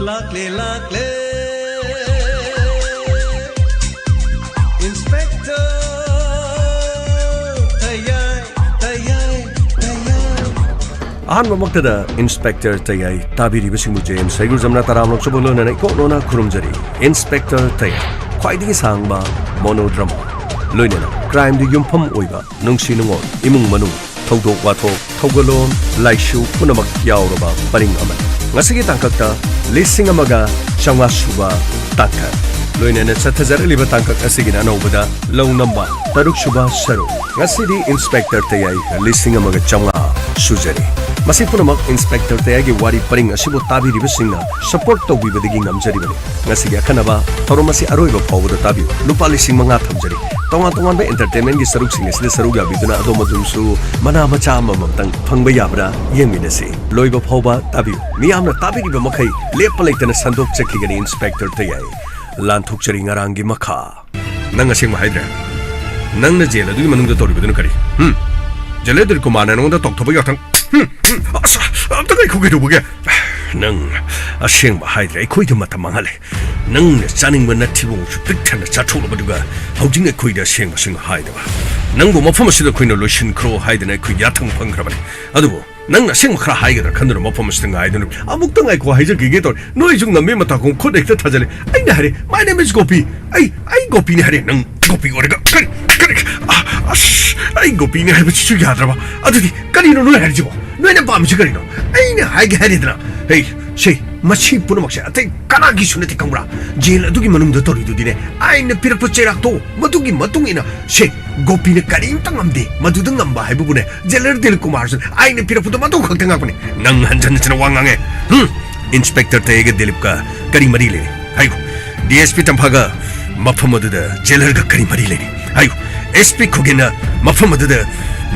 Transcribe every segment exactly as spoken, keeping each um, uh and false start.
ꯂꯥꯛꯂꯦ, ꯂꯥꯛꯂꯦ, Inspector ꯇꯌꯥꯏ, ꯇꯌꯥꯏ, ꯇꯌꯥꯏ꯫ ꯑꯍꯥꯟꯕꯃꯛꯇꯗ Inspector ꯇꯌꯥꯏ ꯇꯥꯕꯤꯔꯤꯕꯁꯤꯡꯕꯨ J M ꯁꯩꯒꯨꯖꯝꯅ ꯇꯔꯥꯝꯅ ꯑꯣꯛꯆꯕ ꯂꯣꯏꯅꯅ ꯏꯀꯣꯛ ꯅꯣꯟꯅ ꯈꯨꯔꯨꯝꯖꯔꯤ꯫ Inspector ꯇꯌꯥꯏ, ꯈ꯭ꯋꯥꯏꯗꯒꯤ ꯁꯥꯡꯕ monodrama, ꯂꯣꯏꯅꯅ crimeꯗ ꯌꯨꯝꯐꯝ ꯑꯣꯏꯕ ꯅꯨꯡꯁꯤ ꯅꯨꯡꯉꯣꯜ, ꯏꯃꯨꯡ ꯃꯅꯨꯡ, ꯊꯧꯗꯣꯛ ꯋꯥꯊꯣꯛ, ꯊꯧꯒꯜꯂꯣꯟ, ꯂꯥꯏꯁꯨ ꯄꯨꯝꯅꯃꯛ ꯌꯥꯎꯔꯕ ꯄꯔꯤꯡ ꯑꯃꯅꯤ꯫ ꯉꯁꯤꯒꯤ ꯇꯥꯡꯀꯛꯇ ꯂꯤꯁꯤꯡ ꯑꯃꯒ ꯆꯥꯝꯃꯉꯥ ꯁꯨꯕ ꯇꯥꯡꯀꯛ꯫ ꯂꯣꯏꯅꯅ ꯆꯠꯊꯖꯔꯛꯂꯤꯕ ꯇꯥꯡꯀꯛ ꯑꯁꯤꯒꯤꯅ ꯑꯅꯧꯕꯗ ꯂꯧ ꯅꯝꯕ ꯇꯔꯨꯛ ꯁꯨꯕ ꯁꯔꯨꯛ꯫ ꯉꯁꯤꯗꯤ Inspector ꯇꯌꯥꯏ ꯂꯤꯁꯤꯡ ꯑꯃꯒ ꯆꯥꯝꯃꯉꯥ ꯁꯨꯖꯔꯤ꯫ ꯃꯁꯤ ꯄꯨꯝꯅꯃꯛ Inspector ꯇꯌꯥꯏꯒꯤ ꯋꯥꯔꯤ ꯄꯔꯤꯡ ꯑꯁꯤꯕꯨ ꯇꯥꯕꯤꯔꯤꯕꯁꯤꯡꯅ support ꯇꯧꯕꯤꯕꯗꯒꯤ ꯉꯝꯖꯔꯤꯕꯅꯤ꯫ ꯉꯁꯤꯒꯤ ꯑꯈꯟꯅꯕ ꯊꯧꯔꯝ ꯑꯁꯤ ꯑꯔꯣꯏꯕ ꯐꯥꯎꯕꯗ ꯇꯥꯕꯤꯌꯨ꯫ ꯂꯨꯄꯥ ꯂꯤꯁꯤꯡ ꯃꯉꯥ ꯊꯝꯖꯔꯤ꯫ ꯇꯣꯉꯥꯟ ꯇꯣꯉꯥꯟꯕ entertainmentꯀꯤ ꯁꯔꯨꯛꯁꯤꯡ ꯑꯁꯤꯗ ꯁꯔꯨꯛ ꯌꯥꯕꯤꯗꯨꯅ ꯑꯗꯣꯝ ꯑꯗꯨꯝꯁꯨ ꯃꯅꯥ ꯃꯆꯥ ꯑꯃꯃꯝꯇꯪ ꯐꯪꯕ ꯌꯥꯕ꯭ꯔꯥ ꯌꯦꯡꯃꯤꯟꯅꯁꯤ꯫ ꯂꯣꯏꯕ ꯐꯥꯎꯕ ꯇꯥꯕꯤꯌꯨ꯫ ꯃꯤꯌꯥꯝꯅ ꯇꯥꯕꯤꯔꯤꯕ ꯃꯈꯩ ꯂꯦꯞꯄ ꯂꯩꯇꯅ ꯁꯟꯗꯣꯛꯆꯈꯤꯒꯅꯤ꯫ Inspector ꯇꯌꯥꯏ, ꯂꯥꯟꯊꯣꯛꯆꯔꯤ ꯉꯔꯥꯡꯒꯤ ꯃꯈꯥ꯫ ꯅꯪ ꯑꯁꯦꯡꯕ ꯍꯥꯏꯗ꯭ꯔꯦ꯫ ꯅꯪꯅ ꯖꯦꯜ ꯑꯗꯨꯒꯤ ꯃꯅꯨꯡꯗ ꯇꯧꯔꯤꯕꯗꯨꯅ ꯀꯔꯤ? ꯍꯨꯝ? ꯖꯦꯂꯔ ꯗꯤꯜ ꯀꯨꯃꯥꯔꯅ ꯅꯉꯣꯟꯗ ꯇꯧꯊꯣꯛꯄ ꯌꯥꯊꯪ? ꯍꯨꯝ? ꯍꯨꯝ? ꯑꯁ, ꯑꯝꯇ ꯉꯥꯏꯈꯣ, ꯀꯩꯗꯧꯕꯒꯦ? ꯅꯪ ꯑꯁꯦꯡꯕ ꯍꯥꯏꯗ꯭ꯔꯦ, ꯑꯩꯈꯣꯏꯗ ꯃꯇꯝ ꯃꯥꯡꯍꯜꯂꯦ꯫ ꯅꯪꯅ ꯆꯥꯅꯤꯡꯕ ꯅꯠꯇ꯭ꯔꯤꯕꯣꯡꯁꯨ ꯄꯤꯛ ꯊꯟꯅ ꯆꯥꯊꯣꯛꯂꯕꯗꯨꯒ ꯍꯧꯖꯤꯛꯅ ꯑꯩꯈꯣꯏꯗ ꯑꯁꯦꯡꯕꯁꯤꯡ ꯍꯥꯏꯗꯕ꯫ ꯅꯪꯕꯨ ꯃꯐꯝ ꯑꯁꯤꯗ ꯑꯩꯈꯣꯏꯅ ꯂꯣꯏꯁꯤꯟꯈ꯭ꯔꯣ ꯍꯥꯏꯗꯅ ꯑꯩꯈꯣꯏ ꯌꯥꯊꯪ ꯐꯪꯈ꯭ꯔꯕꯅꯤ꯫ ꯑꯗꯨꯕꯨ ꯅꯪꯅ ꯑꯁꯦꯡꯕ ꯈꯔ ꯍꯥꯏꯒꯗ꯭ꯔꯥ ꯈꯟꯗꯨꯅ ꯃꯐꯝ ꯑꯁꯤꯗ ꯉꯥꯏꯗꯨꯅ ꯑꯃꯨꯛꯇ ꯉꯥꯏꯈꯣ ꯍꯥꯏꯖꯈꯤꯒꯦ ꯇꯧꯔꯦ꯫ ꯅꯣꯏꯁꯨ ꯉꯝꯃꯤ ꯃꯇꯥꯒꯨꯝ ꯈꯨꯠ ꯍꯦꯛꯇ ꯊꯥꯖꯜꯂꯦ꯫ ꯑꯩꯅ ꯍꯥꯏꯔꯦ, "My name is ꯒꯣꯄꯤ꯫ ꯑꯩ, ꯑꯩ ꯒꯣꯄꯤꯅꯤ" ꯍꯥꯏꯔꯦ꯫ ꯅꯪ ꯒꯣꯄꯤ ꯑꯣꯏꯔꯒ ꯀꯔꯤ, ꯀꯔꯤ? ꯑ, ꯑꯁ, ꯑꯩ ꯒꯣꯄꯤꯅꯤ ꯍꯥꯏꯕꯁꯤꯁꯨ ꯌꯥꯗ꯭ꯔꯕ꯫ ꯑꯗꯨꯗꯤ ꯀꯔꯤꯅꯣ ꯅꯣꯏ ꯍꯥꯏꯔꯤꯁꯤꯕꯣ? ꯅꯣꯏꯅ ꯄꯥꯝꯃꯤꯁꯤ ꯀꯔꯤꯅꯣ? ꯑꯩꯅ ꯍꯥꯏꯒꯦ ꯍꯥꯏꯔꯦꯗꯅ꯫ ꯍꯦ, ꯁꯦ, ꯃꯁꯤ ꯄꯨꯝꯅꯃꯛꯁꯦ ꯑꯇꯩ ꯀꯅꯥꯒꯤꯁꯨ ꯅꯠꯇꯦ ꯈꯪꯕ꯭ꯔꯥ? ꯖꯦꯜ ꯑꯗꯨꯒꯤ ꯃꯅꯨꯡꯗ ꯇꯧꯔꯤꯗꯨꯗꯤꯅꯦ, ꯑꯥꯏꯟꯅ ꯄꯤꯔꯛꯄ ꯆꯩꯔꯥꯛꯇꯣ, ꯃꯗꯨꯒꯤ ꯃꯇꯨꯡ ꯏꯟꯅ, ꯁꯦ, ꯒꯣꯄꯤꯅ ꯀꯔꯤꯝꯇ ꯉꯝꯗꯦ꯫ ꯃꯗꯨꯗ ꯉꯝꯕ ꯍꯥꯏꯕꯕꯨꯅꯦ, ꯖꯦꯂꯔ ꯗꯤꯜ ꯀꯨꯃꯥꯔꯁꯨ ꯑꯥꯏꯟꯅ ꯄꯤꯔꯛꯄꯗꯣ ꯃꯗꯨ ꯈꯛꯇ ꯉꯥꯛꯄꯅꯦ꯫ ꯅꯪ ꯍꯟꯖꯟ ꯍꯟꯖꯟꯅ ꯋꯥ ꯉꯥꯡꯉꯦ꯫ ꯍꯨꯝ? ꯏꯟꯁꯄꯦꯛꯇꯔ ꯇꯌꯥꯏꯒ ꯗꯤꯂꯤꯞꯀ ꯀꯔꯤ ꯃꯔꯤ ꯂꯩꯅꯩ? ꯍꯥꯏꯌꯨ꯫ ꯗꯤ ꯑꯦꯁ ꯄꯤ ꯇꯝꯐꯥꯒ ꯃꯐꯝ ꯑꯗꯨꯗ ꯖꯦꯂꯔꯒ ꯀꯔꯤ ꯃꯔꯤ ꯂꯩꯅꯩ? ꯍꯥꯏꯌꯨ꯫ ꯑꯦꯁ ꯄꯤ ꯈꯨꯒꯦꯟꯅ ꯃꯐꯝ ꯑꯗꯨꯗ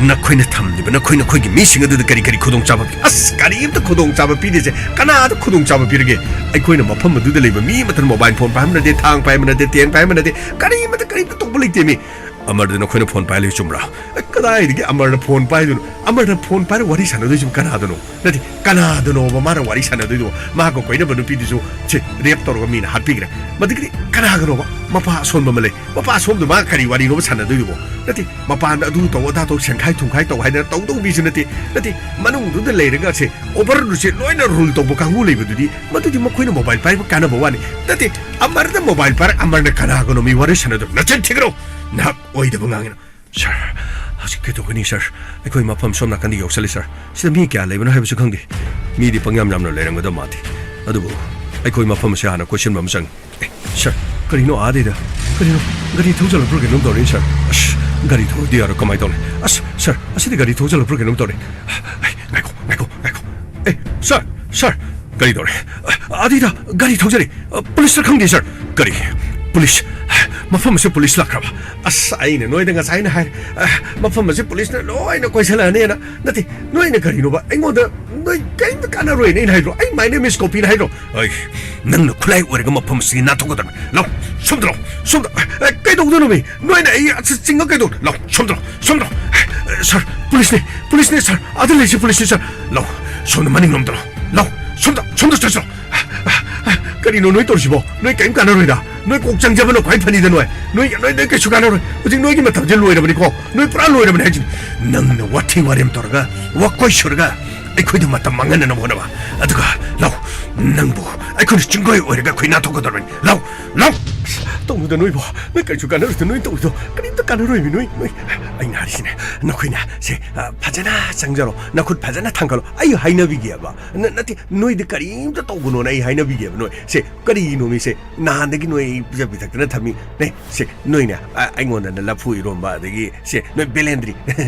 ꯅꯈꯣꯏꯅ ꯊꯝꯂꯤꯕ ꯅꯈꯣꯏ ꯅꯈꯣꯏꯒꯤ ꯃꯤꯁꯤꯡ ꯑꯗꯨꯗ ꯀꯔꯤ ꯀꯔꯤ ꯈꯨꯗꯣꯡꯆꯥꯕ ꯄꯤ? ꯑꯁ, ꯀꯔꯤꯝꯇ ꯈꯨꯗꯣꯡꯆꯥꯕ ꯄꯤꯗꯦꯁꯦ꯫ ꯀꯅꯥꯗ ꯈꯨꯗꯣꯡꯆꯥꯕ ꯄꯤꯔꯒꯦ? ꯑꯩꯈꯣꯏꯅ ꯃꯐꯝ ꯑꯗꯨꯗ ꯂꯩꯕ ꯃꯤ ꯑꯃꯠꯇꯅ ꯃꯣꯕꯥꯏꯜ ꯐꯣꯟ ꯄꯥꯏꯍꯟꯕ ꯅꯠꯇꯦ, ꯊꯥꯡ ꯄꯥꯏꯍꯟꯕ ꯅꯠꯇꯦ, ꯇꯦꯟ ꯄꯥꯏꯍꯟꯕ ꯅꯠꯇꯦ, ꯀꯔꯤꯃꯠꯇ, ꯀꯔꯤꯝꯇ ꯇꯧꯕ ꯂꯩꯇꯦ ꯃꯤ꯫ ꯑꯃꯔꯗ ꯅꯈꯣꯏꯅ ꯐꯣꯟ ꯄꯥꯏ ꯂꯩ, ꯆꯨꯝꯕ꯭ꯔꯥ? ꯑꯦ, ꯀꯗꯥꯏꯗꯒꯤ ꯑꯃꯔꯅ ꯐꯣꯟ ꯄꯥꯏꯗꯣꯏꯅꯣ? ꯑꯃꯔꯅ ꯐꯣꯟ ꯄꯥꯏꯔ ꯋꯥꯔꯤ ꯁꯥꯟꯅꯗꯣꯏꯁꯤꯕꯨ ꯀꯅꯥꯗꯅꯣ? ꯅꯠꯇꯦ, ꯀꯅꯥꯗꯅꯣꯕ ꯃꯥꯅ ꯋꯥꯔꯤ ꯁꯥꯟꯅꯗꯣꯏꯗꯨꯕꯣ? ꯃꯥꯒ ꯀꯣꯏꯅꯕ ꯅꯨꯄꯤꯗꯨꯁꯨ, ꯁꯦ, ꯔꯦꯞ ꯇꯧꯔꯒ ꯃꯤꯅ ꯍꯥꯠꯄꯤꯈ꯭ꯔꯦ꯫ ꯃꯗꯨꯒꯤꯗꯤ ꯀꯅꯥꯒꯅꯣꯕ? ꯃꯄꯥ ꯑꯁꯣꯟꯕ ꯑꯃ ꯂꯩ꯫ ꯃꯄꯥ ꯑꯁꯣꯝꯗ ꯃꯥ ꯀꯔꯤ ꯋꯥꯔꯤꯅꯣꯕ ꯁꯥꯟꯅꯗꯣꯏꯗꯨꯕꯣ? ꯅꯠꯇꯦ, ꯃꯄꯥꯟꯗ ꯑꯗꯨ ꯇꯧ, ꯑꯗꯥ ꯇꯧ, ꯁꯦꯟꯈꯥꯏ ꯊꯨꯝꯈꯥꯏ ꯇꯧ ꯍꯥꯏꯗꯅ ꯇꯧꯗꯧ ꯃꯤꯁꯨ ꯅꯠꯇꯦ꯫ ꯅꯠꯇꯦ, ꯃꯅꯨꯡꯗꯨꯗ ꯂꯩꯔꯒ ꯁꯦ, ꯑꯣꯚꯔꯗꯨꯁꯦ ꯂꯣꯏꯅ ꯔꯨꯜ ꯇꯧꯕ ꯀꯥꯡꯕꯨ ꯂꯩꯕꯗꯨꯗꯤ, ꯃꯗꯨꯗꯤ ꯃꯈꯣꯏꯅ ꯃꯣꯕꯥꯏꯜ ꯄꯥꯏꯕ ꯀꯥꯟꯅꯕ ꯋꯥꯅꯤ꯫ ꯅꯠꯇꯦ, ꯑꯃꯔꯗ ꯃꯣꯕꯥꯏꯜ ꯄꯥꯏꯔ ꯑꯃꯔꯅ ꯀꯅꯥꯒꯅꯣ ꯃꯤ ꯋꯥꯔꯤ ꯁꯥꯟꯅꯗꯣꯏ? ꯅꯆꯤꯟ ꯊꯤꯒꯅꯨ! ꯅꯍꯥꯛ ꯑꯣꯏꯗꯕ ꯉꯥꯡꯉꯤꯅ꯫ ꯁꯥꯔ, ꯍꯧꯖꯤꯛ ꯀꯩꯗꯧꯒꯅꯤ, ꯁꯥꯔ? ꯑꯩꯈꯣꯏ ꯃꯐꯝ ꯁꯣꯝ ꯅꯥꯀꯟꯗ ꯌꯧꯁꯜꯂꯤ, ꯁꯥꯔ꯫ ꯁꯤꯗ ꯃꯤ ꯀꯌꯥ ꯂꯩꯕꯅꯣ ꯍꯥꯏꯕꯁꯨ ꯈꯪꯗꯦ꯫ ꯃꯤꯗꯤ ꯄꯪꯌꯥꯝ ꯌꯥꯝꯅ ꯂꯩꯔꯝꯒꯗꯕ ꯃꯥꯜꯂꯤ꯫ ꯑꯗꯨꯕꯨ ꯑꯩꯈꯣꯏ ꯃꯐꯝ ꯑꯁꯤ ꯍꯥꯟꯅ ꯀꯣꯏꯁꯤꯟꯕ ꯑꯃ ꯆꯪꯉꯤ꯫ ꯑꯦ, ꯁꯥꯔ, ꯀꯔꯤꯅꯣ ꯑꯥꯗꯩꯗ? ꯀꯔꯤꯅꯣ? ꯒꯥꯔꯤ ꯊꯧꯖꯜꯂꯛꯄ꯭ꯔꯥ ꯀꯩꯅꯣꯝ ꯇꯧꯔꯦ, ꯁꯥꯔ꯫ ꯑꯁ, ꯒꯥꯔꯤ ꯊꯧꯔꯗꯤ ꯌꯥꯔꯣꯏ, ꯀꯃꯥꯏꯅ ꯇꯧꯅꯤ? ꯑꯁ, ꯁꯥꯔ, ꯑꯁꯤꯗꯤ ꯒꯥꯔꯤ ꯊꯧꯖꯜꯂꯛꯄ꯭ꯔꯥ ꯀꯩꯅꯣꯝ ꯇꯧꯔꯦ꯫ ꯑꯦ, ꯉꯥꯏꯈꯣ, ꯉꯥꯏꯈꯣ, ꯉꯥꯏꯈꯣ꯫ ꯑꯦ, ꯁꯥꯔ, ꯁꯥꯔ, ꯀꯔꯤ ꯇꯧꯔꯦ? ꯑꯥꯗꯩꯗ ꯒꯥꯔꯤ ꯊꯧꯖꯔꯤ꯫ ꯄꯨꯂꯤꯁꯇ ꯈꯪꯗꯦ, ꯁꯥꯔ꯫ ꯀꯔꯤ? ꯄꯨꯂꯤꯁ? ꯃꯐꯝ ꯑꯁꯤ ꯄꯨꯂꯤꯁ ꯂꯥꯛꯈ꯭ꯔꯕ? ꯑꯁ, ꯑꯩꯅ ꯅꯣꯏꯗ ꯉꯁꯥꯏꯅ ꯍꯥꯏ, ꯑ, ꯃꯐꯝ ꯑꯁꯤ ꯄꯨꯂꯤꯁꯅ ꯂꯣꯏꯅ ꯀꯣꯏꯁꯜꯂꯛꯑꯅꯦꯅ꯫ ꯅꯠꯇꯦ, ꯅꯣꯏꯅ ꯀꯔꯤꯅꯣꯕ? ꯑꯩꯉꯣꯟꯗ ꯅꯣꯏ ꯀꯔꯤꯝꯇ ꯀꯥꯟꯅꯔꯣꯏꯅ ꯑꯩꯅ ꯍꯥꯏꯗ꯭ꯔꯣ? ꯑꯩ "My name is ꯀꯣꯄꯤꯅ" ꯍꯥꯏꯗ꯭ꯔꯣ? ꯑꯩ, ꯅꯪꯅ ꯈꯨꯠꯂꯥꯏ ꯑꯣꯏꯔꯒ ꯃꯐꯝ ꯑꯁꯤꯒꯤ ꯅꯥꯟꯊꯣꯛꯀꯗꯕꯅꯤ꯫ ꯂꯥꯎ, ꯁꯣꯝꯗ ꯂꯥꯎ, ꯁꯣꯝꯗ꯫ ꯑꯦ, ꯀꯩꯗꯧꯗꯣꯏꯅꯣ ꯃꯤ? ꯅꯣꯏꯅ ꯑꯩ ꯑꯁ ꯆꯤꯡꯉ ꯀꯩꯗꯧ? ꯂꯥꯎ, ꯁꯣꯝꯗ ꯂꯥꯎ, ꯁꯣꯝꯗ ꯂꯥꯎ꯫ ꯑꯦ, ꯁꯥꯔ, ꯄꯨꯂꯤꯁꯅꯦ, ꯄꯨꯂꯤꯁꯅꯦ, ꯁꯥꯔ꯫ ꯑꯥꯗ ꯂꯩꯁꯦ ꯄꯨꯂꯤꯁꯅꯦ, ꯁꯥꯔ꯫ ꯂꯥꯎ, ꯁꯣꯝꯗ ꯃꯅꯤꯡꯂꯣꯝꯗ ꯂꯥꯎ꯫ ꯂꯥꯎ, ꯁꯣꯝꯗ, ꯁꯣꯝꯗ ꯆꯠꯁꯤ ꯂꯥꯎ꯫ ꯀꯔꯤꯅꯣ ꯅꯣꯏ ꯇꯧꯔꯤꯁꯤꯕꯣ? ꯅꯣꯏ ꯀꯔꯤꯝ ꯀꯥꯟꯅꯔꯣꯏꯗ꯫ ꯅꯣꯏ ꯀꯣꯛ ꯆꯪꯖꯕꯅ ꯈ꯭ꯋꯥꯏ ꯐꯅꯤꯗ ꯅꯣꯏ꯫ ꯅꯣꯏ, ꯅꯣꯏ, ꯅꯣꯏ ꯀꯩꯁꯨ ꯀꯥꯟꯅꯔꯣꯏ꯫ ꯍꯧꯖꯤꯛ ꯅꯣꯏꯒꯤ ꯃꯇꯝꯁꯦ ꯂꯣꯏꯔꯕꯅꯤꯀꯣ꯫ ꯅꯣꯏ ꯄꯨꯔꯥ ꯂꯣꯏꯔꯕꯅꯤ ꯍꯥꯏꯁꯤꯅꯤ꯫ ꯅꯪꯅ ꯋꯥꯊꯤ ꯋꯥꯔꯦꯝ ꯇꯧꯔꯒ, ꯋꯥꯀꯣꯏ ꯁꯨꯔꯒ, ꯑꯩꯈꯣꯏꯗ ꯃꯇꯝ ꯃꯥꯡꯍꯟꯅꯅꯕ ꯍꯣꯠꯅꯕ꯫ ꯑꯗꯨꯒ ꯂꯥꯎ, ꯅꯪꯕꯨ ꯑꯩꯈꯣꯏꯅ ꯆꯤꯡꯒꯣꯏ ꯑꯣꯏꯔꯒ ꯑꯩꯈꯣꯏ ꯅꯥꯟꯊꯣꯛꯀꯗꯧꯔꯕꯅꯤ꯫ ꯂꯥꯎ, ꯂꯥꯎ꯫ ꯇꯧꯅꯨꯗ ꯅꯣꯏꯕꯨ꯫ ꯅꯣꯏ ꯀꯔꯤꯁꯨ ꯀꯥꯟꯅꯔꯣꯏꯗ ꯅꯣꯏ ꯇꯧꯔꯤꯗꯣ꯫ ꯀꯔꯤꯝꯇ ꯀꯥꯟꯅꯔꯣꯏꯃꯤ ꯅꯣꯏ, ꯅꯣꯏ꯫ ꯑꯩꯅ ꯍꯥꯏꯔꯤꯁꯤꯅꯦ, ꯅꯈꯣꯏꯅ ꯁꯦ, ꯑ, ꯐꯖꯅ ꯆꯪꯖꯔꯣ꯫ ꯅꯈꯨꯠ ꯐꯖꯅ ꯊꯥꯡꯒꯠꯂꯣ꯫ ꯑꯩ ꯍꯥꯏꯅꯕꯤꯒꯦꯕ꯫ ꯅ-, ꯅꯠꯇꯦ, ꯅꯣꯏꯗ ꯀꯔꯤꯝꯇ ꯇꯧꯒꯅꯣꯅ ꯑꯩ ꯍꯥꯏꯅꯕꯤꯒꯦꯕ ꯅꯣꯏ꯫ ꯁꯦ, ꯀꯔꯤꯒꯤꯅꯣꯃꯤ ꯁꯦ? ꯅꯍꯥꯟꯗꯒꯤ ꯅꯣꯏ ꯑꯩ ꯄꯤꯖ ꯄꯤꯊꯛꯇꯅ ꯊꯝꯃꯤ꯫ ꯅꯦ, ꯁꯦ, ꯅꯣꯏꯅꯦ, ꯑ-, ꯑꯩꯉꯣꯟꯗ ꯂꯐꯨ ꯏꯔꯣꯝꯕ, ꯑꯗꯒꯤ, ꯁꯦ, ꯅꯣꯏ ꯕꯦꯂꯦꯟꯗ꯭ꯔꯤ꯫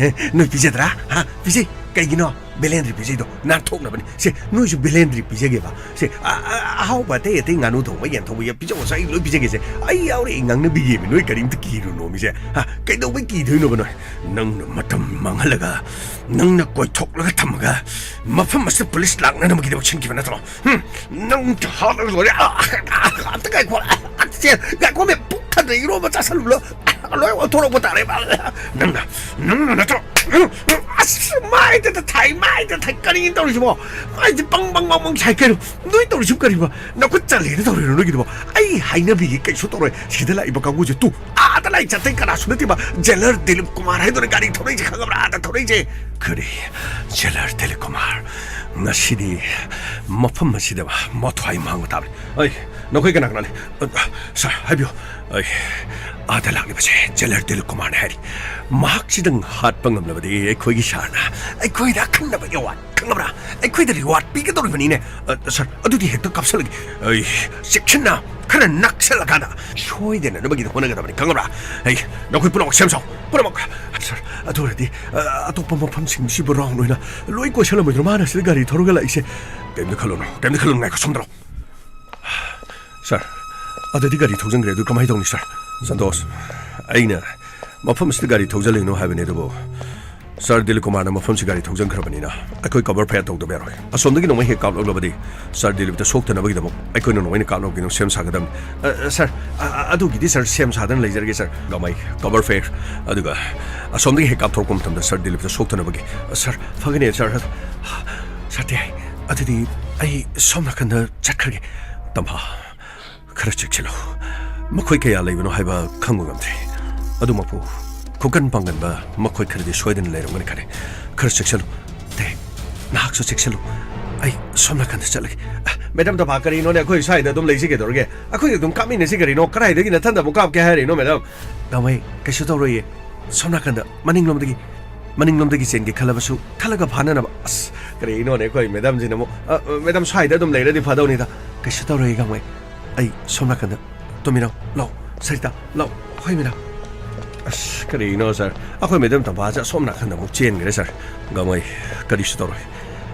ꯅꯣꯏ ꯄꯤꯖꯗ꯭ꯔꯥ? ꯍꯥ? ꯄꯤꯖꯩ꯫ ꯀꯩꯒꯤꯅꯣ? ꯕꯦꯂꯦꯟꯗ꯭ꯔꯤ ꯄꯤꯖꯩꯗꯣ ꯅꯥꯟꯊꯣꯛꯅꯕꯅꯤ꯫ ꯁꯦ, ꯅꯣꯏꯁꯨ ꯕꯦꯂꯦꯟꯗ꯭ꯔꯤ ꯄꯤꯖꯒꯦꯕ꯫ ꯁꯦ, ꯑ-, ꯑ-, ꯑꯍꯥꯎꯕ ꯑꯇꯩ ꯑꯇꯩ ꯉꯥꯅꯨ ꯊꯣꯡꯕ, ꯌꯦꯟ ꯊꯣꯡꯕ, ꯌꯦ-, ꯄꯤꯖꯧ, ꯉꯁꯥꯏ ꯂꯣꯏ ꯄꯤꯖꯒꯦꯁꯦ꯫ ꯑꯩ ꯌꯥꯎꯔꯦ, ꯑꯩ ꯉꯥꯡꯅꯕꯤꯒꯦꯕ꯫ ꯅꯣꯏ ꯀꯔꯤꯝꯇ ꯀꯤꯔꯨꯅꯣꯃꯤꯁꯦ꯫ ꯍꯥ? ꯀꯩꯗꯧꯕꯩ ꯀꯤꯗꯣꯏꯅꯣꯕ ꯅꯣꯏ? ꯅꯪꯅ ꯃꯇꯝ ꯃꯥꯡꯍꯜꯂꯒ, ꯅꯪꯅ ꯀꯣꯏꯊꯣꯛꯂꯒ ꯊꯝꯃꯒ, ꯃꯐꯝ ꯑꯁꯤꯗ ꯄꯨꯂꯤꯁ ꯂꯥꯛꯅꯅꯕꯒꯤꯗꯃꯛ ꯁꯤꯟꯈꯤꯕ ꯅꯠꯇ꯭ꯔꯣ? ꯍꯨꯝ? ꯅꯪ ꯍꯥꯠꯂꯒ ꯂꯣꯏꯔꯦ꯫ ꯑ, ꯑ, ꯑ, ꯑꯝꯇ ꯉꯥꯏꯈꯣ꯫ ꯑ, ꯑ, ꯁꯦ, ꯉꯥꯏꯈꯣꯃꯤ꯫ ꯄꯨꯛ ꯑꯗꯨꯗ ꯏꯔꯣꯝꯕ ꯆꯥꯁꯜꯂꯨꯕꯗ ꯂꯣꯏ ꯑꯣꯟꯊꯣꯔꯛꯄ ꯇꯥꯔꯦ꯫ ꯅꯪꯅ, ꯅꯪꯅ ꯅꯠꯇ꯭ꯔꯣ? ꯑꯁ, ꯃꯥꯏꯗ ꯊꯥꯏ, ꯃꯥꯏꯗ ꯊꯥꯏ꯫ ꯀꯔꯤꯅꯣ ꯇꯧꯔꯤꯁꯤꯕꯣ? ꯃꯥꯏꯁꯦ ꯕꯪ ꯕꯪ ꯕꯪ ꯕꯪ ꯁꯥꯏ꯫ ꯀꯩꯅꯣ ꯅꯣꯏ ꯇꯧꯔꯤꯁꯤꯕꯨ? ꯀꯔꯤꯕ? ꯅꯈꯨꯠ ꯆꯜꯂꯦꯅ ꯇꯧꯔꯤꯔꯣ ꯅꯣꯏꯒꯤꯗꯨꯕꯣ? ꯑꯩ ꯍꯥꯏꯅꯕꯤꯒꯦ, ꯀꯩꯁꯨ ꯇꯧꯔꯣꯏ꯫ ꯁꯤꯗ ꯂꯥꯛꯏꯕ ꯀꯥꯡꯕꯨꯁꯦ ꯇꯨ, ꯑꯥꯗ ꯂꯥꯛꯏ ꯆꯠꯇꯩ ꯀꯅꯥꯁꯨ ꯅꯠꯇꯦꯕ꯫ ꯖꯦꯂꯔ ꯗꯤꯂꯤꯞ ꯀꯨꯃꯥꯔ ꯍꯥꯏꯗꯨꯅ ꯒꯥꯔꯤ ꯊꯧꯔꯛꯏꯁꯦ ꯈꯪꯉꯕ꯭ꯔꯥ? ꯑꯥꯗ ꯊꯧꯔꯛꯏꯁꯦ꯫ ꯀꯔꯤ? ꯖꯦꯂꯔ ꯗꯤꯂꯤꯞ ꯀꯨꯃꯥꯔ? ꯉꯁꯤꯗꯤ ꯃꯐꯝ ꯑꯁꯤꯗ ꯃꯊ꯭ꯋꯥꯏ ꯃꯥꯡꯕ ꯇꯥꯕꯅꯤ꯫ ꯑꯩ, ꯅꯈꯣꯏ ꯀꯅꯥ ꯀꯅꯥ ꯂꯩ? ꯑ, ꯁꯥꯔ, ꯍꯥꯏꯕꯤꯌꯨ꯫ ꯑꯩ, ꯑꯥꯗ ꯂꯥꯛꯂꯤꯕꯁꯦ ꯖꯦꯂꯔ ꯗꯤꯂꯤꯞ ꯀꯨꯃꯥꯔꯅꯤ ꯍꯥꯏꯔꯤ꯫ ꯃꯍꯥꯛꯁꯤꯗꯪ ꯍꯥꯠꯄ ꯉꯝꯂꯕꯗꯤ ꯑꯩꯈꯣꯏꯒꯤ ꯁꯥꯔꯅ ꯑꯩꯈꯣꯏꯗ ꯑꯈꯟꯅꯕ ꯑꯦꯋꯥꯔꯗ, ꯈꯪꯉꯕ꯭ꯔꯥ? ꯑꯩꯈꯣꯏꯗ ꯔꯤꯋꯥꯔꯗ ꯄꯤꯒꯗꯧꯔꯤꯕꯅꯤꯅꯦ꯫ ꯑ, ꯁꯥꯔ, ꯑꯗꯨꯗꯤ ꯍꯦꯛꯇ ꯀꯥꯞꯁꯜꯂꯒꯦ꯫ ꯑꯩ, ꯆꯦꯛꯁꯤꯟꯅ, ꯈꯔ ꯅꯛꯁꯜꯂꯀꯥꯟꯗ ꯁꯣꯏꯗꯅꯅꯕꯒꯤꯗ ꯍꯣꯠꯅꯒꯗꯕꯅꯤ, ꯈꯪꯉꯕ꯭ꯔꯥ? ꯑꯩ, ꯅꯈꯣꯏ ꯄꯨꯝꯅꯃꯛ ꯁꯦꯝ ꯁꯥꯎ, ꯄꯨꯝꯅꯃꯛ꯫ ꯁꯥꯔ, ꯑꯗꯨ ꯑꯣꯏꯔꯗꯤ, ꯑ, ꯑꯇꯣꯞꯄ ꯃꯐꯝꯁꯤꯡꯁꯤꯕꯨ ꯔꯥꯎꯟ ꯑꯣꯏꯅ ꯂꯣꯏ ꯀꯣꯏꯁꯜꯂꯝꯃꯣꯏꯗ꯭ꯔꯣ? ꯃꯥꯅ ꯁꯤꯗ ꯒꯥꯔꯤ ꯊꯧꯔꯒ ꯂꯥꯛꯏꯁꯦ꯫ ꯀꯩꯝꯇ ꯈꯜꯂꯨꯅꯨ, ꯀꯩꯝꯇ ꯈꯜꯂꯨꯅꯨ, ꯉꯥꯏꯈꯣ, ꯁꯣꯝꯗ ꯂꯥꯛꯑꯣ꯫ ꯁꯥꯔ, ꯑꯗꯨꯗꯤ ꯒꯥꯔꯤ ꯊꯧꯖꯤꯟꯈ꯭ꯔꯦ, ꯑꯗꯨ ꯀꯃꯥꯏꯅ ꯇꯧꯅꯤ, ꯁꯥꯔ? ꯁꯟꯇꯣꯁ, ꯑꯩꯅ ꯃꯐꯝ ꯑꯁꯤꯗ ꯒꯥꯔꯤ ꯊꯧꯖꯤꯜꯂꯤꯅꯣ ꯍꯥꯏꯕꯅꯤ, ꯑꯗꯨꯕꯨ ꯁꯥꯔ ꯗꯤꯂꯤꯞ ꯀꯨꯃꯥꯔꯅ ꯃꯐꯝꯁꯤ ꯒꯥꯔꯤ ꯊꯧꯖꯤꯟꯈ꯭ꯔꯕꯅꯤꯅ ꯑꯩꯈꯣꯏ ꯀꯚꯔ ꯐꯥꯏꯌꯔ ꯇꯧꯗꯕ ꯌꯥꯔꯣꯏ꯫ ꯑꯁꯣꯝꯗꯒꯤ ꯅꯣꯡꯃꯩ ꯍꯦꯛ ꯀꯥꯞꯂꯛꯂꯕꯗꯤ ꯁꯥꯔ ꯗꯤꯂꯤꯞꯇ ꯁꯣꯛꯇꯅꯕꯒꯤꯗꯃꯛ ꯑꯩꯈꯣꯏꯅ ꯅꯣꯡꯃꯩꯅ ꯀꯥꯞꯅꯕꯒꯤꯗꯃꯛ ꯁꯦꯝ ꯁꯥꯒꯗꯕꯅꯤ꯫ ꯑ, ꯑ, ꯁꯥꯔ, ꯑ, ꯑ, ꯑꯗꯨꯒꯤꯗꯤ ꯁꯥꯔ ꯁꯦꯝ ꯁꯥꯗꯅ ꯂꯩꯖꯔꯒꯦ, ꯁꯥꯔ꯫ ꯒꯃꯩ, ꯀꯚꯔ ꯐꯥꯏꯌꯔ꯫ ꯑꯗꯨꯒ ꯑꯁꯣꯝꯗꯒꯤ ꯍꯦꯛ ꯀꯥꯞꯊꯣꯔꯛꯄ ꯃꯇꯝꯗ ꯁꯥꯔ ꯗꯤꯂꯤꯞꯇ ꯁꯣꯛꯇꯅꯕꯒꯤ꯫ ꯁꯥꯔ, ꯐꯒꯅꯤ, ꯁꯥꯔ꯫ ꯁꯥꯔ ꯇꯦ, ꯑꯗꯨꯗꯤ ꯑꯩ ꯁꯣꯝ ꯅꯥꯀꯟꯗ ꯆꯠꯈ꯭ꯔꯒꯦ꯫ ꯇꯝꯐꯥ, ꯈꯔ ꯆꯦꯛꯁꯤꯜꯂꯨ꯫ ꯃꯈꯣꯏ ꯀꯌꯥ ꯂꯩꯕꯅꯣ ꯍꯥꯏꯕ ꯈꯪꯕ ꯉꯝꯗ꯭ꯔꯤ꯫ ꯑꯗꯨꯃꯛꯄꯨ, ꯈꯨꯀꯟ ꯄꯥꯡꯒꯟꯕ ꯃꯈꯣꯏ ꯈꯔꯗꯤ ꯁꯣꯏꯗꯅ ꯂꯩꯔꯝꯒꯅꯤ ꯈꯜꯂꯤ꯫ ꯈꯔ ꯆꯦꯛꯁꯤꯜꯂꯨ꯫ ꯇꯦ, ꯅꯍꯥꯛꯁꯨ ꯆꯦꯛꯁꯤꯜꯂꯨ꯫ ꯑꯩ ꯁꯣꯝ ꯅꯥꯀꯟꯗ ꯆꯠꯂꯒꯦ꯫ ꯑ, ꯃꯦꯗꯥꯝ ꯇꯝꯐꯥ, ꯀꯔꯤꯅꯣꯅꯦ? ꯑꯩꯈꯣꯏ ꯁ꯭ꯋꯥꯏꯗ ꯑꯗꯨꯝ ꯂꯩꯁꯤ ꯀꯩꯗꯧꯔꯒꯦ? ꯑꯩꯈꯣꯏ ꯑꯗꯨꯝ ꯀꯥꯞꯃꯤꯟꯅꯁꯤ ꯀꯔꯤꯅꯣ? ꯀꯗꯥꯏꯗꯒꯤ ꯅꯊꯟꯗ ꯑꯃꯨꯛ ꯀꯥꯞꯀꯦ ꯍꯥꯏꯔꯤꯅꯣ, ꯃꯦꯗꯥꯝ? ꯒꯃꯩ, ꯀꯩꯁꯨ ꯇꯧꯔꯣꯏꯌꯦ꯫ ꯁꯣꯝ ꯅꯥꯀꯟꯗ, ꯃꯅꯤꯡꯂꯣꯝꯗꯒꯤ, ꯃꯅꯤꯡꯂꯣꯝꯗꯒꯤ ꯆꯦꯟꯒꯦ ꯈꯜꯂꯕꯁꯨ, ꯈꯜꯂꯒ ꯐꯥꯅꯅꯕ꯫ ꯑꯁ, ꯀꯔꯤꯅꯣꯅꯦ ꯑꯩꯈꯣꯏ ꯃꯦꯗꯥꯝꯁꯤꯅ ꯑꯃꯨꯛ? ꯑ, ꯑ, ꯃꯦꯗꯥꯝ, ꯁ꯭ꯋꯥꯏꯗ ꯑꯗꯨꯝ ꯂꯩꯔꯗꯤ ꯐꯗꯧꯅꯤꯗ꯫ ꯀꯩꯁꯨ ꯇꯧꯔꯣꯏꯌꯦ, ꯒꯃꯩ꯫ ꯑꯩ ꯁꯣꯝ ꯅꯥꯀꯟꯗ꯫ ꯇꯣꯝꯕꯤꯅꯥꯎ, ꯂꯥꯎ꯫ ꯁꯔꯤꯇꯥ, ꯂꯥꯎ꯫ ꯍꯣꯏ, ꯃꯦꯗꯥꯝ꯫ ꯑꯁ, ꯀꯔꯤꯅꯣ, ꯁꯥꯔ? ꯑꯩꯈꯣꯏ ꯃꯦꯗꯥꯝ ꯇꯝꯐꯥꯁꯦ ꯑꯁꯣꯝ ꯅꯥꯀꯟꯗ ꯑꯃꯨꯛ ꯆꯦꯟꯈ꯭ꯔꯦ, ꯁꯥꯔ꯫ ꯒꯃꯩ, ꯀꯔꯤꯁꯨ ꯇꯧꯔꯣꯏ꯫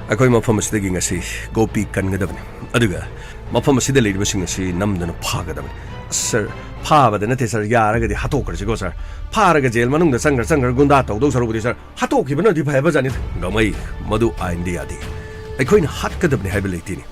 ꯑꯩꯈꯣꯏ ꯃꯐꯝ ꯑꯁꯤꯗꯒꯤ ꯉꯁꯤ ꯒꯣꯄꯤ ꯀꯟꯒꯗꯕꯅꯤ꯫ ꯑꯗꯨꯒ ꯃꯐꯝ ꯑꯁꯤꯗ ꯂꯩꯔꯤꯕꯁꯤꯡ ꯑꯁꯤ ꯅꯝꯗꯅ ꯐꯥꯒꯗꯕꯅꯤ꯫ ꯑꯁ, ꯁꯥꯔ, ꯐꯥꯕꯗ ꯅꯠꯇꯦ, ꯁꯥꯔ, ꯌꯥꯔꯒꯗꯤ ꯍꯥꯠꯇꯣꯛꯈ꯭ꯔꯁꯤꯀꯣ, ꯁꯥꯔ꯫ ꯐꯥꯔꯒ ꯖꯦꯜ ꯃꯅꯨꯡꯗ ꯆꯪꯈ꯭ꯔ ꯆꯪꯈ꯭ꯔ ꯒꯨꯟꯗꯥ ꯇꯧꯗꯧ ꯁꯔꯨꯛꯄꯨꯗꯤ, ꯁꯥꯔ, ꯍꯥꯠꯇꯣꯛꯈꯤꯕꯅꯗꯤ ꯐꯩ ꯍꯥꯏꯕꯖꯥꯠꯅꯤꯗ꯫ ꯒꯃꯩ, ꯃꯗꯨ ꯑꯥꯏꯟꯗ ꯌꯥꯗꯦ꯫ ꯑꯩꯈꯣꯏꯅ ꯍꯥꯠꯀꯗꯕꯅꯤ ꯍꯥꯏꯕ ꯂꯩꯇꯦꯅꯦ꯫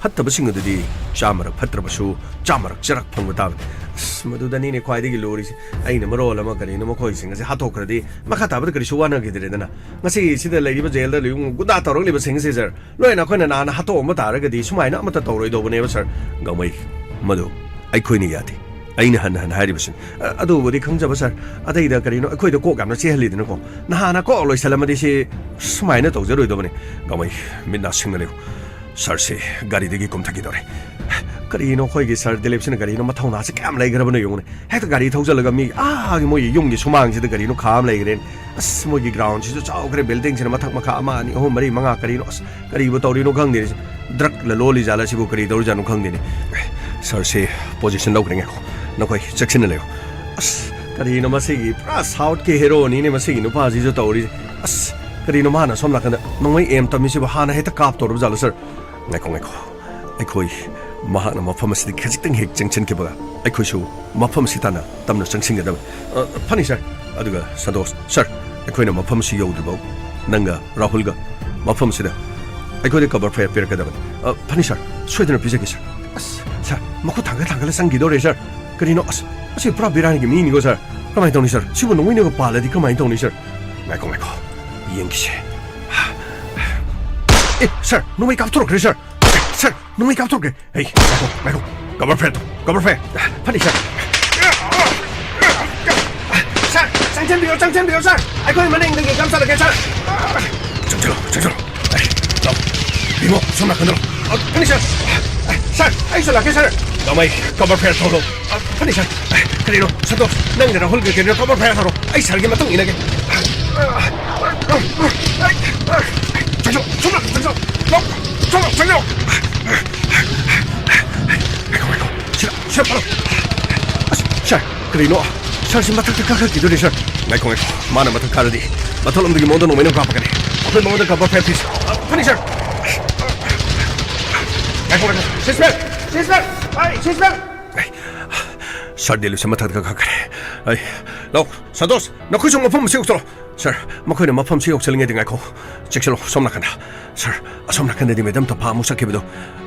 ꯐꯠꯇꯕꯁꯤꯡ ꯑꯗꯨꯗꯤ ꯆꯥꯝꯃꯔꯛ ꯐꯠꯇ꯭ꯔꯕꯁꯨ ꯆꯥꯝꯃꯔꯛ ꯆꯔꯛ ꯐꯪꯕ ꯇꯥꯕꯅꯤ꯫ ꯑꯁ, ꯃꯗꯨꯗꯅꯤꯅꯦ ꯈ꯭ꯋꯥꯏꯗꯒꯤ ꯂꯨꯔꯤꯁꯦ꯫ ꯑꯩꯅ ꯃꯔꯣꯜ ꯑꯃ ꯀꯔꯤꯅꯣ ꯃꯈꯣꯏꯁꯤꯡ ꯑꯁꯦ ꯍꯥꯠꯇꯣꯛꯈ꯭ꯔꯗꯤ ꯃꯈꯥ ꯇꯥꯕꯗ ꯀꯔꯤꯁꯨ ꯋꯥꯅꯈꯤꯗ꯭ꯔꯦꯗꯅ꯫ ꯉꯁꯤ ꯁꯤꯗ ꯂꯩꯔꯤꯕ ꯖꯦꯜꯗ ꯂꯩꯕ ꯒꯨꯟꯗꯥ ꯇꯧꯔꯛꯂꯤꯕꯁꯤꯡꯁꯦ, ꯁꯥꯔ, ꯂꯣꯏꯅ ꯑꯩꯈꯣꯏꯅ ꯅꯍꯥꯟ ꯍꯥꯠꯇꯣꯛꯑꯝꯕ ꯇꯥꯔꯒꯗꯤ ꯁꯨꯃꯥꯏꯅ ꯑꯃꯠꯇ ꯇꯧꯔꯣꯏꯗꯧꯕꯅꯦꯕ, ꯁꯥꯔ꯫ ꯒꯥꯡꯃꯩ, ꯃꯗꯨ ꯑꯩꯈꯣꯏꯅ ꯌꯥꯗꯦ꯫ ꯑꯩꯅ ꯍꯟꯅ ꯍꯟꯅ ꯍꯥꯏꯔꯤꯕꯁꯤꯅꯤ꯫ ꯑ, ꯑꯗꯨꯕꯨꯗꯤ ꯈꯪꯖꯕ, ꯁꯥꯔ꯫ ꯑꯇꯩꯗ ꯀꯔꯤꯅꯣ, ꯑꯩꯈꯣꯏꯗ ꯀꯣꯛ ꯌꯥꯝꯅ ꯆꯦꯍꯜꯂꯤꯗꯅꯀꯣ꯫ ꯅꯍꯥꯟꯅ ꯀꯣꯛ ꯂꯣꯏꯁꯜꯂꯝꯃꯗꯤ ꯁꯤ ꯁꯨꯃꯥꯏꯅ ꯇꯧꯖꯔꯣꯏꯗꯕꯅꯤ꯫ ꯒꯥꯡꯃꯩ, ꯃꯤꯠ ꯅꯥ ꯁꯤꯡꯅ ꯂꯩꯌꯨ꯫ ꯁꯥꯔꯁꯦ ꯒꯥꯔꯤꯗꯒꯤ ꯀꯨꯝꯊꯈꯤꯗꯧꯔꯦ꯫ ꯀꯔꯤꯅꯣ ꯑꯩꯈꯣꯏꯒꯤ ꯁꯥꯔ ꯗꯤꯂꯤꯞꯁꯤꯅ ꯀꯔꯤꯅꯣ ꯃꯊꯧꯅꯥꯁꯦ ꯀꯌꯥꯝ ꯂꯩꯈ꯭ꯔꯕꯅꯣ ꯌꯦꯡꯉꯨꯅꯦ꯫ ꯍꯦꯛꯇ ꯒꯥꯔꯤ ꯊꯧꯖꯜꯂꯒ ꯃꯤ ꯑꯥꯒꯤ ꯃꯣꯏꯒꯤ ꯌꯨꯝꯒꯤ ꯁꯨꯃꯥꯡꯁꯤꯗ ꯀꯔꯤꯅꯣ ꯈꯥꯝ ꯂꯩꯈ꯭ꯔꯦꯅꯦ꯫ ꯑꯁ, ꯃꯣꯏꯒꯤ ꯒ꯭ꯔꯥꯎꯟꯁꯤꯁꯨ ꯆꯥꯎꯈ꯭ꯔꯦ, ꯕꯤꯜꯗꯤꯡꯁꯤꯅ ꯃꯊꯛ ꯃꯈꯥ ꯑꯃ, ꯑꯅꯤ, ꯑꯍꯨꯝ, ꯃꯔꯤ, ꯃꯉꯥ, ꯀꯔꯤꯅꯣ? ꯑꯁ, ꯀꯔꯤꯕꯨ ꯇꯧꯔꯤꯅꯣ ꯈꯪꯗꯦꯅꯦ꯫ ꯗ꯭ꯔꯒ ꯂꯂꯣꯜꯂꯤ ꯖꯥꯠꯂ ꯁꯤꯕꯨ, ꯀꯔꯤ ꯇꯧꯔꯤ ꯖꯥꯠꯅꯣ ꯈꯪꯗꯦꯅꯦ꯫ ꯁꯥꯔꯁꯦ ꯄꯣꯖꯤꯁꯟ ꯂꯧꯈ꯭ꯔꯦ, ꯉꯥꯏꯈꯣ꯫ ꯅꯈꯣꯏ ꯆꯦꯛꯁꯤꯟꯅ ꯂꯩꯌꯨ꯫ ꯑꯁ, ꯀꯔꯤꯅꯣ ꯃꯁꯤꯒꯤ ꯄꯨꯔꯥ ꯁꯥꯎꯠꯀꯤ ꯍꯦꯔꯣꯅꯤꯅꯦ ꯃꯁꯤꯒꯤ ꯅꯨꯄꯥꯁꯤꯁꯨ ꯇꯧꯔꯤꯁꯦ꯫ ꯑꯁ, ꯀꯔꯤꯅꯣ ꯃꯥꯅ ꯁꯣꯝ ꯅꯥꯀꯟꯗ ꯅꯣꯡꯃꯩ ꯑꯦꯝ ꯇꯝꯃꯤꯁꯤꯕꯨ? ꯍꯥꯟꯅ ꯍꯦꯛꯇ ꯀꯥꯞꯇꯧꯔꯕ ꯖꯥꯠꯂꯣ, ꯁꯥꯔ? ꯉꯥꯏꯈꯣ, ꯉꯥꯏꯈꯣ꯫ ꯑꯩꯈꯣꯏ ꯃꯍꯥꯛꯅ ꯃꯐꯝ ꯑꯁꯤꯗ ꯈꯖꯤꯛꯇꯪ ꯍꯦꯛ ꯆꯪꯁꯤꯟꯈꯤꯕꯒ ꯑꯩꯈꯣꯏꯁꯨ ꯃꯐꯝ ꯑꯁꯤ ꯇꯥꯟꯅ ꯇꯞꯅ ꯆꯪꯁꯤꯟꯒꯗꯕꯅꯤ꯫ ꯑ, ꯐꯅꯤ, ꯁꯥꯔ꯫ ꯑꯗꯨꯒ ꯁꯟꯇꯣꯁ, ꯁꯥꯔ, ꯑꯩꯈꯣꯏꯅ ꯃꯐꯝ ꯑꯁꯤ ꯌꯧꯗ꯭ꯔꯤꯐꯥꯎ ꯅꯪꯒ ꯔꯥꯍꯨꯜꯒ ꯃꯐꯝ ꯑꯁꯤꯗ ꯑꯩꯈꯣꯏꯗ ꯀꯕꯔ ꯐꯥꯏꯌꯔ ꯄꯤꯔꯛꯀꯗꯕꯅꯤ꯫ ꯑ, ꯐꯅꯤ, ꯁꯥꯔ꯫ ꯁꯣꯏꯗꯅ ꯄꯤꯖꯒꯦ, ꯁꯥꯔ꯫ ꯑꯁ, ꯁꯥꯔ, ꯃꯈꯨꯠ ꯊꯥꯡꯒꯠ ꯊꯥꯡꯒꯠꯂ ꯆꯪꯈꯤꯗꯧꯔꯦ, ꯁꯥꯔ꯫ ꯀꯔꯤꯅꯣ? ꯑꯁ, ꯑꯁꯤ ꯄꯨꯔꯥ ꯕꯤꯔꯥꯅꯤꯒꯤ ꯃꯤꯅꯤꯀꯣ, ꯁꯥꯔ꯫ ꯀꯃꯥꯏꯅ ꯇꯧꯅꯤ, ꯁꯥꯔ? ꯁꯤꯕꯨ ꯅꯣꯡꯃꯩꯅꯒ ꯄꯥꯜꯂꯗꯤ ꯀꯃꯥꯏꯅ ꯇꯧꯅꯤ, ꯁꯥꯔ? ꯉꯥꯏꯈꯣ, ꯉꯥꯏꯈꯣ꯫ ꯌꯦꯡꯈꯤꯁꯦ꯫ ꯑꯦ, ꯁꯥꯔ, ꯅꯣꯡꯃꯩ ꯀꯥꯞꯊꯣꯔꯛꯈ꯭ꯔꯦ, ꯁꯥꯔ꯫ ꯁꯥꯔ, ꯅꯣꯡꯃꯩ ꯀꯥꯞꯊꯣꯛꯈ꯭ꯔꯦ꯫ ꯍꯩ, ꯉꯥꯏꯈꯣ, ꯉꯥꯏꯈꯣ꯫ ꯀꯕꯔ ꯐꯥꯏꯌꯔ ꯇꯧ, ꯀꯕꯔ ꯐꯥꯏꯌꯔ꯫ ꯐꯅꯤ, ꯁꯥꯔ꯫ ꯁꯥꯔ, ꯆꯪꯁꯤꯟꯕꯤꯌꯣ, ꯆꯪꯁꯤꯟꯕꯤꯌꯣ, ꯁꯥꯔ꯫ ꯑꯩꯈꯣꯏ ꯃꯅꯤꯡꯗꯒꯤ ꯀꯥꯞꯁꯤꯜꯂꯛꯀꯦ, ꯁꯥꯔ꯫ ꯆꯪꯁꯤꯜꯂꯣ, ꯆꯪꯁꯤꯜꯂꯣ꯫ ꯑꯦ, ꯂꯥꯎ꯫ ꯚꯤꯃꯣ, ꯁꯣꯝ ꯅꯥꯀꯟꯗ ꯂꯥꯎ꯫ ꯑ, ꯐꯅꯤ, ꯁꯥꯔ꯫ ꯁꯥꯔ, ꯑꯩꯁꯨ ꯂꯥꯛꯀꯦ, ꯁꯥꯔ꯫ ꯒꯥꯡꯃꯩ, ꯀꯕꯔ ꯐꯥꯏꯌꯔ ꯇꯧꯔꯣ꯫ ꯑ, ꯐꯅꯤ, ꯁꯥꯔ꯫ ꯀꯔꯤꯅꯣ? ꯁꯟꯇꯣꯁ, ꯅꯪꯅ ꯔꯥꯍꯨꯜꯒ ꯀꯔꯤꯅꯣ ꯀꯕꯔ ꯐꯥꯏꯌꯔ ꯇꯧꯔꯣ꯫ ꯑꯩ ꯁꯥꯔꯒꯤ ꯃꯇꯨꯡ ꯏꯟꯅꯒꯦ꯫ ꯆꯪꯁꯤꯜꯂꯣ, ꯁꯣꯝ ꯅꯥꯀꯟꯗ ꯆꯪꯁꯤꯜꯂꯣ꯫ ꯂꯥꯎ, ꯁꯣꯝ ꯅꯥꯀꯟꯗ ꯆꯪꯁꯤꯜꯂꯣ꯫ ꯉꯥꯏꯈꯣ, ꯉꯥꯏꯈꯣ꯫ ꯁꯤꯗ, ꯁꯤꯗ ꯐꯥꯔꯣ꯫ ꯑꯁ, ꯁꯥꯔ, ꯀꯔꯤꯅꯣ? ꯁꯥꯔꯁꯤ ꯃꯊꯛꯇ ꯀꯥꯈꯠꯈꯤꯗꯣꯔꯦ, ꯁꯥꯔ꯫ ꯉꯥꯏꯈꯣ, ꯉꯥꯏꯈꯣ꯫ ꯃꯥꯅ ꯃꯊꯛ ꯀꯥꯔꯗꯤ ꯃꯊꯛꯂꯣꯝꯗꯒꯤ ꯃꯉꯣꯟꯗ ꯅꯣꯡꯃꯩꯅ ꯀꯥꯞꯄꯛꯀꯅꯤ꯫ ꯑꯩꯈꯣꯏ ꯃꯉꯣꯟꯗ ꯀꯕꯔ ꯐꯥꯏꯌꯔ ꯄꯤꯁꯤ꯫ ꯑ, ꯐꯅꯤ, ꯁꯥꯔ꯫ ꯉꯥꯏꯈꯣ, ꯉꯥꯏꯈꯣ꯫ ꯁꯤꯁꯄꯦꯜ! ꯁꯤꯁꯄꯦꯜ! ꯑꯩ, ꯁꯤꯁꯄꯦꯜ! ꯁꯥꯔ ꯗꯦꯂꯤꯞꯁꯦ ꯃꯊꯛꯇ ꯀꯥꯈꯠꯈ꯭ꯔꯦ꯫ ꯑꯩ ꯂꯥꯎ, ꯁꯟꯇꯣꯁ, ꯅꯈꯣꯏꯁꯨ ꯃꯐꯝ ꯑꯁꯤ ꯌꯧꯁꯤꯜꯂꯣ꯫ ꯁꯥꯔ, ꯃꯈꯣꯏꯅ ꯃꯐꯝꯁꯤ ꯌꯧꯁꯤꯜꯂꯤꯉꯩꯗ ꯉꯥꯏꯈꯣ꯫ ꯆꯦꯛꯁꯤꯜꯂꯣ, ꯁꯣꯝ ꯅꯥꯀꯟꯗ꯫ ꯁꯥꯔ, ꯑꯁꯣꯝ ꯅꯥꯀꯟꯗꯗꯤ ꯃꯦꯗꯝ ꯇꯝꯐꯥ ꯑꯃꯨꯛ ꯆꯠꯈꯤꯕꯗꯣ,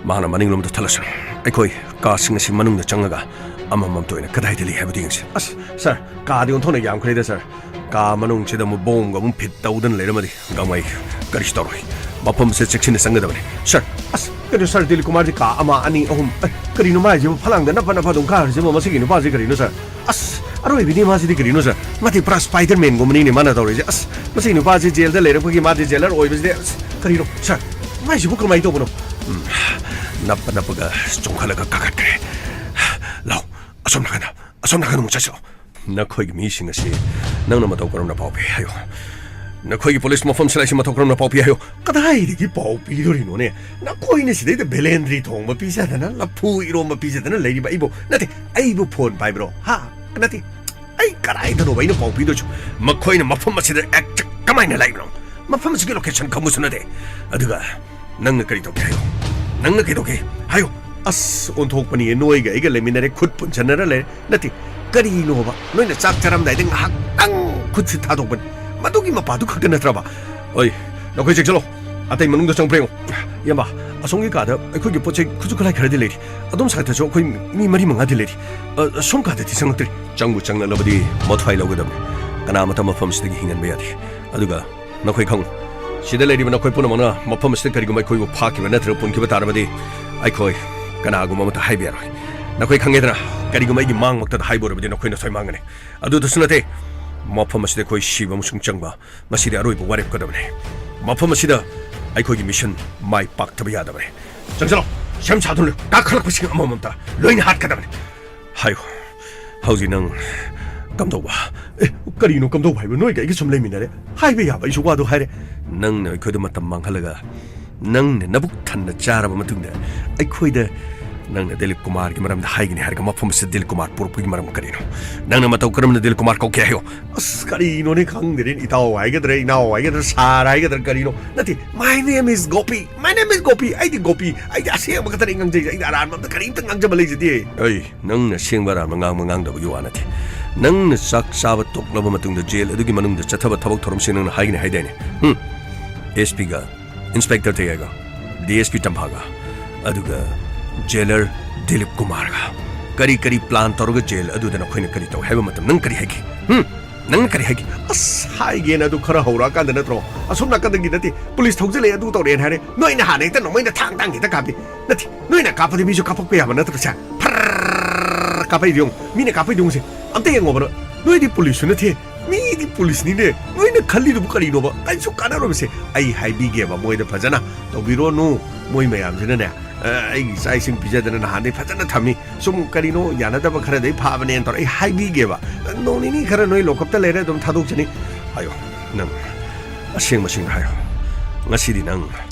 ꯃꯍꯥꯛꯅ ꯃꯅꯤꯡꯂꯣꯝꯗ ꯊꯜꯂꯁꯅꯨ꯫ ꯑꯩꯈꯣꯏ ꯀꯥꯁꯤꯡ ꯑꯁꯤ ꯃꯅꯨꯡꯗ ꯆꯪꯉꯒ ꯑꯃꯃꯝꯇ ꯑꯣꯏꯅ ꯀꯗꯥꯏꯗ ꯂꯩ ꯍꯥꯏꯕꯗꯨ ꯌꯦꯡꯁꯤ꯫ ꯑꯁ, ꯁꯥꯔ, ꯀꯥꯗꯤ ꯑꯣꯟꯊꯣꯛꯅ ꯌꯥꯝꯈ꯭ꯔꯦꯗ, ꯁꯥꯔ꯫ ꯀꯥ ꯃꯅꯨꯡꯁꯤꯗ ꯑꯃꯨꯛ ꯕꯣꯝꯒ ꯑꯃꯨꯛ ꯐꯤꯠ ꯇꯧꯗꯅ ꯂꯩꯔꯝꯃꯗꯤ ꯒꯃꯩ ꯀꯔꯤꯁꯨ ꯇꯧꯔꯣꯏ꯫ ꯃꯐꯝꯁꯦ ꯆꯦꯛꯁꯤꯟꯅ ꯆꯪꯒꯗꯕꯅꯤ꯫ ꯁꯥꯔ, ꯑꯁ, ꯀꯩꯅꯣ ꯁꯥꯔ, ꯗꯤꯂꯤꯞ ꯀꯨꯃꯥꯔꯁꯤ ꯀꯥ ꯑꯃ, ꯑꯅꯤ, ꯑꯍꯨꯝ, ꯑ, ꯀꯔꯤꯅꯣ ꯃꯥꯏꯁꯤꯕꯨ ꯐꯂꯥꯡꯗ ꯅꯞꯄ ꯅꯞꯄ ꯑꯗꯨꯝ ꯀꯥꯔꯤꯁꯤꯕꯨ? ꯃꯁꯤꯒꯤ ꯅꯨꯄꯥꯁꯤ ꯀꯔꯤꯅꯣ ꯁꯥꯔ? ꯑꯁ, ꯑꯔꯣꯏꯕꯤꯅꯤ ꯃꯥꯁꯤꯗꯤ ꯀꯔꯤꯅꯣ ꯁꯥꯔ? ꯃꯥꯗꯤ ꯄꯨꯔꯥ ꯁ꯭ꯄꯥꯏꯗꯔꯃꯦꯟꯒꯨꯝꯕꯅꯤꯅꯦ ꯃꯥꯅ ꯇꯧꯔꯤꯁꯦ꯫ ꯑꯁ, ꯃꯁꯤ ꯅꯨꯄꯥꯁꯤ ꯖꯦꯜꯗ ꯂꯩꯔꯛꯄꯒꯤ ꯃꯥꯗꯤ ꯖꯦꯂꯔ ꯑꯣꯏꯕꯁꯤꯗꯤ, ꯑꯁ, ꯀꯔꯤꯅꯣ ꯁꯥꯔ? ꯃꯥꯏꯁꯤꯕꯨ ꯀꯃꯥꯏꯅ ꯇꯧꯕꯅꯣ? ꯎꯝ, ꯅꯞꯄ ꯅꯞꯄꯒ ꯆꯣꯡꯈꯠꯂꯒ ꯀꯥꯈꯠꯈ꯭ꯔꯦ꯫ ꯂꯥꯎ, ꯑꯁꯣꯝ ꯅꯥꯀꯟꯗ, ꯑꯁꯣꯝ ꯅꯥꯀꯟꯗ ꯑꯃꯨꯛ ꯆꯠꯁꯤꯂꯣ꯫ ꯅꯈꯣꯏꯒꯤ ꯃꯤꯁꯤꯡ ꯑꯁꯤ ꯅꯪꯅ ꯃꯇꯧ ꯀꯔꯝꯅ ꯄꯥꯎ ꯄꯤ ꯍꯥꯏꯌꯨ꯫ ꯅꯈꯣꯏꯒꯤ ꯄꯨꯂꯤꯁ ꯃꯐꯝ ꯁꯤꯂꯥꯏꯁꯤ ꯃꯇꯧ ꯀꯔꯝꯅ ꯄꯥꯎ ꯄꯤ ꯍꯥꯏꯌꯨ꯫ ꯀꯗꯥꯏꯗꯒꯤ ꯄꯥꯎ ꯄꯤꯗꯣꯔꯤꯅꯣꯅꯦ? ꯅꯈꯣꯏꯅ ꯁꯤꯗꯩꯗ ꯕꯦꯂꯦꯟꯗ꯭ꯔꯤ ꯊꯣꯡꯕ ꯄꯤꯖꯗꯅ, ꯂꯐꯨ ꯏꯔꯣꯝꯕ ꯄꯤꯖꯗꯅ ꯂꯩꯔꯤꯕ ꯑꯩꯕꯨ, ꯅꯠꯇꯦ, ꯑꯩꯕꯨ ꯐꯣꯟ ꯄꯥꯏꯕ꯭ꯔꯣ? ꯍꯥ? ꯅꯠꯇꯦ, ꯑꯩ ꯀꯗꯥꯏꯗꯅꯣꯕ ꯑꯩꯅ ꯄꯥꯎ ꯄꯤꯗꯣꯏꯁꯨ? ꯃꯈꯣꯏꯅ ꯃꯐꯝ ꯑꯁꯤꯗ ꯑꯦꯛꯖꯦꯛ ꯀꯃꯥꯏꯅ ꯂꯥꯛꯏꯕꯅꯣ? ꯃꯐꯝ ꯑꯁꯤꯒꯤ ꯂꯣꯀꯦꯁꯟ ꯈꯪꯕꯁꯨ ꯅꯠꯇꯦ꯫ ꯑꯗꯨꯒ ꯅꯪꯅ ꯀꯔꯤ ꯇꯧꯒꯦ ꯍꯥꯏꯌꯣ? ꯅꯪꯅ ꯀꯩꯗꯧꯒꯦ ꯍꯥꯏꯌꯣ? ꯑꯁ, ꯑꯣꯟꯊꯣꯛꯄꯅꯤꯌꯦ, ꯅꯣꯏꯒ ꯑꯩꯒ ꯂꯩꯃꯤꯟꯅꯔꯦ, ꯈꯨꯠ ꯄꯨꯟꯁꯟꯅꯔ ꯂꯩꯔꯦ꯫ ꯅꯠꯇꯦ, ꯀꯔꯤꯅꯣꯕ? ꯅꯣꯏꯅ ꯆꯥꯛ ꯆꯥꯔꯝꯗꯥꯏꯗ ꯉꯥꯏꯍꯥꯛꯇꯪ ꯈꯨꯠꯁꯤ ꯊꯥꯗꯣꯛꯄꯅꯤ, ꯃꯗꯨꯒꯤ ꯃꯄꯥꯗꯨ ꯈꯛꯇ ꯅꯠꯇ꯭ꯔꯕ? ꯑꯣꯏ, ꯅꯈꯣꯏ ꯆꯦꯛꯁꯤꯜꯂꯣ, ꯑꯇꯩ ꯃꯅꯨꯡꯗ ꯆꯪꯕ꯭ꯔꯥ ꯌꯦꯡꯉꯣ꯫ ꯏꯌꯥꯝꯕ, ꯑꯁꯣꯝꯒꯤ ꯀꯥꯗ ꯑꯩꯈꯣꯏꯒꯤ ꯄꯣꯠ ꯆꯩ ꯈꯨꯠꯁꯨ ꯈꯨꯠꯂꯥꯏ ꯈꯔꯗꯤ ꯂꯩꯔꯤ꯫ ꯑꯗꯣꯝ ꯁꯥꯏꯠꯇꯁꯨ ꯑꯩꯈꯣꯏ ꯃꯤ ꯃꯔꯤ ꯃꯉꯥꯗꯤ ꯂꯩꯔꯤ꯫ ꯑ, ꯁꯣꯝ ꯀꯥꯗꯗꯤ ꯆꯪꯉꯛꯇ꯭ꯔꯤ꯫ ꯆꯪꯕꯨ ꯆꯪꯂꯛꯂꯕꯗꯤ ꯃꯊ꯭ꯋꯥꯏ ꯂꯧꯒꯗꯕꯅꯤ꯫ ꯀꯅꯥꯃꯠꯇ ꯃꯐꯝꯁꯤꯗꯒꯤ ꯍꯤꯡꯍꯟꯕ ꯌꯥꯗꯦ꯫ ꯑꯗꯨꯒ ꯅꯈꯣꯏ ꯈꯪꯉꯨ, ꯁꯤꯗ ꯂꯩꯔꯤꯕ ꯅꯈꯣꯏ ꯄꯨꯝꯅꯃꯛꯅ ꯃꯐꯝ ꯑꯁꯤꯗ ꯀꯔꯤꯒꯨꯝꯕ ꯑꯩꯈꯣꯏꯕꯨ ꯐꯥꯈꯤꯕ ꯅꯠꯇ꯭ꯔꯒ ꯄꯨꯟꯈꯤꯕ ꯇꯥꯔꯕꯗꯤ, ꯑꯩꯈꯣꯏ ꯀꯅꯥꯒꯨꯝꯕ ꯑꯃꯠꯇ ꯍꯥꯏꯕ ꯌꯥꯔꯣꯏ꯫ ꯅꯈꯣꯏ ꯈꯪꯉꯦꯗꯅ, ꯀꯔꯤꯒꯨꯝꯕ ꯑꯩꯒꯤ ꯃꯥꯡꯃꯛꯇꯗ ꯍꯥꯏꯕ ꯑꯣꯏꯔꯕꯗꯤ ꯅꯈꯣꯏ ꯅꯊ꯭ꯋꯥꯏ ꯃꯥꯡꯒꯅꯤ꯫ ꯑꯗꯨꯗꯁꯨ ꯅꯠꯇꯦ, ꯃꯐꯝ ꯑꯁꯤꯗ ꯑꯩꯈꯣꯏ ꯁꯤꯕ ꯑꯃꯁꯨꯡ ꯆꯪꯕ, ꯃꯁꯤꯗꯤ ꯑꯔꯣꯏꯕ ꯋꯥꯔꯦꯞꯀꯗꯕꯅꯤ꯫ ꯃꯐꯝ ꯑꯁꯤꯗ ꯑꯩꯈꯣꯏꯒꯤ ꯃꯤꯁꯟ ꯃꯥꯏ ꯄꯥꯛꯇꯕ ꯌꯥꯗꯕꯅꯤ꯫ ꯆꯪꯁꯤꯜꯂꯣ, ꯁꯦꯝ ꯁꯥꯗꯨꯅ ꯀꯥꯈꯠꯂꯛꯄꯁꯤꯡ ꯑꯃꯃꯝꯇ ꯂꯣꯏꯅ ꯍꯥꯠꯀꯗꯕꯅꯤ꯫ ꯍꯥꯏꯌꯨ, ꯍꯧꯖꯤꯛ ꯅꯪ ꯀꯝꯗꯧꯕ? ꯑꯦ, ꯀꯔꯤꯅꯣ ꯀꯝꯗꯧꯕ ꯍꯥꯏꯕ? ꯅꯣꯏꯒ ꯑꯩꯒ ꯁꯨꯝ ꯂꯩꯃꯤꯟꯅꯔꯦ, ꯍꯥꯏꯕ ꯌꯥꯕ ꯑꯩꯁꯨ ꯋꯥꯗꯣ ꯍꯥꯏꯔꯦ꯫ ꯅꯪꯅ ꯑꯩꯈꯣꯏꯗ ꯃꯇꯝ ꯃꯥꯡꯍꯜꯂꯒ, ꯅꯪꯅ ꯅꯕꯨꯛ ꯊꯟꯅ ꯆꯥꯔꯕ ꯃꯇꯨꯡꯗ, ꯑꯩꯈꯣꯏꯗ ꯅꯪꯅ ꯗꯤꯂꯤꯞ ꯀꯨꯃꯥꯔꯒꯤ ꯃꯔꯝꯗ ꯍꯥꯏꯒꯅꯤ ꯍꯥꯏꯔꯒ, ꯃꯐꯝ ꯑꯁꯤꯗ ꯗꯤꯂꯤꯞ ꯀꯨꯃꯥꯔ ꯄꯨꯔꯛꯄꯒꯤ ꯃꯔꯝ ꯀꯔꯤꯅꯣ? ꯅꯪꯅ ꯃꯇꯧ ꯀꯔꯝꯅ ꯗꯤꯂꯤꯞ ꯀꯨꯃꯥꯔ ꯀꯧꯒꯦ ꯍꯥꯏꯌꯨ꯫ ꯑꯁ, ꯀꯔꯤꯅꯣꯅꯦ, ꯈꯪꯗꯦꯅꯦ, ꯏꯇꯥꯎ ꯍꯥꯏꯒꯗ꯭ꯔꯥ, ꯏꯅꯥꯎ ꯍꯥꯏꯒꯗ꯭ꯔꯥ, ꯁꯥꯔ ꯍꯥꯏꯒꯗ꯭ꯔꯥ, ꯀꯔꯤꯅꯣ? ꯅꯠꯇꯦ, "My name is Gopi, my name is ꯒꯣꯄꯤ, ꯑꯩꯗꯤ ꯒꯣꯄꯤ, ꯑꯩꯗꯤ ꯑꯁꯦꯡꯕ ꯈꯛꯇꯅꯦ ꯉꯥꯡꯖꯩꯁꯦ, ꯑꯩꯗꯤ ꯑꯔꯥꯟꯕ ꯑꯝꯇ ꯀꯔꯤꯝꯇ ꯉꯥꯡꯖꯕ ꯂꯩꯖꯗꯦ"꯫ ꯑꯩ, ꯅꯪꯅ ꯑꯁꯦꯡꯕ ꯑꯔꯥꯟꯕ ꯉꯥꯡꯕ ꯉꯥꯡꯗꯕꯒꯤ ꯋꯥ ꯅꯠꯇꯦ, ꯅꯪꯅ ꯆꯥꯛ ꯆꯥꯕ ꯇꯣꯛꯂꯕ ꯃꯇꯨꯡꯗ ꯖꯦꯜ ꯑꯗꯨꯒꯤ ꯃꯅꯨꯡꯗ ꯆꯠꯊꯕ ꯊꯕꯛ ꯊꯧꯔꯝꯁꯤꯡ ꯅꯪꯅ ꯍꯥꯏꯒꯅꯤ ꯍꯥꯏꯗꯥꯏꯅꯦ? ꯎꯝ? ꯑꯦꯁ ꯄꯤꯒ, ꯏꯟꯁꯄꯦꯛꯇꯔ ꯇꯌꯥꯏꯒ, ꯗꯤ ꯑꯦꯁ ꯄꯤ ꯇꯝꯐꯥꯒ, ꯑꯗꯨꯒ ꯖꯦꯂꯔ ꯗꯤꯂꯤꯞ ꯀꯨꯃꯥꯔꯒ ꯀꯔꯤ ꯀꯔꯤ ꯄ꯭ꯂꯥꯟ ꯇꯧꯔꯒ ꯖꯦꯜ ꯑꯗꯨꯗ ꯅꯈꯣꯏꯅ ꯀꯔꯤ ꯇꯧꯏ ꯍꯥꯏꯕ ꯃꯇꯝ ꯅꯪ ꯀꯔꯤ ꯍꯥꯏꯈꯤ? ꯎꯝ? ꯅꯪꯅ ꯀꯔꯤ ꯍꯥꯏꯈꯤ? ꯑꯁ, ꯍꯥꯏꯒꯦꯅ ꯑꯗꯨ ꯈꯔ ꯍꯧꯔꯛꯑꯀꯥꯟꯗ ꯅꯠꯇ꯭ꯔꯣ ꯑꯁꯣꯝ ꯅꯥꯀꯟꯗꯒꯤ ꯅꯠꯇꯦ, ꯄꯨꯂꯤꯁ ꯊꯧꯖꯤꯜꯂꯛꯑꯦ, ꯑꯗꯨ ꯇꯧꯔꯛꯑꯦꯅ ꯍꯥꯏꯔꯦ, ꯅꯣꯏꯅ ꯍꯥꯟꯅ ꯍꯦꯛꯇ ꯅꯣꯡꯃꯩꯅ ꯊꯥꯡ ꯊꯥꯡ ꯍꯦꯛꯇ ꯀꯥꯞꯄꯤ꯫ ꯅꯠꯇꯦ, ꯅꯣꯏꯅ ꯀꯥꯞꯄꯗꯤ ꯃꯤꯁꯨ ꯀꯥꯞꯄꯛꯄ ꯌꯥꯕ ꯅꯠꯇ꯭ꯔꯣ? ꯁꯦ, ꯐꯔ ꯀꯥꯞꯄꯛꯏꯗꯤ ꯌꯦꯡꯉꯨ, ꯃꯤꯅ ꯀꯥꯞꯄꯛꯏꯗꯤ ꯌꯦꯡꯉꯨꯁꯦ, ꯑꯝꯇ ꯌꯦꯡꯉꯣꯕ ꯅꯣꯏ꯫ ꯅꯣꯏꯗꯤ ꯄꯨꯂꯤꯁꯁꯨ ꯅꯠꯇꯦ, ꯃꯤꯗꯤ ꯄꯨꯂꯤꯁꯅꯤꯅꯦ꯫ ꯅꯣꯏꯅ ꯈꯜꯂꯤꯗꯨꯕꯨ ꯀꯔꯤꯅꯣꯕ? ꯀꯩꯁꯨ ꯀꯥꯟꯅꯔꯣꯏꯕꯁꯦ꯫ ꯑꯩ ꯍꯥꯏꯕꯤꯒꯦꯕ ꯃꯣꯏꯗ ꯐꯖꯅ, ꯇꯧꯕꯤꯔꯣꯅꯨ꯫ ꯃꯣꯏ ꯃꯌꯥꯝꯁꯤꯅꯅꯦ, ꯑ, ꯑꯩꯒꯤ ꯆꯥꯛ ꯏꯁꯤꯡ ꯄꯤꯖꯗꯅ ꯅꯍꯥꯟꯗꯩ ꯐꯖꯅ ꯊꯝꯃꯤ꯫ ꯁꯨꯝ ꯀꯔꯤꯅꯣ ꯌꯥꯅꯗꯕ ꯈꯔꯗꯩ ꯐꯥꯕꯅꯦꯅ ꯇꯧꯔ ꯑꯩ ꯍꯥꯏꯕꯤꯒꯦꯕ꯫ ꯅꯣꯡ ꯅꯤꯅꯤ ꯈꯔ ꯅꯣꯏ ꯂꯣꯀꯞꯇ ꯂꯩꯔ ꯑꯗꯨꯝ ꯊꯥꯗꯣꯛꯆꯅꯤ꯫ ꯍꯥꯏꯌꯣ, ꯅꯪ ꯑꯁꯦꯡꯕꯁꯤꯡ ꯍꯥꯏꯌꯣ꯫ ꯉꯁꯤꯗꯤ ꯅꯪ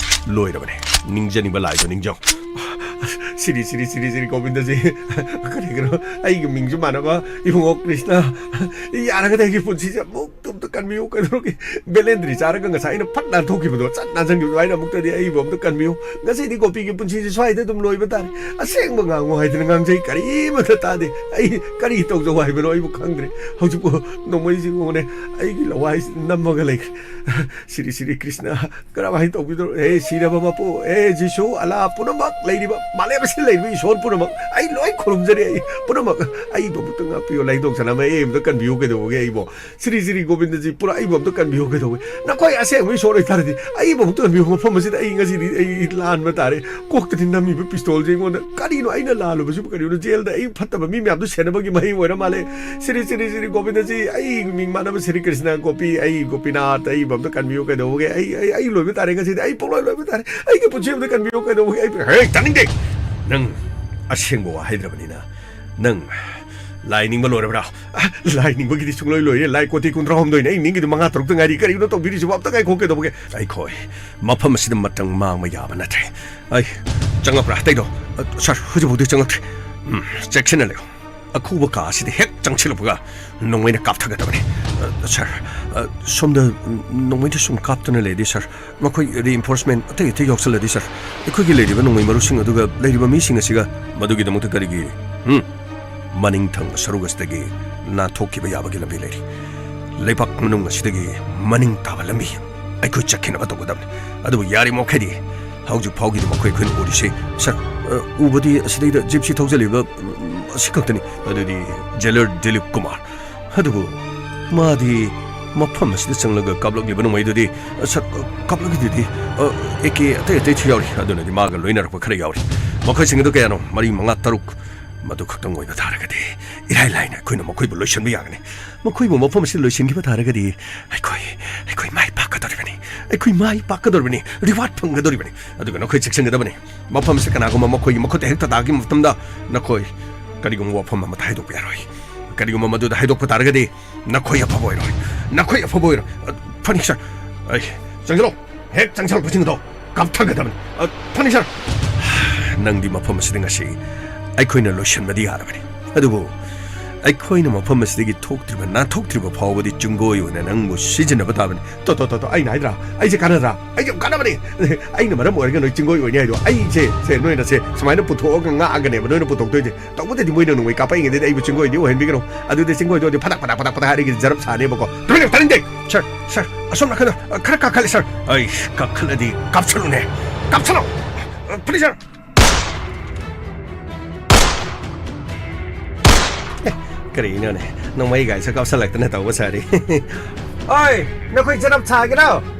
ꯂꯣꯏꯔꯕꯅꯦ꯫ ꯅꯤꯡꯖꯅꯤꯡꯕ ꯂꯥꯏꯗꯣ ꯅꯤꯡꯖꯧ꯫ ꯁꯤꯔꯤ, ꯁꯤꯔꯤ, ꯁꯤꯔꯤ, ꯁꯤꯔꯤ ꯒꯣꯕꯤꯟꯗꯖꯤ꯫ ꯀꯔꯤꯒꯤꯅꯣ ꯑꯩꯒꯤ ꯃꯤꯡꯁꯨ ꯃꯥꯟꯅꯕ ꯏꯕꯨꯡꯉꯣ ꯀ꯭ꯔꯤꯁꯅ? ꯌꯥꯔꯒꯗꯤ ꯑꯩꯒꯤ ꯄꯨꯟꯁꯤꯁꯦ ꯑꯃꯨꯛ ꯑꯝꯇ ꯀꯟꯕꯤꯌꯨ꯫ ꯀꯩꯗꯧꯔꯒꯦ? ꯕꯦꯂꯦꯟꯗ꯭ꯔꯤ ꯆꯥꯔꯒ ꯉꯁꯥꯏ ꯑꯩꯅ ꯐꯠ ꯅꯥꯟꯊꯣꯛꯈꯤꯕꯗꯣ, ꯆꯠ ꯅꯥꯟꯁꯤꯟꯈꯤꯕꯗꯣ, ꯑꯩꯅ ꯑꯃꯨꯛꯇꯗꯤ ꯑꯩꯕꯨ ꯑꯝꯇ ꯀꯟꯕꯤꯌꯨ꯫ ꯉꯁꯤꯗꯤ ꯒꯣꯄꯤꯒꯤ ꯄꯨꯟꯁꯤꯁꯦ ꯁ꯭ꯋꯥꯏꯗ ꯑꯗꯨꯝ ꯂꯣꯏꯕ ꯇꯥꯔꯦ꯫ ꯑꯁꯦꯡꯕ ꯉꯥꯡꯉꯨ ꯍꯥꯏꯗꯅ ꯉꯥꯡꯖꯩ, ꯀꯔꯤꯃꯠꯇ ꯇꯥꯗꯦ꯫ ꯑꯩ ꯀꯔꯤ ꯇꯧꯖꯧ ꯍꯥꯏꯕꯅꯣ ꯑꯩꯕꯨ ꯈꯪꯗ꯭ꯔꯦ꯫ ꯍꯧꯖꯤꯛꯄꯨ ꯅꯣꯡꯃꯩꯁꯤ ꯌꯦꯡꯉꯨꯅꯦ, ꯑꯩꯒꯤ ꯂꯋꯥꯏꯁꯤ ꯅꯝꯃꯒ ꯂꯩꯈ꯭ꯔꯦ꯫ ꯁꯤꯔꯤ ꯁꯤꯔꯤ ꯀ꯭ꯔꯤꯁꯅ, ꯀꯔꯝꯍꯥꯏꯅ ꯇꯧꯕꯤꯗꯣꯏꯅꯣ? ꯍꯦ ꯁꯤꯔꯕ ꯃꯄꯨ, ꯍꯦ ꯖꯤꯁꯨ, ꯑꯂꯥ ꯄꯨꯝꯅꯃꯛ, ꯂꯩꯔꯤꯕ ꯃꯥꯂꯦꯝ ꯑꯁꯤꯗ ꯂꯩꯔꯤꯕ ꯏꯁꯣꯔ ꯄꯨꯝꯅꯃꯛ, ꯑꯩ ꯂꯣꯏ ꯈꯨꯔꯨꯝꯖꯔꯤ꯫ ꯑꯩ ꯄꯨꯝꯅꯃꯛ ꯑꯩꯕꯨ ꯑꯃꯨꯛꯇ ꯉꯥꯛꯄꯤꯌꯨ꯫ ꯂꯥꯏꯗꯣꯛ ꯁꯅꯥꯃꯍꯤ, ꯑꯩ ꯑꯝꯇ ꯀꯟꯕꯤꯌꯨ ꯀꯩꯗꯧꯕꯒꯦ ꯑꯩꯕꯣ? ꯁꯤꯔꯤ ꯁꯤꯔꯤ ꯒꯣꯕꯤꯟꯗꯖꯤ, ꯄꯨꯔꯥ ꯑꯩꯕꯨ ꯑꯝꯇ ꯀꯟꯕꯤꯌꯨ ꯀꯩꯗꯧꯕꯒꯦ? ꯅꯈꯣꯏ ꯑꯁꯦꯡꯕ ꯏꯁꯣꯔ ꯑꯣꯏꯇꯥꯔꯗꯤ ꯑꯩꯕꯨ ꯑꯃꯨꯛꯇ ꯀꯟꯕꯤꯌꯨ꯫ ꯃꯐꯝ ꯑꯁꯤꯗ ꯑꯩ ꯉꯁꯤꯗꯤ ꯑꯩ ꯂꯥꯟꯕ ꯇꯥꯔꯦ꯫ ꯀꯣꯛꯇꯗꯤ ꯅꯝꯃꯤꯕ ꯄꯤꯁꯇꯣꯜꯁꯦ ꯑꯩꯉꯣꯟꯗ ꯀꯔꯤꯅꯣ? ꯑꯩꯅ ꯂꯥꯜꯂꯨꯕꯁꯤꯕꯨ ꯀꯔꯤꯅꯣ? ꯖꯦꯜꯗ ꯑꯩ ꯐꯠꯇꯕ ꯃꯤ ꯃꯌꯥꯝꯗꯨ ꯁꯦꯟꯅꯕꯒꯤ ꯃꯍꯩ ꯑꯣꯏꯔ ꯃꯥꯜꯂꯦ꯫ ꯁꯤꯔꯤ ꯁꯤꯔꯤ ꯁꯤꯔꯤ ꯒꯣꯕꯤꯟꯗꯖꯤ, ꯑꯩ ꯃꯤꯡ ꯃꯥꯟꯅꯕ ꯁꯤꯔꯤ ꯀ꯭ꯔꯤꯁꯅ ꯒꯣꯄꯤ, ꯑꯩ ꯒꯣꯄꯤꯅꯥꯊ, ꯑꯩꯕꯨ ꯑꯝꯇ ꯀꯟꯕꯤꯌꯨ ꯀꯩꯗꯧꯕꯒꯦ? ꯑꯩ, ꯑꯩ, ꯑꯩ ꯂꯣꯏꯕ ꯇꯥꯔꯦ ꯉꯁꯤꯗꯤ꯫ ꯑꯩ ꯄꯨꯡꯂꯣꯏ ꯂꯣꯏꯕ ꯇꯥꯔꯦ꯫ ꯑꯩꯒꯤ ꯄꯨꯟꯁꯤ ꯑꯝꯇ ꯀꯟꯕꯤꯌꯨ ꯀꯩꯗꯧꯕꯒꯦ? ꯑꯩ, ꯍꯦ, ꯇꯥꯅꯤꯡꯗꯦ! ꯅꯪ ꯑꯁꯦꯡꯕ ꯋꯥ ꯍꯥꯏꯗ꯭ꯔꯕꯅꯤꯅ ꯅꯪ ꯂꯥꯏ ꯅꯤꯡꯕ ꯂꯣꯏꯔꯕ꯭ꯔꯥ? ꯑ, ꯂꯥꯏ ꯅꯤꯡꯕꯒꯤꯗꯤ ꯁꯨꯡꯂꯣꯏ ꯂꯣꯏꯔꯦ꯫ ꯂꯥꯏ ꯀꯣꯇꯤ ꯀꯨꯟꯊ꯭ꯔꯥ ꯍꯨꯝꯗꯣꯏꯅꯦ꯫ ꯑꯩ ꯅꯤꯡꯒꯤꯗꯨ ꯃꯉꯥ ꯇꯔꯨꯛꯇ ꯉꯥꯏꯔꯤ꯫ ꯀꯔꯤꯒꯤꯅꯣ ꯇꯧꯕꯤꯔꯤꯁꯤꯕꯣ? ꯑꯝꯇ ꯉꯥꯏꯈꯣ ꯀꯩꯗꯧꯕꯒꯦ? ꯑꯩꯈꯣꯏ ꯃꯐꯝ ꯑꯁꯤꯗ ꯃꯇꯝ ꯃꯥꯡꯕ ꯌꯥꯕ ꯅꯠꯇ꯭ꯔꯦ꯫ ꯑꯩ ꯆꯪꯉꯛꯄ꯭ꯔꯥ? ꯑꯇꯩꯗꯣ? ꯑ, ꯁꯥꯔ, ꯍꯧꯖꯤꯛꯐꯥꯎꯗꯤ ꯆꯪꯉꯛꯇ꯭ꯔꯤ꯫ ꯎꯝ, ꯆꯦꯛꯁꯤꯟꯅ ꯂꯩꯌꯨ꯫ ꯑꯈꯨꯕ ꯀꯥ ꯑꯁꯤꯗ ꯍꯦꯛ ꯆꯪꯁꯤꯜꯂꯛꯄꯒ ꯅꯣꯡꯃꯩꯅ ꯀꯥꯞꯊꯒꯗꯕꯅꯤ꯫ ꯑ, ꯁꯥꯔ, ꯑ, ꯁꯣꯝꯗ ꯅꯣꯡꯃꯩꯗ ꯁꯨꯝ ꯀꯥꯞꯇꯨꯅ ꯂꯩꯔꯗꯤ, ꯁꯥꯔ, ꯃꯈꯣꯏ reinforcement ꯑꯇꯩ ꯑꯇꯩ ꯌꯥꯎꯁꯜꯂꯗꯤ, ꯁꯥꯔ, ꯑꯩꯈꯣꯏꯒꯤ ꯂꯩꯔꯤꯕ ꯅꯣꯡꯃꯩ ꯃꯔꯨꯁꯤꯡ ꯑꯗꯨꯒ ꯂꯩꯔꯤꯕ ꯃꯤꯁꯤꯡ ꯑꯁꯤꯒ ꯃꯗꯨꯒꯤꯗꯃꯛꯇ ꯀꯔꯤꯒꯤ, ꯎꯝ? ꯃꯅꯤꯡ ꯊꯪꯕ ꯁꯔꯨꯛ ꯑꯁꯤꯗꯒꯤ ꯅꯥꯟꯊꯣꯛꯈꯤꯕ ꯌꯥꯕꯒꯤ ꯂꯝꯕꯤ ꯂꯩꯔꯤ꯫ ꯂꯩꯕꯥꯛ ꯃꯅꯨꯡ ꯑꯁꯤꯗꯒꯤ ꯃꯅꯤꯡ ꯇꯥꯕ ꯂꯝꯕꯤ ꯑꯩꯈꯣꯏ ꯆꯠꯈꯤꯅꯕ ꯇꯧꯒꯗꯕꯅꯤ꯫ ꯑꯗꯨꯕꯨ ꯌꯥꯔꯤꯃꯈꯩꯗꯤ ꯍꯧꯖꯤꯛ ꯐꯥꯎꯒꯤꯗꯤ ꯃꯈꯣꯏ ꯑꯩꯈꯣꯏꯅ ꯎꯔꯤꯁꯤ, ꯁꯥꯔ, ꯑ, ꯎꯕꯗꯤ ꯑꯁꯤꯗꯩꯗ ꯖꯤꯞꯁꯤ ꯊꯧꯖꯜꯂꯤꯕ, ꯎꯝ, ꯑꯁꯤ ꯈꯛꯇꯅꯤ꯫ ꯑꯗꯨꯗꯤ ꯖꯦꯂꯔ ꯗꯤꯂꯤꯞ ꯀꯨꯃꯥꯔ꯫ ꯑꯗꯨꯕꯨ ꯃꯥꯗꯤ ꯃꯐꯝ ꯑꯁꯤꯗ ꯆꯪꯂꯒ ꯀꯥꯞꯂꯛꯂꯤꯕ ꯅꯣꯡꯃꯩꯗꯨꯗꯤ, ꯁꯥꯔ, ꯀꯥꯞꯂꯛꯂꯤꯗꯨꯗꯤ, ꯑ, ꯑꯦ ꯀꯦ ꯑꯇꯩ ꯑꯇꯩꯁꯨ ꯌꯥꯎꯔꯤ꯫ ꯑꯗꯨꯅꯗꯤ ꯃꯥꯒ ꯂꯣꯏꯅꯔꯛꯄ ꯈꯔ ꯌꯥꯎꯔꯤ꯫ ꯃꯈꯣꯏꯁꯤꯡ ꯑꯗꯨ ꯀꯌꯥꯅꯣ? ꯃꯔꯤ, ꯃꯉꯥ, ꯇꯔꯨꯛ꯫ ꯃꯗꯨ ꯈꯛꯇꯪ ꯑꯣꯏꯕ ꯇꯥꯔꯒꯗꯤ ꯏꯔꯥꯏ ꯂꯥꯏꯅ ꯑꯩꯈꯣꯏꯅ ꯃꯈꯣꯏꯕꯨ ꯂꯣꯏꯁꯤꯟꯕ ꯌꯥꯒꯅꯤ꯫ ꯃꯈꯣꯏꯕꯨ ꯃꯐꯝ ꯑꯁꯤꯗ ꯂꯣꯏꯁꯤꯟꯈꯤꯕ ꯇꯥꯔꯒꯗꯤ ꯑꯩꯈꯣꯏ, ꯑꯩꯈꯣꯏ ꯃꯥꯏ ꯄꯥꯛꯀꯗꯧꯔꯤꯕꯅꯤ꯫ ꯑꯩꯈꯣꯏ ꯃꯥꯏ ꯄꯥꯛꯀꯗꯧꯔꯤꯕꯅꯤ꯫ ꯔꯤꯋꯥꯔꯗ ꯐꯪꯒꯗꯧꯔꯤꯕꯅꯤ꯫ ꯑꯗꯨꯒ ꯅꯈꯣꯏ ꯆꯦꯛꯁꯤꯟꯒꯗꯕꯅꯤ꯫ ꯃꯐꯝ ꯑꯁꯤꯗ ꯀꯅꯥꯒꯨꯝꯕ ꯃꯈꯣꯏꯒꯤ ꯃꯈꯨꯠꯇ ꯍꯦꯛꯇ ꯇꯥꯈꯤꯕ ꯃꯇꯝꯗ ꯅꯈꯣꯏ ꯀꯔꯤꯒꯨꯝꯕ ꯋꯥꯐꯝ ꯑꯃꯠꯇ ꯍꯥꯏꯗꯣꯛꯄ ꯌꯥꯔꯣꯏ꯫ ꯀꯔꯤꯒꯨꯝꯕ ꯃꯗꯨꯗ ꯍꯥꯏꯗꯣꯛꯄ ꯇꯥꯔꯒꯗꯤ ꯅꯈꯣꯏ ꯑꯐꯕ ꯑꯣꯏꯔꯣꯏ꯫ ꯅꯈꯣꯏ ꯑꯐꯕ ꯑꯣꯏꯔꯣꯏ꯫ ꯑ, ꯐꯅꯤ, ꯁꯥꯔ꯫ ꯑꯩ, ꯆꯪꯁꯤꯜꯂꯣ꯫ ꯍꯦꯛ ꯆꯪꯁꯤꯜꯂꯛꯄꯁꯤꯡꯗꯣ ꯀꯥꯞꯊꯒꯗꯕꯅꯤ꯫ ꯑ, ꯐꯅꯤ, ꯁꯥꯔ꯫ ꯅꯪꯗꯤ ꯃꯐꯝ ꯑꯁꯤꯗ ꯉꯁꯤ ꯑꯩꯈꯣꯏꯅ ꯂꯣꯏꯁꯤꯟꯕꯗꯤ ꯌꯥꯔꯕꯅꯤ, ꯑꯗꯨꯕꯨ ꯑꯩꯈꯣꯏꯅ ꯃꯐꯝ ꯑꯁꯤꯗꯒꯤ ꯊꯣꯛꯇ꯭ꯔꯤꯕ, ꯅꯥꯟꯊꯣꯛꯇ꯭ꯔꯤꯕ ꯐꯥꯎꯕꯗꯤ ꯆꯤꯡꯒꯣꯏ ꯑꯣꯏꯅ ꯅꯪꯕꯨ ꯁꯤꯖꯤꯟꯅꯕ ꯇꯥꯕꯅꯤ꯫ ꯇꯣ, ꯇꯣ, ꯇꯣ, ꯇꯣ, ꯑꯩꯅ ꯍꯥꯏꯗ꯭ꯔꯥ? ꯑꯩꯁꯦ ꯀꯥꯟꯅꯗ꯭ꯔꯥ? ꯑꯩꯁꯦ ꯌꯥꯝ ꯀꯥꯟꯅꯕꯅꯤ꯫ ꯑꯩꯅ ꯃꯔꯝ ꯑꯣꯏꯔꯒ ꯅꯣꯏ ꯆꯤꯡꯒꯣꯏ ꯑꯣꯏꯅꯤ ꯍꯥꯏꯗꯣ꯫ ꯑꯩꯁꯦ, ꯁꯦ, ꯅꯣꯏꯅ ꯁꯦ ꯁꯨꯃꯥꯏꯅ ꯄꯨꯊꯣꯛꯑꯒ ꯉꯥꯛꯑꯒꯅꯦꯕ ꯅꯣꯏꯅ ꯄꯨꯊꯣꯛꯇꯣꯏꯁꯦ꯫ ꯇꯧꯕꯗꯗꯤ ꯃꯣꯏꯅ ꯅꯣꯡꯃꯩ ꯀꯥꯞꯄꯛꯏꯉꯩꯗꯗꯤ ꯑꯩꯕꯨ ꯆꯤꯡꯒꯣꯏꯗꯤ ꯑꯣꯏꯍꯟꯕꯤꯒꯅꯨ꯫ ꯑꯗꯨꯗꯤ ꯆꯤꯡꯒꯣꯏꯗꯣ ꯑꯗꯨ ꯐꯗꯛ, ꯐꯗꯛ, ꯐꯗꯛ, ꯐꯗꯛ ꯍꯥꯏꯔꯒ ꯖꯔꯞ ꯁꯥꯅꯦꯕꯀꯣ꯫ ꯇꯨꯃꯤꯟꯅ ꯇꯥꯅꯤꯡꯗꯦ꯫ ꯁꯥꯔ, ꯁꯥꯔ, ꯑꯁꯣꯝ ꯅꯥꯀꯟꯗ, ꯑ, ꯈꯔ ꯀꯥꯈꯠꯂꯦ, ꯁꯥꯔ꯫ ꯑꯩ, ꯀꯥꯈꯠꯂꯗꯤ ꯀꯥꯞꯁꯜꯂꯨꯅꯦ꯫ ꯀꯥꯞꯁꯜꯂꯣ꯫ ꯑ, ꯐꯨꯂꯤ, ꯁꯥꯔ꯫ ꯑꯦ, ꯀꯔꯤꯅꯣꯅꯦ? ꯅꯣꯡꯃꯩ ꯒꯥꯏꯁꯨ ꯀꯥꯞꯁꯜꯂꯛꯇꯅ ꯇꯧꯕ ꯁꯥꯔꯤ꯫ ꯑꯣꯏ, ꯅꯈꯣꯏ ꯖꯔꯞ ꯁꯥꯒꯦꯔꯣ?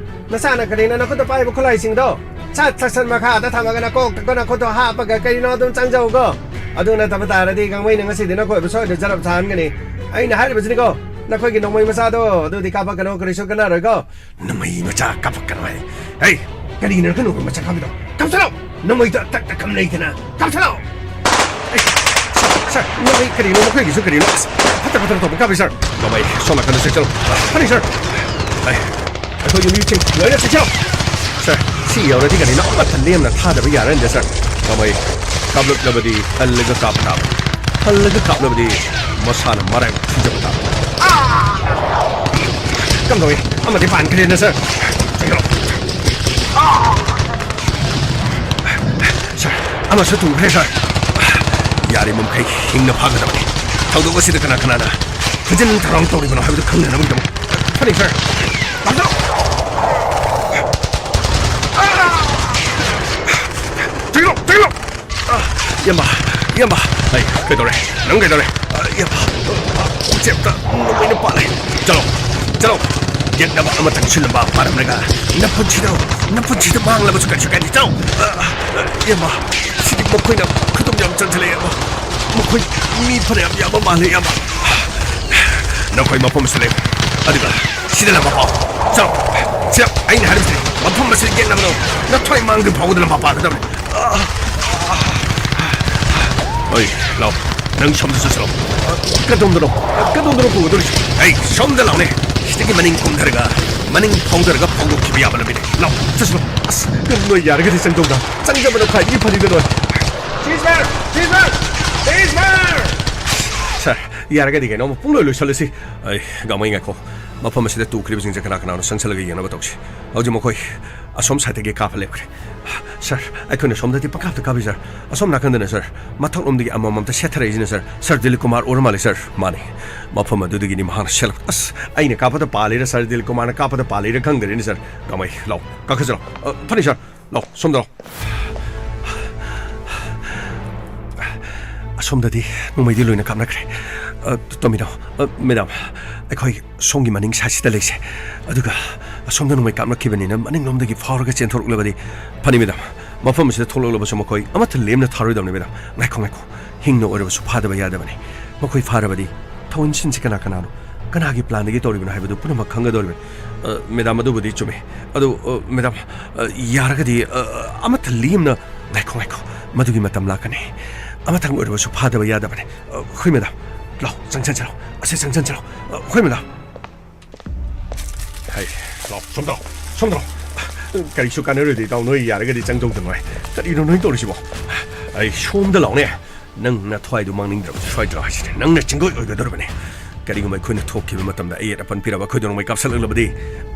ꯅꯁꯥꯅ ꯀꯔꯤꯅꯣ ꯅꯈꯨꯠꯇ ꯄꯥꯏꯕ ꯈꯨꯠꯂꯥꯏꯁꯤꯡꯗꯣ? ꯁꯠ, ꯁꯠ, ꯁꯠ, ꯃꯈꯥꯗ ꯊꯝꯃꯒ ꯅꯀꯣꯛꯇ ꯅꯈꯨꯠꯇꯣ ꯍꯥꯞꯄꯒ ꯀꯔꯤꯅꯣ ꯑꯗꯨꯝ ꯆꯪꯖꯧꯀꯣ꯫ ꯑꯗꯨ ꯅꯠꯇꯕ ꯇꯥꯔꯗꯤ ꯒꯥꯡꯃꯩꯅ ꯉꯁꯤꯗꯤ ꯅꯈꯣꯏꯕꯨ ꯁꯣꯏꯗꯅ ꯖꯔꯞ ꯁꯥꯍꯟꯒꯅꯤ꯫ ꯑꯩꯅ ꯍꯥꯏꯔꯤꯕꯁꯤꯅꯤꯀꯣ, ꯅꯈꯣꯏꯒꯤ ꯅꯣꯡꯃꯩ ꯃꯆꯥꯗꯣ ꯑꯗꯨꯗꯤ ꯀꯥꯞꯄꯛꯀꯅꯨ, ꯀꯔꯤꯁꯨ ꯀꯥꯟꯅꯔꯣꯏꯀꯣ꯫ ꯅꯣꯡꯃꯩ ꯃꯆꯥ ꯀꯥꯞꯄꯛꯀꯅꯨ ꯍꯥꯏ꯫ ꯍꯩ, ꯀꯔꯤꯅꯣ ꯅꯈꯣꯏ ꯅꯣꯡꯃꯩ ꯃꯆꯥ ꯀꯥꯞꯄꯤꯗꯣ? ꯀꯥꯞꯁꯤꯜꯂꯣ! ꯅꯣꯡꯃꯩꯗꯣ ꯑꯇꯛ ꯇꯛ ꯀꯝ ꯂꯩꯗꯅ꯫ ꯀꯥꯞꯁꯤꯜꯂꯣ! ꯑꯩ, ꯁꯥꯔ, ꯁꯥꯔ, ꯅꯣꯡꯃꯩ ꯀꯔꯤꯅꯣ ꯅꯈꯣꯏꯒꯤꯁꯨ ꯀꯔꯤꯅꯣ? ꯑꯁ, ꯐꯠꯇ ꯐꯠꯇ ꯇꯧꯕ ꯀꯥꯞꯄꯤ, ꯁꯥꯔ꯫ ꯅꯣꯡꯃꯩ ꯁꯣꯝ ꯅꯥꯀꯟꯗ ꯆꯦꯛꯁꯤꯜꯂꯣ꯫ ꯐꯅꯤ, ꯁꯥꯔ꯫ ꯑꯩ, ꯑꯩꯈꯣꯏꯒꯤ ꯃꯤꯁꯤꯡ ꯂꯣꯏꯅ ꯆꯦꯛꯁꯤꯜꯂꯣ꯫ ꯁꯥꯔ, ꯁꯤ ꯌꯧꯔꯗꯤ ꯀꯔꯤꯅꯣ ꯑꯃꯠꯇ ꯂꯦꯝꯅ ꯊꯥꯗꯕ ꯌꯥꯔꯣꯏꯗ, ꯁꯥꯔ꯫ ꯅꯣꯡꯃꯩ ꯀꯥꯞꯂꯛꯂꯕꯗꯤ ꯍꯜꯂꯒ ꯀꯥꯞꯄ ꯇꯥꯕ꯫ ꯍꯜꯂꯒ ꯀꯥꯞꯂꯕꯗꯤ ꯃꯁꯥꯅ ꯃꯔꯥꯏꯕꯛ ꯊꯤꯖꯕ ꯇꯥꯕ꯫ ꯀꯝꯗꯧꯏ? ꯑꯃꯗꯤ ꯄꯥꯟꯈ꯭ꯔꯦꯅ, ꯁꯥꯔ꯫ ꯁꯥꯔ, ꯑꯃꯁꯨ ꯇꯨꯈ꯭ꯔꯦ, ꯁꯥꯔ꯫ ꯌꯥꯔꯤꯕ ꯃꯈꯩ ꯍꯤꯡꯅ ꯐꯥꯒꯗꯕꯅꯤ꯫ ꯊꯧꯗꯣꯛ ꯑꯁꯤꯗ ꯀꯅꯥ ꯀꯅꯥꯅ ꯍꯟꯖꯤꯟ ꯊꯧꯔꯥꯡ ꯇꯧꯔꯤꯕꯅꯣ ꯍꯥꯏꯕꯗꯨ ꯈꯪꯅꯅꯕꯒꯤꯗꯃꯛ꯫ ꯐꯅꯤ, ꯁꯥꯔ꯫ ꯂꯥꯛꯄꯤꯔꯣ꯫ ꯆꯪꯂꯣ, ꯆꯪꯂꯣ꯫ ꯑ, ꯏꯌꯥꯝꯕ, ꯏꯌꯥꯝꯕ꯫ ꯑꯩ, ꯀꯩꯗꯧꯔꯦ? ꯅꯪ ꯀꯩꯗꯧꯔꯦ? ꯑ, ꯏꯌꯥꯝꯕ, ꯑ, ꯈꯣꯡꯁꯦ ꯑꯝꯇ ꯅꯣꯡꯃꯩꯅ ꯄꯥꯜꯂꯦ꯫ ꯆꯠꯂꯣ, ꯆꯠꯂꯣ꯫ ꯌꯦꯛꯅꯕ ꯑꯃꯇꯪ ꯁꯤꯜꯂꯝꯕ ꯄꯥꯔꯝꯂꯒ ꯅꯄꯨꯟꯁꯤꯗ, ꯅꯄꯨꯟꯁꯤꯗ ꯃꯥꯡꯂꯕꯁꯨ ꯀꯩꯁꯨ ꯀꯥꯏꯗꯦ꯫ ꯆꯠꯂꯣ꯫ ꯑ, ꯑ, ꯏꯌꯥꯝꯕ, ꯁꯤꯗꯤ ꯃꯈꯣꯏꯅ ꯈꯨꯗꯨꯝ ꯌꯥꯝ ꯆꯪꯁꯤꯜꯂꯛꯑꯦ, ꯏꯌꯥꯝꯕ꯫ ꯃꯈꯣꯏ ꯃꯤ ꯐꯅꯌꯥꯝ ꯌꯥꯝꯕ ꯃꯥꯜꯂꯦ, ꯏꯌꯥꯝꯕ꯫ ꯅꯈꯣꯏ ꯃꯐꯝ ꯑꯁꯤꯗ ꯂꯩꯌꯨ꯫ ꯑꯗꯨꯒ ꯁꯤꯗ ꯂꯝꯕꯥ ꯄꯥꯎ꯫ ꯆꯠꯂꯣ꯫ ꯁꯤꯗ ꯑꯩꯅ ꯍꯥꯏꯔꯤꯁꯤꯅꯤ꯫ ꯃꯐꯝ ꯑꯁꯤꯗ ꯌꯦꯛꯅꯕꯗꯣ ꯅꯊ꯭ꯋꯥꯏ ꯃꯥꯡꯗ꯭ꯔꯤ ꯐꯥꯎꯕꯗ ꯂꯝꯕꯥ ꯄꯥꯒꯗꯕꯅꯤ꯫ ꯑ, ꯑ, ꯑ, ꯑ, ꯂꯥꯎ꯫ ꯅꯪ ꯁꯣꯝꯗ ꯆꯠꯁꯤꯜꯂꯣ꯫ ꯑ, ꯀꯗꯣꯝꯗꯅꯣ? ꯀꯗꯣꯝꯗꯅꯣ ꯄꯨꯒꯗꯧꯔꯤꯁꯤ? ꯑꯩ ꯁꯣꯝꯗ ꯂꯥꯎꯅꯦ꯫ ꯁꯤꯗꯒꯤ ꯃꯅꯤꯡ ꯀꯨꯝꯊꯔꯒ, ꯃꯅꯤꯡ ꯐꯥꯎꯊꯔꯒ ꯐꯥꯎꯗꯣꯛꯈꯤꯕ ꯌꯥꯕ ꯂꯝꯕꯤꯅꯤ꯫ ꯂꯥꯎ, ꯆꯠꯁꯤꯜꯂꯣ꯫ ꯑꯁ, ꯅꯣꯏ ꯌꯥꯔꯒꯗꯤ ꯆꯪꯗꯧꯗ꯫ ꯆꯪꯖꯕꯅ ꯈ꯭ꯋꯥꯏꯗꯒꯤ ꯐꯔꯤꯗ ꯅꯣꯏ꯫ ꯁꯤꯁꯇꯔ! ꯁꯤꯁꯇꯔ! ꯁꯤꯁꯇꯔ! ꯁꯥꯔ, ꯌꯥꯔꯒꯗꯤ ꯀꯩꯅꯣ ꯑꯃ ꯄꯨꯡꯂꯣꯏ ꯂꯣꯏꯁꯜꯂꯁꯤ꯫ ꯑꯩ, ꯒꯥꯡꯃꯩ ꯉꯥꯏꯈꯣ꯫ ꯃꯐꯝ ꯑꯁꯤꯗ ꯇꯨꯈ꯭ꯔꯤꯕꯁꯤꯡꯁꯦ ꯀꯅꯥ ꯀꯅꯥꯅꯣ ꯆꯪꯁꯜꯂꯒ ꯌꯦꯡꯅꯕ ꯇꯧꯁꯤ꯫ ꯍꯧꯖꯤꯛ ꯃꯈꯣꯏ ꯑꯁꯣꯝ ꯁꯥꯏꯠꯇꯒꯤ ꯀꯥꯞꯄ ꯂꯦꯞꯈ꯭ꯔꯦ꯫ ꯁꯥꯔ, ꯑꯩꯈꯣꯏꯅ ꯁꯣꯝꯗꯗꯤ ꯄꯪꯀꯥꯞꯇ ꯀꯥꯞꯄꯤ, ꯁꯥꯔ꯫ ꯑꯁꯣꯝ ꯅꯥꯀꯟꯗꯅ, ꯁꯥꯔ, ꯃꯊꯛꯂꯣꯝꯗꯒꯤ ꯑꯃꯃꯝꯇ ꯁꯦꯠꯊꯔꯛꯏꯁꯤꯅ, ꯁꯥꯔ꯫ ꯁꯥꯔ ꯗꯤꯂꯤꯞ ꯀꯨꯃꯥꯔ ꯑꯣꯏꯔ ꯃꯥꯜꯂꯦ, ꯁꯥꯔ꯫ ꯃꯥꯅꯤ꯫ ꯃꯐꯝ ꯑꯗꯨꯗꯒꯤꯅꯤ ꯃꯍꯥꯛꯅ ꯁꯦꯠꯂꯛ-, ꯑꯁ, ꯑꯩꯅ ꯀꯥꯞꯄꯗ ꯄꯥꯜꯂꯤꯔ, ꯁꯥꯔ ꯗꯤꯂꯤꯞ ꯀꯨꯃꯥꯔꯅ ꯀꯥꯞꯄꯗ ꯄꯥꯜꯂꯤꯔ ꯈꯪꯗꯔꯦꯅꯦ, ꯁꯥꯔ꯫ ꯒꯥꯡꯃꯩ, ꯂꯥꯎ, ꯀꯥꯈꯠꯆꯔꯣ꯫ ꯑ, ꯐꯅꯤ, ꯁꯥꯔ꯫ ꯂꯥꯎ, ꯁꯣꯝꯗ ꯂꯥꯎ꯫ ꯑꯁꯣꯝꯗꯗꯤ ꯅꯣꯡꯃꯩꯗꯤ ꯂꯣꯏꯅ ꯀꯥꯞꯅꯈ꯭ꯔꯦ꯫ ꯑ, ꯇꯣꯝꯕꯤꯅꯥꯎ, ꯑ, ꯃꯦꯗꯥꯝ, ꯑꯩꯈꯣꯏ ꯁꯣꯝꯒꯤ ꯃꯅꯤꯡ ꯁꯥꯏꯠꯁꯤꯗ ꯂꯩꯁꯦ꯫ ꯑꯗꯨꯒ ꯑꯁꯣꯝꯗ ꯅꯣꯡꯃꯩ ꯀꯥꯞꯅꯈꯤꯕꯅꯤꯅ ꯃꯅꯤꯡꯂꯣꯝꯗꯒꯤ ꯐꯥꯎꯔꯒ ꯆꯦꯟꯊꯣꯔꯛꯂꯕꯗꯤ ꯐꯅꯤ, ꯃꯦꯗꯥꯝ꯫ ꯃꯐꯝ ꯑꯁꯤꯗ ꯊꯣꯛꯂꯛꯂꯕꯁꯨ ꯃꯈꯣꯏ ꯑꯃꯠꯇ ꯂꯦꯝꯅ ꯊꯥꯔꯣꯏꯗꯕꯅꯤ, ꯃꯦꯗꯥꯝ꯫ ꯉꯥꯏꯈꯣ, ꯉꯥꯏꯈꯣ꯫ ꯍꯤꯡꯅ ꯑꯣꯏꯔꯕꯁꯨ ꯐꯥꯗꯕ ꯌꯥꯗꯕꯅꯤ꯫ ꯃꯈꯣꯏ ꯐꯥꯔꯕꯗꯤ ꯊꯧꯑꯣꯏꯟꯁꯤꯟꯁꯤ ꯀꯅꯥ ꯀꯅꯥꯅꯣ, ꯀꯅꯥꯒꯤ ꯄ꯭ꯂꯥꯟꯗꯒꯤ ꯇꯧꯔꯤꯕꯅꯣ ꯍꯥꯏꯕꯗꯨ ꯄꯨꯝꯅꯃꯛ ꯈꯪꯒꯗꯧꯔꯤꯕꯅꯤ꯫ ꯑ, ꯃꯦꯗꯥꯝ, ꯑꯗꯨꯕꯨꯗꯤ ꯆꯨꯝꯃꯤ꯫ ꯑꯗꯨ, ꯑ, ꯃꯦꯗꯥꯝ, ꯑ, ꯌꯥꯔꯒꯗꯤ, ꯑ, ꯑꯃꯠꯇ ꯂꯦꯝꯅ ꯉꯥꯏꯈꯣ, ꯉꯥꯏꯈꯣ꯫ ꯃꯗꯨꯒꯤ ꯃꯇꯝ ꯂꯥꯛꯀꯅꯤ꯫ ꯑꯃꯇꯪ ꯑꯣꯏꯔꯕꯁꯨ ꯐꯥꯗꯕ ꯌꯥꯗꯕꯅꯤ꯫ ꯑ, ꯍꯣꯏ, ꯃꯦꯗꯥꯝ꯫ ꯂꯥꯎ, ꯆꯪꯁꯤꯟꯁꯤꯜꯂꯣ꯫ ꯑꯁꯤ ꯆꯪꯁꯤꯟꯁꯤꯜꯂꯣ꯫ ꯑ, ꯍꯣꯏ, ꯃꯦꯗꯥꯝ꯫ ꯍꯩ, ꯂꯥꯎ, ꯁꯣꯝꯗ ꯂꯥꯎ, ꯁꯣꯝꯗ ꯂꯥꯎ꯫ ꯀꯔꯤꯁꯨ ꯀꯥꯟꯅꯔꯣꯏꯗ, ꯏꯇꯥꯎ, ꯅꯣꯏ ꯌꯥꯔꯒꯗꯤ ꯆꯪꯗꯧꯗ ꯉꯥꯏ꯫ ꯀꯔꯤꯅꯣ ꯅꯣꯏ ꯇꯧꯔꯤꯁꯤꯕꯣ? ꯑꯩ, ꯁꯣꯝꯗ ꯂꯥꯎꯅꯦ꯫ ꯅꯪ ꯅꯊ꯭ꯋꯥꯏꯗꯨ ꯃꯥꯡꯅꯤꯡꯗ꯭ꯔꯕꯗꯤ ꯁꯣꯏꯗ꯭ꯔꯣ ꯍꯥꯏꯁꯤꯅꯦ? ꯅꯪꯅ ꯆꯤꯡꯒꯣꯏ ꯑꯣꯏꯒꯗꯧꯔꯤꯕꯅꯤ꯫ ꯀꯔꯤꯒꯨꯝꯕ ꯑꯩꯈꯣꯏꯅ ꯊꯣꯛꯈꯤꯕ ꯃꯇꯝꯗ ꯑꯌꯦꯠ ꯑꯄꯟ ꯄꯤꯔꯕ ꯑꯩꯈꯣꯏꯗ ꯅꯣꯡꯃꯩ ꯀꯥꯞꯁꯤꯜꯂꯛꯂꯕꯗꯤ,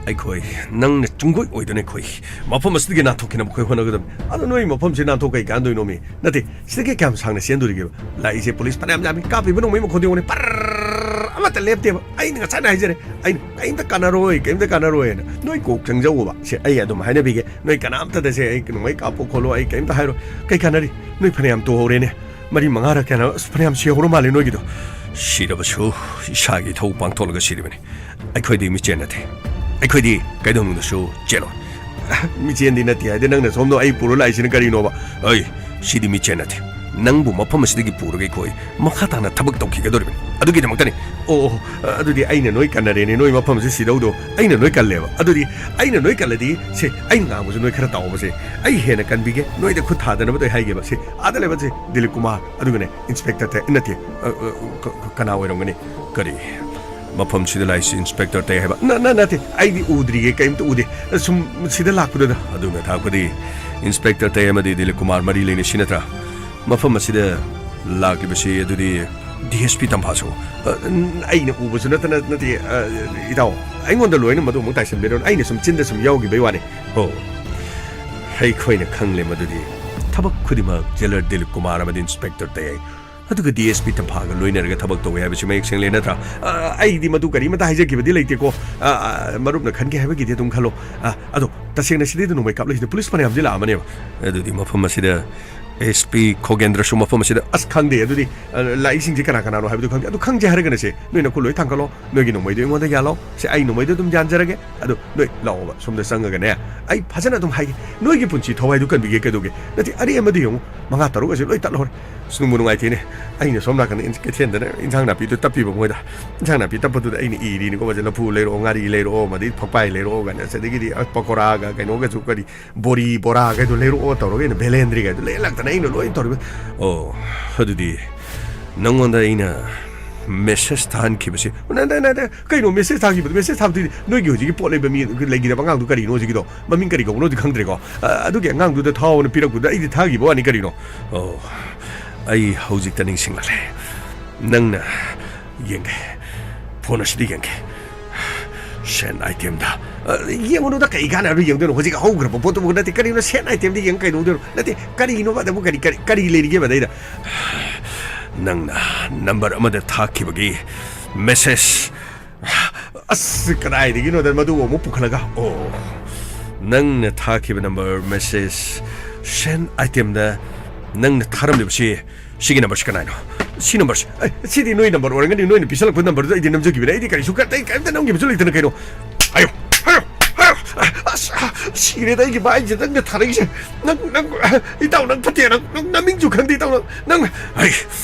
ꯑꯩꯈꯣꯏ, ꯅꯪꯅ ꯆꯤꯡꯒꯣꯏ ꯑꯣꯏꯗꯨꯅ ꯑꯩꯈꯣꯏ ꯃꯐꯝ ꯑꯁꯤꯗꯒꯤ ꯅꯥꯟꯊꯣꯛꯈꯤꯅꯕ ꯑꯩꯈꯣꯏ ꯍꯣꯠꯅꯒꯗꯕꯅꯤ꯫ ꯑꯗꯣ ꯅꯣꯏ ꯃꯐꯝꯁꯤ ꯅꯥꯟꯊꯣꯛ ꯀꯩ ꯀꯥꯟꯗꯣꯏꯅꯣꯃꯤ? ꯅꯠꯇꯦ, ꯁꯤꯗꯒꯤ ꯀꯌꯥꯝ ꯁꯥꯡꯅ ꯆꯦꯟꯗꯣꯔꯤꯒꯦꯕ? ꯂꯥꯛꯏꯁꯦ ꯄꯨꯂꯤꯁ ꯐꯅꯌꯥꯝ ꯌꯥꯝꯃꯤ, ꯀꯥꯞꯄꯤꯕ ꯅꯣꯡꯃꯩ ꯃꯈꯣꯟꯗꯣ ꯌꯦꯡꯉꯨꯅꯦ, ꯄꯔꯔ ꯑꯃꯠꯇ ꯂꯦꯞꯇꯦꯕ꯫ ꯑꯩꯅ ꯉꯁꯥꯏꯅ ꯍꯥꯏꯖꯔꯦ, ꯑꯩꯅ ꯀꯩꯝꯇ ꯀꯥꯟꯅꯔꯣꯏ, ꯀꯩꯝꯇ ꯀꯥꯟꯅꯔꯣꯏꯅ꯫ ꯅꯣꯏ ꯀꯣꯛ ꯆꯪꯖꯧꯕ꯫ ꯁꯦ, ꯑꯩ ꯑꯗꯨꯝ ꯍꯥꯏꯅꯕꯤꯒꯦ, ꯅꯣꯏ ꯀꯅꯥꯝꯇꯗ ꯁꯦ ꯑꯩ ꯅꯣꯡꯃꯩ ꯀꯥꯞꯄꯣ ꯈꯣꯠꯂꯣ, ꯑꯩ ꯀꯩꯝꯇ ꯍꯥꯏꯔꯣꯏ꯫ ꯀꯩ ꯀꯥꯟꯅꯔꯤ? ꯅꯣꯏ ꯐꯅꯌꯥꯝ ꯇꯨꯍꯧꯔꯦꯅꯦ, ꯃꯔꯤ ꯃꯉꯥꯔ ꯀꯌꯥꯅꯣ, ꯑꯁ, ꯐꯅꯌꯥꯝ ꯁꯤꯍꯧꯔ ꯃꯥꯜꯂꯦ ꯅꯣꯏꯒꯤꯗꯣ꯫ ꯁꯤꯔꯕꯁꯨ ꯏꯁꯥꯒꯤ ꯏꯊꯧ ꯄꯥꯡꯊꯣꯛꯂꯒ ꯁꯤꯔꯤꯕꯅꯤ꯫ ꯑꯩꯈꯣꯏꯗꯤ ꯃꯤꯆꯦꯟ ꯅꯠꯇꯦ꯫ ꯑꯩꯈꯣꯏꯗꯤ ꯀꯩꯗꯧꯅꯨꯡꯗꯁꯨ ꯆꯦꯜꯂꯣꯏ꯫ ꯃꯤꯆꯦꯟꯗꯤ ꯅꯠꯇꯦ ꯍꯥꯏꯗꯤ ꯅꯪꯅ ꯁꯣꯝꯗ ꯑꯩ ꯄꯨꯔ ꯂꯥꯛꯏꯁꯤꯅ ꯀꯔꯤꯅꯣꯕ? ꯑꯩ, ꯁꯤꯗꯤ ꯃꯤꯆꯦꯟ ꯅꯠꯇꯦ꯫ ꯅꯪꯕꯨ ꯃꯐꯝ ꯑꯁꯤꯗꯒꯤ ꯄꯨꯔꯒ ꯑꯩꯈꯣꯏ ꯃꯈꯥ ꯇꯥꯅ ꯊꯕꯛ ꯇꯧꯈꯤꯒꯗꯧꯔꯤꯕꯅꯤ꯫ ꯑꯗꯨꯒꯤꯗꯃꯛꯇꯅꯤ꯫ ꯑꯣ, ꯑꯣ, ꯑꯗꯨꯗꯤ ꯑꯩꯅ ꯅꯣꯏ ꯀꯟꯅꯔꯦꯅꯦ, ꯅꯣꯏ ꯃꯐꯝꯁꯤ ꯁꯤꯗꯧꯗꯣ꯫ ꯑꯩꯅ ꯅꯣꯏ ꯀꯜꯂꯦꯕ꯫ ꯑꯗꯨꯗꯤ ꯑꯩꯅ ꯅꯣꯏ ꯀꯜꯂꯗꯤ, ꯁꯦ, ꯑꯩꯅ ꯉꯥꯡꯕꯁꯨ ꯅꯣꯏ ꯈꯔ ꯇꯥꯎꯕꯁꯦ꯫ ꯑꯩ ꯍꯦꯟꯅ ꯀꯟꯕꯤꯒꯦ, ꯅꯣꯏꯗ ꯈꯨꯠ ꯊꯥꯗꯅꯕꯗꯣ ꯑꯩ ꯍꯥꯏꯒꯦꯕ꯫ ꯁꯦ, ꯑꯥꯗ ꯂꯩꯕꯁꯦ ꯗꯤꯂꯤꯞ ꯀꯨꯃꯥꯔ, ꯑꯗꯨꯒꯅꯦ, ꯏꯟꯁꯄꯦꯛꯇꯔ ꯇꯦ-, ꯅꯠꯇꯦ, ꯑ, ꯑ, ꯀ-, ꯀ-, ꯀꯅꯥ ꯑꯣꯏꯔꯝꯒꯅꯤ? ꯀꯔꯤ? ꯃꯐꯝꯁꯤꯗ ꯂꯥꯛꯏꯁꯤ ꯏꯟꯁꯄꯦꯛꯇꯔ ꯇꯩ ꯍꯥꯏꯕ? ꯅ-, ꯅ-, ꯅꯠꯇꯦ, ꯑꯩꯗꯤ ꯎꯗ꯭ꯔꯤꯌꯦ, ꯀꯩꯝꯇ ꯎꯗꯦ꯫ ꯁꯨꯝ ꯁꯤꯗ ꯂꯥꯛꯄꯗꯨꯗ꯫ ꯑꯗꯨꯅ ꯇꯥꯛꯄꯗꯤ ꯏꯟꯁꯄꯦꯛꯇꯔ ꯇꯩ ꯑꯃꯗꯤ ꯗꯤꯂꯤꯞ ꯀꯨꯃꯥꯔ ꯃꯔꯤ ꯂꯩꯅꯩ, ꯁꯤ ꯅꯠꯇ꯭ꯔꯥ? ꯃꯐꯝ ꯑꯁꯤꯗ ꯂꯥꯛꯂꯤꯕꯁꯤ ꯑꯗꯨꯗꯤ ꯗꯤ ꯑꯦꯁ ꯄꯤ ꯇꯝꯐꯥꯁꯨ? ꯑ, ꯎꯝ, ꯑꯩꯅ ꯎꯕꯁꯨ ꯅꯠꯇꯅ, ꯅꯠꯇꯦ, ꯑ, ꯏꯇꯥꯎ, ꯑꯩꯉꯣꯟꯗ ꯂꯣꯏꯅ ꯃꯗꯨ ꯑꯃꯨꯛ ꯇꯥꯏꯁꯟꯕꯤꯔꯣꯅ, ꯑꯩꯅ ꯁꯨꯝ ꯆꯤꯟꯗ ꯁꯨꯝ ꯌꯥꯎꯈꯤꯕꯩ ꯋꯥꯅꯤ꯫ ꯑꯣ, ꯑꯩꯈꯣꯏꯅ ꯈꯪꯂꯦ ꯃꯗꯨꯗꯤ ꯊꯕꯛ ꯈꯨꯗꯤꯡꯃꯛ ꯖꯦꯂꯔ ꯗꯤꯂꯤꯞ ꯀꯨꯃꯥꯔ ꯑꯃꯗꯤ ꯏꯟꯁꯄꯦꯛꯇꯔ ꯇꯩ, ꯑꯗꯨꯒ ꯗꯤ ꯑꯦꯁ ꯄꯤ ꯇꯝꯐꯥꯒ ꯂꯣꯏꯅꯔꯒ ꯊꯕꯛ ꯇꯧꯋꯦ ꯍꯥꯏꯕꯁꯤ ꯃꯌꯦꯛ ꯁꯦꯡꯂꯦ ꯅꯠꯇ꯭ꯔꯥ? ꯑ, ꯑꯩꯗꯤ ꯃꯗꯨ ꯀꯔꯤꯃꯇ ꯍꯥꯏꯖꯈꯤꯕꯗꯤ ꯂꯩꯇꯦꯀꯣ꯫ ꯑ, ꯑ, ꯃꯔꯨꯞꯅ ꯈꯟꯒꯦ ꯍꯥꯏꯕꯒꯤꯗꯤ ꯑꯗꯨꯝ ꯈꯜꯂꯣ꯫ ꯑ, ꯑꯗꯣ ꯇꯁꯦꯡꯅ ꯁꯤꯗꯩꯗ ꯅꯣꯡꯃꯩ ꯀꯥꯞꯂꯛꯏꯁꯤꯅ ꯄꯨꯂꯤꯁ ꯐꯅꯌꯥꯝꯗꯤ ꯂꯥꯛꯑꯃꯅꯦꯕ꯫ ꯑꯗꯨꯗꯤ ꯃꯐꯝ ꯑꯁꯤꯗ ꯑꯦꯁ ꯄꯤ ꯈꯣꯒꯦꯟꯗ꯭ꯔꯁꯨ ꯃꯐꯝ ꯑꯁꯤꯗ? ꯑꯁ, ꯈꯪꯗꯦ꯫ ꯑꯗꯨꯗꯤ, ꯑ, ꯂꯥꯛꯏꯁꯤꯡꯁꯦ ꯀꯅꯥ ꯀꯅꯥꯅꯣ ꯍꯥꯏꯕꯗꯨ ꯈꯪꯗꯦ꯫ ꯑꯗꯨ ꯈꯪꯖꯦ ꯍꯥꯏꯔꯒꯅ ꯁꯦ, ꯅꯣꯏ ꯅꯈꯨꯠ ꯂꯣꯏ ꯊꯥꯡꯒꯠꯂꯣ, ꯅꯣꯏꯒꯤ ꯅꯣꯡꯃꯩꯗꯣ ꯑꯩꯉꯣꯟꯗ ꯌꯥꯜꯂꯣ꯫ ꯁꯦ, ꯑꯩ ꯅꯣꯡꯃꯩꯗꯣ ꯑꯗꯨꯝ ꯌꯥꯟꯖꯔꯒꯦ꯫ ꯑꯗꯣ ꯅꯣꯏ ꯂꯥꯛꯑꯣꯕ, ꯁꯣꯝꯗ ꯆꯪꯉꯒꯅꯦ, ꯑꯩ ꯐꯖꯅ ꯑꯗꯨꯝ ꯍꯥꯏꯒꯦ꯫ ꯅꯣꯏꯒꯤ ꯄꯨꯟꯁꯤ ꯊꯋꯥꯏꯗꯨ ꯀꯟꯕꯤꯒꯦ ꯀꯩꯗꯧꯒꯦ? ꯅꯠꯇꯦ, ꯑꯔꯦꯝꯕꯗ ꯌꯦꯡꯉꯨ, ꯃꯉꯥ ꯇꯔꯨꯛ ꯑꯁꯤ ꯂꯣꯏ ꯇꯠꯍꯧꯔꯦ꯫ ꯑꯁ, ꯅꯨꯡꯕꯨ ꯅꯨꯡꯉꯥꯏꯇꯦꯅꯦ꯫ ꯑꯩꯅ ꯁꯣꯝ ꯅꯥꯀꯟꯗ ꯏꯟ-, ꯀꯩꯊꯦꯜꯗꯅ ꯏꯟꯁꯥꯡ ꯅꯥꯄꯤꯗꯨ ꯇꯞꯄꯤꯕ ꯃꯣꯏꯗ꯫ ꯏꯟꯁꯥꯡ ꯅꯥꯄꯤ ꯇꯞꯄꯗꯨꯗ ꯑꯩꯅ ꯏꯔꯤꯅꯤꯀꯣ, ꯃꯁꯤ ꯂꯐꯨ ꯂꯩꯔꯛꯑꯣ, ꯉꯥꯔꯤ ꯂꯩꯔꯛꯑꯣ, ꯃꯗꯩ ꯐꯛꯄꯥꯏ ꯂꯩꯔꯛꯑꯣ ꯀꯥꯏꯅ, ꯑꯁ, ꯑꯗꯒꯤꯗꯤ, ꯑ, ꯄꯀꯣꯔꯥꯒ ꯀꯩꯅꯣꯒꯁꯨ, ꯀꯔꯤ, ꯕꯣꯔꯤ ꯕꯣꯔꯥꯒꯩꯗꯣ ꯂꯩꯔꯛꯑꯣ ꯇꯧꯔꯒ ꯑꯩꯅ ꯕꯦꯂꯦꯟꯗ꯭ꯔꯤꯒꯩꯗꯣ ꯂꯩꯔꯂꯥꯛꯇꯅ ꯑꯩꯅ ꯂꯣꯏ ꯇꯧꯔꯤꯕ꯫ ꯑꯣ, ꯑꯗꯨꯗꯤ ꯅꯪꯉꯣꯟꯗ ꯑꯩꯅ ꯃꯦꯁꯦꯖ ꯊꯥꯍꯟꯈꯤꯕꯁꯦ, ꯅ-, ꯅ-, ꯅ-, ꯅ-, ꯀꯩꯅꯣ ꯃꯦꯁꯦꯖ ꯊꯥꯈꯤꯕꯗꯣ? ꯃꯦꯁꯦꯖ ꯊꯥꯕꯗꯨꯗꯤ ꯅꯣꯏꯒꯤ ꯍꯧꯖꯤꯛꯀꯤ ꯄꯣꯠ ꯂꯩꯕ ꯃꯤ ꯂꯩꯈꯤꯗꯕ ꯑꯉꯥꯡꯗꯨ ꯀꯔꯤꯅꯣ ꯍꯧꯖꯤꯛꯀꯤꯗꯣ? ꯃꯃꯤꯡ ꯀꯔꯤ ꯀꯧꯕꯅꯣꯗꯤ ꯈꯪꯗ꯭ꯔꯦꯀꯣ꯫ ꯑ, ꯑꯗꯨꯒꯤ ꯑꯉꯥꯡꯗꯨꯗ ꯊꯥꯎꯅ ꯄꯤꯔꯛꯄꯗꯨꯗ ꯑꯩꯗꯤ ꯊꯥꯈꯤꯕ ꯋꯥꯅꯤ ꯀꯔꯤꯅꯣ꯫ ꯑꯣ, ꯑꯩ ꯍꯧꯖꯤꯛꯇ ꯅꯤꯡꯁꯤꯡꯂꯛꯂꯦ꯫ ꯅꯪꯅ ꯌꯦꯡꯒꯦ꯫ ꯐꯣꯟ ꯑꯁꯤꯗ ꯌꯦꯡꯒꯦ꯫ ꯁꯦꯟ ꯑꯥꯏꯇꯦꯝꯗ꯫ ꯑ, ꯌꯦꯡꯉꯨꯅꯨꯗ, ꯀꯩ ꯀꯥꯟꯅꯕ ꯌꯦꯡꯗꯣꯏꯅꯣ? ꯍꯧꯖꯤꯛ ꯍꯧꯈ꯭ꯔꯕ ꯄꯣꯠꯇꯨꯕꯨ ꯅꯠꯇꯦ꯫ ꯀꯔꯤꯅꯣ ꯁꯦꯟ ꯑꯥꯏꯇꯦꯝꯗ ꯌꯦꯡꯉ ꯀꯩꯗꯧꯗꯣꯏꯅꯣ? ꯅꯠꯇꯦ, ꯀꯔꯤꯅꯣꯕ ꯑꯗꯨꯕꯨ? ꯀꯔꯤ, ꯀꯔꯤ, ꯀꯔꯤ ꯂꯩꯔꯤꯒꯦꯕ ꯑꯗꯩꯗ? ꯅꯪꯅ ꯅꯝꯕꯔ ꯑꯃꯗ ꯊꯥꯈꯤꯕꯒꯤ ꯃꯦꯁꯦꯖ꯫ ꯑꯁ, ꯀꯗꯥꯏꯗꯒꯤꯅꯣꯗ ꯃꯗꯨ ꯑꯃꯨꯛ ꯄꯨꯈꯠꯂꯒ? ꯑꯣ, ꯅꯪꯅ ꯊꯥꯈꯤꯕ ꯅꯝꯕꯔ, ꯃꯦꯁꯦꯖ ꯁꯦꯟ ꯑꯥꯏꯇꯦꯝꯗ ꯅꯪꯅ ꯊꯥꯔꯝꯂꯤꯕꯁꯤ, ꯁꯤꯒꯤ ꯅꯝꯕꯔꯁꯤ ꯀꯅꯥꯅꯣ? ꯁꯤ ꯅꯝꯕꯔꯁꯤ, ꯑꯦ, ꯁꯤꯗꯤ ꯅꯣꯏ ꯅꯝꯕꯔ ꯑꯣꯏꯔꯝꯒꯅꯤ, ꯅꯣꯏꯅ ꯄꯤꯁꯜꯂꯛꯄ ꯅꯝꯕꯔꯗꯨꯗ ꯑꯩꯗꯤ ꯅꯝꯖꯈꯤꯕꯅꯦ, ꯑꯩꯗꯤ ꯀꯔꯤꯁꯨ ꯀ-, ꯑꯇꯩ ꯀꯔꯤꯝꯇ ꯅꯝꯈꯤꯕꯁꯨ ꯂꯩꯇꯅ ꯀꯩꯅꯣ꯫ ꯍꯥꯏꯌꯣ, ꯍꯥꯏꯌꯣ, ꯍꯥꯏꯌꯣ꯫ ꯑꯁ, ꯁꯤꯔꯦꯗ ꯑꯩꯒꯤ ꯚꯥꯏꯁꯦ, ꯅꯪꯅ ꯊꯥꯔꯛꯏꯁꯦ꯫ ꯅꯪ, ꯅꯪ, ꯏꯇꯥꯎ, ꯅꯪ ꯐꯠꯇꯦ, ꯅꯪ, ꯅꯪ ꯅꯃꯤꯡꯁꯨ ꯈꯪꯗꯦ, ꯏꯇꯥꯎ, ꯅꯪ, ꯅꯪ, ꯑꯩ,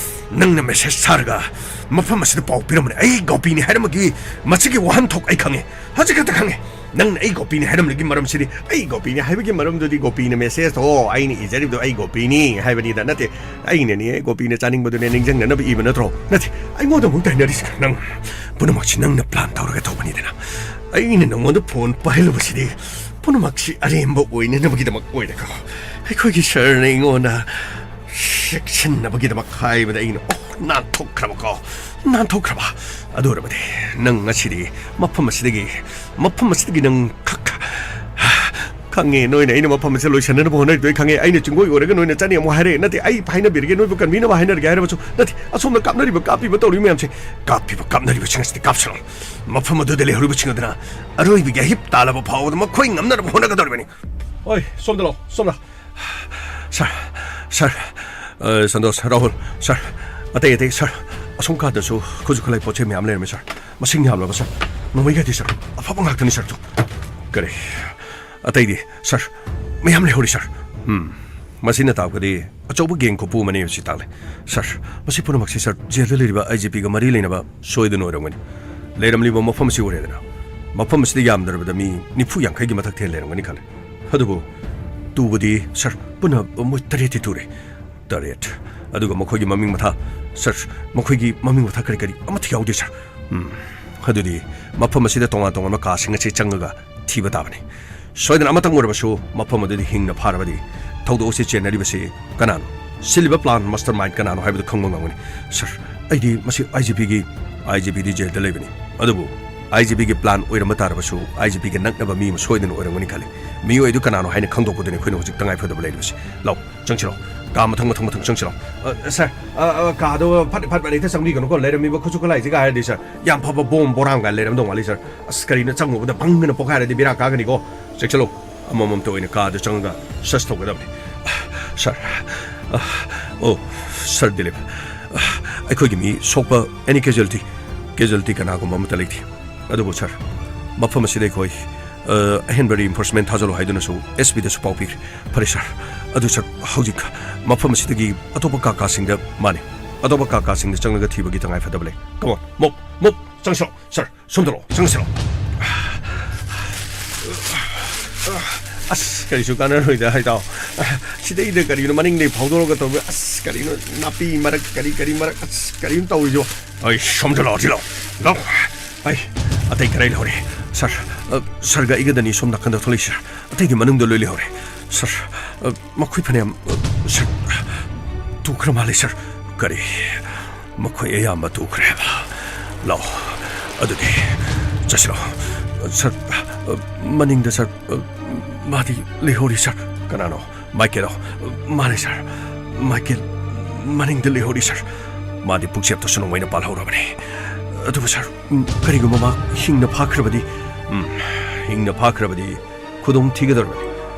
ꯅꯪꯅ ꯃꯦꯁꯦꯖ ꯊꯥꯔꯒ ꯃꯐꯝ ꯑꯁꯤꯗ ꯄꯥꯎ ꯄꯤꯔꯝꯕꯅꯦ꯫ ꯑꯩ ꯒꯣꯄꯤꯅꯤ ꯍꯥꯏꯔꯝꯕꯒꯤ ꯃꯁꯤꯒꯤ ꯋꯥꯍꯟꯊꯣꯛ ꯑꯩ ꯈꯪꯉꯦ, ꯍꯧꯖꯤꯛ ꯈꯛꯇ ꯈꯪꯉꯦ꯫ ꯅꯪꯅ ꯑꯩ ꯒꯣꯄꯤꯅꯤ ꯍꯥꯏꯔꯝꯂꯤꯒꯤ ꯃꯔꯝꯁꯤꯗꯤ, ꯑꯩ ꯒꯣꯄꯤꯅꯤ ꯍꯥꯏꯕꯒꯤ ꯃꯔꯝꯗꯨꯗꯤ, ꯒꯣꯄꯤꯅ ꯃꯦꯁꯦꯖ ꯊꯣ ꯑꯩꯅ ꯏꯖꯔꯤꯕꯗꯣ ꯑꯩ ꯒꯣꯄꯤꯅꯤ ꯍꯥꯏꯕꯅꯤꯗ, ꯅꯠꯇꯦ, ꯑꯩꯅꯅꯦ ꯒꯣꯄꯤꯅ ꯆꯥꯅꯤꯡꯕꯗꯨꯅꯦ ꯅꯤꯡꯁꯤꯡꯅꯅꯕ ꯏꯕ ꯅꯠꯇ꯭ꯔꯣ? ꯅꯠꯇꯦ, ꯑꯩꯉꯣꯟꯗ ꯑꯃꯨꯛ ꯇꯥꯏꯅꯔꯤꯁꯤ ꯅꯪ꯫ ꯄꯨꯝꯅꯃꯛꯁꯤ ꯅꯪꯅ ꯄ꯭ꯂꯥꯟ ꯇꯧꯔꯒ ꯇꯧꯕꯅꯤꯗꯅ꯫ ꯑꯩꯅ ꯅꯪꯉꯣꯟꯗ ꯐꯣꯟ ꯄꯥꯏꯍꯜꯂꯨꯕꯁꯤꯗꯤ ꯄꯨꯝꯅꯃꯛꯁꯤ ꯑꯔꯦꯝꯕ ꯑꯣꯏꯅꯅꯕꯒꯤꯗꯃꯛ ꯑꯣꯏꯔꯦꯀꯣ꯫ ꯑꯩꯈꯣꯏꯒꯤ ꯁꯥꯔꯅ ꯑꯩꯉꯣꯟꯗ ꯆꯦꯛꯁꯤꯟꯅꯕꯒꯤꯗꯃꯛ ꯍꯥꯏꯕꯗ ꯑꯩꯅ, ꯑꯣ, ꯅꯥꯟꯊꯣꯛꯈ꯭ꯔꯕꯀꯣ, ꯅꯥꯟꯊꯣꯛꯈ꯭ꯔꯕ꯫ ꯑꯗꯨ ꯑꯣꯏꯔꯕꯗꯤ ꯅꯪ ꯉꯁꯤꯗꯤ ꯃꯐꯝ ꯑꯁꯤꯗꯒꯤ, ꯃꯐꯝ ꯑꯁꯤꯗꯒꯤ ꯅꯪ ꯈꯛ-, ꯈꯪꯉꯦ, ꯅꯣꯏꯅ ꯑꯩꯅ ꯃꯐꯝ ꯑꯁꯤ ꯂꯣꯏꯁꯤꯟꯅꯅꯕ ꯍꯣꯠꯅꯔꯤꯗꯣ ꯑꯩ ꯈꯪꯉꯦ꯫ ꯑꯩꯅ ꯆꯤꯡꯒꯣꯏ ꯑꯣꯏꯔꯒ ꯅꯣꯏꯅ ꯆꯠꯅꯤ ꯑꯃꯨꯛ ꯍꯥꯏꯔꯛꯑꯦ꯫ ꯅꯠꯇꯦ, ꯑꯩ ꯍꯥꯏꯅꯕꯤꯔꯒꯦ, ꯅꯣꯏꯕꯨ ꯀꯟꯕꯤꯅꯕ ꯍꯥꯏꯅꯔꯒꯦ ꯍꯥꯏꯔꯕꯁꯨ ꯅꯠꯇꯦ꯫ ꯑꯁꯣꯝꯗ ꯀꯥꯞꯅꯔꯤꯕ, ꯀꯥꯞꯄꯤꯕ ꯇꯧꯔꯤꯕ ꯃꯌꯥꯝꯁꯦ, ꯀꯥꯞꯄꯤꯕ ꯀꯥꯞꯅꯔꯤꯕꯁꯤꯡ ꯑꯁꯤꯗꯤ ꯀꯥꯞꯁꯅꯨ꯫ ꯃꯐꯝ ꯑꯗꯨꯗ ꯂꯩꯍꯧꯔꯤꯕꯁꯤꯡ ꯑꯗꯨꯅ ꯑꯔꯣꯏꯕꯒꯤ ꯑꯍꯤꯞ ꯇꯥꯜꯂꯕ ꯐꯥꯎꯕꯗ ꯃꯈꯣꯏ ꯉꯝꯅꯅꯕ ꯍꯣꯠꯅꯒꯗꯧꯔꯤꯕꯅꯤ꯫ ꯍꯣꯏ, ꯁꯣꯝꯗ ꯂꯥꯛꯑꯣ, ꯁꯣꯝꯗ꯫ ꯁꯥꯔ, ꯁꯥꯔ, ꯑ, ꯁꯟꯇꯣꯁ, ꯔꯥꯍꯨꯜ, ꯁꯥꯔ, ꯑꯇꯩ, ꯑꯇꯩ, ꯁꯥꯔ, ꯑꯁꯣꯝ ꯀꯥꯗꯁꯨ ꯈꯨꯠꯁꯨ ꯈꯨꯠꯂꯥꯏ ꯄꯣꯠ ꯆꯩ ꯃꯌꯥꯝ ꯂꯩꯔꯝꯃꯦ, ꯁꯥꯔ꯫ ꯃꯁꯤꯡ ꯌꯥꯝꯂꯕ, ꯁꯥꯔ꯫ ꯅꯣꯡꯃꯩꯒꯗꯤ, ꯁꯥꯔ, ꯑꯐꯕ ꯉꯥꯛꯇꯅꯤ, ꯁꯥꯔ꯫ ꯀꯔꯤ? ꯑꯇꯩꯗꯤ, ꯁꯥꯔ, ꯃꯌꯥꯝ ꯂꯩꯍꯧꯔꯤ, ꯁꯥꯔ꯫ ꯎꯝ, ꯃꯁꯤꯅ ꯇꯥꯛꯄꯗꯤ ꯑꯆꯧꯕ ꯒꯦꯡ ꯈꯨꯄꯨ ꯑꯃꯅꯤ ꯍꯥꯏꯕꯁꯤ ꯇꯥꯛꯂꯦ꯫ ꯁꯥꯔ, ꯃꯁꯤ ꯄꯨꯝꯅꯃꯛꯁꯤ, ꯁꯥꯔ, ꯖꯦꯜꯗ ꯂꯩꯔꯤꯕ ꯑꯥꯏ ꯖꯤ ꯄꯤꯒ ꯃꯔꯤ ꯂꯩꯅꯕ ꯁꯣꯏꯗꯅ ꯑꯣꯏꯔꯝꯒꯅꯤ꯫ ꯂꯩꯔꯝꯂꯤꯕ ꯃꯐꯝ ꯑꯁꯤ ꯎꯔꯦꯗꯅ, ꯃꯐꯝ ꯑꯁꯤꯗ ꯌꯥꯝꯗ꯭ꯔꯕꯗ ꯃꯤ ꯅꯤꯐꯨ ꯌꯥꯡꯈꯩꯒꯤ ꯃꯊꯛ ꯊꯦꯟ ꯂꯩꯔꯝꯒꯅꯤ ꯈꯜꯂꯦ꯫ ꯑꯗꯨꯕꯨ ꯇꯨꯕꯗꯤ, ꯁꯥꯔ, ꯄꯨꯟꯅ ꯃꯣꯏ ꯇꯔꯦꯠꯇꯤ ꯇꯨꯔꯦ꯫ ꯇꯔꯦꯠ꯫ ꯑꯗꯨꯒ ꯃꯈꯣꯏꯒꯤ ꯃꯃꯤꯡ ꯃꯊꯥ, ꯁꯥꯔ, ꯃꯈꯣꯏꯒꯤ ꯃꯃꯤꯡ ꯃꯊꯥ ꯀꯔꯤ ꯀꯔꯤ ꯑꯃꯠꯇ ꯌꯥꯎꯗꯦ, ꯁꯥꯔ꯫ ꯎꯝ, ꯑꯗꯨꯗꯤ ꯃꯐꯝ ꯑꯁꯤꯗ ꯇꯣꯉꯥꯟ ꯇꯣꯉꯥꯟꯕ ꯀꯥꯁꯤꯡ ꯑꯁꯤ ꯆꯪꯉꯒ ꯊꯤꯕ ꯇꯥꯕꯅꯤ꯫ ꯁꯣꯏꯗꯅ ꯑꯃꯇꯪ ꯑꯣꯏꯔꯕꯁꯨ ꯃꯐꯝ ꯑꯗꯨꯗ ꯍꯤꯡꯅ ꯐꯥꯔꯕꯗꯤ ꯊꯧꯗꯣꯛ ꯑꯁꯤ ꯆꯦꯟꯅꯔꯤꯕꯁꯤ ꯀꯅꯥꯅꯣ? ꯁꯤꯜꯂꯤꯕ ꯄ꯭ꯂꯥꯟ ꯃꯥꯁꯇꯔ ꯃꯥꯏꯟ ꯀꯅꯥꯅꯣ ꯍꯥꯏꯕꯗꯨ ꯈꯪꯕ ꯉꯝꯒꯅꯤ꯫ ꯁꯥꯔ, ꯑꯩꯗꯤ ꯃꯁꯤ ꯑꯥꯏ ꯖꯤ ꯄꯤꯒꯤ, ꯑꯥꯏ ꯖꯤ ꯄꯤꯗꯤ ꯖꯦꯜꯗ ꯂꯩꯕꯅꯤ꯫ ꯑꯗꯨꯕꯨ ꯑꯥꯏ ꯖꯤ ꯄꯤꯒꯤ ꯄ꯭ꯂꯥꯟ ꯑꯣꯏꯔꯝꯕ ꯇꯥꯔꯕꯁꯨ ꯑꯥꯏ ꯖꯤ ꯄꯤꯒ ꯅꯛꯅꯕ ꯃꯤ ꯑꯃ ꯁꯣꯏꯗꯅ ꯑꯣꯏꯔꯝꯒꯅꯤ ꯈꯜꯂꯤ꯫ ꯃꯤꯑꯣꯏ ꯑꯗꯨ ꯀꯅꯥꯅꯣ ꯍꯥꯏꯅ ꯈꯪꯗꯣꯛꯄꯗꯨꯅꯤ ꯑꯩꯈꯣꯏꯅ ꯍꯧꯖꯤꯛ ꯇꯉꯥꯏ ꯐꯗꯕ ꯂꯩꯔꯤꯕꯁꯤ꯫ ꯂꯥꯎ, ꯆꯪꯁꯤꯜꯂꯣ꯫ ꯀꯥ ꯃꯊꯪ ꯃꯊꯪ ꯃꯊꯪ ꯆꯪꯁꯤꯜꯂꯣ꯫ ꯑ, ꯁꯥꯔ, ꯑ, ꯑ, ꯀꯥꯗꯣ ꯐꯠ ꯐꯠ ꯐꯠ ꯍꯦꯛꯇ ꯆꯪꯕꯤꯒꯅꯨꯀꯣ꯫ ꯂꯩꯔꯝꯃꯤꯕ ꯈꯨꯠꯁꯨ ꯈꯨꯠꯂꯥꯏꯁꯤꯒ ꯍꯥꯏꯔꯗꯤ, ꯁꯥꯔ, ꯌꯥꯝ ꯐꯕ ꯕꯣꯝ ꯕꯣꯔꯥꯝꯒ ꯂꯩꯔꯝꯗꯧ ꯃꯥꯜꯂꯤ, ꯁꯥꯔ꯫ ꯑꯁ, ꯀꯔꯤꯅꯣ, ꯆꯪꯉꯨꯕꯗ ꯕꯪ ꯑꯅ ꯄꯣꯛꯈꯥꯏꯔꯗꯤ ꯕꯦꯔꯥ ꯀꯥꯒꯅꯤꯀꯣ꯫ ꯆꯦꯛꯁꯤꯜꯂꯨ꯫ ꯑꯃꯃꯝꯇ ꯑꯣꯏꯅ ꯀꯥꯗ ꯆꯪꯉꯒ ꯁꯔꯆ ꯇꯧꯒꯗꯕꯅꯤ꯫ ꯁꯥꯔ, ꯑ, ꯑꯣ, ꯁꯥꯔ ꯗꯤꯂꯤꯞ, ꯑ, ꯑꯩꯈꯣꯏꯒꯤ ꯃꯤ ꯁꯣꯛꯄ, ꯑꯦꯅꯤ ꯀꯦꯖꯨꯑꯦꯂꯤꯇꯤ, ꯀꯦꯖꯨꯑꯦꯂꯤꯇꯤ ꯀꯅꯥꯒꯨꯝꯕ ꯑꯃꯠꯇ ꯂꯩꯇꯦ꯫ ꯑꯗꯨꯕꯨ ꯁꯥꯔ, ꯃꯐꯝ ꯑꯁꯤꯗ ꯑꯩꯈꯣꯏ, ꯑ, ꯑꯍꯦꯟꯕ ꯔꯤꯏꯟꯐꯣꯔꯁꯃꯦꯟ ꯊꯥꯖꯤꯜꯂꯨ ꯍꯥꯏꯗꯨꯅꯁꯨ ꯑꯦꯁ ꯄꯤꯗꯁꯨ ꯄꯥꯎ ꯄꯤꯈ꯭ꯔꯦ꯫ ꯐꯔꯦ ꯁꯥꯔ꯫ ꯑꯗꯨ ꯁꯥꯔ, ꯍꯧꯖꯤꯛ ꯃꯐꯝ ꯑꯁꯤꯗꯒꯤ ꯑꯇꯣꯞꯄ ꯀꯥ ꯀꯥꯁꯤꯡꯗ, ꯃꯥꯅꯤ, ꯑꯇꯣꯞꯄ ꯀꯥ ꯀꯥꯁꯤꯡꯗ ꯆꯪꯂꯒ ꯊꯤꯕꯒꯤ ꯇꯉꯥꯏ ꯐꯗꯕ ꯂꯩ꯫ Come on, move, move, ꯆꯪꯁꯤꯜꯂꯣ꯫ ꯁꯥꯔ, ꯁꯣꯝꯗ ꯂꯥꯛꯑꯣ, ꯆꯪꯁꯤꯜꯂꯣ꯫ ꯑꯁ, ꯀꯔꯤꯁꯨ ꯀꯥꯟꯅꯔꯣꯏꯗ, ꯍꯥꯏꯇꯥꯎ꯫ ꯁꯤꯗꯩꯗ ꯀꯔꯤꯅꯣ ꯃꯅꯤꯡꯗꯩ ꯐꯥꯎꯗꯣꯔꯒ ꯇꯧꯕ? ꯑꯁ, ꯀꯔꯤꯅꯣ ꯅꯥꯄꯤ ꯃꯔꯛ, ꯀꯔꯤ ꯀꯔꯤ ꯃꯔꯛ, ꯑꯁ, ꯀꯔꯤꯅꯣ ꯇꯧꯔꯤꯁꯤꯕꯣ? ꯑꯩ ꯁꯣꯝꯗ ꯂꯥꯛꯑꯣ, ꯁꯤ ꯂꯥꯛꯑꯣ, ꯂꯥꯛꯑꯣ꯫ ꯑꯩ ꯑꯇꯩ ꯈꯔ ꯂꯩꯍꯧꯔꯦ꯫ ꯁꯥꯔ, ꯑ, ꯁꯥꯔꯒ ꯑꯩꯒꯗꯅꯤ ꯁꯣꯝ ꯅꯥꯀꯟꯗ ꯊꯣꯛꯂꯛꯏꯁꯦ, ꯁꯥꯔ꯫ ꯑꯇꯩꯗꯤ ꯃꯅꯨꯡꯗ ꯂꯣꯏ ꯂꯩꯍꯧꯔꯦ꯫ ꯁꯥꯔ, ꯑ, ꯃꯈꯣꯏ ꯐꯅꯌꯥꯝ, ꯑ, ꯁꯥꯔ, ꯇꯨꯈ꯭ꯔ ꯃꯥꯜꯂꯦ, ꯁꯥꯔ꯫ ꯀꯔꯤ? ꯃꯈꯣꯏ ꯑꯌꯥꯝꯕ ꯇꯨꯈ꯭ꯔꯦ ꯍꯥꯏꯕ? ꯂꯥꯛꯑꯣ, ꯑꯗꯨꯗꯤ ꯆꯠꯁꯤꯔꯣ? ꯁꯥꯔ, ꯑ, ꯃꯅꯤꯡꯗ, ꯁꯥꯔ, ꯑ, ꯃꯥꯗꯤ ꯂꯩꯍꯧꯔꯤ, ꯁꯥꯔ꯫ ꯀꯅꯥꯅꯣ? ꯃꯥꯏꯀꯦꯜꯂꯣ? ꯃꯥꯅꯦ, ꯁꯥꯔ꯫ ꯃꯥꯏꯀꯦꯜ ꯃꯅꯤꯡꯗ ꯂꯩꯍꯧꯔꯤ, ꯁꯥꯔ꯫ ꯃꯥꯗꯤ ꯄꯨꯛꯆꯦꯞꯇꯁꯨ ꯅꯣꯡꯃꯩꯅ ꯄꯥꯜꯍꯧꯔꯕꯅꯤ꯫ ꯑꯗꯨꯕꯨ, ꯁꯥꯔ, ꯎꯝ, ꯀꯔꯤꯒꯨꯝꯕ ꯃꯥ ꯍꯤꯡꯅ ꯐꯥꯈ꯭ꯔꯕꯗꯤ? ꯎꯝ, ꯍꯤꯡꯅ ꯐꯥꯈ꯭ꯔꯕꯗꯤ ꯈꯨꯗꯣꯡ ꯊꯤꯒꯗꯧꯔꯕꯅꯤ꯫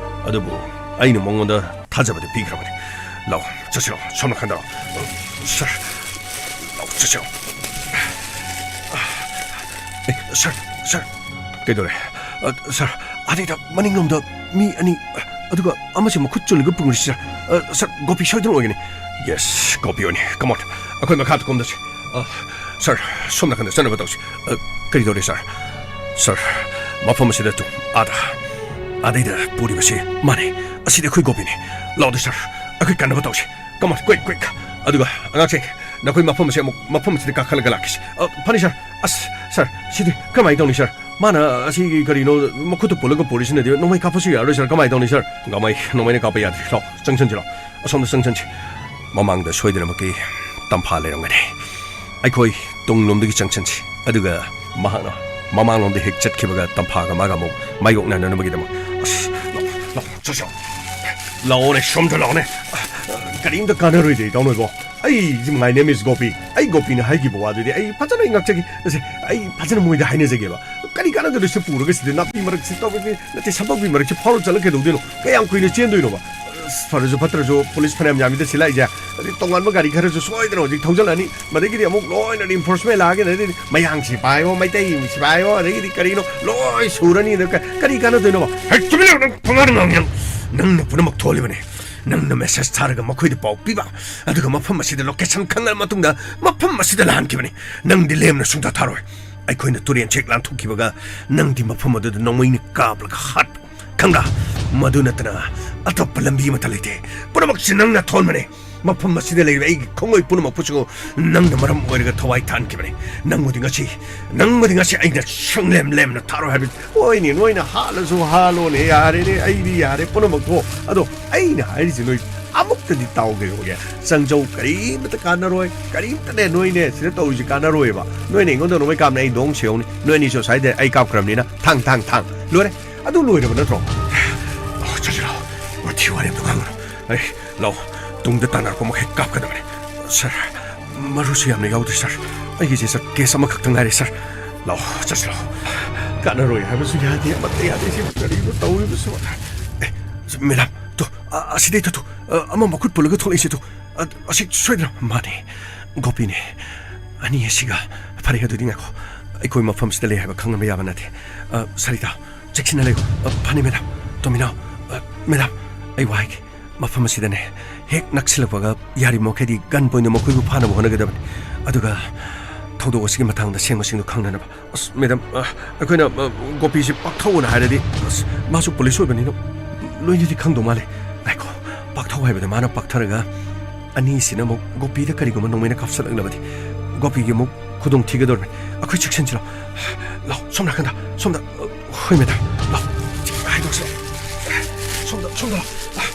ꯑꯗꯨꯕꯨ ꯑꯩꯅ ꯃꯉꯣꯟꯗ ꯊꯥꯖꯕꯗꯤ ꯄꯤꯈ꯭ꯔꯕꯅꯤ꯫ ꯂꯥꯛꯑꯣ, ꯆꯠꯁꯤꯔꯣ? ꯁꯣꯝ ꯅꯥꯀꯟꯗ ꯂꯥꯛꯑꯣ꯫ ꯁꯥꯔ, ꯂꯥꯛꯑꯣ, ꯆꯠꯁꯤꯔꯣ? ꯑꯦ, ꯁꯥꯔ, ꯁꯥꯔ, ꯀꯩꯗꯧꯔꯦ? ꯑ, ꯁꯥꯔ, ꯑꯗꯩꯗ ꯃꯅꯤꯡꯂꯣꯝꯗ ꯃꯤ ꯑꯅꯤ, ꯑꯗꯨꯒ ꯑꯃꯁꯦ ꯃꯈꯨꯠ ꯆꯨꯜꯂꯒ ꯄꯨꯔꯤꯁꯤ, ꯁꯥꯔ꯫ ꯑ, ꯁꯥꯔ, ꯒꯣꯄꯤ ꯁꯣꯏꯗꯅ ꯑꯣꯏꯒꯅꯤ꯫ ꯌꯦꯁ, ꯒꯣꯄꯤ ꯑꯣꯏꯅꯤ꯫ Come on, ꯑꯩꯈꯣꯏ ꯃꯈꯥꯗ ꯀꯨꯝꯗꯁꯤ꯫ ꯑ, ꯁꯥꯔ, ꯁꯣꯝ ꯅꯥꯀꯟꯗ ꯆꯠꯅꯕ ꯇꯧꯁꯤ꯫ ꯑ, ꯀꯔꯤ ꯇꯧꯔꯦ, ꯁꯥꯔ? ꯁꯥꯔ, ꯃꯐꯝ ꯑꯁꯤꯗ ꯇꯨ, ꯑꯥꯗ, ꯑꯥꯗꯩꯗ ꯄꯨꯔꯤꯕꯁꯤ ꯃꯥꯅꯦ꯫ ꯑꯁꯤꯗꯤ ꯑꯩꯈꯣꯏ ꯒꯣꯄꯤꯅꯤ꯫ ꯂꯥꯛꯑꯣꯗ, ꯁꯥꯔ, ꯑꯩꯈꯣꯏ ꯀꯟꯅꯕ ꯇꯧꯁꯤ꯫ Come on, quick, quick. ꯑꯗꯨꯒ ꯑꯉꯥꯡꯁꯤꯡ, ꯅꯈꯣꯏ ꯃꯐꯝ ꯑꯁꯤ ꯑꯃꯨꯛ, ꯃꯐꯝ ꯑꯁꯤꯗ ꯀꯥꯈꯠꯂꯒ ꯂꯥꯛꯈꯤꯁꯤ꯫ ꯑ, ꯐꯅꯤ, ꯁꯥꯔ꯫ ꯑꯁ, ꯁꯥꯔ, ꯁꯤꯗꯤ ꯀꯃꯥꯏꯅ ꯇꯧꯅꯤ, ꯁꯥꯔ? ꯃꯥꯅ ꯑꯁꯤꯒꯤ ꯀꯔꯤꯅꯣ ꯃꯈꯨꯠꯇ ꯄꯨꯜꯂꯒ ꯄꯨꯔꯤꯁꯤꯅꯗꯤ ꯅꯣꯡꯃꯩ ꯀꯥꯞꯄꯁꯨ ꯌꯥꯔꯣꯏ, ꯁꯥꯔ꯫ ꯀꯃꯥꯏꯅ ꯇꯧꯅꯤ, ꯁꯥꯔ? ꯅꯣꯡꯃꯩ, ꯅꯣꯡꯃꯩꯅ ꯀꯥꯞꯄ ꯌꯥꯗ꯭ꯔꯤ꯫ ꯂꯥꯛꯑꯣ, ꯆꯪꯁꯤꯟꯁꯤ, ꯂꯥꯛꯑꯣ꯫ ꯑꯁꯣꯝꯗ ꯆꯪꯁꯤꯟꯁꯤ꯫ ꯃꯃꯥꯡꯗ ꯁꯣꯏꯗꯅꯃꯛꯀꯤ ꯇꯝꯐꯥ ꯂꯩꯔꯝꯒꯅꯤ꯫ ꯑꯩꯈꯣꯏ ꯇꯨꯡꯂꯣꯝꯗꯒꯤ ꯆꯪꯁꯤꯟꯁꯤ꯫ ꯑꯗꯨꯒ ꯃꯍꯥꯛꯅ ꯃꯃꯥꯡꯂꯣꯝꯗ ꯍꯦꯛ ꯆꯠꯈꯤꯕꯒ ꯇꯝꯐꯥꯒ ꯃꯥꯒ ꯑꯃꯨꯛ ꯃꯥꯌꯣꯛꯅꯅꯅꯕꯒꯤꯗꯃꯛ꯫ ꯑꯁ, ꯂꯥꯛꯑꯣ, ꯂꯥꯛꯑꯣ, ꯆꯠꯁꯤ, ꯂꯥꯛꯑꯣ꯫ ꯂꯥꯛꯑꯣꯅꯦ, ꯁꯣꯝꯗ ꯂꯥꯛꯑꯣꯅꯦ꯫ ꯀꯔꯤꯝꯇ ꯀꯥꯟꯅꯔꯣꯏꯗꯦ, ꯏꯇꯥꯎ ꯅꯣꯏꯕꯣ꯫ ꯑꯩ, my name is ꯒꯣꯄꯤ꯫ ꯑꯩ ꯒꯣꯄꯤꯅ ꯍꯥꯏꯈꯤꯕ ꯋꯥꯗꯨꯗꯤ ꯑꯩ ꯐꯖꯅ ꯑꯩ ꯉꯥꯛꯆꯒꯦ꯫ ꯑꯁꯦ, ꯑꯩ ꯐꯖꯅ ꯃꯣꯏꯗ ꯍꯥꯏꯅꯖꯒꯦꯕ꯫ ꯀꯔꯤ ꯀꯥꯟꯅꯗꯣꯏꯅꯣ ꯁꯤ ꯄꯨꯔꯒ ꯁꯤꯗ ꯅꯥꯄꯤ ꯃꯔꯛꯁꯤ ꯇꯧꯔꯒ ꯅꯠꯇꯦ, ꯁꯝꯄꯛꯄꯤ ꯃꯔꯛꯁꯤ ꯐꯥꯎꯔ ꯆꯠꯂ ꯀꯩꯗꯧꯗꯣꯏꯅꯣ? ꯀꯌꯥꯝ ꯀꯨꯏꯅ ꯆꯦꯟꯗꯣꯏꯅꯣꯕ? ꯑꯁ, ꯐꯔꯁꯨ ꯐꯠꯇ꯭ꯔꯁꯨ ꯄꯨꯂꯤꯁ ꯐꯅꯌꯥꯝ ꯌꯥꯝꯃꯤꯗ ꯁꯤ ꯂꯥꯛꯏꯁꯦ꯫ ꯑꯗꯩ ꯇꯣꯉꯥꯟꯕ ꯒꯥꯔꯤ ꯈꯔꯁꯨ ꯁꯣꯏꯗꯅ ꯍꯧꯖꯤꯛ ꯊꯧꯖꯤꯜꯂꯛꯑꯅꯤ꯫ ꯃꯗꯒꯤꯗꯤ ꯑꯃꯨꯛ ꯂꯣꯏꯅ reinforcement ꯂꯥꯛꯑꯒꯦ, ꯑꯗꯩꯗꯤ ꯃꯌꯥꯡ ꯁꯤꯐꯥꯏꯌꯣ, ꯃꯩꯇꯩ ꯁꯤꯐꯥꯏꯌꯣ, ꯑꯗꯒꯤꯗꯤ ꯀꯔꯤꯅꯣ ꯂꯣꯏ ꯁꯨꯔꯅꯤ꯫ ꯑꯗ ꯀ-, ꯀꯔꯤ ꯀꯥꯟꯅꯗꯣꯏꯅꯣꯕ? ꯍꯦ, ꯇꯨꯃꯤꯟ ꯂꯩꯌꯨ, ꯅꯪ ꯄꯉꯥꯡꯗ ꯉꯥꯡꯉꯤ ꯅꯪ꯫ ꯅꯪꯅ ꯄꯨꯝꯅꯃꯛ ꯊꯣꯛꯍꯜꯂꯤꯕꯅꯤ꯫ ꯅꯪꯅ message ꯊꯥꯔꯒ ꯃꯈꯣꯏꯗ ꯄꯥꯎ ꯄꯤꯕ, ꯑꯗꯨꯒ ꯃꯐꯝ ꯑꯁꯤꯗ location ꯈꯪꯂꯕ ꯃꯇꯨꯡꯗ ꯃꯐꯝ ꯑꯁꯤꯗ ꯂꯥꯟꯈꯤꯕꯅꯤ꯫ ꯅꯪꯗꯤ ꯂꯦꯝꯅ ꯁꯨꯡꯊꯥ ꯊꯥꯔꯣꯏ꯫ ꯑꯩꯈꯣꯏꯅ ꯇꯨꯔꯦꯟ ꯆꯦꯛ ꯂꯥꯟꯊꯣꯛꯈꯤꯕꯒ ꯅꯪꯗꯤ ꯃꯐꯝ ꯑꯗꯨꯗ ꯅꯣꯡꯃꯩꯅ ꯀꯥꯞꯂꯒ ꯍꯥꯠꯄ, ꯈꯪꯕ꯭ꯔꯥ? ꯃꯗꯨ ꯅꯠꯇꯅ ꯑꯇꯣꯞꯄ ꯂꯝꯕꯤ ꯑꯃꯠꯇ ꯂꯩꯇꯦ꯫ ꯄꯨꯝꯅꯃꯛꯁꯤ ꯅꯪꯅ ꯊꯣꯟꯕꯅꯦ꯫ ꯃꯐꯝ ꯑꯁꯤꯗ ꯂꯩꯔꯤꯕ ꯑꯩꯒꯤ ꯈꯣꯡꯂꯣꯏ ꯄꯨꯝꯅꯃꯛꯄꯨꯁꯨ ꯅꯪꯅ ꯃꯔꯝ ꯑꯣꯏꯔꯒ ꯊꯋꯥꯏ ꯊꯥꯍꯟꯈꯤꯕꯅꯤ꯫ ꯅꯪꯕꯨꯗꯤ ꯉꯁꯤ, ꯅꯪꯕꯨꯗꯤ ꯉꯁꯤ ꯑꯩꯅ ꯁꯨꯡꯂꯦꯝ ꯂꯦꯝꯅ ꯊꯥꯔꯣꯏ ꯍꯥꯏꯕ꯫ ꯍꯣꯏꯅꯦ, ꯅꯣꯏꯅ ꯍꯥꯠꯂꯁꯨ ꯍꯥꯠꯂꯣꯅꯦ, ꯌꯥꯔꯦꯅꯦ, ꯑꯩꯗꯤ ꯌꯥꯔꯦ ꯄꯨꯝꯅꯃꯛꯇꯣ꯫ ꯑꯗꯣ ꯑꯩꯅ ꯍꯥꯏꯔꯤꯁꯦ ꯅꯣꯏ ꯑꯃꯨꯛꯇꯗꯤ ꯇꯥꯎ ꯀꯩꯗꯧꯒꯦ? ꯆꯪꯖꯧ, ꯀꯔꯤꯝꯇ ꯀꯥꯟꯅꯔꯣꯏ, ꯀꯔꯤꯝꯇꯅꯦ ꯅꯣꯏꯅꯦ ꯁꯤꯗ ꯇꯧꯔꯤꯁꯤ ꯀꯥꯟꯅꯔꯣꯏꯕ꯫ ꯅꯣꯏꯅ ꯑꯩꯉꯣꯟꯗ ꯅꯣꯡꯃꯩ ꯀꯥꯞꯅ ꯑꯩ ꯗꯣꯡ ꯁꯦꯍꯧꯅꯤ꯫ ꯅꯣꯏ ꯑꯅꯤꯁꯨ ꯁ꯭ꯋꯥꯏꯗ ꯑꯩ ꯀꯥꯞꯈ꯭ꯔꯕꯅꯤꯅ ꯊꯥꯡ, ꯊꯥꯡ, ꯊꯥꯡ꯫ ꯂꯣꯏꯔꯦ꯫ ꯑꯗꯨ ꯂꯣꯏꯔꯕ ꯅꯠꯇ꯭ꯔꯣ? ꯑꯣ, ꯆꯠꯁꯤ ꯂꯥꯛꯑꯣ꯫ ꯋꯥꯊꯤ ꯋꯥꯔꯦꯝꯗꯣ ꯉꯥꯡꯒꯅꯨ꯫ ꯑꯩ, ꯂꯥꯛꯑꯣ꯫ ꯇꯨꯡꯗ ꯇꯥꯟꯅꯔꯛꯄ ꯃꯈꯩ ꯀꯥꯞꯀꯗꯕꯅꯤ꯫ ꯁꯥꯔ, ꯃꯔꯨꯁꯨ ꯌꯥꯝꯅ ꯌꯥꯎꯗ꯭ꯔꯤ, ꯁꯥꯔ꯫ ꯑꯩꯒꯤꯁꯦ, ꯁꯥꯔ, ꯀꯦꯁ ꯑꯃꯈꯛꯇ ꯉꯥꯏꯔꯦ, ꯁꯥꯔ꯫ ꯂꯥꯛꯑꯣ, ꯆꯠꯁꯤ ꯂꯥꯛꯑꯣ꯫ ꯀꯥꯟꯅꯔꯣꯏ ꯍꯥꯏꯕꯁꯨ ꯌꯥꯗꯦ, ꯑꯃꯠꯇ ꯌꯥꯗꯦ꯫ ꯁꯤꯕꯨ ꯀꯔꯤꯅꯣ ꯇꯧꯔꯤꯕꯁꯤꯕꯣ? ꯑꯦ, ꯃꯦꯗꯥꯝ, ꯇꯨ, ꯑ, ꯑꯁꯤꯗꯩ ꯇꯨ, ꯇꯨ, ꯑ, ꯑꯃ ꯃꯈꯨꯠ ꯄꯨꯜꯂꯒ ꯊꯣꯛꯂꯛꯏꯁꯤ ꯇꯨ꯫ ꯑ, ꯑꯁꯤ ꯁꯣꯏꯗꯅ ꯃꯥꯅꯤ꯫ ꯒꯣꯄꯤꯅꯦ꯫ ꯑꯅꯤ ꯑꯁꯤꯒ꯫ ꯐꯔꯦ, ꯑꯗꯨꯗꯤ ꯉꯥꯏꯈꯣ꯫ ꯑꯩꯈꯣꯏ ꯃꯐꯝꯁꯤꯗ ꯂꯩ ꯍꯥꯏꯕ ꯈꯪꯍꯟꯕ ꯌꯥꯕ ꯅꯠꯇꯦ꯫ ꯑ, ꯁꯔꯤꯇꯥ, ꯆꯦꯛꯁꯤꯟꯅ ꯂꯩꯌꯨ꯫ ꯑ, ꯐꯅꯤ, ꯃꯦꯗꯥꯝ꯫ ꯇꯣꯃꯤꯅꯥꯎ, ꯑ, ꯃꯦꯗꯥꯝ, ꯑꯩ ꯋꯥ ꯍꯥꯏꯒꯦ꯫ ꯃꯐꯝ ꯑꯁꯤꯗꯅꯦ, ꯍꯦꯛ ꯅꯛꯁꯤꯜꯂꯛꯄꯒ ꯌꯥꯔꯤꯕꯃꯈꯩꯗꯤ gun point ꯃꯈꯣꯏꯕꯨ ꯐꯥꯅꯕ ꯍꯣꯠꯅꯒꯗꯕꯅꯤ꯫ ꯑꯗꯨꯒ ꯊꯧꯗꯣꯛ ꯑꯁꯤꯒꯤ ꯃꯇꯥꯡꯗ ꯑꯁꯦꯡꯕꯁꯤꯡꯗꯨ ꯈꯪꯅꯅꯕ꯫ ꯑꯁ, ꯃꯦꯗꯥꯝ, ꯑ, ꯑꯩꯈꯣꯏꯅ, ꯑ, ꯒꯣꯄꯤꯁꯤ ꯄꯥꯛꯊꯧꯑꯣꯅ ꯍꯥꯏꯔꯗꯤ, ꯑꯁ, ꯃꯥꯁꯨ ꯄꯨꯂꯤꯁ ꯑꯣꯏꯕꯅꯤꯅ ꯂꯣꯏꯅꯗꯤ ꯈꯪꯗꯧ ꯃꯥꯜꯂꯦ꯫ ꯉꯥꯏꯈꯣ, ꯄꯥꯛꯊꯧ ꯍꯥꯏꯕꯗ ꯃꯥꯅ ꯄꯥꯛꯊꯔꯒ ꯑꯅꯤꯁꯤꯅ ꯑꯃꯨꯛ ꯒꯣꯄꯤꯗ ꯀꯔꯤꯒꯨꯝꯕ ꯅꯣꯡꯃꯩꯅ ꯀꯥꯞꯁꯤꯜꯂꯛꯂꯕꯗꯤ ꯒꯣꯄꯤꯒꯤ ꯑꯃꯨꯛ ꯈꯨꯗꯣꯡ ꯊꯤꯒꯗꯧꯔꯤꯕꯅꯤ꯫ ꯑꯩꯈꯣꯏ ꯆꯦꯛꯁꯤꯟꯁꯤꯔꯣ? ꯂꯥꯎ, ꯁꯣꯝ ꯅꯥꯀꯟꯗ, ꯁꯣꯝꯗ, ꯍꯣꯏ ꯃꯦꯗꯥꯝ, ꯂꯥꯎ, ꯍꯥꯏꯗꯣꯛꯁꯤ꯫ ꯁꯣꯝꯗ, ꯁꯣꯝꯗ ꯂꯥꯎ,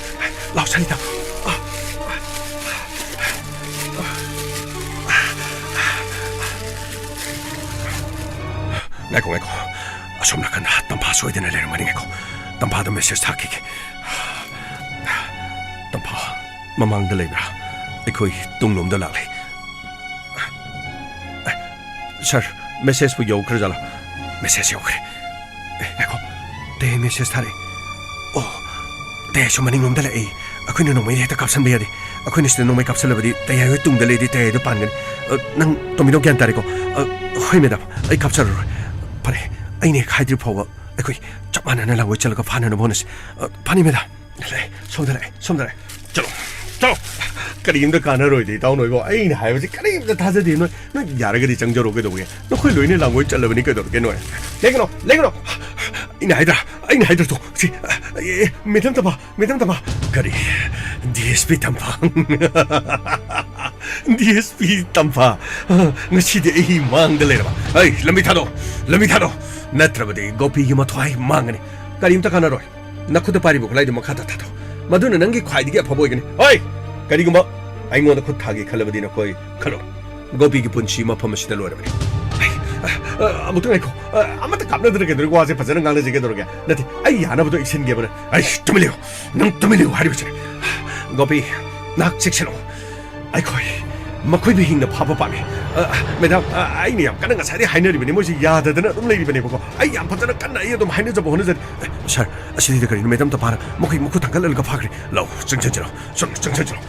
ꯂꯥꯎ, ꯁꯅꯤꯇꯥ꯫ ꯉꯥꯏꯈꯣ, ꯉꯥꯏꯈꯣ꯫ ꯑꯁꯣꯝ ꯅꯥꯀꯟꯗ ꯇꯝꯐꯥ ꯁꯣꯏꯗꯅ ꯂꯩꯔꯝꯒꯅꯤ꯫ ꯉꯥꯏꯈꯣ, ꯇꯝꯐꯥꯗ message ꯊꯥꯈꯤꯒꯦ꯫ ꯇꯝꯐꯥ, ꯃꯃꯥꯡꯗ ꯂꯩꯕ꯭ꯔꯥ? ꯑꯩꯈꯣꯏ ꯇꯨꯡꯂꯣꯝꯗ ꯂꯥꯛꯂꯦ꯫ ꯁꯥꯔ, ꯃꯦꯁꯦꯖꯄꯨ ꯌꯧꯈ꯭ꯔꯖꯥꯠꯂꯣ? ꯃꯦꯁꯦꯖ ꯌꯧꯈ꯭ꯔꯦ꯫ ꯑꯦ, ꯉꯥꯏꯈꯣ꯫ ꯇꯌꯥꯏ ꯃꯦꯁꯦꯖ ꯊꯥꯔꯛꯑꯦ꯫ ꯑꯣ, ꯇꯌꯥꯏꯁꯨ ꯃꯅꯤꯡꯂꯣꯝꯗ ꯂꯥꯛꯑꯦ꯫ ꯑꯩꯈꯣꯏꯅ ꯅꯣꯡꯃꯩꯗ ꯍꯦꯛꯇ ꯀꯥꯞꯁꯟꯕ ꯌꯥꯗꯦ꯫ ꯑꯩꯈꯣꯏꯅ ꯁꯤꯗ ꯅꯣꯡꯃꯩ ꯀꯥꯞꯁꯜꯂꯕꯗꯤ ꯇꯌꯥꯏ ꯍꯣꯏ ꯇꯨꯡꯗ ꯂꯩꯔꯗꯤ ꯇꯌꯥꯏꯗꯣ ꯄꯥꯟꯒꯅꯤ꯫ ꯑ, ꯅꯪ ꯇꯣꯝꯕꯤꯗꯣ ꯒ꯭ꯌꯥꯟ ꯇꯥꯔꯦꯀꯣ? ꯑ, ꯍꯣꯏ ꯃꯦꯗꯥꯝ, ꯑꯩ ꯀꯥꯞꯆꯔꯔꯣꯏ꯫ ꯐꯔꯦ, ꯑꯩꯅ ꯍꯦꯛ ꯍꯥꯏꯗ꯭ꯔꯤ ꯐꯥꯎꯕ ꯑꯩꯈꯣꯏ ꯆꯞ ꯃꯥꯟꯅꯅ ꯂꯥꯡꯒꯣꯏ ꯆꯠꯂꯒ ꯐꯥꯅꯅꯕ ꯍꯣꯠꯅꯁꯤ꯫ ꯑ, ꯐꯅꯤ ꯃꯦꯗꯥꯝ꯫ ꯂꯥꯛꯑꯦ, ꯁꯣꯝꯗ ꯂꯥꯛꯑꯦ, ꯁꯣꯝꯗ ꯂꯥꯛꯑꯦ꯫ ꯆꯠꯂꯣ, ꯆꯠꯂꯣ꯫ ꯀꯔꯤꯝꯇ ꯀꯥꯟꯅꯔꯣꯏꯗ, ꯏꯇꯥꯎ ꯅꯣꯏꯕꯣ꯫ ꯑꯩꯅ ꯍꯥꯏꯕꯁꯤ ꯀꯔꯤꯝꯇ ꯊꯥꯖꯗꯦ꯫ ꯅꯣꯏ, ꯅꯣꯏ ꯌꯥꯔꯒꯗꯤ ꯆꯪꯖꯔꯣ, ꯀꯩꯗꯧꯕꯒꯦ? ꯅꯈꯣꯏ ꯂꯣꯏꯅ ꯂꯥꯡꯒꯣꯏ ꯆꯠꯂꯕꯅꯤ, ꯀꯩꯗꯧꯔꯒꯦ ꯅꯣꯏ? ꯂꯦꯡꯒꯅꯣ, ꯂꯦꯡꯒꯅꯣ꯫ ꯑꯩꯅ ꯍꯥꯏꯗ꯭ꯔꯥ, ꯑꯩꯅ ꯍꯥꯏꯗ꯭ꯔꯥ ꯇꯣ꯫ ꯁꯤ, ꯑꯦ, ꯃꯦꯗꯥꯝ ꯇꯝꯐꯥ, ꯃꯦꯗꯥꯝ ꯇꯝꯐꯥ꯫ ꯀꯔꯤ? ꯗꯤ ꯑꯦꯁ ꯄꯤ ꯇꯝꯐꯥ꯫ ꯗꯤ ꯑꯦꯁ ꯄꯤ ꯇꯝꯐꯥ꯫ ꯉꯁꯤꯗꯤ ꯑꯩ ꯃꯥꯡꯗ ꯂꯩꯔꯕ꯫ ꯑꯩ, ꯂꯝꯕꯤ ꯊꯥꯗꯣꯛ, ꯂꯝꯕꯤ ꯊꯥꯗꯣꯛ꯫ ꯅꯠꯇ꯭ꯔꯕꯗꯤ ꯒꯣꯄꯤꯒꯤ ꯃꯊ꯭ꯋꯥꯏ ꯃꯥꯡꯒꯅꯤ꯫ ꯀꯔꯤꯝꯇ ꯀꯥꯟꯅꯔꯣꯏ꯫ ꯅꯈꯨꯠꯇ ꯄꯥꯏꯔꯤꯕ ꯈꯨꯠꯂꯥꯏꯗꯨ ꯃꯈꯥꯗ ꯊꯥꯗꯧ꯫ ꯃꯗꯨꯅ ꯅꯪꯒꯤ ꯈ꯭ꯋꯥꯏꯗꯒꯤ ꯑꯐꯕ ꯑꯣꯏꯒꯅꯤ꯫ ꯍꯣꯏ! ꯀꯔꯤꯒꯨꯝꯕ ꯑꯩꯉꯣꯟꯗ ꯈꯨꯠ ꯊꯥꯒꯦ ꯈꯜꯂꯕꯗꯤ ꯅꯈꯣꯏ ꯈꯜꯂꯣ꯫ ꯒꯣꯄꯤꯒꯤ ꯄꯨꯟꯁꯤ ꯃꯐꯝ ꯑꯁꯤꯗ ꯂꯣꯏꯔꯕꯅꯤ꯫ ꯑꯩ, ꯑ, ꯑ, ꯑꯃꯨꯛꯇ ꯉꯥꯏꯈꯣ꯫ ꯑ, ꯑꯃꯠꯇ ꯀꯥꯞꯅꯗ꯭ꯔꯒ ꯀꯩꯗꯧꯔꯒꯦ? ꯋꯥꯁꯦ ꯐꯖꯅ ꯉꯥꯡꯅꯁꯤ ꯀꯩꯗꯧꯔꯒꯦ? ꯅꯠꯇꯦ, ꯑꯩ ꯌꯥꯅꯕꯗꯣ ꯑꯩ ꯁꯤꯟꯒꯦꯕꯅ꯫ ꯑꯩ, ꯇꯨꯃꯤꯟ ꯂꯩꯌꯨ꯫ ꯅꯪ ꯇꯨꯃꯤꯟ ꯂꯩꯌꯨ ꯍꯥꯏꯔꯤꯕꯁꯤꯅꯤ꯫ ꯒꯣꯄꯤ, ꯅꯍꯥꯛ ꯆꯦꯛꯁꯤꯜꯂꯨ꯫ ꯑꯩꯈꯣꯏ ꯃꯈꯣꯏꯕꯨ ꯍꯤꯡꯅ ꯐꯥꯕ ꯄꯥꯝꯃꯤ꯫ ꯑ, ꯃꯦꯗꯥꯝ, ꯑ, ꯑꯩꯅ ꯌꯥꯝ ꯀꯟꯅ ꯉꯁꯥꯏꯗꯩ ꯍꯥꯏꯅꯔꯤꯕꯅꯤ, ꯃꯣꯏꯁꯤ ꯌꯥꯗꯗꯅ ꯑꯗꯨꯝ ꯂꯩꯔꯤꯕꯅꯤꯕꯀꯣ꯫ ꯑꯩ ꯌꯥꯝ ꯐꯖꯅ ꯀꯟꯅ ꯑꯩ ꯑꯗꯨꯝ ꯍꯥꯏꯅꯖꯕ ꯍꯣꯠꯅꯖꯔꯤ꯫ ꯑ, ꯁꯥꯔ, ꯑꯁꯤꯗꯤ ꯀꯔꯤꯅꯣ? ꯃꯦꯗꯥꯝ ꯇꯝꯐꯥꯅ ꯃꯈꯣꯏ ꯃꯈꯨꯠ ꯊꯥꯡꯒꯠꯍꯜꯂꯒ ꯐꯥꯈ꯭ꯔꯦ꯫ ꯂꯥꯎ, ꯆꯪꯁꯤꯟꯁꯤꯔꯣ? ꯆꯪ-, ꯆꯪꯁꯤꯟꯁꯤꯔꯣ?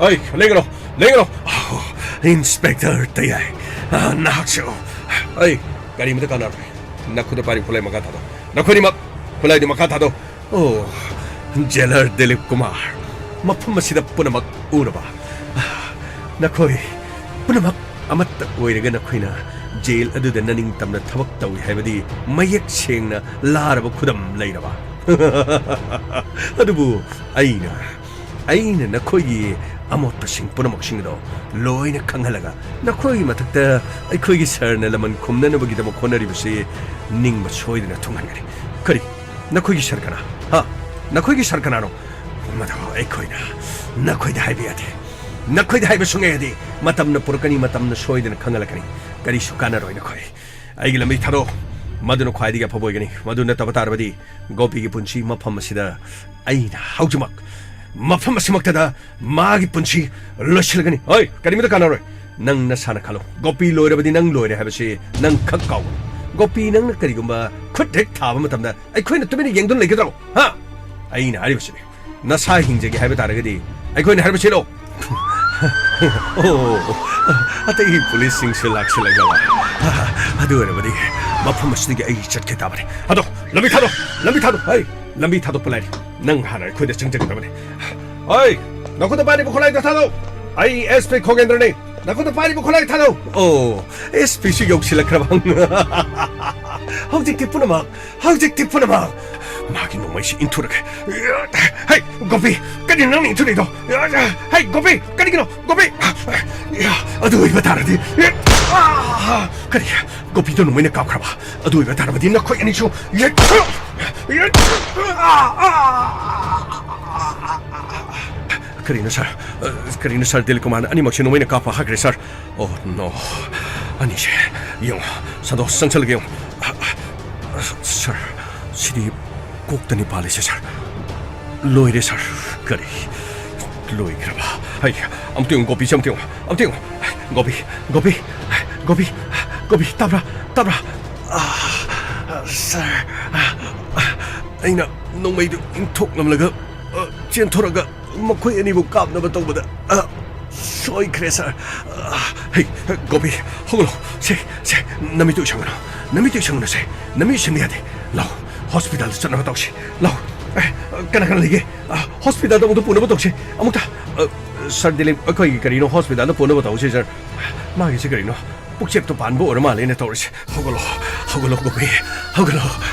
ꯑꯩ, ꯂꯩꯒꯅꯣ, ꯂꯩꯒꯅꯣ! ꯑꯥꯎ, ꯏꯟꯁꯄꯦꯛꯇꯔ ꯇꯌꯥꯏ, ꯑ, ꯅꯍꯥꯛꯁꯨ꯫ ꯑꯩ, ꯀꯔꯤꯃꯇ ꯀꯥꯟꯅꯔꯣꯏ꯫ ꯅꯈꯨꯠꯇ ꯄꯥꯏꯔꯤꯕ ꯈꯨꯠꯂꯥꯏ ꯃꯈꯥ ꯊꯥꯗꯣꯛ꯫ ꯅꯈꯣꯏꯅꯤꯃꯛ ꯈꯨꯠꯂꯥꯏꯗꯨ ꯃꯈꯥ ꯊꯥꯗꯣꯛ꯫ ꯑꯣ, ꯖꯦꯂꯔ ꯗꯤꯂꯤꯞ ꯀꯨꯃꯥꯔ, ꯃꯐꯝ ꯑꯁꯤꯗ ꯄꯨꯝꯅꯃꯛ ꯎꯔꯕ? ꯅꯈꯣꯏ ꯄꯨꯝꯅꯃꯛ ꯑꯃꯠꯇ ꯑꯣꯏꯔꯒ ꯅꯈꯣꯏꯅ ꯖꯦꯜ ꯑꯗꯨꯗ ꯅꯅꯤꯡꯇꯝꯅ ꯊꯕꯛ ꯇꯧꯏ ꯍꯥꯏꯕꯗꯤ ꯃꯌꯦꯛ ꯁꯦꯡꯅ ꯂꯥꯔꯕ ꯈꯨꯗꯝ ꯂꯩꯔꯕ? ꯑꯗꯨꯕꯨ ꯑꯩꯅ, ꯑꯩꯅ ꯅꯈꯣꯏꯒꯤ ꯑꯃꯣꯠꯄꯁꯤꯡ ꯄꯨꯝꯅꯃꯛꯁꯤꯡ ꯑꯗꯣ ꯂꯣꯏꯅ ꯈꯪꯍꯜꯂꯒ ꯅꯈꯣꯏꯒꯤ ꯃꯊꯛꯇ ꯑꯩꯈꯣꯏꯒꯤ ꯁꯔꯅ ꯂꯃꯟ ꯈꯨꯝꯅꯅꯕꯒꯤꯗꯃꯛ ꯍꯣꯠꯅꯔꯤꯕꯁꯤ ꯅꯤꯡꯕ ꯁꯣꯏꯗꯅ ꯊꯨꯡꯍꯟꯒꯅꯤ꯫ ꯀꯔꯤ? ꯅꯈꯣꯏꯒꯤ ꯁꯔ ꯀꯅꯥ? ꯍꯥ? ꯅꯈꯣꯏꯒꯤ ꯁꯔ ꯀꯅꯥꯅꯣ? ꯃꯗꯨ ꯑꯩꯈꯣꯏꯅ ꯅꯈꯣꯏꯗ ꯍꯥꯏꯕ ꯌꯥꯗꯦ꯫ ꯅꯈꯣꯏꯗ ꯍꯥꯏꯕ ꯁꯨꯡꯌꯥ ꯌꯥꯗꯦ꯫ ꯃꯇꯝꯅ ꯄꯨꯔꯛꯀꯅꯤ, ꯃꯇꯝꯅ ꯁꯣꯏꯗꯅ ꯈꯪꯍꯜꯂꯛꯀꯅꯤ꯫ ꯀꯔꯤꯁꯨ ꯀꯥꯟꯅꯔꯣꯏ ꯅꯈꯣꯏ꯫ ꯑꯩꯒꯤ ꯂꯝꯕꯤ ꯊꯥꯗꯣꯛ꯫ ꯃꯗꯨꯅ ꯈ꯭ꯋꯥꯏꯗꯒꯤ ꯑꯐꯕ ꯑꯣꯏꯒꯅꯤ꯫ ꯃꯗꯨ ꯅꯠꯇꯕ ꯇꯥꯔꯕꯗꯤ ꯒꯣꯄꯤꯒꯤ ꯄꯨꯟꯁꯤ ꯃꯐꯝ ꯑꯁꯤꯗ ꯑꯩꯅ ꯍꯧꯖꯤꯛꯃꯛ ꯃꯐꯝ ꯑꯁꯤꯃꯛꯇꯗ ꯃꯥꯒꯤ ꯄꯨꯟꯁꯤ ꯂꯣꯏꯁꯤꯜꯂꯒꯅꯤ꯫ ꯍꯣꯏ, ꯀꯔꯤꯃꯇ ꯀꯥꯟꯅꯔꯣꯏ꯫ ꯅꯪ ꯅꯁꯥꯅ ꯈꯜꯂꯣ, ꯒꯣꯄꯤ ꯂꯣꯏꯔꯕꯗꯤ ꯅꯪ ꯂꯣꯏꯔꯦ ꯍꯥꯏꯕꯁꯤ ꯅꯪ ꯈꯛ ꯀꯥꯎꯒꯅꯨ꯫ ꯒꯣꯄꯤ, ꯅꯪꯅ ꯀꯔꯤꯒꯨꯝꯕ ꯈꯨꯠ ꯍꯦꯛ ꯊꯥꯕ ꯃꯇꯝꯗ ꯑꯩꯈꯣꯏꯅ ꯇꯨꯃꯤꯟꯅ ꯌꯦꯡꯗꯨꯅ ꯂꯩꯒꯗ꯭ꯔꯣ? ꯍꯥ? ꯑꯩꯅ ꯍꯥꯏꯔꯤꯕꯁꯤꯅꯤ, ꯅꯁꯥ ꯍꯤꯡꯖꯒꯦ ꯍꯥꯏꯕ ꯇꯥꯔꯒꯗꯤ ꯑꯩꯈꯣꯏꯅ ꯍꯥꯏꯔꯤꯕꯁꯤꯂꯣ꯫ ꯑꯣ, ꯑꯇꯩ ꯄꯨꯂꯤꯁꯁꯤꯡꯁꯨ ꯂꯥꯛꯁꯤꯜꯂꯛꯂꯕ? ꯑꯗꯨ ꯑꯣꯏꯔꯕꯗꯤ ꯃꯐꯝ ꯑꯁꯤꯗꯒꯤ ꯑꯩ ꯆꯠꯀꯦ ꯇꯥꯕꯅꯤ꯫ ꯑꯗꯣ, ꯂꯝꯕꯤ ꯊꯥꯗꯣꯛ, ꯂꯝꯕꯤ ꯊꯥꯗꯣꯛ꯫ ꯍꯩ, ꯂꯝꯕꯤ ꯊꯥꯗꯣꯛꯄ ꯂꯥꯏꯔꯤ꯫ ꯅꯪ ꯍꯥꯟꯅ ꯑꯩꯈꯣꯏꯗ ꯆꯪꯖꯒꯗꯕꯅꯤ꯫ ꯍꯣꯏ, ꯅꯈꯨꯠꯇ ꯄꯥꯏꯔꯤꯕ ꯈꯨꯠꯂꯥꯏꯗꯣ ꯊꯥꯗꯣꯛ꯫ ꯑꯩ SP ꯈꯣꯒꯦꯟꯗ꯭ꯔꯅꯤ꯫ ꯅꯈꯨꯠꯇ ꯄꯥꯏꯔꯤꯕ ꯈꯨꯠꯂꯥꯏ ꯊꯥꯗꯣꯛ꯫ ꯑꯣ, SPꯁꯨ ꯌꯧꯁꯤꯜꯂꯛꯈ꯭ꯔꯕ? ꯍꯧꯖꯤꯛꯇꯤ ꯄꯨꯝꯅꯃꯛ, ꯍꯧꯖꯤꯛꯇꯤ ꯄꯨꯝꯅꯃꯛ ꯃꯥꯒꯤ ꯅꯣꯡꯃꯩꯁꯤ ꯏꯟꯊꯨꯔꯒꯦ꯫ ꯍꯩ, ꯒꯣꯄꯤ, ꯀꯔꯤꯅꯣ ꯅꯪꯅ ꯏꯟꯊꯨꯔꯤꯗꯣ? ꯍꯩ, ꯒꯣꯄꯤ, ꯀꯔꯤꯒꯤꯅꯣ? ꯒꯣꯄꯤ! ꯑꯗꯨ ꯑꯣꯏꯕ ꯇꯥꯔꯗꯤ, ꯀꯔꯤ? ꯒꯣꯄꯤꯗꯣ ꯅꯣꯡꯃꯩꯅ ꯀꯥꯞꯈ꯭ꯔꯕ? ꯑꯗꯨ ꯑꯣꯏꯕ ꯇꯥꯔꯕꯗꯤ ꯅꯈꯣꯏ ꯑꯅꯤꯁꯨ ꯌꯦꯠ-, ꯌꯦꯠ-, ꯀꯔꯤꯅꯣ, ꯁꯥꯔ? ꯑ, ꯀꯔꯤꯅꯣ, ꯁꯥꯔ? ꯗꯤꯂꯤꯞ ꯀꯨꯃꯥꯔꯅ ꯑꯅꯤꯃꯛꯁꯦ ꯅꯣꯡꯃꯩꯅ ꯀꯥꯞꯄ ꯍꯥꯏꯈ꯭ꯔꯦ, ꯁꯥꯔ꯫ ꯑꯣ, ꯅꯣ꯫ ꯑꯅꯤꯁꯦ ꯌꯦꯡꯉꯣ, ꯁꯟꯗꯣꯁ, ꯆꯪꯁꯜꯂꯒ ꯌꯦꯡꯉꯣ꯫ ꯑ, ꯑ, ꯁꯥꯔ, ꯁꯤꯗꯤ ꯀꯣꯛꯇꯅꯤ ꯄꯥꯜꯂꯤꯁꯦ, ꯁꯥꯔ꯫ ꯂꯣꯏꯔꯦ, ꯁꯥꯔ꯫ ꯀꯔꯤ? ꯂꯣꯏꯈ꯭ꯔꯕ? ꯍꯩ, ꯑꯝꯇ ꯌꯦꯡꯉꯨ, ꯒꯣꯄꯤꯁꯦ ꯑꯝꯇ ꯌꯦꯡꯉꯨ, ꯑꯝꯇ ꯌꯦꯡꯉꯨ꯫ ꯒꯣꯄꯤ, ꯒꯣꯄꯤ, ꯒꯣꯄꯤ, ꯒꯣꯄꯤ, ꯇꯥꯕ꯭ꯔꯥ? ꯇꯥꯕ꯭ꯔꯥ? ꯑ, ꯁꯥꯔ, ꯑ, ꯑꯩꯅ ꯅꯣꯡꯃꯩꯗꯨ ꯏꯟꯊꯣꯛꯂꯝꯂꯒ, ꯑ, ꯆꯦꯟꯊꯣꯔꯒ ꯃꯈꯣꯏ ꯑꯅꯤꯕꯨ ꯀꯥꯞꯅꯕ ꯇꯧꯕꯗ, ꯑ, ꯁꯣꯏꯈ꯭ꯔꯦ, ꯁꯥꯔ꯫ ꯑ, ꯍꯩ, ꯒꯣꯄꯤ, ꯍꯧꯒꯠꯂꯣ꯫ ꯁꯦ, ꯁꯦ, ꯅꯃꯤꯠꯇꯨ ꯎꯏꯁꯟꯒꯅꯨ꯫ ꯅꯃꯤꯠꯇꯨ ꯎꯏꯁꯟꯒꯅꯨ, ꯁꯦ꯫ ꯅꯃꯤꯠ ꯎꯏꯁꯟꯕ ꯌꯥꯗꯦ꯫ ꯂꯥꯎ, ꯍꯣꯁꯄꯤꯇꯥꯜꯗ ꯆꯠꯅꯕ ꯇꯧꯁꯤ꯫ ꯂꯥꯎ꯫ ꯑꯦ, ꯀꯅꯥ ꯀꯅꯥ ꯂꯩꯒꯦ? ꯑ, ꯍꯣꯁꯄꯤꯇꯥꯜꯗ ꯑꯃꯨꯛꯇ ꯄꯨꯅꯕ ꯇꯧꯁꯤ꯫ ꯑꯃꯨꯛꯇ꯫ ꯑ, ꯁꯥꯔ ꯗꯤꯂꯤꯞ, ꯑꯩꯈꯣꯏꯒꯤ ꯀꯔꯤꯅꯣ ꯍꯣꯁꯄꯤꯇꯥꯜꯗ ꯄꯨꯅꯕ ꯇꯧꯁꯤ, ꯁꯥꯔ꯫ ꯃꯥꯒꯤꯁꯦ ꯀꯔꯤꯅꯣ? ꯄꯨꯛꯆꯦꯞꯇ ꯄꯥꯟꯕ ꯑꯣꯏꯔ ꯃꯥꯜꯂꯦꯅ ꯇꯧꯔꯤꯁꯦ꯫ ꯍꯧꯒꯠꯂꯣ, ꯍꯧꯒꯠꯂꯣ, ꯒꯣꯄꯤ, ꯍꯧꯒꯠꯂꯣ꯫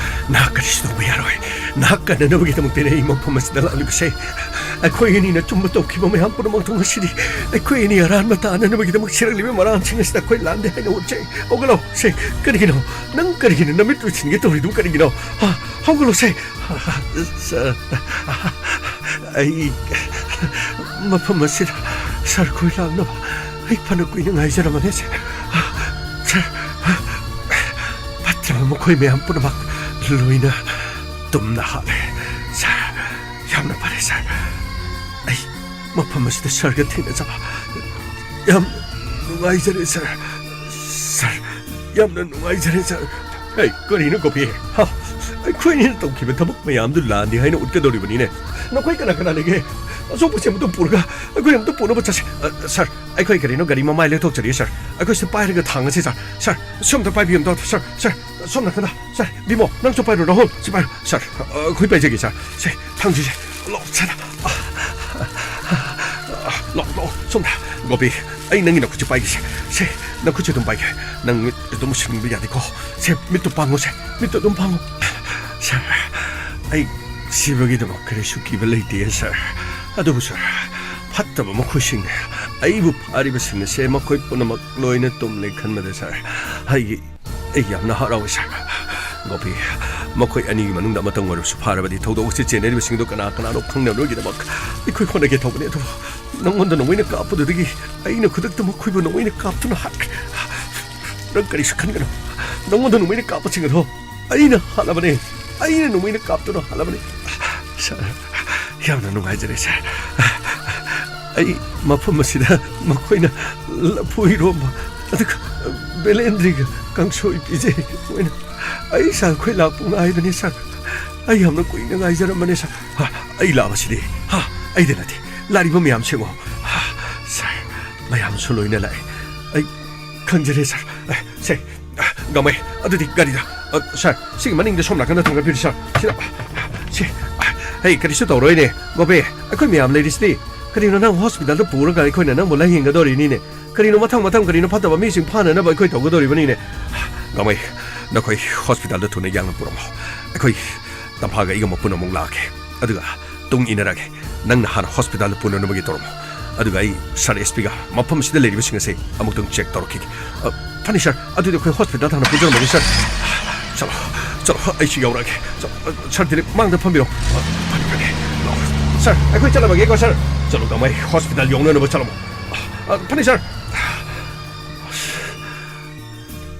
ꯅꯍꯥꯛ ꯀꯔꯤꯁꯨ ꯇꯧꯕ ꯌꯥꯔꯣꯏ꯫ ꯅꯍꯥꯛ ꯀꯟꯅꯅꯕꯒꯤꯗꯃꯛꯇꯅꯦ ꯑꯩ ꯃꯐꯝ ꯑꯁꯤꯗ ꯂꯥꯛꯂꯤꯕꯁꯦ꯫ ꯑꯩꯈꯣꯏ ꯑꯅꯤꯅ ꯑꯆꯨꯝꯕ ꯇꯧꯈꯤꯕ ꯃꯌꯥꯝ ꯄꯨꯝꯅꯃꯛꯇꯣ ꯉꯁꯤꯗꯤ ꯑꯩꯈꯣꯏ ꯑꯅꯤ ꯑꯔꯥꯟꯕ ꯇꯥꯅꯅꯕꯒꯤꯗꯃꯛ ꯁꯤꯔꯛꯂꯤꯕ ꯃꯔꯥꯡꯁꯤꯡ ꯑꯁꯤꯗ ꯑꯩꯈꯣꯏ ꯂꯥꯟꯗꯦ ꯍꯥꯏꯅ ꯎꯠꯆꯩ꯫ ꯍꯧꯒꯠꯂꯣ꯫ ꯁꯦ, ꯀꯔꯤꯒꯤꯅꯣ? ꯅꯪ ꯀꯔꯤꯒꯤꯅꯣ ꯅꯃꯤꯠ ꯎꯏꯁꯤꯟꯒꯦ ꯇꯧꯔꯤꯗꯨꯕꯨ ꯀꯔꯤꯒꯤꯅꯣ? ꯍꯥ? ꯍꯧꯒꯠꯂꯣ, ꯁꯦ꯫ ꯁꯥꯔ, ꯑꯩ ꯃꯐꯝ ꯑꯁꯤꯗ ꯁꯥꯔ ꯈꯣꯏ ꯂꯥꯛꯅꯕ ꯑꯩ ꯐꯅ ꯀꯨꯏꯅ ꯉꯥꯏꯖꯔꯕꯅꯦ, ꯁꯥꯔ꯫ ꯁꯥꯔ, ꯐꯠꯇ꯭ꯔꯕ ꯃꯈꯣꯏ ꯃꯌꯥꯝ ꯄꯨꯝꯅꯃꯛ ꯂꯣꯏꯅ ꯇꯨꯝꯅ ꯍꯥꯠꯂꯦ, ꯁꯥꯔ꯫ ꯌꯥꯝꯅ ꯐꯔꯦ, ꯁꯥꯔ꯫ ꯑꯩ ꯃꯐꯝ ꯑꯁꯤꯗ ꯁꯥꯔꯒ ꯊꯦꯡꯅꯖꯕ ꯌꯥꯝ ꯅꯨꯡꯉꯥꯏꯖꯔꯦ, ꯁꯥꯔ꯫ ꯁꯥꯔ, ꯌꯥꯝꯅ ꯅꯨꯡꯉꯥꯏꯖꯔꯦ, ꯁꯥꯔ꯫ ꯍꯦ, ꯀꯔꯤꯅꯣ, ꯒꯣꯄꯤ? ꯍꯥ? ꯑꯩꯈꯣꯏꯅ ꯇꯧꯈꯤꯕ ꯊꯕꯛ ꯃꯌꯥꯝꯗꯨ ꯂꯥꯟꯅꯤ ꯍꯥꯏꯅ ꯎꯠꯀꯗꯧꯔꯤꯕꯅꯤꯅꯦ꯫ ꯅꯈꯣꯏ ꯀꯅꯥ ꯀꯅꯥ ꯂꯩꯒꯦ? ꯑꯁꯣꯛꯄꯁꯦ ꯑꯃꯇ ꯄꯨꯔꯒ ꯑꯩꯈꯣꯏ ꯑꯃꯇ ꯄꯨꯅꯕ ꯆꯠꯁꯤ꯫ ꯑ, ꯁꯥꯔ, ꯑꯩꯈꯣꯏ ꯀꯔꯤꯅꯣ ꯒꯥꯔꯤ ꯃꯃꯥꯏ ꯂꯦꯛꯊꯣꯛꯆꯔꯤ, ꯁꯥꯔ꯫ ꯑꯩꯈꯣꯏꯁꯦ ꯄꯥꯏꯔꯒ ꯊꯥꯡꯉꯁꯤ, ꯁꯥꯔ꯫ ꯁꯥꯔ, ꯁꯣꯝꯗ ꯄꯥꯏꯕꯤꯌꯨ ꯑꯝꯇ, ꯁꯥꯔ, ꯁꯥꯔ꯫ ꯁꯣꯝ ꯅꯥꯀꯟꯗ, ꯁꯥꯔ, ꯕꯤꯃꯣ, ꯅꯪꯁꯨ ꯄꯥꯏꯔꯣ, ꯔꯥꯍꯨꯜ, ꯁꯤ ꯄꯥꯏꯔꯣ꯫ ꯁꯥꯔ, ꯑ, ꯑꯩꯈꯣꯏ ꯄꯥꯏꯖꯒꯦ, ꯁꯥꯔ꯫ ꯁꯦ, ꯊꯥꯡꯁꯤꯁꯦ꯫ ꯂꯥꯎ, ꯁꯥꯔ꯫ ꯑ, ꯂꯥꯎ, ꯂꯥꯎ, ꯁꯣꯝꯗ꯫ ꯒꯣꯄꯤ, ꯑꯩ ꯅꯪꯒꯤ ꯅꯈꯨꯠꯁꯦ ꯄꯥꯏꯒꯦꯁꯦ꯫ ꯁꯦ, ꯅꯈꯨꯠꯁꯦ ꯑꯗꯨꯝ ꯄꯥꯏꯒꯦ꯫ ꯅꯪ ꯃꯤꯠ ꯑꯗꯨꯝ ꯎꯁꯤꯟꯕ ꯌꯥꯗꯦꯀꯣ꯫ ꯁꯦ, ꯃꯤꯠꯇꯨ ꯄꯥꯡꯉꯣꯁꯦ꯫ ꯃꯤꯠꯇꯨ ꯑꯗꯨꯝ ꯄꯥꯡꯉꯣ꯫ ꯁꯥꯔ, ꯑꯩ ꯁꯤꯕꯒꯤꯗꯃꯛ ꯀꯔꯤꯁꯨ ꯀꯤꯕ ꯂꯩꯇꯦ, ꯁꯥꯔ꯫ ꯑꯗꯨꯕꯨ, ꯁꯥꯔ, ꯐꯠꯇꯕ ꯃꯈꯣꯏꯁꯤꯡꯅ ꯑꯩꯕꯨ ꯐꯥꯔꯤꯕꯁꯤꯡ ꯑꯁꯦ ꯃꯈꯣꯏ ꯄꯨꯝꯅꯃꯛ ꯂꯣꯏꯅ ꯇꯨꯝꯂꯦ ꯈꯟꯕꯗ, ꯁꯥꯔ, ꯑꯩꯒꯤ ꯑꯩ ꯌꯥꯝꯅ ꯍꯔꯥꯎꯏ, ꯁꯥꯔ꯫ ꯒꯣꯄꯤ, ꯃꯈꯣꯏ ꯑꯅꯤꯒꯤ ꯃꯅꯨꯡꯗ ꯑꯃꯇꯪ ꯑꯣꯏꯔꯕꯁꯨ ꯐꯥꯔꯕꯗꯤ ꯊꯧꯗꯣꯛ ꯑꯁꯤ ꯆꯦꯟꯅꯔꯤꯕꯁꯤꯡꯗꯨ ꯀꯅꯥ ꯀꯅꯥꯅꯣ ꯈꯪꯅꯕꯒꯤꯗꯃꯛ ꯑꯩꯈꯣꯏ ꯍꯣꯠꯅꯒꯦ ꯇꯧꯕꯅꯤ, ꯑꯗꯨꯕꯨ ꯅꯪꯉꯣꯟꯗ ꯅꯣꯡꯃꯩꯅ ꯀꯥꯞꯄꯗꯨꯗꯒꯤ ꯑꯩꯅ ꯈꯨꯗꯛꯇ ꯃꯈꯣꯏꯕꯨ ꯅꯣꯡꯃꯩꯅ ꯀꯥꯞꯇꯨꯅ ꯍꯥꯠꯈ꯭ꯔꯦ꯫ ꯅꯪ ꯀꯔꯤꯁꯨ ꯈꯟꯒꯅꯨ꯫ ꯅꯪꯉꯣꯟꯗ ꯅꯣꯡꯃꯩꯅ ꯀꯥꯞꯄꯁꯤꯡ ꯑꯗꯣ ꯑꯩꯅ ꯍꯥꯠꯂꯕꯅꯦ꯫ ꯑꯩꯅ ꯅꯣꯡꯃꯩꯅ ꯀꯥꯞꯇꯨꯅ ꯍꯥꯠꯂꯕꯅꯦ꯫ ꯁꯥꯔ, ꯌꯥꯝꯅ ꯅꯨꯡꯉꯥꯏꯖꯔꯦ, ꯁꯥꯔ꯫ ꯑꯩ ꯃꯐꯝ ꯑꯁꯤꯗ ꯃꯈꯣꯏꯅ ꯂꯐꯨ ꯏꯔꯣꯝꯕ, ꯑꯗꯨꯒ ꯕꯦꯂꯦꯟꯗ꯭ꯔꯤꯒ ꯀꯥꯡꯁꯣꯏ ꯄꯤꯖꯩ꯫ ꯃꯣꯏꯅ ꯑꯩ, ꯁꯥꯔ, ꯑꯩꯈꯣꯏ ꯂꯥꯛꯄ ꯉꯥꯏꯕꯅꯤ, ꯁꯥꯔ꯫ ꯑꯩ ꯌꯥꯝꯅ ꯀꯨꯏꯅ ꯉꯥꯏꯖꯔꯝꯕꯅꯦ, ꯁꯥꯔ꯫ ꯍꯥ, ꯑꯩ ꯂꯥꯛꯑꯕꯁꯤꯗꯤ꯫ ꯍꯥ, ꯑꯩꯗ ꯅꯠꯇꯦ꯫ ꯂꯥꯛꯂꯤꯕ ꯃꯌꯥꯝꯁꯦ ꯌꯦꯡꯉꯣ꯫ ꯍꯥ, ꯁꯥꯔ, ꯃꯌꯥꯝꯁꯨ ꯂꯣꯏꯅ ꯂꯥꯛꯑꯦ꯫ ꯑꯩ ꯈꯪꯖꯔꯦ, ꯁꯥꯔ꯫ ꯑ, ꯁꯦ, ꯑ, ꯒꯥꯃꯩ, ꯑꯗꯨꯗꯤ ꯒꯥꯔꯤꯗ꯫ ꯑ, ꯁꯥꯔ, ꯁꯤꯒꯤ ꯃꯅꯤꯡꯗ ꯁꯣꯝ ꯅꯥꯀꯟꯗ ꯊꯥꯡꯒꯠꯄꯤꯔꯣ, ꯁꯥꯔ꯫ ꯁꯤꯗ, ꯁꯤ, ꯑ, ꯍꯦ, ꯀꯔꯤꯁꯨ ꯇꯧꯔꯣꯏꯅꯦ, ꯒꯣꯄꯦ꯫ ꯑꯩꯈꯣꯏ ꯃꯌꯥꯝ ꯂꯩꯔꯤꯁꯤꯗꯤ꯫ ꯀꯔꯤꯅꯣ, ꯅꯪ ꯍꯣꯁꯄꯤꯇꯥꯜꯗ ꯄꯨꯔꯒ ꯑꯩꯈꯣꯏꯅ ꯅꯪꯕꯨ ꯂꯥꯌꯦꯡꯒꯗꯧꯔꯤꯅꯤꯅꯦ꯫ ꯀꯔꯤꯅꯣ ꯃꯊꯪ ꯃꯊꯪ ꯀꯔꯤꯅꯣ ꯐꯠꯇꯕ ꯃꯤꯁꯤꯡ ꯐꯥꯅꯅꯕ ꯑꯩꯈꯣꯏ ꯇꯧꯒꯗꯧꯔꯤꯕꯅꯤꯅꯦ? ꯒꯥꯃꯩ, ꯅꯈꯣꯏ ꯍꯣꯁꯄꯤꯇꯥꯜꯗ ꯊꯨꯅ ꯌꯥꯡꯅ ꯄꯨꯔꯝꯃꯣ꯫ ꯑꯩꯈꯣꯏ ꯇꯝꯐꯥꯒ ꯑꯩꯒ ꯃꯄꯨꯟꯅ ꯑꯃꯨꯛ ꯂꯥꯛꯑꯒꯦ꯫ ꯑꯗꯨꯒ ꯇꯨꯡ ꯏꯟꯅꯔꯒꯦ꯫ ꯅꯪꯅ ꯍꯥꯟꯅ ꯍꯣꯁꯄꯤꯇꯥꯜꯗ ꯄꯨꯅꯅꯕꯒꯤ ꯇꯧꯔꯝꯃꯣ꯫ ꯑꯗꯨꯒ ꯑꯩ ꯁꯥꯔ ꯑꯦꯁ ꯄꯤꯒ ꯃꯐꯝ ꯑꯁꯤꯗ ꯂꯩꯔꯤꯕꯁꯤꯡ ꯑꯁꯦ ꯑꯃꯨꯛꯇꯪ ꯆꯦꯛ ꯇꯧꯔꯛꯈꯤꯒꯦ꯫ ꯑ, ꯐꯅꯤ ꯁꯥꯔ, ꯑꯗꯨꯗꯤ ꯑꯩꯈꯣꯏ ꯍꯣꯁꯄꯤꯇꯥꯜꯗ ꯍꯥꯟꯅ ꯄꯨꯖꯔꯝꯃꯒꯦ ꯁꯥꯔ꯫ ꯆꯠꯂꯣ, ꯆꯠꯂꯣ, ꯑꯩꯁꯨ ꯌꯥꯎꯔꯛꯑꯒꯦ꯫ ꯆꯠꯂꯣ, ꯑ, ꯁꯥꯔ ꯗꯤꯂꯤꯞ, ꯃꯥꯡꯗ ꯐꯝꯕꯤꯔꯣ꯫ ꯑ, ꯐꯅꯤ, ꯐꯅꯤ꯫ ꯂꯥꯛꯑꯣ꯫ ꯁꯥꯔ, ꯑꯩꯈꯣꯏ ꯆꯠꯂꯝꯃꯒꯦꯀꯣ ꯁꯥꯔ꯫ ꯆꯠꯂꯣ, ꯒꯥꯃꯩ, ꯍꯣꯁꯄꯤꯇꯥꯜ ꯌꯧꯅꯅꯕ ꯆꯠꯂꯝꯃꯣ꯫ ꯑ, ꯐꯅꯤ ꯁꯥꯔ꯫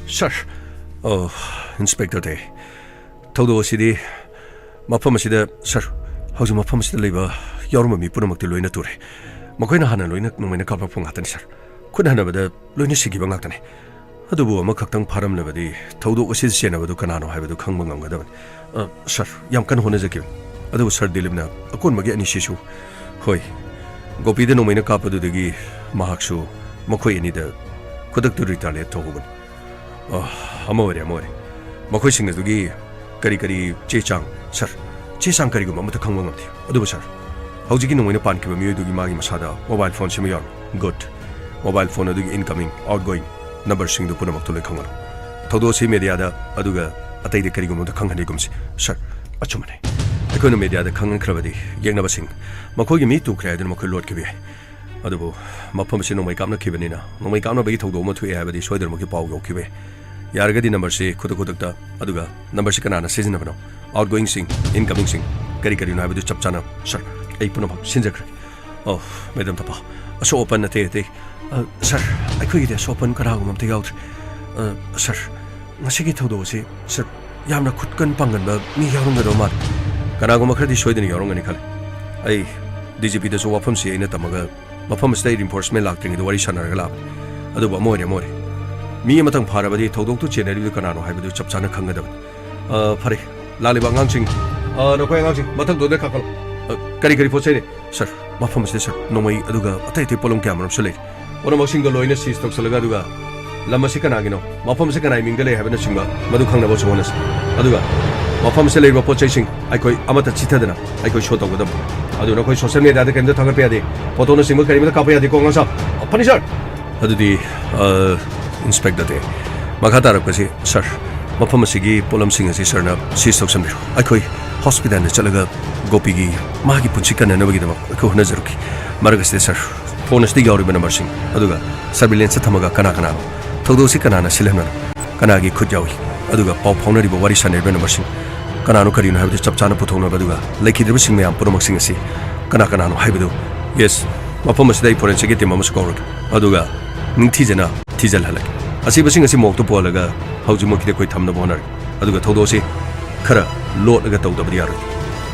ꯁꯥꯔ꯫ ꯑꯣ, ꯏꯟꯁꯄꯦꯛꯇꯔ ꯗꯦ꯫ ꯊꯧꯗꯣꯛ ꯑꯁꯤꯗꯤ ꯃꯐꯝ ꯑꯁꯤꯗ, ꯁꯥꯔ, ꯍꯧꯖꯤꯛ ꯃꯐꯝ ꯑꯁꯤꯗ ꯂꯩꯕ ꯌꯥꯎꯔꯝꯕ ꯃꯤ ꯄꯨꯝꯅꯃꯛꯇꯤ ꯂꯣꯏꯅ ꯇꯨꯔꯦ꯫ ꯃꯈꯣꯏꯅ ꯍꯥꯟꯅ ꯂꯣꯏꯅ ꯅꯣꯡꯃꯩꯅ ꯀꯥꯞꯂꯛꯄ ꯉꯥꯛꯇꯅꯤ, ꯁꯥꯔ꯫ ꯈꯨꯠ ꯍꯟꯅꯕꯗ ꯂꯣꯏꯅ ꯁꯤꯈꯤꯕ ꯉꯥꯛꯇꯅꯤ꯫ ꯑꯗꯨꯕꯨ ꯑꯃꯈꯛꯇꯪ ꯐꯥꯔꯝꯂꯕꯗꯤ ꯊꯧꯗꯣꯛ ꯑꯁꯤꯗ ꯆꯦꯟꯅꯕꯗꯨ ꯀꯅꯥꯅꯣ ꯍꯥꯏꯕꯗꯨ ꯈꯪꯕ ꯉꯝꯒꯗꯕꯅꯤ꯫ ꯑ, ꯁꯥꯔ, ꯌꯥꯝ ꯀꯟꯅ ꯍꯣꯠꯅꯖꯈꯤꯕꯅꯤ꯫ ꯑꯗꯨꯕꯨ ꯁꯥꯔ ꯗꯤꯂꯤꯞꯅ ꯑꯀꯣꯟꯕꯒꯤ ꯑꯅꯤꯁꯤꯁꯨ, ꯍꯣꯏ, ꯒꯣꯄꯤꯗ ꯅꯣꯡꯃꯩꯅ ꯀꯥꯞꯄꯗꯨꯗꯒꯤ ꯃꯍꯥꯛꯁꯨ ꯃꯈꯣꯏ ꯑꯅꯤꯗ ꯈꯨꯗꯛꯇ ꯔꯤꯇꯥꯂꯤꯌꯦꯠ ꯇꯧꯍꯧꯕꯅꯤ꯫ ꯑ, ꯑꯃ ꯑꯣꯏꯔꯦ, ꯑꯃ ꯑꯣꯏꯔꯦ꯫ ꯃꯈꯣꯏꯁꯤꯡ ꯑꯗꯨꯒꯤ ꯀꯔꯤ ꯀꯔꯤ ꯆꯦ ꯆꯥꯡ, ꯁꯥꯔ? ꯆꯦ ꯆꯥꯡ ꯀꯔꯤꯒꯨꯝꯕ ꯑꯃꯠꯇ ꯈꯪꯕ ꯉꯝꯗꯦ꯫ ꯑꯗꯨꯕꯨ ꯁꯥꯔ, ꯍꯧꯖꯤꯛꯀꯤ ꯅꯣꯡꯃꯩꯅ ꯄꯥꯟꯈꯤꯕ ꯃꯤꯑꯣꯏꯗꯨꯒꯤ ꯃꯥꯒꯤ ꯃꯁꯥꯗ ꯃꯣꯕꯥꯏꯜ ꯐꯣꯟ ꯁꯤꯃ ꯌꯥꯎꯔꯤ꯫ ꯒꯨꯗ꯫ ꯃꯣꯕꯥꯏꯜ ꯐꯣꯟ ꯑꯗꯨꯒꯤ ꯏꯟꯀꯃꯤꯡ, ꯑꯥꯎꯠꯒꯣꯌꯤꯡ ꯅꯝꯕꯔꯁꯤꯡꯗꯨ ꯄꯨꯝꯅꯃꯛꯇꯨ ꯂꯣꯏ ꯈꯪꯍꯜꯂꯨ꯫ ꯊꯧꯗꯣꯛ ꯑꯁꯤ ꯃꯦꯗꯤꯌꯥꯗ ꯑꯗꯨꯒ ꯑꯇꯩꯗ ꯀꯔꯤꯒꯨꯝꯕ ꯑꯃꯗ ꯈꯪꯍꯟꯅꯤꯒꯨꯝꯁꯤ꯫ ꯁꯥꯔ, ꯑꯆꯨꯝꯕꯅꯤ꯫ ꯑꯩꯈꯣꯏꯅ ꯃꯦꯗꯤꯌꯥꯗ ꯈꯪꯍꯟꯈ꯭ꯔꯕꯗꯤ ꯌꯦꯛꯅꯕꯁꯤꯡ ꯃꯈꯣꯏꯒꯤ ꯃꯤ ꯇꯨꯈ꯭ꯔꯦ ꯍꯥꯏꯗꯨꯅ ꯃꯈꯣꯏ ꯂꯣꯠꯈꯤꯕ ꯌꯥꯏ꯫ ꯑꯗꯨꯕꯨ ꯃꯐꯝ ꯑꯁꯤ ꯅꯣꯡꯃꯩ ꯀꯥꯞꯅꯈꯤꯕꯅꯤꯅ ꯅꯣꯡꯃꯩ ꯀꯥꯞꯅꯕꯒꯤ ꯊꯧꯗꯣꯛ ꯑꯃ ꯊꯣꯛꯑꯦ ꯍꯥꯏꯕꯗꯤ ꯁꯣꯏꯗꯅꯃꯛꯀꯤ ꯄꯥꯎ ꯌꯧꯈꯤꯕ ꯌꯥꯏ꯫ ꯌꯥꯔꯒꯗꯤ ꯅꯝꯕꯔꯁꯤ ꯈꯨꯗꯛ ꯈꯨꯗꯛꯇ, ꯑꯗꯨꯒ ꯅꯝꯕꯔꯁꯤ ꯀꯅꯥꯅ ꯁꯤꯖꯤꯟꯅꯕꯅꯣ, ꯑꯥꯎꯠꯒꯣꯌꯤꯡꯁꯤꯡ, ꯏꯟꯀꯃꯤꯡꯁꯤꯡ ꯀꯔꯤ ꯀꯔꯤꯅꯣ ꯍꯥꯏꯕꯗꯨ ꯆꯞ ꯆꯥꯅ꯫ ꯁꯥꯔ, ꯑꯩ ꯄꯨꯝꯅꯃꯛ ꯁꯤꯟꯖꯈ꯭ꯔꯒꯦ꯫ ꯑꯣ, ꯃꯦꯗꯥꯝ ꯇꯄꯥ, ꯑꯁꯣꯛ ꯑꯄꯟ ꯑꯇꯩ ꯑꯇꯩ? ꯑ, ꯁꯥꯔ, ꯑꯩꯈꯣꯏꯒꯤꯗꯤ ꯑꯁꯣꯛ ꯑꯄꯟ ꯀꯅꯥꯒꯨꯝꯕ ꯑꯝꯇ ꯌꯥꯎꯗ꯭ꯔꯤ꯫ ꯑ, ꯁꯥꯔ, ꯉꯁꯤꯒꯤ ꯊꯧꯗꯣꯛ ꯑꯁꯤ, ꯁꯥꯔ, ꯌꯥꯝꯅ ꯈꯨꯠꯀꯟ ꯄꯥꯡꯒꯟꯕ ꯃꯤ ꯌꯥꯎꯔꯝꯒꯗꯕ ꯃꯥꯜꯂꯤ꯫ ꯀꯅꯥꯒꯨꯝꯕ ꯈꯔꯗꯤ ꯁꯣꯏꯗꯅ ꯌꯥꯎꯔꯝꯒꯅꯤ ꯈꯜꯂꯤ꯫ ꯑꯩ ꯗꯤ ꯖꯤ ꯄꯤꯗꯁꯨ ꯋꯥꯐꯝꯁꯤ ꯑꯩꯅ ꯇꯝꯃꯒ ꯃꯐꯝ ꯑꯁꯤꯗ ꯑꯩ ꯔꯤꯏꯟꯐꯣꯔꯁꯃꯦꯟ ꯂꯥꯛꯇ꯭ꯔꯤꯉꯩꯗ ꯋꯥꯔꯤ ꯁꯥꯟꯅꯔꯒ ꯂꯥꯛꯄꯅꯤ꯫ ꯑꯗꯨꯕꯨ ꯑꯃ ꯑꯣꯏꯔꯦ, ꯑꯃ ꯑꯣꯏꯔꯦ꯫ ꯃꯤ ꯑꯃꯇꯪ ꯐꯥꯔꯕꯗꯤ ꯊꯧꯗꯣꯛꯇꯨ ꯆꯦꯟꯅꯔꯤꯕꯗꯨ ꯀꯅꯥꯅꯣ ꯍꯥꯏꯕꯗꯨ ꯆꯞ ꯆꯥꯅ ꯈꯪꯒꯗꯕꯅꯤ꯫ ꯑ, ꯐꯔꯦ, ꯂꯥꯛꯂꯤꯕ ꯑꯉꯥꯡꯁꯤꯡ, ꯑ, ꯅꯈꯣꯏ ꯑꯉꯥꯡꯁꯤꯡ ꯃꯊꯪꯗ ꯑꯣꯏꯅ ꯀꯥꯈꯠꯂꯣ꯫ ꯑ, ꯀꯔꯤ ꯀꯔꯤ ꯄꯣꯠ ꯆꯩ ꯂꯩ? ꯁꯥꯔ, ꯃꯐꯝ ꯑꯁꯤꯗ, ꯁꯥꯔ, ꯅꯣꯡꯃꯩ ꯑꯗꯨꯒ ꯑꯇꯩ ꯑꯇꯩ ꯄꯣꯠꯂꯝ ꯀꯌꯥ ꯃꯔꯨꯝꯁꯨ ꯂꯩ꯫ ꯄꯣꯠꯂꯝꯁꯤꯡꯗꯣ ꯂꯣꯏꯅ ꯁꯤꯖ ꯇꯧꯁꯤꯜꯂꯒ, ꯑꯗꯨꯒ ꯂꯝ ꯑꯁꯤ ꯀꯅꯥꯒꯤꯅꯣ, ꯃꯐꯝ ꯑꯁꯤ ꯀꯅꯥꯒꯤ ꯃꯤꯡꯗ ꯂꯩ ꯍꯥꯏꯕꯅꯆꯤꯡꯕ ꯃꯗꯨ ꯈꯪꯅꯕꯁꯨ ꯍꯣꯠꯅꯁꯤ꯫ ꯑꯗꯨꯒ ꯃꯐꯝ ꯑꯁꯤꯗ ꯂꯩꯔꯤꯕ ꯄꯣꯠ ꯆꯩꯁꯤꯡ ꯑꯩꯈꯣꯏ ꯑꯃꯠꯇ ꯆꯤꯊꯗꯅ ꯑꯩꯈꯣꯏ ꯁꯣ ꯇꯧꯒꯗꯕꯅꯤ꯫ ꯑꯗꯨ ꯅꯈꯣꯏ ꯁꯣꯁꯤꯌꯦꯜ ꯃꯦꯗꯤꯌꯥꯗ ꯀꯔꯤꯝꯇ ꯊꯥꯒꯠꯄ ꯌꯥꯗꯦ, ꯐꯣꯇꯣꯅꯆꯤꯡꯕ ꯀꯔꯤꯝꯇ ꯀꯥꯞꯄ ꯌꯥꯗꯦꯀꯣ, ꯑꯉꯥꯡꯁꯥ? ꯐꯅꯤ, ꯁꯥꯔ꯫ ꯑꯗꯨꯗꯤ, ꯑ, ꯏꯟꯁꯄꯦꯛꯇꯔ ꯗꯦ, ꯃꯈꯥ ꯇꯥꯔꯛꯄꯁꯤ, ꯁꯥꯔ, ꯃꯐꯝ ꯑꯁꯤꯒꯤ ꯄꯣꯠꯂꯝꯁꯤꯡ ꯑꯁꯤ ꯁꯥꯔꯅ ꯁꯤꯖ ꯇꯧꯁꯟꯕꯤꯔꯣ꯫ ꯑꯩꯈꯣꯏ ꯍꯣꯁꯄꯤꯇꯥꯜꯗ ꯆꯠꯂꯒ ꯒꯣꯄꯤꯒꯤ, ꯃꯥꯒꯤ ꯄꯨꯟꯁꯤ ꯀꯟꯅꯅꯕꯒꯤꯗꯃꯛ ꯑꯩꯈꯣꯏ ꯍꯣꯠꯅꯖꯔꯛꯈꯤ꯫ ꯃꯔꯛ ꯑꯁꯤꯗ, ꯁꯥꯔ, ꯐꯣꯟ ꯑꯁꯤꯗ ꯌꯥꯎꯔꯤꯕ ꯅꯝꯕꯔꯁꯤꯡ ꯑꯗꯨꯒ ꯁꯔꯚꯤꯂꯦꯟꯁꯇ ꯊꯝꯃꯒ ꯀꯅꯥ ꯀꯅꯥꯅꯣ, ꯊꯧꯗꯣꯛ ꯑꯁꯤ ꯀꯅꯥꯅ ꯁꯤꯜꯍꯟꯕꯅꯣ, ꯀꯅꯥꯒꯤ ꯈꯨꯠ ꯌꯥꯎꯏ, ꯑꯗꯨꯒ ꯄꯥꯎ ꯐꯥꯎꯅꯔꯤꯕ, ꯋꯥꯔꯤ ꯁꯥꯟꯅꯔꯤꯕ ꯅꯝꯕꯔꯁꯤꯡ ꯀꯅꯥꯅꯣ, ꯀꯔꯤꯅꯣ ꯍꯥꯏꯕꯗꯨ ꯆꯞ ꯆꯥꯅ ꯄꯨꯊꯣꯛꯅꯕ, ꯑꯗꯨꯒ ꯂꯩꯈꯤꯗ꯭ꯔꯕꯁꯤꯡ ꯃꯌꯥꯝ ꯄꯨꯝꯅꯃꯛꯁꯤꯡ ꯑꯁꯤ ꯀꯅꯥ ꯀꯅꯥꯅꯣ ꯍꯥꯏꯕꯗꯨ, ꯌꯦꯁ, ꯃꯐꯝ ꯑꯁꯤꯗ ꯑꯩ ꯐꯣꯔꯦꯟꯁꯤꯛꯀꯤ ꯇꯤꯝ ꯑꯃꯁꯨ ꯀꯧꯔꯒꯦ, ꯑꯗꯨꯒ ꯅꯤꯡꯊꯤꯖꯅ ꯊꯤꯖꯤꯜꯍꯜꯂꯒꯦ꯫ ꯑꯁꯤꯕꯁꯤꯡ ꯑꯁꯤ ꯃꯣꯛꯇ ꯄꯨꯍꯜꯂꯒ ꯍꯧꯖꯤꯛꯃꯛꯀꯤꯗꯤ ꯑꯩꯈꯣꯏ ꯊꯝꯅꯕ ꯍꯣꯠꯅꯔꯒꯦ, ꯑꯗꯨꯒ ꯊꯧꯗꯣꯛ ꯑꯁꯤ ꯈꯔ ꯂꯣꯠꯂꯒ ꯇꯧꯗꯕꯗꯤ ꯌꯥꯔꯣꯏ꯫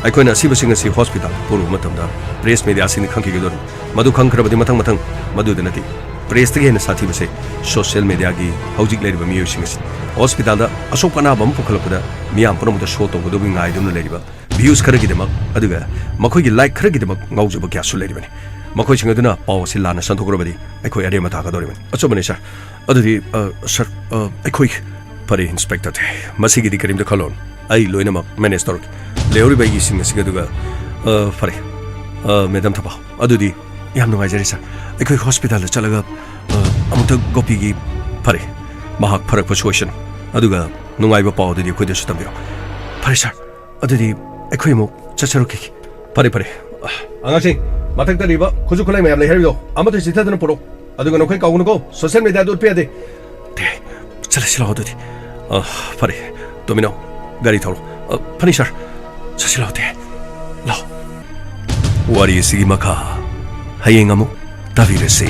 ꯑꯩꯈꯣꯏꯅ ꯑꯁꯤꯕꯁꯤꯡ ꯑꯁꯤ ꯍꯣꯁꯄꯤꯇꯥꯜꯗ ꯄꯨꯔꯨꯕ ꯃꯇꯝꯗ ꯄ꯭ꯔꯦꯁ ꯃꯦꯗꯤꯌꯥꯁꯤꯡꯅ ꯈꯪꯈꯤꯒꯗꯧꯔꯤꯕꯅꯤ꯫ ꯃꯗꯨ ꯈꯪꯈ꯭ꯔꯕꯗꯤ ꯃꯊꯪ ꯃꯊꯪ ꯃꯗꯨꯗ ꯅꯠꯇꯦ, ꯄ꯭ꯔꯦꯁꯇꯒꯤ ꯍꯦꯟꯅ ꯁꯥꯊꯤꯕꯁꯦ ꯁꯣꯁꯤꯌꯦꯜ ꯃꯦꯗꯤꯌꯥꯒꯤ ꯍꯧꯖꯤꯛ ꯂꯩꯔꯤꯕ ꯃꯤꯑꯣꯏꯁꯤꯡ ꯑꯁꯤ꯫ ꯍꯣꯁꯄꯤꯇꯥꯜꯗ ꯑꯁꯣꯛꯄ ꯑꯅꯥꯕ ꯑꯃ ꯄꯨꯈꯠꯂꯛꯄꯗ ꯃꯤꯌꯥꯝ ꯄꯨꯝꯅꯃꯛꯇ ꯁꯣ ꯇꯧꯒꯗꯧꯕꯒꯤ ꯉꯥꯏꯗꯨꯅ ꯂꯩꯔꯤꯕ ꯚ꯭ꯌꯨꯁ ꯈꯔꯒꯤꯗꯃꯛ ꯑꯗꯨꯒ ꯃꯈꯣꯏꯒꯤ ꯂꯥꯏꯛ ꯈꯔꯒꯤꯗꯃꯛ ꯉꯥꯎꯖꯕ ꯀꯌꯥꯁꯨ ꯂꯩꯔꯤꯕꯅꯤ꯫ ꯃꯈꯣꯏꯁꯤꯡ ꯑꯗꯨꯅ ꯄꯥꯎ ꯑꯁꯤ ꯂꯥꯟꯅ ꯁꯟꯗꯣꯛꯈ꯭ꯔꯕꯗꯤ ꯑꯩꯈꯣꯏ ꯑꯔꯦꯝꯕ ꯇꯥꯒꯗꯧꯔꯤꯕꯅꯤ꯫ ꯑꯆꯨꯝꯕꯅꯤ, ꯁꯥꯔ꯫ ꯑꯗꯨꯗꯤ, ꯑ, ꯁꯥꯔ, ꯑ, ꯑꯩꯈꯣꯏ ꯐꯔꯦ, ꯏꯟꯁꯄꯦꯛꯇꯔ ꯇꯦ꯫ ꯃꯁꯤꯒꯤꯗꯤ ꯀꯔꯤꯝꯇ ꯈꯜꯂꯨꯔꯅꯨ꯫ ꯑꯩ ꯂꯣꯏꯅꯃꯛ ꯃꯦꯅꯦꯖ ꯇꯧꯔꯒꯦ꯫ ꯂꯩꯍꯧꯔꯤꯕ ꯑꯩꯒꯤ ꯁꯤꯡ ꯑꯁꯤꯒ ꯑꯗꯨꯒ, ꯑ, ꯐꯔꯦ꯫ ꯑ, ꯃꯦꯗꯥꯝ ꯊꯄꯥꯎ꯫ ꯑꯗꯨꯗꯤ ꯌꯥꯝ ꯅꯨꯡꯉꯥꯏꯖꯔꯦ, ꯁꯥꯔ꯫ ꯑꯩꯈꯣꯏ ꯍꯣꯁꯄꯤꯇꯥꯜꯗ ꯆꯠꯂꯒ, ꯑ, ꯑꯃꯨꯛꯇ ꯒꯣꯄꯤꯒꯤ, ꯐꯔꯦ, ꯃꯍꯥꯛ ꯐꯔꯛꯄ ꯁꯣꯏꯁꯅꯨ꯫ ꯑꯗꯨꯒ ꯅꯨꯡꯉꯥꯏꯕ ꯄꯥꯎ ꯑꯗꯨꯗꯤ ꯑꯩꯈꯣꯏꯗꯁꯨ ꯇꯝꯕꯤꯔꯣ꯫ ꯐꯔꯦ, ꯁꯥꯔ꯫ ꯑꯗꯨꯗꯤ ꯑꯩꯈꯣꯏ ꯑꯃꯨꯛ ꯆꯠꯆꯔꯨꯈꯤꯒꯦ꯫ ꯐꯔꯦ, ꯐꯔꯦ꯫ ꯑꯉꯥꯡꯁꯤꯡ, ꯃꯊꯛꯇ ꯂꯩꯕ ꯈꯨꯠꯁꯨ ꯈꯨꯠꯂꯥꯏ ꯃꯌꯥꯝ ꯂꯩ ꯍꯥꯏꯔꯤꯕꯗꯣ ꯑꯃꯠꯇ ꯆꯤꯊꯗꯅ ꯄꯨꯔꯛꯎ꯫ ꯑꯗꯨꯒ ꯅꯈꯣꯏ ꯀꯥꯎꯒꯅꯨꯀꯣ, ꯁꯣꯁꯤꯌꯦꯜ ꯃꯦꯗꯤꯌꯥꯗ ꯎꯠꯄ ꯌꯥꯗꯦ꯫ ꯇꯦ, ꯆꯠꯂꯁꯤ ꯂꯥꯛꯑꯣ ꯑꯗꯨꯗꯤ꯫ ꯑ, ꯐꯔꯦ, ꯇꯣꯃꯤꯅꯣ, ꯒꯥꯔꯤ ꯊꯧꯔꯣ꯫ ꯑ, ꯐꯅꯤ, ꯁꯥꯔ꯫ ꯆꯠꯁꯤ ꯂꯥꯛꯑꯣ, ꯇꯦ꯫ ꯂꯥꯛꯑꯣ꯫ ꯋꯥꯔꯤ ꯑꯁꯤꯒꯤ ꯃꯈꯥ ꯍꯌꯦꯡ ꯑꯃꯨꯛ ꯇꯥꯕꯤꯔꯁꯤ꯫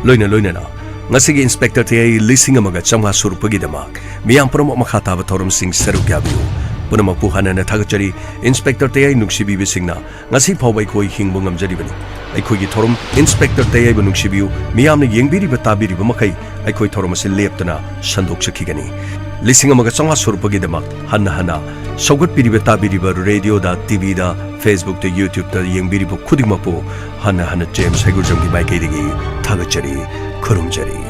ꯂꯣꯏꯅ ꯂꯣꯏꯅꯅ ꯉꯁꯤꯒꯤ ꯏꯟꯁꯄꯦꯛꯇꯔ ꯇꯦ ꯑꯩ ꯂꯤꯁꯤꯡ ꯑꯃꯒ ꯆꯥꯝꯃꯉꯥ ꯁꯨꯔꯛꯄꯒꯤꯗꯃꯛ ꯃꯤꯌꯥꯝ ꯄꯨꯝꯅꯃꯛ ꯃꯈꯥ ꯇꯥꯕ ꯊꯧꯔꯝꯁꯤꯡ ꯁꯔꯨꯛ ꯌꯥꯕꯤꯌꯨ꯫ ꯄꯨꯝꯅꯃꯛꯄꯨ ꯍꯟꯅ ꯍꯟꯅ ꯊꯥꯒꯠꯆꯔꯤ꯫ ꯏꯟꯁꯄꯦꯛꯇꯔ ꯇꯦ ꯑꯩ ꯅꯨꯡꯁꯤꯕꯤꯕꯁꯤꯡꯅ ꯉꯁꯤ ꯐꯥꯎꯕ ꯑꯩꯈꯣꯏ ꯍꯤꯡꯕ ꯉꯝꯖꯔꯤꯕꯅꯤ꯫ ꯑꯩꯈꯣꯏꯒꯤ ꯊꯧꯔꯝ ꯏꯟꯁꯄꯦꯛꯇꯔ ꯇꯦ ꯑꯩꯕꯨ ꯅꯨꯡꯁꯤꯕꯤꯌꯨ꯫ ꯃꯤꯌꯥꯝꯅ ꯌꯦꯡꯕꯤꯔꯤꯕ ꯇꯥꯕꯤꯔꯤꯕ ꯃꯈꯩ ꯑꯩꯈꯣꯏ ꯊꯧꯔꯝ ꯑꯁꯤ ꯂꯦꯞꯇꯅ ꯁꯟꯗꯣꯛꯆꯈꯤꯒꯅꯤ꯫ ꯂꯤꯁꯤꯡ ꯑꯃꯒ ꯆꯥꯝꯃꯉꯥ ꯁꯨꯔꯛꯄꯒꯤꯗꯃꯛ ꯍꯟꯅ ꯍꯟꯅ ꯁꯧꯒꯠꯄꯤꯔꯤꯕ ꯇꯥꯕꯤꯔꯤꯕ ꯔꯦꯗꯤꯑꯣꯗ, ꯇꯤꯚꯤꯗ, ꯐꯦꯁꯕꯨꯛꯇ, ꯌꯨꯇ꯭ꯌꯨꯕꯇ ꯌꯦꯡꯕꯤꯔꯤꯕ ꯈꯨꯗꯤꯡꯃꯛꯄꯨ ꯍꯟꯅ ꯍꯟꯅ ꯖꯦꯝꯁ ꯍꯩꯒ꯭ꯔꯨꯖꯝꯒꯤ ꯃꯥꯏꯀꯩꯗꯒꯤ ꯊꯥꯒꯠꯆꯔꯤ, ꯈꯨꯔꯨꯝꯖꯔꯤ꯫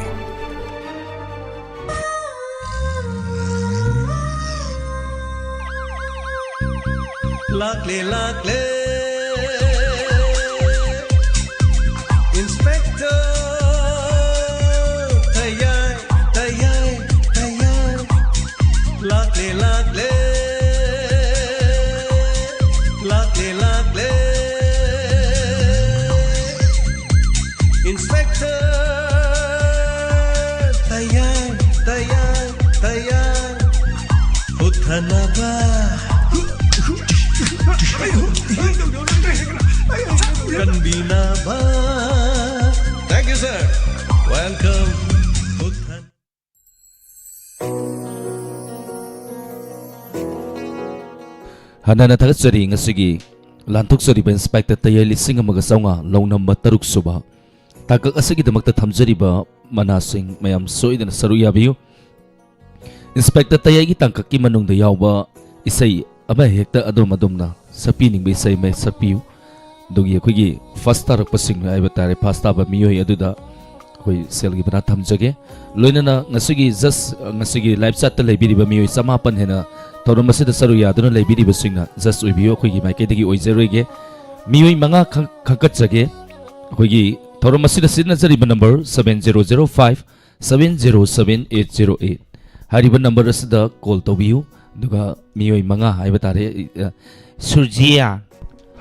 ꯂꯥꯛꯂꯦ, ꯂꯥꯛꯂꯦ꯫ ꯏꯟꯁꯄꯦꯛꯇꯔ ꯇꯌꯥꯏ, ꯇꯌꯥꯏ, ꯇꯌꯥꯏ꯫ ꯂꯥꯛꯂꯦ, ꯂꯥꯛꯂꯦ꯫ ꯂꯥꯛꯂꯦ, ꯂꯥꯛꯂꯦ꯫ ꯏꯟꯁꯄꯦꯛꯇꯔ ꯇꯌꯥꯏ, ꯇꯌꯥꯏ, ꯇꯌꯥꯏ꯫ ꯍꯨꯠꯊꯅꯕ ꯀꯟꯕꯤꯅꯕ ꯍꯟꯅ ꯍꯟꯅ ꯊꯥꯒꯠꯆꯔꯤ꯫ ꯉꯁꯤꯒꯤ ꯂꯥꯟꯊꯣꯛꯆꯔꯤꯕ ꯏꯟꯁꯄꯦꯛꯇꯔ ꯇꯌꯥꯏ ꯂꯤꯁꯤꯡ ꯑꯃꯒ ꯆꯥꯝꯃꯉꯥ ꯂꯧ ꯅꯝꯕ ꯇꯔꯨꯛ ꯁꯨꯕ ꯇꯥꯡꯀꯛ ꯑꯁꯤꯒꯤꯗꯃꯛꯇ ꯊꯝꯖꯔꯤꯕ ꯃꯅꯥꯁꯤꯡ ꯃꯌꯥꯝ ꯁꯣꯏꯗꯅ ꯁꯔꯨꯛ ꯌꯥꯕꯤꯌꯨ꯫ ꯏꯟꯁꯄꯦꯛꯇꯔ ꯇꯌꯥꯏꯒꯤ ꯇꯥꯡꯀꯛꯀꯤ ꯃꯅꯨꯡꯗ ꯌꯥꯎꯕ ꯏꯁꯩ ꯑꯃ ꯍꯦꯛꯇ ꯑꯗꯣꯝ ꯑꯗꯣꯝꯅ ꯁꯛꯄꯤꯅꯤꯡꯕ ꯏꯁꯩ ꯑꯃ ꯁꯛꯄꯤꯌꯨ꯫ ꯑꯗꯨꯒꯤ ꯑꯩꯈꯣꯏꯒꯤ ꯐꯥꯔꯁ ꯇꯥꯔꯛꯄꯁꯤꯡ ꯍꯥꯏꯕ ꯇꯥꯔꯦ, ꯐꯥꯔꯁ ꯇꯥꯕ ꯃꯤꯑꯣꯏ ꯑꯗꯨꯗ ꯑꯩꯈꯣꯏ ꯁꯦꯜꯒꯤ ꯃꯅꯥ ꯊꯝꯖꯒꯦ꯫ ꯂꯣꯏꯅꯅ ꯉꯁꯤꯒꯤ ꯖꯁ, ꯉꯁꯤꯒꯤ ꯂꯥꯏꯚ ꯆꯥꯠꯇ ꯂꯩꯕꯤꯔꯤꯕ ꯃꯤꯑꯣꯏ ꯆꯃꯥꯄꯟ ꯍꯦꯟꯅ ꯊꯧꯔꯝ ꯑꯁꯤꯗ ꯁꯔꯨꯛ ꯌꯥꯗꯨꯅ ꯂꯩꯕꯤꯔꯤꯕꯁꯤꯡꯅ ꯖꯁ ꯑꯣꯏꯕꯤꯌꯨ, ꯑꯩꯈꯣꯏꯒꯤ ꯃꯥꯏꯀꯩꯗꯒꯤ ꯑꯣꯏꯖꯔꯣꯏꯒꯦ꯫ ꯃꯤꯑꯣꯏ ꯃꯉꯥ ꯈꯪ-, ꯈꯟꯒꯠꯆꯒꯦ꯫ ꯑꯩꯈꯣꯏꯒꯤ ꯊꯧꯔꯝ ꯑꯁꯤꯗ ꯁꯤꯖꯤꯟꯅꯖꯔꯤꯕ number seven zero zero five seven zero seven eight zero eight꯫ ꯍꯥꯏꯔꯤꯕ ꯅꯝꯕꯔ ꯑꯁꯤꯗ ꯀꯣꯜ ꯇꯧꯕꯤꯌꯨ, ꯑꯗꯨꯒ ꯃꯤꯑꯣꯏ ꯃꯉꯥ ꯍꯥꯏꯕ ꯇꯥꯔꯦ, ꯑ, ꯁꯨꯔꯖꯤꯌꯥ꯫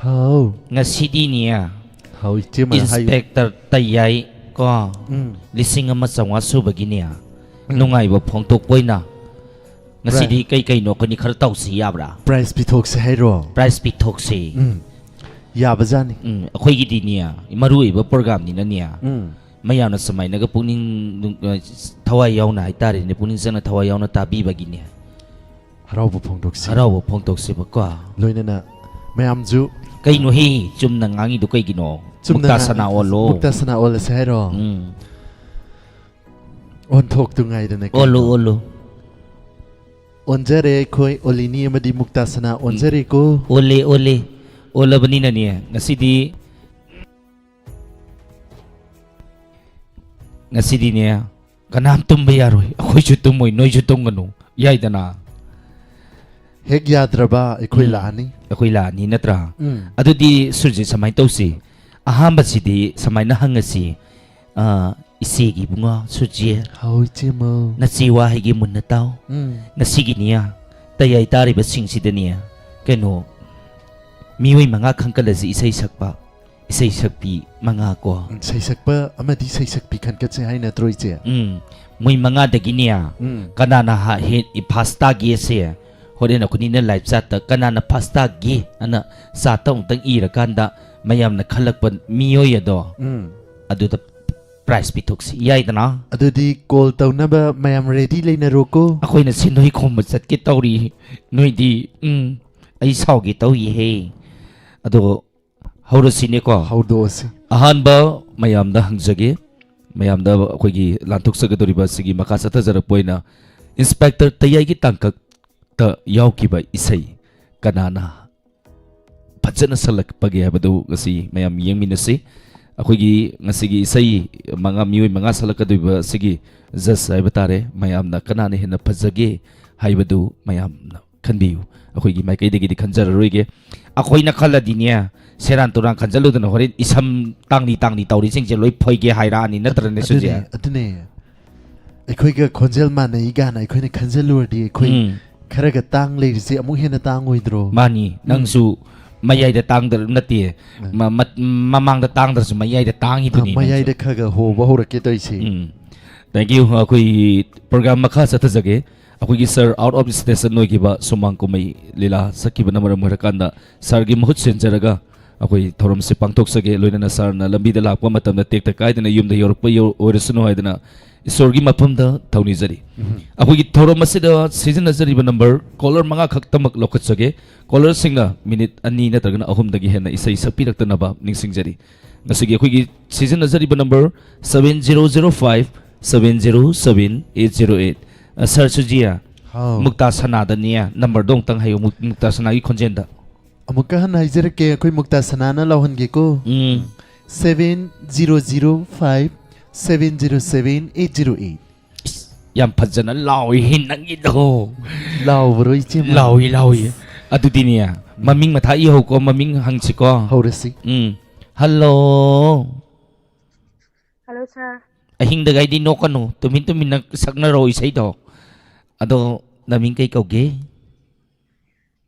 ꯍꯥꯎ꯫ ꯉꯁꯤꯗꯤꯅꯦ, ꯍꯥꯎ, ꯏꯆꯦꯃꯅ ꯍꯥꯏꯌꯨ꯫ ꯏꯟꯁꯄꯦꯛꯇꯔ ꯇꯌꯥꯏ ꯀꯣ, ꯎꯝ꯫ ꯂꯤꯁꯤꯡ ꯑꯃ ꯆꯥꯝꯃꯉꯥ ꯁꯨꯕꯒꯤꯅꯦ, ꯎꯝ꯫ ꯅꯨꯡꯉꯥꯏꯕ ꯐꯣꯡꯗꯣꯛꯄ ꯑꯣꯏꯅ ꯉꯁꯤꯗꯤ ꯀꯩ ꯀꯩꯅꯣ ꯑꯩꯈꯣꯏꯅꯤ ꯈꯔ ꯇꯧꯁꯤ ꯌꯥꯕ꯭ꯔꯥ? ꯄ꯭ꯔꯥꯏꯖ ꯄꯤꯊꯣꯛꯁꯦ ꯍꯥꯏꯔꯣ? ꯄ꯭ꯔꯥꯏꯖ ꯄꯤꯊꯣꯛꯁꯤ꯫ ꯎꯝ꯫ ꯌꯥꯕꯖꯥꯠꯅꯤ꯫ ꯎꯝ, ꯑꯩꯈꯣꯏꯒꯤꯗꯤꯅꯦ, ꯃꯔꯨ ꯑꯣꯏꯕ ꯄ꯭ꯔꯣꯒ꯭ꯔꯥꯝꯅꯤꯅꯅꯦ, ꯎꯝ꯫ ꯃꯌꯥꯝꯅ ꯁꯨꯃꯥꯏꯅꯒ ꯄꯨꯛꯅꯤꯡ ꯅꯨꯡ-, ꯑ, ꯊꯋꯥꯏ ꯌꯥꯎꯅ ꯍꯥꯏꯇꯥꯔꯦꯅꯦ, ꯄꯨꯛꯅꯤꯡ ꯆꯪꯅ ꯊꯋꯥꯏ ꯌꯥꯎꯅ ꯇꯥꯕꯤꯕꯒꯤꯅꯦ꯫ ꯍꯔꯥꯎꯕ ꯐꯣꯡꯗꯣꯛꯁꯤ꯫ ꯍꯔꯥꯎꯕ ꯐꯣꯡꯗꯣꯛꯁꯤꯕꯀꯣ꯫ ꯂꯣꯏꯅꯅ ꯃꯌꯥꯝꯁꯨ ꯀꯩꯅꯣꯍꯦ, ꯆꯨꯝꯅ ꯉꯥꯡꯉꯤꯗꯣ ꯀꯩꯒꯤꯅꯣ? ꯆꯨꯝꯅ ꯃꯨꯛꯇꯥ ꯉꯥꯡ-, ꯁꯅꯥ ꯑꯣꯜꯂꯣ꯫ ꯃꯨꯛꯇꯥ ꯁꯅꯥ ꯑꯣꯜꯂꯁꯦ ꯍꯥꯏꯔꯣ? ꯎꯝ꯫ ꯑꯣꯟꯊꯣꯛꯇꯨ ꯉꯥꯏꯗꯅ ꯀꯩꯅꯣ? ꯑꯣꯜꯂꯨ, ꯑꯣꯜꯂꯨ꯫ ꯑꯣꯟꯖꯔꯦ ꯑꯩꯈꯣꯏ ꯑꯣꯂꯤꯅꯤ ꯑꯃꯗꯤ ꯃꯨꯛꯇꯥ ꯁꯅꯥ ꯎꯝ꯫ ꯑꯣꯟꯖꯔꯦꯀꯣ꯫ ꯑꯣꯜꯂꯦ, ꯑꯣꯜꯂꯦ꯫ ꯑꯣꯜꯂꯕꯅꯤꯅꯅꯦ, ꯉꯁꯤꯗꯤ, ꯉꯁꯤꯗꯤꯅꯦ, ꯀꯅꯥꯝ ꯇꯨꯝꯕ ꯌꯥꯔꯣꯏ, ꯑꯩꯈꯣꯏꯁꯨ ꯇꯨꯝꯃꯣꯏ, ꯅꯣꯏꯁꯨ ꯇꯨꯝꯒꯅꯨ, ꯌꯥꯏꯗꯅ? ꯍꯦꯛ ꯌꯥꯗ꯭ꯔꯕ ꯑꯩꯈꯣꯏ ꯎꯝ꯫ ꯂꯥꯛꯑꯅꯤ꯫ ꯑꯩꯈꯣꯏ ꯂꯥꯛꯑꯅꯤ ꯅꯠꯇ꯭ꯔꯥ? ꯎꯝ꯫ ꯑꯗꯨꯗꯤ ꯁꯨꯔꯖꯤ ꯁꯨꯃꯥꯏꯅ ꯇꯧꯁꯤ, ꯑꯍꯥꯟꯕꯁꯤꯗꯤ ꯁꯨꯃꯥꯏꯅ ꯍꯪꯉꯁꯤ, ꯑ, ꯏꯆꯦꯒꯤ ꯏꯕꯨꯡꯉꯣ ꯁꯨꯔꯖꯤ, ꯍꯥꯎ ꯏꯆꯦꯃꯧ꯫ ꯅꯆꯦ ꯋꯥ ꯍꯥꯏꯒꯦ ꯃꯨꯟꯅ ꯇꯥꯎ꯫ ꯎꯝ꯫ ꯉꯁꯤꯒꯤꯅꯦ, ꯇꯌꯥꯏ ꯇꯥꯔꯤꯕꯁꯤꯡꯁꯤꯗꯅꯦ, ꯀꯩꯅꯣ, ꯃꯤꯑꯣꯏ ꯃꯉꯥ ꯈꯟꯒꯠꯂꯁꯤ ꯏꯁꯩ ꯁꯛꯄ꯫ ꯏꯁꯩ ꯁꯛꯄꯤ ꯃꯉꯥ ꯀꯣ꯫ ꯎꯝ, ꯁꯩꯁꯛꯄ ꯑꯃꯗꯤ ꯁꯩꯁꯛꯄꯤ ꯈꯟꯒꯠꯁꯦ ꯍꯥꯏ ꯅꯠꯇ꯭ꯔꯣ, ꯏꯆꯦ? ꯎꯝ, ꯃꯣꯏ ꯃꯉꯥꯗꯒꯤꯅꯦ, ꯎꯝ꯫ ꯀꯅꯥꯅ ꯍꯥ-, ꯍꯦ-, ꯐꯥꯔꯁ ꯇꯥꯒꯦꯁꯦ, ꯍꯣꯔꯦꯟ ꯑꯩꯈꯣꯏꯅꯤꯅ ꯂꯥꯏꯚ ꯆꯥꯠꯇ ꯀꯅꯥꯅ ꯐꯥꯔꯁ ꯇꯥꯒꯦ ꯑꯅ ꯆꯥꯠꯇ ꯑꯃꯨꯛꯇꯪ ꯏꯔꯀꯥꯟꯗ ꯃꯌꯥꯝꯅ ꯈꯜꯂꯛꯄ ꯃꯤꯑꯣꯏ ꯑꯗꯣ, ꯎꯝ꯫ ꯑꯗꯨꯗ ꯄ꯭ꯔꯥꯏꯖ ꯄꯤꯊꯣꯛꯁꯤ, ꯌꯥꯏꯗꯅ? ꯑꯗꯨꯗꯤ ꯀꯣꯜ ꯇꯧꯅꯕ ꯃꯌꯥꯝ ꯔꯦꯗꯤ ꯂꯩꯅꯔꯣꯀꯣ꯫ ꯑꯩꯈꯣꯏꯅ ꯁꯦꯟꯗꯣꯏ ꯈꯣꯝꯕ ꯆꯠꯀꯦ ꯇꯧꯔꯤ, ꯅꯣꯏꯗꯤ, ꯎꯝ, ꯑꯩ ꯁꯥꯎꯒꯦ ꯇꯧꯏꯍꯦ꯫ ꯑꯗꯣ ꯍꯧꯔꯁꯤꯅꯦꯀꯣ꯫ ꯍꯧꯗꯣꯛꯑꯁꯤ꯫ ꯑꯍꯥꯟꯕ ꯃꯌꯥꯝꯗ ꯍꯪꯖꯒꯦ, ꯃꯌꯥꯝꯗ ꯑꯩꯈꯣꯏꯒꯤ ꯂꯥꯟꯊꯣꯛꯆꯒꯗꯧꯔꯤꯕ ꯑꯁꯤꯒꯤ ꯃꯈꯥ ꯆꯠꯊꯖꯔꯛꯄ ꯑꯣꯏꯅ ꯏꯟꯁꯄꯦꯛꯇꯔ ꯇꯌꯥꯏꯒꯤ ꯇꯥꯡꯀꯛꯇ ꯌꯥꯎꯈꯤꯕ ꯏꯁꯩ ꯀꯅꯥꯅ ꯐꯖꯅ ꯁꯛꯂꯛꯄꯒꯦ ꯍꯥꯏꯕꯗꯨ ꯉꯁꯤ ꯃꯌꯥꯝ ꯌꯦꯡꯃꯤꯟꯅꯁꯤ꯫ ꯑꯩꯈꯣꯏꯒꯤ ꯉꯁꯤꯒꯤ ꯏꯁꯩ ꯃꯉꯥ, ꯃꯤꯑꯣꯏ ꯃꯉꯥ ꯁꯛꯂꯛꯀꯗꯧꯔꯤꯕ ꯑꯁꯤꯒꯤ ꯖꯁ ꯍꯥꯏꯕ ꯇꯥꯔꯦ, ꯃꯌꯥꯝꯅ ꯀꯅꯥꯅ ꯍꯦꯟꯅ ꯐꯖꯒꯦ ꯍꯥꯏꯕꯗꯨ ꯃꯌꯥꯝꯅ ꯈꯟꯕꯤꯌꯨ꯫ ꯑꯩꯈꯣꯏꯒꯤ ꯃꯥꯏꯀꯩꯗꯒꯤꯗꯤ ꯈꯟꯖꯔꯔꯣꯏꯒꯦ꯫ ꯑꯩꯈꯣꯏꯅ ꯈꯜꯂꯗꯤꯅꯦ, ꯁꯦꯔꯥꯟ ꯇꯨꯔꯥꯟ ꯈꯟꯖꯜꯂꯨꯗꯅ ꯍꯣꯔꯦꯟ ꯏꯁꯝ ꯇꯥꯡꯂꯤ ꯇꯥꯡꯂꯤ ꯇꯧꯔꯤꯁꯤꯡꯁꯦ ꯂꯣꯏ ꯐꯣꯏꯒꯦ ꯍꯥꯏꯔꯛꯑꯅꯤ, ꯅꯠꯇ꯭ꯔꯅꯦ, ꯁꯨꯖꯦ? ꯑꯗꯨꯅꯦ, ꯑꯗꯨꯅꯦ꯫ ꯑꯩꯈꯣꯏꯒ ꯈꯣꯟꯖꯦꯜ ꯃꯥꯟꯅꯩ ꯀꯥꯏꯅ ꯑꯩꯈꯣꯏꯅ ꯈꯟꯖꯜꯂꯨꯔꯗꯤ ꯑꯩꯈꯣꯏ ꯎꯝ꯫ ꯈꯔꯒ ꯇꯥꯡ ꯂꯩꯔꯤꯁꯦ ꯑꯃꯨꯛ ꯍꯦꯟꯅ ꯇꯥꯡꯉꯣꯏꯗ꯭ꯔꯣ? ꯃꯥꯅꯤ, ꯎꯝ꯫ ꯅꯪꯁꯨ ꯃꯌꯥꯏꯗ ꯇꯥꯡꯗ-, ꯅꯠꯇꯦ, ꯎꯝ꯫ ꯃ-, ꯃ-, ꯃꯃꯥꯡꯗ ꯇꯥꯡꯗ꯭ꯔꯁꯨ ꯃꯌꯥꯏꯗ ꯇꯥꯡꯉꯤꯗꯨꯅꯤ ꯑ, ꯃꯌꯥꯏꯗ ꯅꯪꯁꯨ꯫ ꯈꯔ ꯈꯔ ꯍꯣꯕ ꯍꯧꯔꯛꯀꯦ ꯇꯧꯔꯤꯁꯦ꯫ ꯎꯝ꯫ Thank you꯫ ꯑꯩꯈꯣꯏꯒꯤ program ꯃꯈꯥ ꯆꯠꯊꯖꯒꯦ꯫ ꯑꯩꯈꯣꯏꯒꯤ sir out of station ꯑꯣꯏꯈꯤꯕ ꯁꯨꯃꯥꯡ ꯀꯨꯝꯍꯩ ꯂꯤꯂꯥ ꯁꯛꯈꯤꯕꯅ ꯃꯔꯝ ꯑꯣꯏꯔꯀꯥꯟꯗ sirꯒꯤ ꯃꯍꯨꯠ ꯁꯤꯟꯖꯔꯒ ꯑꯩꯈꯣꯏ ꯊꯧꯔꯝꯁꯤ ꯄꯥꯡꯊꯣꯛꯆꯒꯦ꯫ ꯂꯣꯏꯅꯅ sirꯅ ꯂꯝꯕꯤꯗ ꯂꯥꯛꯄ ꯃꯇꯝꯗ ꯇꯦꯛꯇ ꯀꯥꯏꯗꯅ ꯌꯨꯝꯗ ꯌꯧꯔꯛꯄ ꯌꯧ-, ꯑꯣꯏꯔꯁꯅꯨ ꯍꯥꯏꯗꯅ ꯏꯁꯣꯔꯒꯤ ꯃꯐꯝꯗ ꯊꯧꯅꯤꯖꯔꯤ꯫ ꯎꯝ꯫ ꯑꯩꯈꯣꯏꯒꯤ ꯊꯧꯔꯝ ꯑꯁꯤꯗ ꯁꯤꯖꯤꯟꯅꯖꯔꯤꯕ number caller ꯃꯉꯥ ꯈꯛꯇꯃꯛ ꯂꯧꯈꯠꯆꯒꯦ꯫ Callerꯁꯤꯡꯅ minute ꯑꯅꯤ ꯅꯠꯇ꯭ꯔꯒꯅ ꯑꯍꯨꯝꯗꯒꯤ ꯍꯦꯟꯅ ꯏꯁꯩ ꯁꯛꯄꯤꯔꯛꯇꯅꯕ ꯅꯤꯡꯁꯤꯡꯖꯔꯤ꯫ ꯉꯁꯤꯒꯤ ꯑꯩꯈꯣꯏꯒꯤ ꯁꯤꯖꯤꯟꯅꯖꯔꯤꯕ number seven zero zero five seven zero seven eight zero eight꯫ ꯑ, sir ꯁꯨꯖꯤꯌꯥ, ꯍꯥꯎ꯫ ꯃꯨꯛꯇꯥ ꯁꯅꯥꯗꯅꯦ numberꯗꯣ ꯑꯃꯨꯛꯇꯪ ꯍꯥꯏꯌꯨ, ꯃꯨꯛ-, ꯃꯨꯛꯇꯥ ꯁꯅꯥꯒꯤ ꯈꯣꯟꯖꯦꯜꯗ꯫ ꯑꯃꯨꯛꯀ ꯍꯟꯅ ꯍꯥꯏꯖꯔꯛꯀꯦ, ꯑꯩꯈꯣꯏ ꯃꯨꯛꯇꯥ ꯁꯅꯥꯅ ꯂꯥꯎꯍꯟꯒꯦꯀꯣ꯫ ꯎꯝ꯫ Seven zero zero five seven zero seven eight zero eight꯫ ꯏꯁ, ꯌꯥꯝ ꯐꯖꯅ ꯂꯥꯎꯏꯍꯦ ꯅꯪꯒꯤꯗꯣ꯫ ꯂꯥꯎꯕ꯭ꯔꯣ, ꯏꯆꯦꯃ? ꯂꯥꯎꯏ, ꯂꯥꯎꯏ꯫ ꯑꯗꯨꯗꯤꯅꯦ, ꯃꯃꯤꯡ ꯃꯊꯥ ꯏꯍꯧꯀꯣ, ꯃꯃꯤꯡ ꯍꯪꯁꯤꯀꯣ꯫ ꯍꯧꯔꯁꯤ꯫ ꯎꯝ꯫ Hello꯫ Hello, sir꯫ ꯑꯍꯤꯡꯗꯒꯥꯏꯗꯤ ꯅꯣꯛꯀꯅꯨ, ꯇꯨꯃꯤꯟ ꯇꯨꯃꯤꯟꯅ ꯁꯛꯅꯔꯣ ꯏꯁꯩꯗꯣ꯫ ꯑꯗꯣ ꯅꯃꯤꯡ ꯀꯩ ꯀꯧꯒꯦ?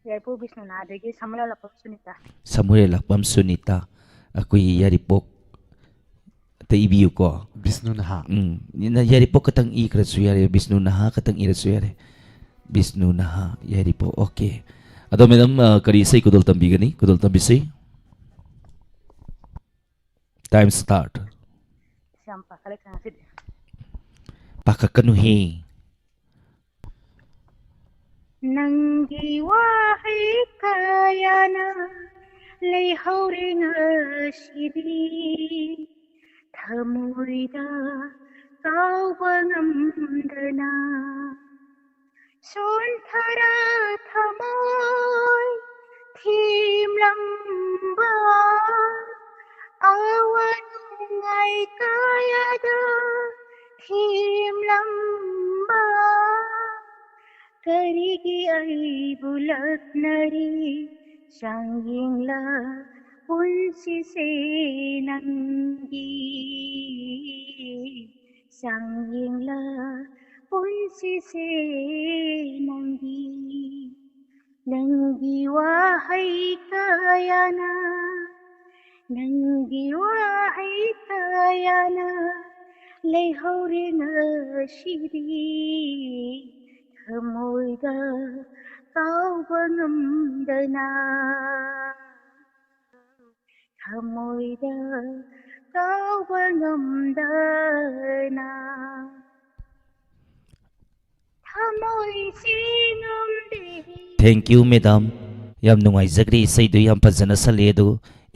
ꯌꯥꯏꯔꯤꯄꯣꯛ ꯕꯤꯁꯅꯨꯅꯥꯗꯒꯤ ꯁꯃꯨꯔꯦꯜꯂꯥꯛꯄꯝ ꯁꯨꯅꯤꯇꯥ꯫ ꯁꯃꯨꯔꯦꯜꯂꯥꯛꯄꯝ ꯁꯨꯅꯤꯇꯥ, ꯑꯩꯈꯣꯏꯒꯤ ꯌꯥꯏꯔꯤꯄꯣꯛꯇ ꯏꯕꯤꯌꯨꯀꯣ꯫ ꯕꯤꯁꯅꯨ ꯅꯍꯥ꯫ ꯎꯝ, ꯅ-, ꯌꯥꯏꯔꯤꯄꯣꯛ ꯈꯛꯇꯪ ꯏꯈ꯭ꯔꯁꯨ ꯌꯥꯔꯦ, ꯕꯤꯁꯅꯨ ꯅꯍꯥ ꯈꯛꯇꯪ ꯏꯔꯁꯨ ꯌꯥꯔꯦ꯫ ꯕꯤꯁꯅꯨ ꯅꯍꯥ, ꯌꯥꯏꯔꯤꯄꯣꯛ, okay꯫ ꯑꯗꯣ madam, ꯑ, ꯀꯔꯤ ꯏꯁꯩ ꯈꯨꯗꯣꯜ ꯇꯝꯕꯤꯒꯅꯤ? ꯈꯨꯗꯣꯜ ꯇꯝꯕꯤꯁꯤ꯫ Time start꯫ ꯌꯥꯝ ꯄꯥꯈꯠꯂꯦ ꯉꯁꯤꯗꯤ꯫ ꯄꯥꯈꯠꯀꯅꯨꯍꯦ꯫ ꯅꯪꯒꯤ ꯋꯥꯍꯩ ꯀꯌꯥꯅ ꯂꯩꯍꯧꯔꯦ ꯉꯁꯤꯗꯤ ꯊꯃꯣꯏꯗ ꯀꯥꯎꯕ ꯉꯝꯗꯅ꯫ ꯁꯣꯟꯊꯔ ꯊꯃꯣꯏ ꯊꯦꯝꯂꯝꯕ, ꯑꯋꯥ ꯅꯨꯡꯉꯥꯏ ꯀꯌꯥꯗ ꯊꯦꯝꯂꯝꯕ, ꯀꯔꯤꯒꯤ ꯑꯩꯕꯨ ꯂꯛꯅꯔꯤ? ꯆꯥꯡꯌꯦꯡꯂ ꯄꯨꯟꯁꯤꯁꯦ ꯅꯪꯒꯤ, ꯆꯥꯡꯌꯦꯡꯂ ꯄꯨꯟꯁꯤꯁꯦ ꯅꯪꯒꯤ꯫ ꯅꯪꯒꯤ ꯋꯥꯍꯩ ꯀꯌꯥꯅ, ꯅꯪꯒꯤ ꯋꯥꯍꯩ ꯀꯌꯥꯅ ꯂꯩꯍꯧꯔꯦ ꯉꯁꯤꯗꯤ ꯊꯃꯣꯏꯗ ꯀꯥꯎꯕ ꯉꯝꯗꯅ, ꯊꯃꯣꯏꯗ ꯀꯥꯎꯕ ꯉꯝꯗꯅ꯫ ꯊꯃꯣꯏꯁꯤ ꯉꯝꯗꯦ꯫ Thank you, madam. ꯌꯥꯝ ꯅꯨꯡꯉꯥꯏꯖꯈ꯭ꯔꯦ, ꯏꯁꯩꯗꯨ ꯌꯥꯝ ꯐꯖꯅ ꯁꯛꯂꯛꯑꯦ꯫ ꯑꯗꯨ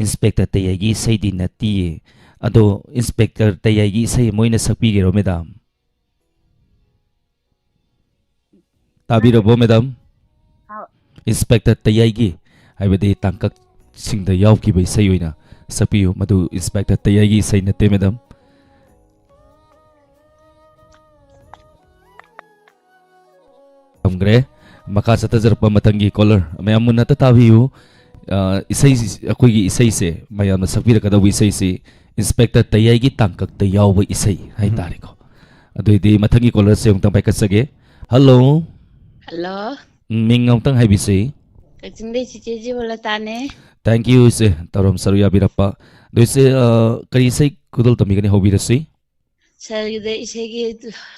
ꯏꯟꯁꯄꯦꯛꯇꯔ ꯇꯌꯥꯏꯒꯤ ꯏꯁꯩꯗꯤ ꯅꯠꯇꯤꯌꯦ꯫ ꯑꯗꯣ ꯏꯟꯁꯄꯦꯛꯇꯔ ꯇꯌꯥꯏꯒꯤ ꯏꯁꯩ ꯑꯃ ꯑꯣꯏꯅ ꯁꯛꯄꯤꯒꯦꯔꯣ, ꯃꯦꯗꯥꯝ? ꯇꯥꯕꯤꯔꯕꯣ, ꯃꯦꯗꯥꯝ? ꯍꯥꯎ꯫ ꯏꯟꯁꯄꯦꯛꯇꯔ ꯇꯌꯥꯏꯒꯤ, ꯍꯥꯏꯕꯗꯤ ꯇꯥꯡꯀꯛꯁꯤꯡꯗ ꯌꯥꯎꯈꯤꯕ ꯏꯁꯩ ꯑꯣꯏꯅ ꯁꯛꯄꯤꯌꯨ꯫ ꯃꯗꯨ ꯏꯟꯁꯄꯦꯛꯇꯔ ꯇꯌꯥꯏꯒꯤ ꯏꯁꯩ ꯅꯠꯇꯦ, ꯃꯦꯗꯥꯝ꯫ ꯊꯝꯈ꯭ꯔꯦ꯫ ꯃꯈꯥ ꯆꯠꯊꯖꯔꯛꯄ ꯃꯊꯪꯒꯤ ꯀꯣꯂꯔ ꯃꯌꯥꯝ ꯃꯨꯟꯅ ꯑꯝꯇ ꯇꯥꯕꯤꯌꯨ꯫ ꯑ, ꯏꯁꯩ, ꯑꯩꯈꯣꯏꯒꯤ ꯏꯁꯩꯁꯦ, ꯃꯌꯥꯝꯅ ꯁꯛꯄꯤꯔꯛꯀꯗꯧꯕ ꯏꯁꯩꯁꯤ ꯏꯟꯁꯄꯦꯛꯇꯔ ꯇꯌꯥꯏꯒꯤ ꯇꯥꯡꯀꯛꯇ ꯌꯥꯎꯕ ꯏꯁꯩ ꯍꯥꯏꯇꯥꯔꯦꯀꯣ꯫ ꯑꯗꯨꯏꯗꯤ ꯃꯊꯪꯒꯤ ꯀꯣꯂꯔꯁꯦ ꯑꯃꯨꯛꯇꯪ ꯄꯥꯏꯈꯠꯆꯒꯦ꯫ ꯍꯜꯂꯣ꯫ ꯍꯜꯂꯣ꯫ ꯎꯝ, ꯃꯤꯡ ꯑꯃꯨꯛꯇꯪ ꯍꯥꯏꯕꯤꯁꯤ꯫ ꯀꯛꯆꯤꯡꯗꯩ ꯆꯤꯆꯦ ꯖꯤꯕꯣꯂꯇꯥꯅꯦ꯫ Thank you, ꯏꯆꯦ, ꯇꯧꯔꯝ ꯁꯔꯨꯛ ꯌꯥꯕꯤꯔꯛꯄ꯫ ꯑꯗꯣ ꯏꯆꯦ, ꯑ, ꯀꯔꯤ ꯏꯁꯩ ꯈꯨꯗꯣꯜ ꯇꯝꯕꯤꯒꯅꯤ, ꯍꯧꯕꯤꯔꯁꯤ꯫ ꯁꯥꯔꯒꯤꯗ ꯏꯁꯩꯒꯤ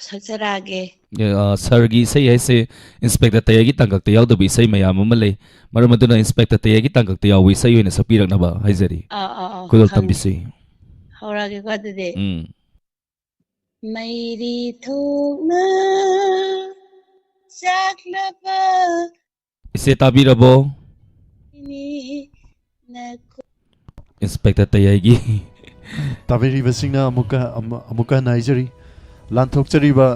ꯁꯛꯆꯔꯛꯑꯒꯦ꯫ ꯑꯦ, ꯑ, ꯁꯥꯔꯒꯤ ꯏꯁꯩ ꯍꯥꯏꯁꯦ ꯏꯟꯁꯄꯦꯛꯇꯔ ꯇꯌꯥꯏꯒꯤ ꯇꯥꯡꯀꯛꯇ ꯌꯥꯎꯗꯕ ꯏꯁꯩ ꯃꯌꯥꯝ ꯑꯃ ꯂꯩ꯫ ꯃꯔꯝ ꯑꯗꯨꯅ ꯏꯟꯁꯄꯦꯛꯇꯔ ꯇꯌꯥꯏꯒꯤ ꯇꯥꯡꯀꯛꯇ ꯌꯥꯎꯕ ꯏꯁꯩ ꯑꯣꯏꯅ ꯁꯛꯄꯤꯔꯛꯅꯕ ꯍꯥꯏꯖꯔꯤ꯫ ꯑꯥ, ꯑꯥ, ꯑꯥ, ꯈꯨꯗꯣꯜ ꯈꯪꯉꯦ꯫ ꯇꯝꯕꯤꯁꯤ꯫ ꯍꯧꯔꯛꯑꯒꯦꯀꯣ ꯑꯗꯨꯗꯤ꯫ ꯎꯝ꯫ ꯃꯩꯔꯤ ꯊꯣꯛꯅ ꯆꯥꯛꯂꯕ ꯏꯆꯦ ꯇꯥꯕꯤꯔꯕꯣ? ꯏꯅꯤ ꯅꯈꯣ ꯏꯟꯁꯄꯦꯛꯇꯔ ꯇꯌꯥꯏꯒꯤ ꯇꯥꯕꯤꯔꯤꯕꯁꯤꯡꯅ ꯑꯃꯨꯛꯀ ꯑꯃ- ꯑꯃꯨꯛꯀ ꯍꯟꯅ ꯍꯥꯏꯖꯔꯤ, ꯂꯥꯟꯊꯣꯛꯆꯔꯤꯕ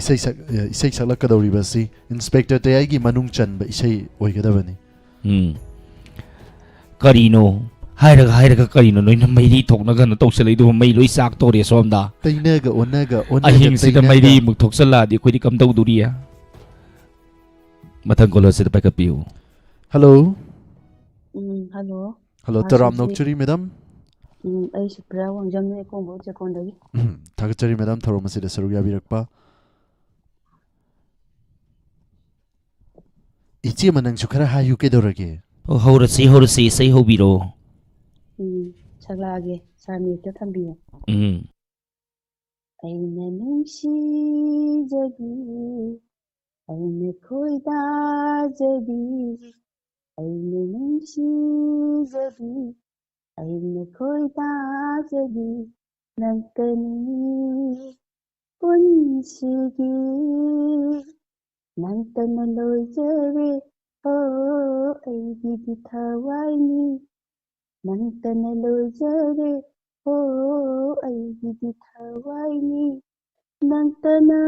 ꯏꯁꯩ ꯁꯛ- ꯑ, ꯏꯁꯩ ꯁꯛꯂꯛꯀꯗꯧꯔꯤꯕ ꯑꯁꯤ ꯏꯟꯁꯄꯦꯛꯇꯔ ꯇꯌꯥꯏꯒꯤ ꯃꯅꯨꯡ ꯆꯟꯕ ꯏꯁꯩ ꯑꯣꯏꯒꯗꯕꯅꯤ꯫ ꯎꯝ ꯀꯔꯤꯅꯣ? ꯍꯥꯏꯔꯒ ꯍꯥꯏꯔꯒ ꯀꯔꯤꯅꯣ ꯅꯣꯏꯅ ꯃꯩꯔꯤ ꯊꯣꯛꯅ ꯀꯩꯅꯣ ꯇꯧꯁꯜꯂꯛꯏꯗꯨꯕꯨ? ꯃꯩ ꯂꯣꯏ ꯆꯥꯛꯇꯧꯔꯦ ꯁꯣꯝꯗ꯫ ꯇꯩꯅꯒ ꯑꯣꯟꯅꯒ ꯑꯣꯟꯅꯒ ꯑꯍꯤꯡꯁꯤꯗ ꯇꯩꯅꯒ꯫ ꯃꯩꯔꯤꯃꯨꯛ ꯊꯣꯛꯆꯜꯂꯛꯑꯗꯤ ꯑꯩꯈꯣꯏꯗꯤ ꯀꯝꯗꯧꯗꯣꯔꯤ? ꯃꯊꯪ ꯀꯣꯂꯔꯁꯤꯗ ꯄꯥꯏꯈꯠꯄꯤꯌꯨ꯫ ꯍꯜꯂꯣ꯫ ꯎꯝ ꯍꯜꯂꯣ꯫ ꯍꯜꯂꯣ, ꯑꯥ, ꯇꯔꯥꯝ ꯁꯤꯁꯦ- ꯅꯣꯛꯆꯔꯤ ꯃꯦꯗꯥꯝ꯫ ꯎꯝ ꯑꯩ ꯁꯨꯄ꯭ꯔꯤꯌꯥ ꯋꯥꯡꯖꯝꯅꯦ, ꯀꯣꯡꯕ ꯆꯦꯛꯀꯣꯟꯗꯒꯤ꯫ ꯎꯝ, ꯊꯥꯒꯠꯆꯔꯤ ꯃꯦꯗꯥꯝ, ꯊꯧꯔꯝ ꯑꯁꯤꯗ ꯁꯔꯨꯛ ꯌꯥꯕꯤꯔꯛꯄ꯫ ꯏꯆꯦꯃ, ꯅꯪꯁꯨ ꯈꯔ ꯍꯥꯏꯌꯨ, ꯀꯩꯗꯧꯔꯒꯦ? ꯑꯣ, ꯍꯧꯔꯁꯤ ꯍꯧꯔꯁꯤ, ꯏꯁꯩ ꯍꯧꯕꯤꯔꯣ꯫ ꯎꯝ ꯁꯛꯂꯛꯑꯒꯦ, ꯁꯥꯔ ꯃ꯭ꯌꯨꯠꯇ ꯊꯝꯕꯤꯌꯣ꯫ ꯎꯝ ꯑꯩꯅ ꯅꯨꯡꯁꯤꯖꯕꯤ, ꯑꯩꯅ ꯈꯣꯏꯗꯥꯖꯕꯤ, ꯑꯩꯅ ꯅꯨꯡꯁꯤꯖꯕꯤ, ꯑꯩꯅ ꯈꯣꯏꯗꯥꯖꯕꯤ ꯅꯪꯇꯅꯤ꯫ ꯄꯨꯟꯁꯤꯒꯤ ꯅꯪꯇꯅ ꯂꯣꯏꯖꯔꯦ꯫ ꯑꯣ ꯑꯩꯒꯤꯗꯤ ꯊꯋꯥꯏꯅꯤ, ꯅꯪꯇꯅ ꯂꯣꯏꯖꯔꯦ꯫ ꯑꯣ ꯑꯩꯒꯤꯗꯤ ꯊꯋꯥꯏꯅꯤ, ꯅꯪꯇꯅ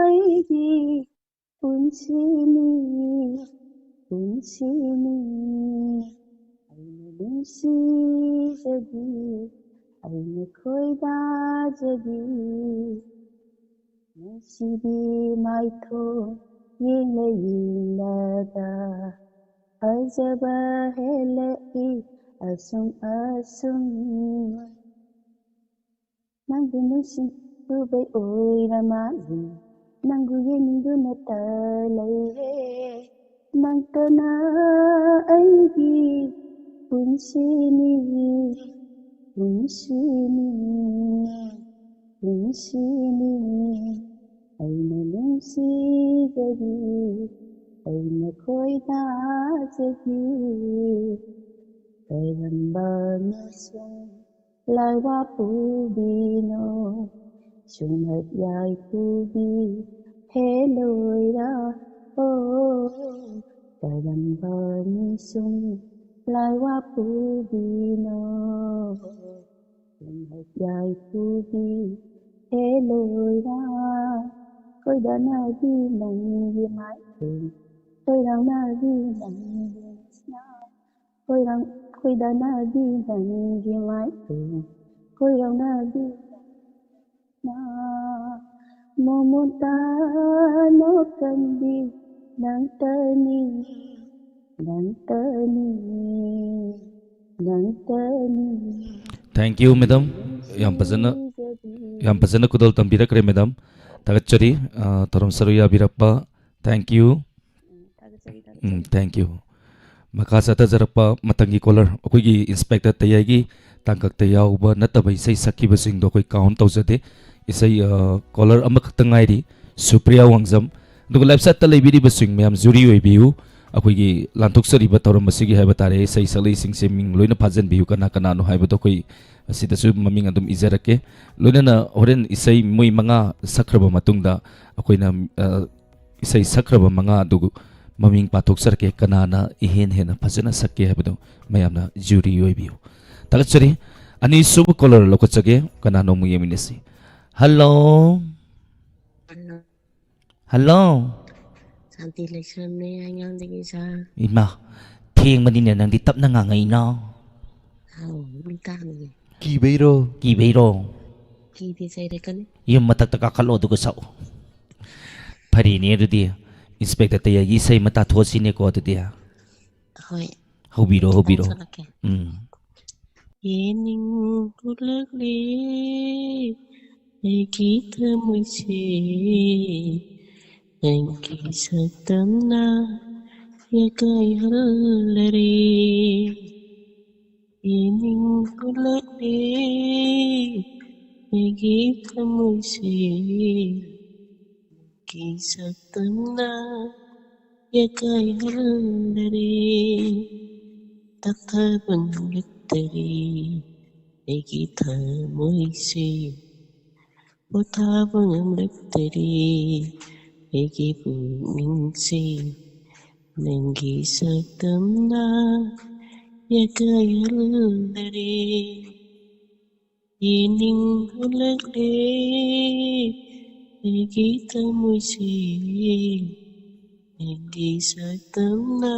ꯑꯩꯒꯤ ꯄꯨꯟꯁꯤꯅꯤ, ꯄꯨꯟꯁꯤꯅꯤ꯫ ꯑꯩꯅ ꯅꯨꯡꯁꯤꯖꯕꯤ, ꯑꯩꯅ ꯈꯣꯏꯗꯥꯖꯕꯤ, ꯅꯨꯡꯁꯤꯕꯤ ꯃꯥꯏꯊꯣꯡ ꯌꯦꯡꯂ ꯌꯦꯡꯂꯒ ꯐꯖꯕ ꯍꯦꯜꯂꯛꯏ ꯑꯁꯨꯝ ꯑꯁꯨꯝ꯫ ꯅꯪꯕꯨ ꯅꯨꯡꯁꯤꯔꯨꯕꯩ ꯑꯣꯏꯔ ꯃꯥꯜꯂꯤ, ꯅꯪꯕꯨ ꯌꯦꯡꯅꯤꯡꯗꯨꯅꯇ ꯂꯩꯔꯦ꯫ ꯅꯪꯇꯅ ꯑꯩꯒꯤ ꯄꯨꯟꯁꯤꯅꯤ, ꯄꯨꯟꯁꯤꯅꯤ, ꯄꯨꯟꯁꯤꯅꯤ꯫ ꯑꯩꯅ ꯅꯨꯡꯁꯤꯖꯕꯤ, ꯑꯩꯅ ꯈꯣꯏꯗꯥꯖꯕꯤ, ꯀꯔꯝꯕ ꯃꯤꯁꯛ ꯂꯥꯏꯋꯥ ꯄꯨꯕꯤꯅꯣ, ꯁꯨꯝꯍꯠ ꯌꯥꯏ ꯄꯨꯕꯤ, ꯍꯦꯂꯣꯏꯔꯥ, ꯑꯣ, ꯀꯔꯝꯕ ꯅꯤꯡꯁꯨꯝ ꯂꯥꯏꯋꯥ ꯄꯨꯕꯤꯅꯣ? ꯌꯥꯏ ꯄꯨꯕꯤ ꯍꯦꯂꯣꯏꯔꯥ, ꯈꯣꯏꯗꯥꯅꯕꯤ ꯅꯪꯒꯤ ꯃꯥꯏꯊꯣꯡ, ꯈꯣꯏꯔꯥꯎꯅꯕꯤ ꯅꯪꯒꯤ ꯃꯤꯠꯅ, ꯈꯣꯏꯔꯥꯎ-, ꯈꯣꯏꯗꯥꯅꯕꯤ ꯅꯪꯒꯤ ꯃꯥꯏꯊꯣꯡ, ꯈꯣꯏꯔꯥꯎꯅꯕꯤ ꯅꯪꯒꯤ ꯃꯤꯠꯅ, ꯃꯣꯃꯣꯟꯇ ꯅꯣꯛꯀꯟꯕꯤ ꯅꯪꯇꯅꯤ, ꯅꯪꯇꯅꯤ, ꯅꯪꯇꯅꯤ꯫ Thank you, madam. ꯌꯥꯝ ꯐꯖꯅ, ꯌꯥꯝ ꯐꯖꯅ ꯈꯨꯗꯣꯜ ꯇꯝꯕꯤꯔꯛꯈ꯭ꯔꯦ, madam. ꯊꯥꯒꯠꯆꯔꯤ, ꯑ, ꯊꯧꯔꯝ ꯁꯔꯨꯛ ꯌꯥꯕꯤꯔꯛꯄ꯫ Thank you. ꯎꯝ, ꯊꯥꯒꯠꯆꯔꯤ, ꯎꯝ, ꯊꯥꯒꯠꯆꯔꯤ꯫ Thank you. ꯃꯈꯥ ꯆꯠꯊꯖꯔꯛꯄ ꯃꯊꯪꯒꯤ caller, ꯑꯩꯈꯣꯏꯒꯤ inspector ꯇꯌꯥꯏꯒꯤ ꯇꯥꯡꯀꯛꯇ ꯌꯥꯎꯕ ꯅꯠꯇꯕ ꯏꯁꯩ ꯁꯛꯈꯤꯕꯁꯤꯡꯗꯣ ꯑꯩꯈꯣꯏ count ꯇꯧꯖꯗꯦ꯫ ꯏꯁꯩ, ꯑ, caller ꯑꯃꯈꯛꯇ ꯉꯥꯏꯔꯤ, ꯁꯨꯄ꯭ꯔꯤꯌꯥ ꯋꯥꯡꯖꯝ꯫ ꯑꯗꯨꯒ live site ꯇ ꯂꯩꯕꯤꯔꯤꯕꯁꯤꯡ ꯃꯌꯥꯝ jury ꯑꯣꯏꯕꯤꯌꯨ꯫ ꯑꯩꯈꯣꯏꯒꯤ ꯂꯥꯟꯊꯣꯛꯆꯔꯤꯕ ꯊꯧꯔꯝ ꯑꯁꯤꯒꯤ ꯍꯥꯏꯕ ꯇꯥꯔꯦ, ꯏꯁꯩ ꯁꯛꯂꯛꯏꯁꯤꯡꯁꯦ ꯃꯤꯡ ꯂꯣꯏꯅ ꯐꯥꯖꯤꯟꯕꯤꯌꯨ, ꯀꯅꯥ ꯀꯅꯥꯅꯣ ꯍꯥꯏꯕꯗꯣ꯫ ꯑꯩꯈꯣꯏ ꯑꯁꯤꯗꯁꯨ ꯃꯃꯤꯡ ꯑꯗꯨꯝ ꯏꯖꯔꯛꯀꯦ꯫ ꯂꯣꯏꯅꯅ ꯍꯣꯔꯦꯟ ꯏꯁꯩ ꯃꯣꯏ ꯃꯉꯥ ꯁꯛꯈ꯭ꯔꯕ ꯃꯇꯨꯡꯗ ꯑꯩꯈꯣꯏꯅ, ꯑ, ꯏꯁꯩ ꯁꯛꯈ꯭ꯔꯕ ꯃꯉꯥ ꯑꯗꯨ ꯃꯃꯤꯡ ꯄꯥꯊꯣꯛꯆꯔꯛꯀꯦ, ꯀꯅꯥꯅ ꯏꯍꯦꯟ ꯍꯦꯟꯅ ꯐꯖꯅ ꯁꯛꯀꯦ ꯍꯥꯏꯕꯗꯨ ꯃꯌꯥꯝꯅ jury ꯑꯣꯏꯕꯤꯌꯨ꯫ ꯊꯥꯒꯠꯆꯔꯤ꯫ ꯑꯅꯤꯁꯨꯕ caller ꯂꯧꯈꯠꯆꯒꯦ, ꯀꯅꯥꯅꯣ ꯑꯃꯨꯛ ꯌꯦꯡꯃꯤꯟꯅꯁꯤ꯫ Hello꯫ Hello꯫ ꯁꯥꯟꯇꯤ ꯂꯩꯁ꯭ꯔꯝꯅꯦ ꯍꯩꯉꯥꯡꯗꯒꯤ ꯁꯥꯔ꯫ ꯏꯃꯥ, ꯊꯦꯡꯕꯅꯤꯅꯦ, ꯅꯪꯗꯤ ꯇꯞꯅ ꯉꯥꯡꯉꯛꯏꯅ꯫ ꯍꯥꯎ, ꯃꯤ ꯇꯥꯅꯤꯌꯦ꯫ ꯀꯤꯕꯩꯔꯣ? ꯀꯤꯕꯩꯔꯣ? ꯀꯤꯗꯦ, ꯆꯩꯔꯛꯀꯅꯤ꯫ ꯌꯨꯝ ꯃꯊꯛꯇ ꯀꯥꯈꯠꯂꯣ, ꯑꯗꯨꯒ ꯁꯛꯑꯣ꯫ ꯐꯔꯦꯅꯦ ꯑꯗꯨꯗꯤ, inspector ꯇꯌꯥꯏꯒꯤ ꯏꯁꯩ ꯑꯃ ꯇꯥꯊꯣꯛꯑꯁꯤꯅꯦꯀꯣ ꯑꯗꯨꯗꯤ꯫ ꯍꯣꯏ꯫ ꯍꯧꯕꯤꯔꯣ, ꯍꯧꯕꯤꯔꯣ꯫ ꯁꯛꯂꯛꯀꯦ꯫ ꯎꯝ꯫ ꯌꯦꯡꯅꯤꯡꯂꯛꯂꯦ ꯑꯩꯒꯤ ꯊꯃꯣꯏꯁꯦ, ꯅꯪꯒꯤ ꯁꯛꯇꯝꯅ ꯌꯥꯀꯥꯏꯍꯜꯂꯔꯦ꯫ ꯌꯦꯡꯅꯤꯡꯂꯛꯂꯦ ꯑꯩꯒꯤ ꯊꯃꯣꯏꯁꯦ, ꯅꯪꯒꯤ ꯁꯛꯇꯝꯅ ꯌꯥꯀꯥꯏꯍꯜꯂꯔꯦ꯫ ꯇꯞꯊꯕ ꯉꯝꯂꯛꯇꯔꯦ ꯑꯩꯒꯤ ꯊꯃꯣꯏꯁꯦ, ꯄꯣꯊꯥꯕ ꯉꯝꯂꯛꯇꯔꯦ ꯑꯩꯒꯤ ꯄꯨꯛꯅꯤꯡꯁꯦ ꯅꯪꯒꯤ ꯁꯛꯇꯝꯅ ꯌꯥꯀꯥꯏꯍꯜꯂꯔꯦ꯫ ꯌꯦꯡꯅꯤꯡꯍꯜꯂꯛꯂꯦ ꯑꯩꯒꯤ ꯊꯃꯣꯏꯁꯦ ꯅꯪꯒꯤ ꯁꯛꯇꯝꯅ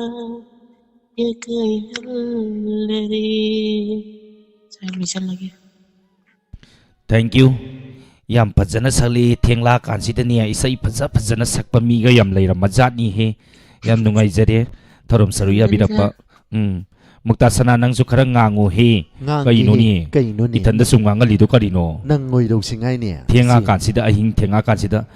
ꯌꯥꯀꯥꯏꯍꯜꯂꯔꯦ꯫ ꯁ꯭ꯋꯥꯏ ꯂꯣꯏꯁꯜꯂꯒꯦ꯫ Thank you꯫ ꯌꯥꯝ ꯐꯖꯅ ꯁꯛꯂꯛꯏ꯫ ꯊꯦꯡꯂꯛꯑꯀꯥꯟꯁꯤꯗꯅꯦ ꯏꯁꯩ ꯐꯖ ꯐꯖꯅ ꯁꯛꯄ ꯃꯤꯒ ꯌꯥꯝ ꯂꯩꯔꯝꯃꯖꯥꯠꯅꯤꯍꯦ꯫ ꯌꯥꯝ ꯅꯨꯡꯉꯥꯏꯖꯔꯦ ꯊꯧꯔꯝ ꯁꯔꯨꯛ ꯌꯥꯕꯤꯔꯛꯄ꯫ ꯎꯝ꯫ ꯃꯨꯛꯇꯥ ꯁꯅꯥ, ꯅꯪꯁꯨ ꯈꯔ ꯉꯥꯡꯉꯨꯍꯦ꯫ ꯉꯥꯡꯒꯦꯍꯦ, ꯀꯩꯅꯣꯅꯦ? ꯀꯩꯅꯣꯅꯦ? ꯏꯊꯟꯗ ꯁꯨꯝ ꯉꯥꯡꯍꯜꯂꯤꯗꯣ ꯀꯔꯤꯅꯣ? ꯅꯪ ꯑꯣꯏꯔꯧꯁꯤꯡ ꯍꯥꯏꯅꯦ꯫ ꯊꯦꯡꯉꯛꯑꯀꯥꯟꯁꯤꯗ, ꯑꯍꯤꯡ ꯊꯦꯡꯉꯛꯑꯀꯥꯟꯁꯤꯗ꯫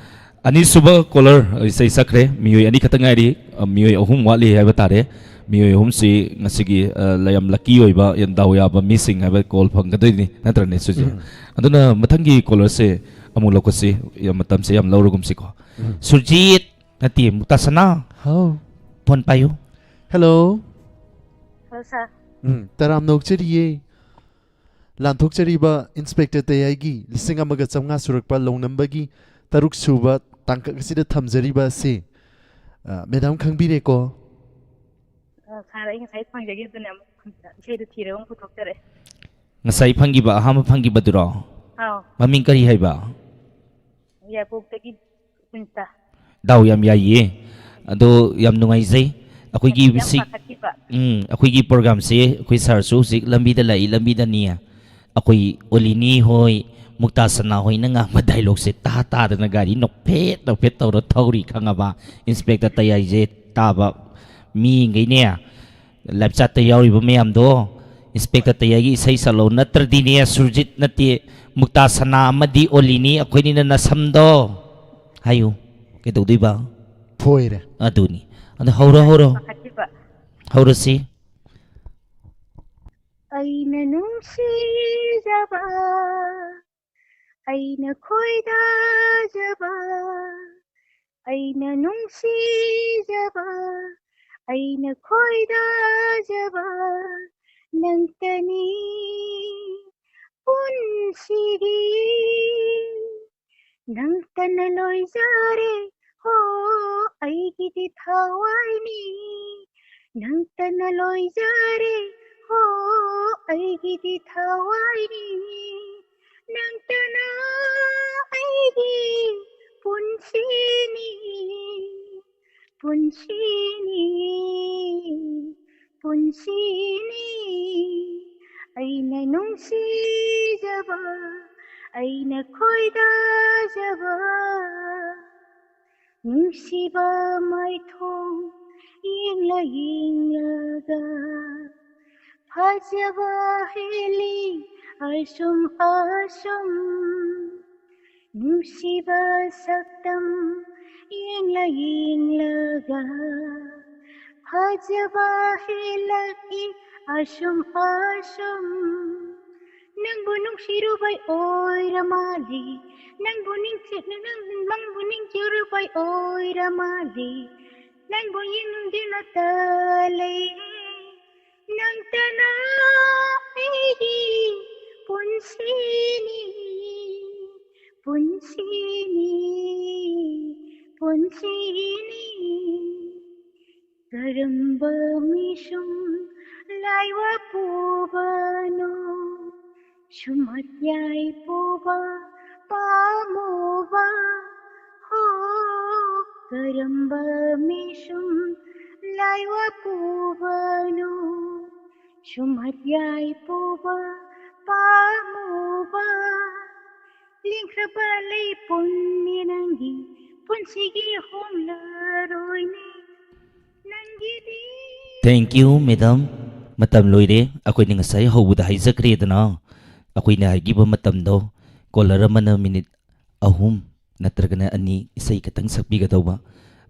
ꯑꯅꯤꯁꯨꯕ caller ꯏꯁꯩ ꯁꯛꯈ꯭ꯔꯦ꯫ ꯃꯤꯑꯣꯏ ꯑꯅꯤꯈꯛꯇ ꯉꯥꯏꯔꯤ꯫ ꯑ, ꯃꯤꯑꯣꯏ ꯑꯍꯨꯝ ꯋꯥꯠꯂꯤ ꯍꯥꯏꯕ ꯇꯥꯔꯦ꯫ ꯃꯤꯑꯣꯏ ꯑꯍꯨꯝꯁꯤ ꯉꯁꯤꯒꯤ, ꯑ, ꯌꯥꯝ lucky ꯑꯣꯏꯕ, ꯌꯥꯝ ꯗꯥꯎ ꯌꯥꯕ ꯃꯤꯁꯤꯡ ꯍꯥꯏꯕ call ꯐꯪꯒꯗꯣꯏꯅꯤ, ꯅꯠꯇ꯭ꯔꯅꯦ, ꯁꯨꯔꯖꯤꯠ? ꯎꯝ꯫ ꯑꯗꯨꯅ ꯃꯊꯪꯒꯤ callerꯁꯦ ꯑꯃꯨꯛ ꯂꯧꯈꯠꯁꯤ꯫ ꯌꯥꯝ, ꯃꯇꯝꯁꯦ ꯌꯥꯝ ꯂꯧꯔꯒꯨꯝꯁꯤꯀꯣ꯫ ꯎꯝ꯫ ꯁꯨꯔꯖꯤꯠ! ꯅꯠꯇꯦ, ꯃꯨꯛꯇꯥ ꯁꯅꯥ꯫ ꯍꯥꯎ꯫ Phone ꯄꯥꯏꯌꯨ꯫ Hello꯫ Hello, sir꯫ ꯎꯝ, ꯇꯔꯥꯝꯅ ꯑꯣꯛꯆꯔꯤꯌꯦ꯫ ꯂꯥꯟꯊꯣꯛꯆꯔꯤꯕ Inspector ꯇꯌꯥꯏꯒꯤ ꯂꯤꯁꯤꯡ ꯑꯃꯒ ꯆꯥꯝꯃꯉꯥ ꯁꯨꯔꯛꯄ ꯂꯧꯅꯝꯕꯒꯤ ꯇꯔꯨꯛ ꯁꯨꯕ ꯇꯥꯡꯀꯛ ꯑꯁꯤꯗ ꯊꯝꯖꯔꯤꯕ ꯑꯁꯤ, ꯑ, madam ꯈꯪꯕꯤꯔꯦꯀꯣ? ꯑ, sir, ꯑꯩ ꯉꯁꯥꯏ ꯐꯪꯖꯈꯤꯕꯗꯨꯅꯦ, ꯑꯃꯨꯛ ꯏꯁꯩꯗꯨ ꯊꯤꯔꯒ ꯑꯃꯨꯛ ꯄꯨꯊꯣꯛꯆꯔꯛꯑꯦ꯫ ꯉꯁꯥꯏ ꯐꯪꯈꯤꯕ, ꯑꯍꯥꯟꯕ ꯐꯪꯈꯤꯕꯗꯨꯔꯣ? ꯑꯥꯎ꯫ ꯃꯃꯤꯡ ꯀꯔꯤ ꯍꯥꯏꯕ? ꯌꯥꯏꯄꯣꯛꯇꯒꯤ ꯄꯨꯟꯇ꯫ ꯗꯥꯎ ꯌꯥꯝ ꯌꯥꯏꯌꯦ꯫ ꯑꯗꯣ ꯌꯥꯝ ꯅꯨꯡꯉꯥꯏꯖꯩ꯫ ꯑꯩꯈꯣꯏꯒꯤ ꯌꯥꯝ ꯁꯤ-, ꯄꯥꯈꯠꯈꯤꯕ꯫ ꯎꯝ, ꯑꯩꯈꯣꯏꯒꯤ programꯁꯦ ꯑꯩꯈꯣꯏ sirꯁꯨ ꯍꯧꯖꯤꯛ ꯂꯝꯕꯤꯗ ꯂꯥꯛꯏ, ꯂꯝꯕꯤꯗꯅꯤ꯫ ꯑꯩꯈꯣꯏ ꯑꯣꯂꯤꯅꯤ ꯍꯣꯏ, ꯃꯨꯛꯇꯥ ꯁꯅꯥ ꯍꯣꯏꯅ ꯉꯥꯡꯕ dialogueꯁꯦ ꯇꯥ ꯇꯥꯗꯅ ꯒꯥꯔꯤ ꯅꯣꯛꯐꯦꯠ ꯅꯣꯛꯐꯦꯠ ꯇꯧꯔ ꯊꯧꯔꯤ ꯈꯪꯉꯕ? Inspector ꯇꯌꯥꯏꯁꯦ ꯇꯥꯕ ꯃꯤꯉꯩꯅꯦ꯫ Live chatꯇ ꯌꯥꯎꯔꯤꯕ ꯃꯌꯥꯝꯗꯣ, Inspector ꯇꯌꯥꯏꯒꯤ ꯏꯁꯩ ꯁꯛꯂꯛꯑꯣ, ꯅꯠꯇ꯭ꯔꯗꯤꯅꯦ ꯁꯨꯔꯖꯤꯠ ꯅꯠꯇꯦ, ꯃꯨꯛꯇꯥ ꯁꯅꯥ ꯑꯃꯗꯤ ꯑꯣꯂꯤꯅꯤ, ꯑꯩꯈꯣꯏꯅꯤꯅ ꯅꯁꯝꯗꯣ ꯍꯥꯏꯌꯨ꯫ ꯀꯩꯗꯧꯗꯣꯏꯕ? ꯐꯣꯏꯔꯦ꯫ ꯑꯗꯨꯅꯤ꯫ ꯑꯗꯣ ꯍꯧꯔꯣ, ꯍꯧꯔꯣ꯫ ꯄꯥꯈꯠꯈꯤꯕ꯫ ꯍꯧꯔꯁꯤ꯫ ꯑꯩꯅ ꯅꯨꯡꯁꯤꯖꯕ, ꯑꯩꯅ ꯈꯣꯏꯗꯥꯖꯕ, ꯑꯩꯅ ꯅꯨꯡꯁꯤꯖꯕ, ꯑꯩꯅ ꯈꯣꯏꯗꯥꯖꯕ ꯅꯪꯇꯅꯤ ꯄꯨꯟꯁꯤꯒꯤ꯫ ꯅꯪꯇꯅ ꯂꯣꯏꯖꯔꯦ ꯍꯣ, ꯑꯩꯒꯤꯗꯤ ꯊꯋꯥꯏꯅꯤ, ꯅꯪꯇꯅ ꯂꯣꯏꯖꯔꯦ꯫ ꯍꯣ, ꯑꯩꯒꯤꯗꯤ ꯊꯋꯥꯏꯅꯤ, ꯅꯪꯇꯅ ꯑꯩꯒꯤ ꯄꯨꯟꯁꯤꯅꯤ, ꯄꯨꯟꯁꯤꯅꯤ, ꯄꯨꯟꯁꯤꯅꯤ꯫ ꯑꯩꯅ ꯅꯨꯡꯁꯤꯖꯕ, ꯑꯩꯅ ꯈꯣꯏꯗꯥꯖꯕ, ꯅꯨꯡꯁꯤꯕ ꯃꯥꯏꯊꯣꯡ ꯌꯦꯡꯂ ꯌꯦꯡꯂꯒ ꯐꯖꯕ ꯍꯦꯜꯂꯤ ꯑꯁꯨꯝ ꯑꯁꯨꯝ꯫ ꯅꯨꯡꯁꯤꯕ ꯁꯛꯇꯝ ꯌꯦꯡꯂ ꯌꯦꯡꯂꯒ ꯐꯖꯕ ꯍꯦꯜꯂꯛꯏ ꯑꯁꯨꯝ ꯑꯁꯨꯝ꯫ ꯅꯪꯕꯨ ꯅꯨꯡꯁꯤꯔꯨꯕꯩ ꯑꯣꯏꯔ ꯃꯥꯜꯂꯤ, ꯅꯪꯕꯨ ꯅꯤꯡꯁꯤ-, ꯅꯪ-, ꯅꯪꯕꯨ ꯅꯤꯡꯁꯤꯔꯨꯕꯩ ꯑꯣꯏꯔ ꯃꯥꯜꯂꯤ, ꯅꯪꯕꯨ ꯌꯦꯡꯗꯨꯅꯇ ꯂꯩꯔꯦ꯫ ꯅꯪꯇꯅ ꯑꯩꯒꯤ ꯄꯨꯟꯁꯤꯅꯤ, ꯄꯨꯟꯁꯤꯅꯤ, ꯄꯨꯟꯁꯤꯅꯤ꯫ ꯀꯔꯝꯕ ꯃꯤꯁꯨꯝ ꯂꯥꯏꯋꯥ ꯄꯨꯕꯅꯣ, ꯁꯨꯝꯍꯠ ꯌꯥꯏ ꯄꯨꯕ ꯄꯥꯝꯃꯨꯕ꯫ ꯍꯣ, ꯀꯔꯝꯕ ꯃꯤꯁꯨꯝ ꯂꯥꯏꯋꯥ ꯄꯨꯕꯅꯣ, ꯁꯨꯝꯍꯠ ꯌꯥꯏ ꯄꯨꯕ ꯄꯥꯝꯃꯨꯕ꯫ ꯂꯦꯡꯈ꯭ꯔꯕ ꯂꯩꯄꯣꯟꯅꯤ ꯅꯪꯒꯤ ꯄꯨꯟꯁꯤꯒꯤ ꯍꯣꯡꯂꯔꯣꯏꯅꯦ ꯅꯪꯒꯤꯗꯤ꯫ Thank you, madam. ꯃꯇꯝ ꯂꯣꯏꯔꯦ꯫ ꯑꯩꯈꯣꯏꯅ ꯉꯁꯥꯏ ꯍꯧꯕꯗ ꯍꯥꯏꯖꯈ꯭ꯔꯦꯗꯅ, ꯑꯩꯈꯣꯏꯅ ꯍꯥꯏꯈꯤꯕ ꯃꯇꯝꯗꯣ꯫ Caller ꯑꯃꯅ ꯃꯤꯅꯤꯠ ꯑꯍꯨꯝ ꯅꯠꯇ꯭ꯔꯒꯅ ꯑꯅꯤ ꯏꯁꯩ ꯈꯛꯇꯪ ꯁꯛꯄꯤꯒꯗꯧꯕ꯫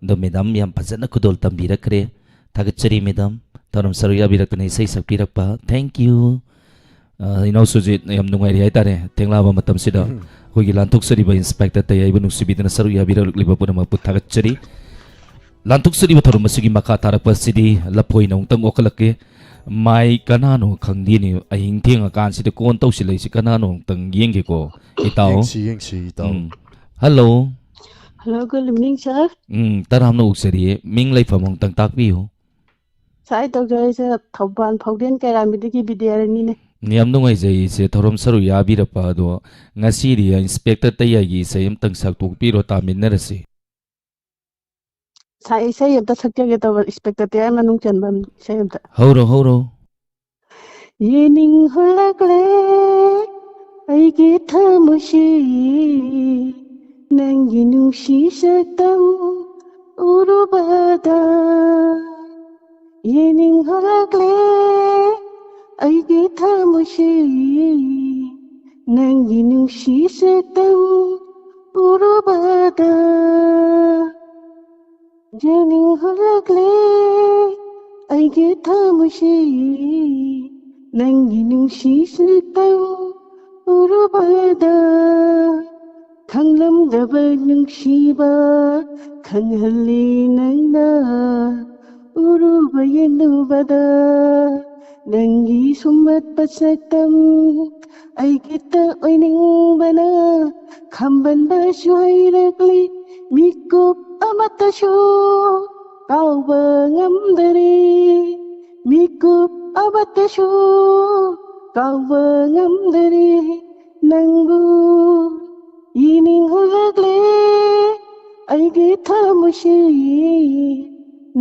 ꯑꯗꯣ madam ꯌꯥꯝ ꯐꯖꯅ ꯈꯨꯗꯣꯜ ꯇꯝꯕꯤꯔꯛꯈ꯭ꯔꯦ꯫ ꯊꯥꯒꯠꯆꯔꯤ madam, ꯊꯧꯔꯝ ꯁꯔꯨꯛ ꯌꯥꯕꯤꯔꯛꯇꯨꯅ ꯏꯁꯩ ꯁꯛꯄꯤꯔꯛꯄ꯫ Thank you꯫ ꯑ, ꯏꯅꯥꯎ ꯁꯨꯖꯤꯠ, ꯌꯥꯝ ꯅꯨꯡꯉꯥꯏꯔꯤ ꯍꯥꯏꯇꯥꯔꯦ, ꯊꯦꯡꯂꯥꯕ ꯃꯇꯝꯁꯤꯗ ꯑꯩꯈꯣꯏꯒꯤ ꯂꯥꯟꯊꯣꯛꯆꯔꯤꯕ Inspector ꯇꯌꯥꯏꯕ ꯅꯨꯡꯁꯤꯕꯤꯗꯨꯅ ꯁꯔꯨꯛ ꯌꯥꯕꯤꯔꯛꯂꯤꯕ ꯄꯨꯝꯅꯃꯛꯄꯨ ꯊꯥꯒꯠꯆꯔꯤ꯫ ꯂꯥꯟꯊꯣꯛꯆꯔꯤꯕ ꯊꯧꯔꯝ ꯑꯁꯤꯒꯤ ꯃꯈꯥ ꯇꯥꯔꯛꯄ ꯑꯁꯤꯗꯤ ꯂꯐꯣꯏꯅ ꯑꯃꯨꯛꯇꯪ ꯑꯣꯛꯈꯠꯂꯛꯀꯦ꯫ ꯃꯥꯏ ꯀꯅꯥꯅꯣ ꯈꯪꯗꯦꯅꯦ, ꯑꯍꯤꯡ ꯊꯦꯡꯉꯀꯥꯟꯁꯤꯗ call ꯇꯧꯁꯤꯜꯂꯛꯏꯁꯤ ꯀꯅꯥꯅꯣ ꯑꯃꯨꯛꯇꯪ ꯌꯦꯡꯒꯦꯀꯣ, ꯏꯇꯥꯎ꯫ ꯌꯦꯡꯁꯤ, ꯌꯦꯡꯁꯤ, ꯏꯇꯥꯎ꯫ ꯎꯝ꯫ Hello꯫ Hello, good evening, sir. ꯎꯝ, ꯇꯔꯥꯝꯅ ꯑꯣꯛꯆꯔꯤꯌꯦ꯫ ꯃꯤꯡ ꯂꯩꯐꯝ ꯑꯃꯨꯛꯇꯪ ꯇꯥꯛꯄꯤꯌꯨ꯫ ꯁꯥꯏ ꯇꯧꯖꯔꯛꯏꯁꯦ ꯊꯧꯕꯥꯜ ꯐꯥꯎꯗꯦꯟ ꯀꯩꯔꯥꯝꯕꯤꯗꯒꯤ ꯕꯤꯗ꯭ꯌꯥꯔꯥꯅꯤꯅꯦ꯫ ꯌꯥꯝ ꯅꯨꯡꯉꯥꯏꯖꯩ ꯏꯆꯦ, ꯊꯧꯔꯝ ꯁꯔꯨꯛ ꯌꯥꯕꯤꯔꯛꯄ꯫ ꯑꯗꯣ ꯉꯁꯤꯗꯤ ꯏꯟꯁꯄꯦꯛꯇꯔ ꯇꯌꯥꯏꯒꯤ ꯏꯁꯩ ꯑꯃꯇꯪ ꯁꯛꯇꯣꯛꯄꯤꯔꯣ, ꯇꯥꯃꯤꯟꯅꯔꯁꯤ꯫ ꯁꯥꯏ, ꯏꯁꯩ ꯑꯝꯇ ꯁꯛꯆꯒꯦ ꯇꯧꯕ, ꯏꯟꯁꯄꯦꯛꯇꯔ ꯇꯌꯥꯏ ꯃꯅꯨꯡ ꯆꯟꯕ ꯏꯁꯩ ꯑꯝꯇ꯫ ꯍꯧꯔꯣ, ꯍꯧꯔꯣ꯫ ꯌꯦꯡꯅꯤꯡꯍꯜꯂꯛꯂꯦ ꯑꯩꯒꯤ ꯊꯃꯣꯏꯁꯤ, ꯅꯪꯒꯤ ꯅꯨꯡꯁꯤ ꯁꯛꯇꯝ ꯎꯔꯨꯕꯗ꯫ ꯌꯦꯡꯅꯤꯡꯍꯜꯂꯛꯂꯦ ꯑꯩꯒꯤ ꯊꯃꯣꯏꯁꯤ, ꯅꯪꯒꯤ ꯅꯨꯡꯁꯤ ꯁꯛꯇꯝ ꯎꯔꯨꯕꯗ꯫ ꯌꯦꯡꯅꯤꯡꯍꯜꯂꯛꯂꯦ ꯑꯩꯒꯤ ꯊꯃꯣꯏꯁꯤ, ꯅꯪꯒꯤ ꯅꯨꯡꯁꯤ ꯁꯛꯇꯝ ꯎꯔꯨꯕꯗ꯫ ꯈꯪꯂꯝꯗꯕ ꯅꯨꯡꯁꯤꯕ ꯈꯪꯍꯜꯂꯤ ꯅꯪꯅ, ꯎꯔꯨꯕ ꯌꯦꯡꯂꯨꯕꯗ꯫ ꯅꯪꯒꯤ ꯁꯨꯝꯍꯠꯄ ꯁꯛꯇꯝ ꯑꯩꯒꯤꯇ ꯑꯣꯏꯅꯤꯡꯕꯅ ꯈꯝꯕꯟꯕꯁꯨ ꯍꯩꯔꯛꯂꯤ꯫ ꯃꯤꯀꯨꯞ ꯑꯃꯠꯇꯁꯨ ꯀꯥꯎꯕ ꯉꯝꯗꯔꯦ, ꯃꯤꯀꯨꯞ ꯑꯃꯠꯇꯁꯨ ꯀꯥꯎꯕ ꯉꯝꯗꯔꯦ꯫ ꯅꯪꯕꯨ ꯌꯦꯡꯅꯤꯡꯍꯜꯂꯛꯂꯦ ꯑꯩꯒꯤ ꯊꯃꯣꯏꯁꯤ,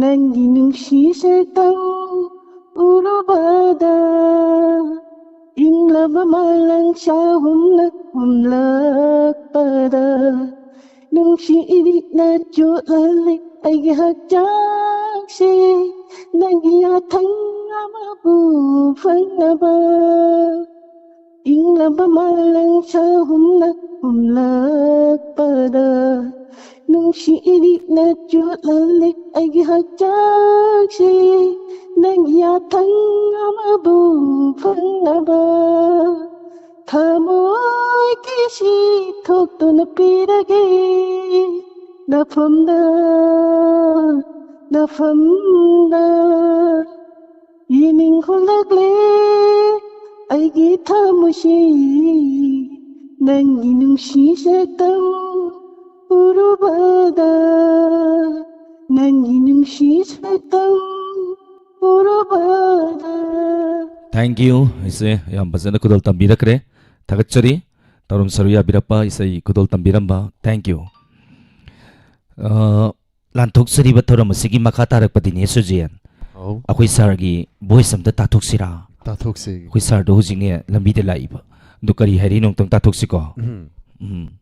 ꯅꯪꯒꯤ ꯅꯨꯡꯁꯤ ꯁꯛꯇꯝ ꯎꯔꯨꯕꯗ꯫ ꯏꯪꯂꯕ ꯃꯥꯂꯪ ꯆꯍꯨꯝꯅ ꯍꯨꯝꯂꯛꯄꯗ, ꯅꯨꯡꯁꯤ ꯏꯔꯤꯛꯅ ꯆꯣꯠꯍꯜꯂꯤ ꯑꯩꯒꯤ ꯍꯛꯆꯥꯡꯁꯤ, ꯅꯪꯒꯤ ꯌꯥꯊꯪ ꯑꯃꯕꯨ ꯐꯪꯅꯕ꯫ ꯏꯪꯂꯕ ꯃꯥꯂꯪ ꯆꯍꯨꯝꯅ ꯍꯨꯝꯂꯛꯄꯗ, ꯅꯨꯡꯁꯤ ꯏꯔꯤꯛꯅ ꯆꯣꯠꯍꯜꯂꯤ ꯑꯩꯒꯤ ꯍꯛꯆꯥꯡꯁꯤ, ꯅꯪꯒꯤ ꯌꯥꯊꯪ ꯑꯃꯕꯨ ꯐꯪꯅꯕ꯫ ꯊꯃꯣꯏꯒꯤ ꯁꯤ ꯊꯣꯛꯇꯨꯅ ꯄꯤꯔꯒꯦ ꯅꯐꯝꯗ, ꯅꯐꯝꯗ꯫ ꯌꯦꯡꯅꯤꯡꯍꯜꯂꯛꯂꯦ ꯑꯩꯒꯤ ꯊꯃꯣꯏꯁꯤ, ꯅꯪꯒꯤ ꯅꯨꯡꯁꯤ ꯁꯛꯇꯝ ꯎꯔꯨ ꯎꯔꯕꯗ, ꯅꯪꯒꯤ ꯅꯨꯡꯁꯤ ꯁꯛꯇꯝ ꯎꯔꯕꯗ꯫ Thank you, ꯏꯆꯦ, ꯌꯥꯝ ꯐꯖꯅ ꯈꯨꯗꯣꯜ ꯇꯝꯕꯤꯔꯛꯈ꯭ꯔꯦ꯫ ꯊꯥꯒꯠꯆꯔꯤ꯫ ꯊꯧꯔꯝ ꯁꯔꯨꯛ ꯌꯥꯕꯤꯔꯛꯄ, ꯏꯁꯩ ꯈꯨꯗꯣꯜ ꯇꯝꯕꯤꯔꯝꯕ, thank you꯫ ꯑ, ꯂꯥꯟꯊꯣꯛꯆꯔꯤꯕ ꯊꯧꯔꯝ ꯑꯁꯤꯒꯤ ꯃꯈꯥ ꯇꯥꯔꯛꯄꯗꯤꯅꯦ, ꯁꯨꯖꯦꯟ, ꯑꯧ꯫ ꯑꯩꯈꯣꯏ ꯁꯥꯔꯒꯤ ꯚꯣꯏꯁ ꯑꯝꯇ ꯇꯥꯊꯣꯛꯁꯤꯔꯥ? ꯇꯥꯊꯣꯛꯁꯤ꯫ ꯑꯩꯈꯣꯏ ꯁꯥꯔꯗꯣ ꯍꯧꯖꯤꯛꯅꯦ ꯂꯝꯕꯤꯗ ꯂꯥꯛꯏꯕ꯫ ꯑꯗꯨ ꯀꯔꯤ ꯍꯥꯏꯔꯤꯅꯣ ꯑꯝꯇꯪ ꯇꯥꯊꯣꯛꯁꯤꯀꯣ꯫ ꯎꯝ꯫ ꯎꯝ꯫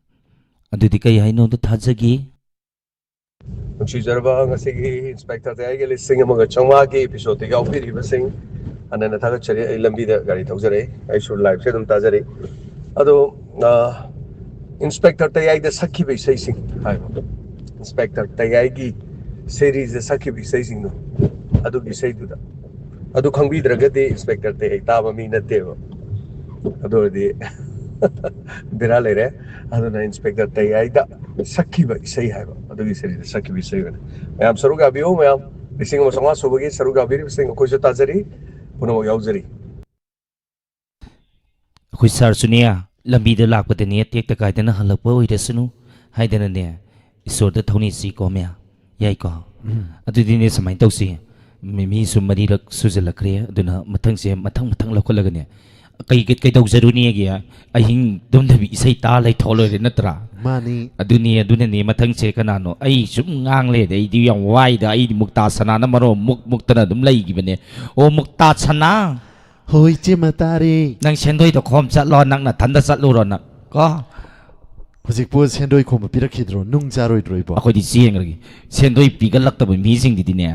ꯑꯗꯨꯗꯤ ꯀꯔꯤ ꯍꯥꯏꯅꯣ ꯑꯝꯇ ꯊꯥꯖꯒꯦ꯫ ꯅꯨꯡꯁꯤꯖꯔꯕ ꯉꯁꯤꯒꯤ ꯏꯟꯁꯄꯦꯛꯇꯔ ꯇꯌꯥꯏꯒꯤ ꯂꯤꯁꯤꯡ ꯑꯃꯒ ꯆꯥꯝꯃꯉꯥꯒꯤ ꯑꯦꯄꯤꯁꯣꯗꯇ ꯌꯥꯎꯕꯤꯔꯤꯕꯁꯤꯡ, ꯍꯥꯟꯅꯅ ꯊꯥꯒꯠꯆꯔꯤ꯫ ꯑꯩ ꯂꯝꯕꯤꯗ ꯒꯥꯔꯤ ꯊꯧꯖꯔꯛꯏ, ꯑꯩꯁꯨ ꯂꯥꯏꯞꯁꯦ ꯑꯗꯨꯝ ꯇꯥꯖꯔꯤ꯫ ꯑꯗꯣ, ꯑ, ꯏꯟꯁꯄꯦꯛꯇꯔ ꯇꯌꯥꯏꯗ ꯁꯛꯈꯤꯕ ꯏꯁꯩꯁꯤꯡ ꯍꯥꯏꯕ, ꯏꯟꯁꯄꯦꯛꯇꯔ ꯇꯌꯥꯏꯒꯤ ꯁꯦꯔꯤꯁꯇ ꯁꯛꯈꯤꯕ ꯏꯁꯩꯁꯤꯡꯗꯣ, ꯑꯗꯨꯒꯤ ꯏꯁꯩꯗꯨꯗ, ꯑꯗꯨ ꯈꯪꯕꯤꯗ꯭ꯔꯒꯗꯤ ꯏꯟꯁꯄꯦꯛꯇꯔ ꯇꯌꯥꯏ ꯇꯥꯕ ꯃꯤ ꯅꯠꯇꯦꯕ꯫ ꯑꯗꯨ ꯑꯣꯏꯔꯗꯤ ꯕꯦꯔꯥ ꯂꯩꯔꯦ꯫ ꯑꯗꯨꯅ ꯏꯟꯁꯄꯦꯛꯇꯔ ꯇꯌꯥꯏꯗ ꯁꯛꯈꯤꯕ ꯏꯁꯩ ꯍꯥꯏꯕ, ꯑꯗꯨꯒꯤ ꯁꯦꯔꯤꯁꯇ ꯁꯛꯈꯤꯕ ꯏꯁꯩ ꯑꯣꯏꯅ꯫ ꯃꯌꯥꯝ ꯁꯔꯨꯛ ꯌꯥꯕꯤꯌꯨ, ꯃꯌꯥꯝ ꯂꯤꯁꯤꯡ ꯑꯃ ꯆꯥꯝꯃꯉꯥ ꯁꯨꯕꯒꯤ ꯁꯔꯨꯛ ꯌꯥꯕꯤꯔꯤꯕꯁꯤꯡ ꯑꯩꯈꯣꯏꯁꯨ ꯇꯥꯖꯔꯤ, ꯄꯨꯝꯅꯃꯛ ꯌꯥꯎꯖꯔꯤ꯫ ꯑꯩꯈꯣꯏ ꯁꯥꯔꯁꯨꯅꯦ, ꯂꯝꯕꯤꯗ ꯂꯥꯛꯄꯗꯅꯦ ꯇꯦꯛꯇ ꯀꯥꯏꯗꯅ ꯍꯜꯂꯛꯄ ꯑꯣꯏꯔꯁꯅꯨ ꯍꯥꯏꯗꯅꯅꯦ, ꯏꯁꯣꯔꯗ ꯊꯧꯅꯤꯁꯤꯀꯣ ꯃꯌꯥꯝ, ꯌꯥꯏꯀꯣ? ꯎꯝ꯫ ꯑꯗꯨꯗꯤꯅꯦ ꯁꯨꯃꯥꯏꯅ ꯇꯧꯁꯤ, ꯃꯤ, ꯃꯤꯁꯨ ꯃꯔꯤꯔꯛ ꯁꯨꯖꯜꯂꯛꯈ꯭ꯔꯦ, ꯑꯗꯨꯅ ꯃꯊꯪꯁꯦ ꯃꯊꯪ ꯃꯊꯪ ꯂꯧꯈꯠꯂꯒꯅꯦ, ꯀꯩ, ꯀꯩ, ꯀꯩꯗꯧꯖꯔꯨꯅꯦꯒꯦ? ꯑꯍꯤꯡ ꯇꯨꯝꯗꯕꯤ ꯏꯁꯩ ꯇꯥ ꯂꯩꯊꯣꯛ ꯂꯣꯏꯔꯦ ꯅꯠꯇ꯭ꯔꯥ? ꯃꯥꯅꯤ꯫ ꯑꯗꯨꯅꯤ, ꯑꯗꯨꯅꯅꯤ ꯃꯊꯪꯁꯦ ꯀꯅꯥꯅꯣ? ꯑꯩ ꯁꯨꯝ ꯉꯥꯡ ꯂꯩꯔꯗꯤ ꯑꯩꯗꯤ ꯌꯥꯝ ꯋꯥꯏꯗ, ꯑꯩꯗꯤ ꯃꯨꯛꯇꯥ ꯁꯅꯥꯅ ꯃꯔꯣꯟ ꯃꯨꯛ ꯃꯨꯛꯇꯅ ꯑꯗꯨꯝ ꯂꯩꯈꯤꯕꯅꯦ꯫ ꯑꯣ, ꯃꯨꯛꯇꯥ ꯁꯅꯥ! ꯍꯣꯏ, ꯏꯆꯦꯃ ꯇꯥꯔꯦ꯫ ꯅꯪ ꯁꯦꯟꯗꯣꯏꯗꯣ ꯈꯣꯝ ꯆꯠꯂꯣ, ꯅꯪ ꯅꯊꯟꯗ ꯆꯠꯂꯨꯔꯣ ꯅꯪ, ꯀꯣ? ꯍꯧꯖꯤꯛꯄꯨ ꯁꯦꯟꯗꯣꯏ ꯈꯣꯝꯕ ꯄꯤꯔꯛꯈꯤꯗ꯭ꯔꯣ? ꯅꯨꯡ ꯆꯥꯔꯣꯏꯗ꯭ꯔꯣ ꯏꯕꯣ? ꯑꯩꯈꯣꯏꯗꯤ ꯆꯦꯟꯈ꯭ꯔꯒꯦ꯫ ꯁꯦꯟꯗꯣꯏ ꯄꯤꯒꯠꯂꯛꯇꯕ ꯃꯤꯁꯤꯡꯗꯨꯗꯤꯅꯦ,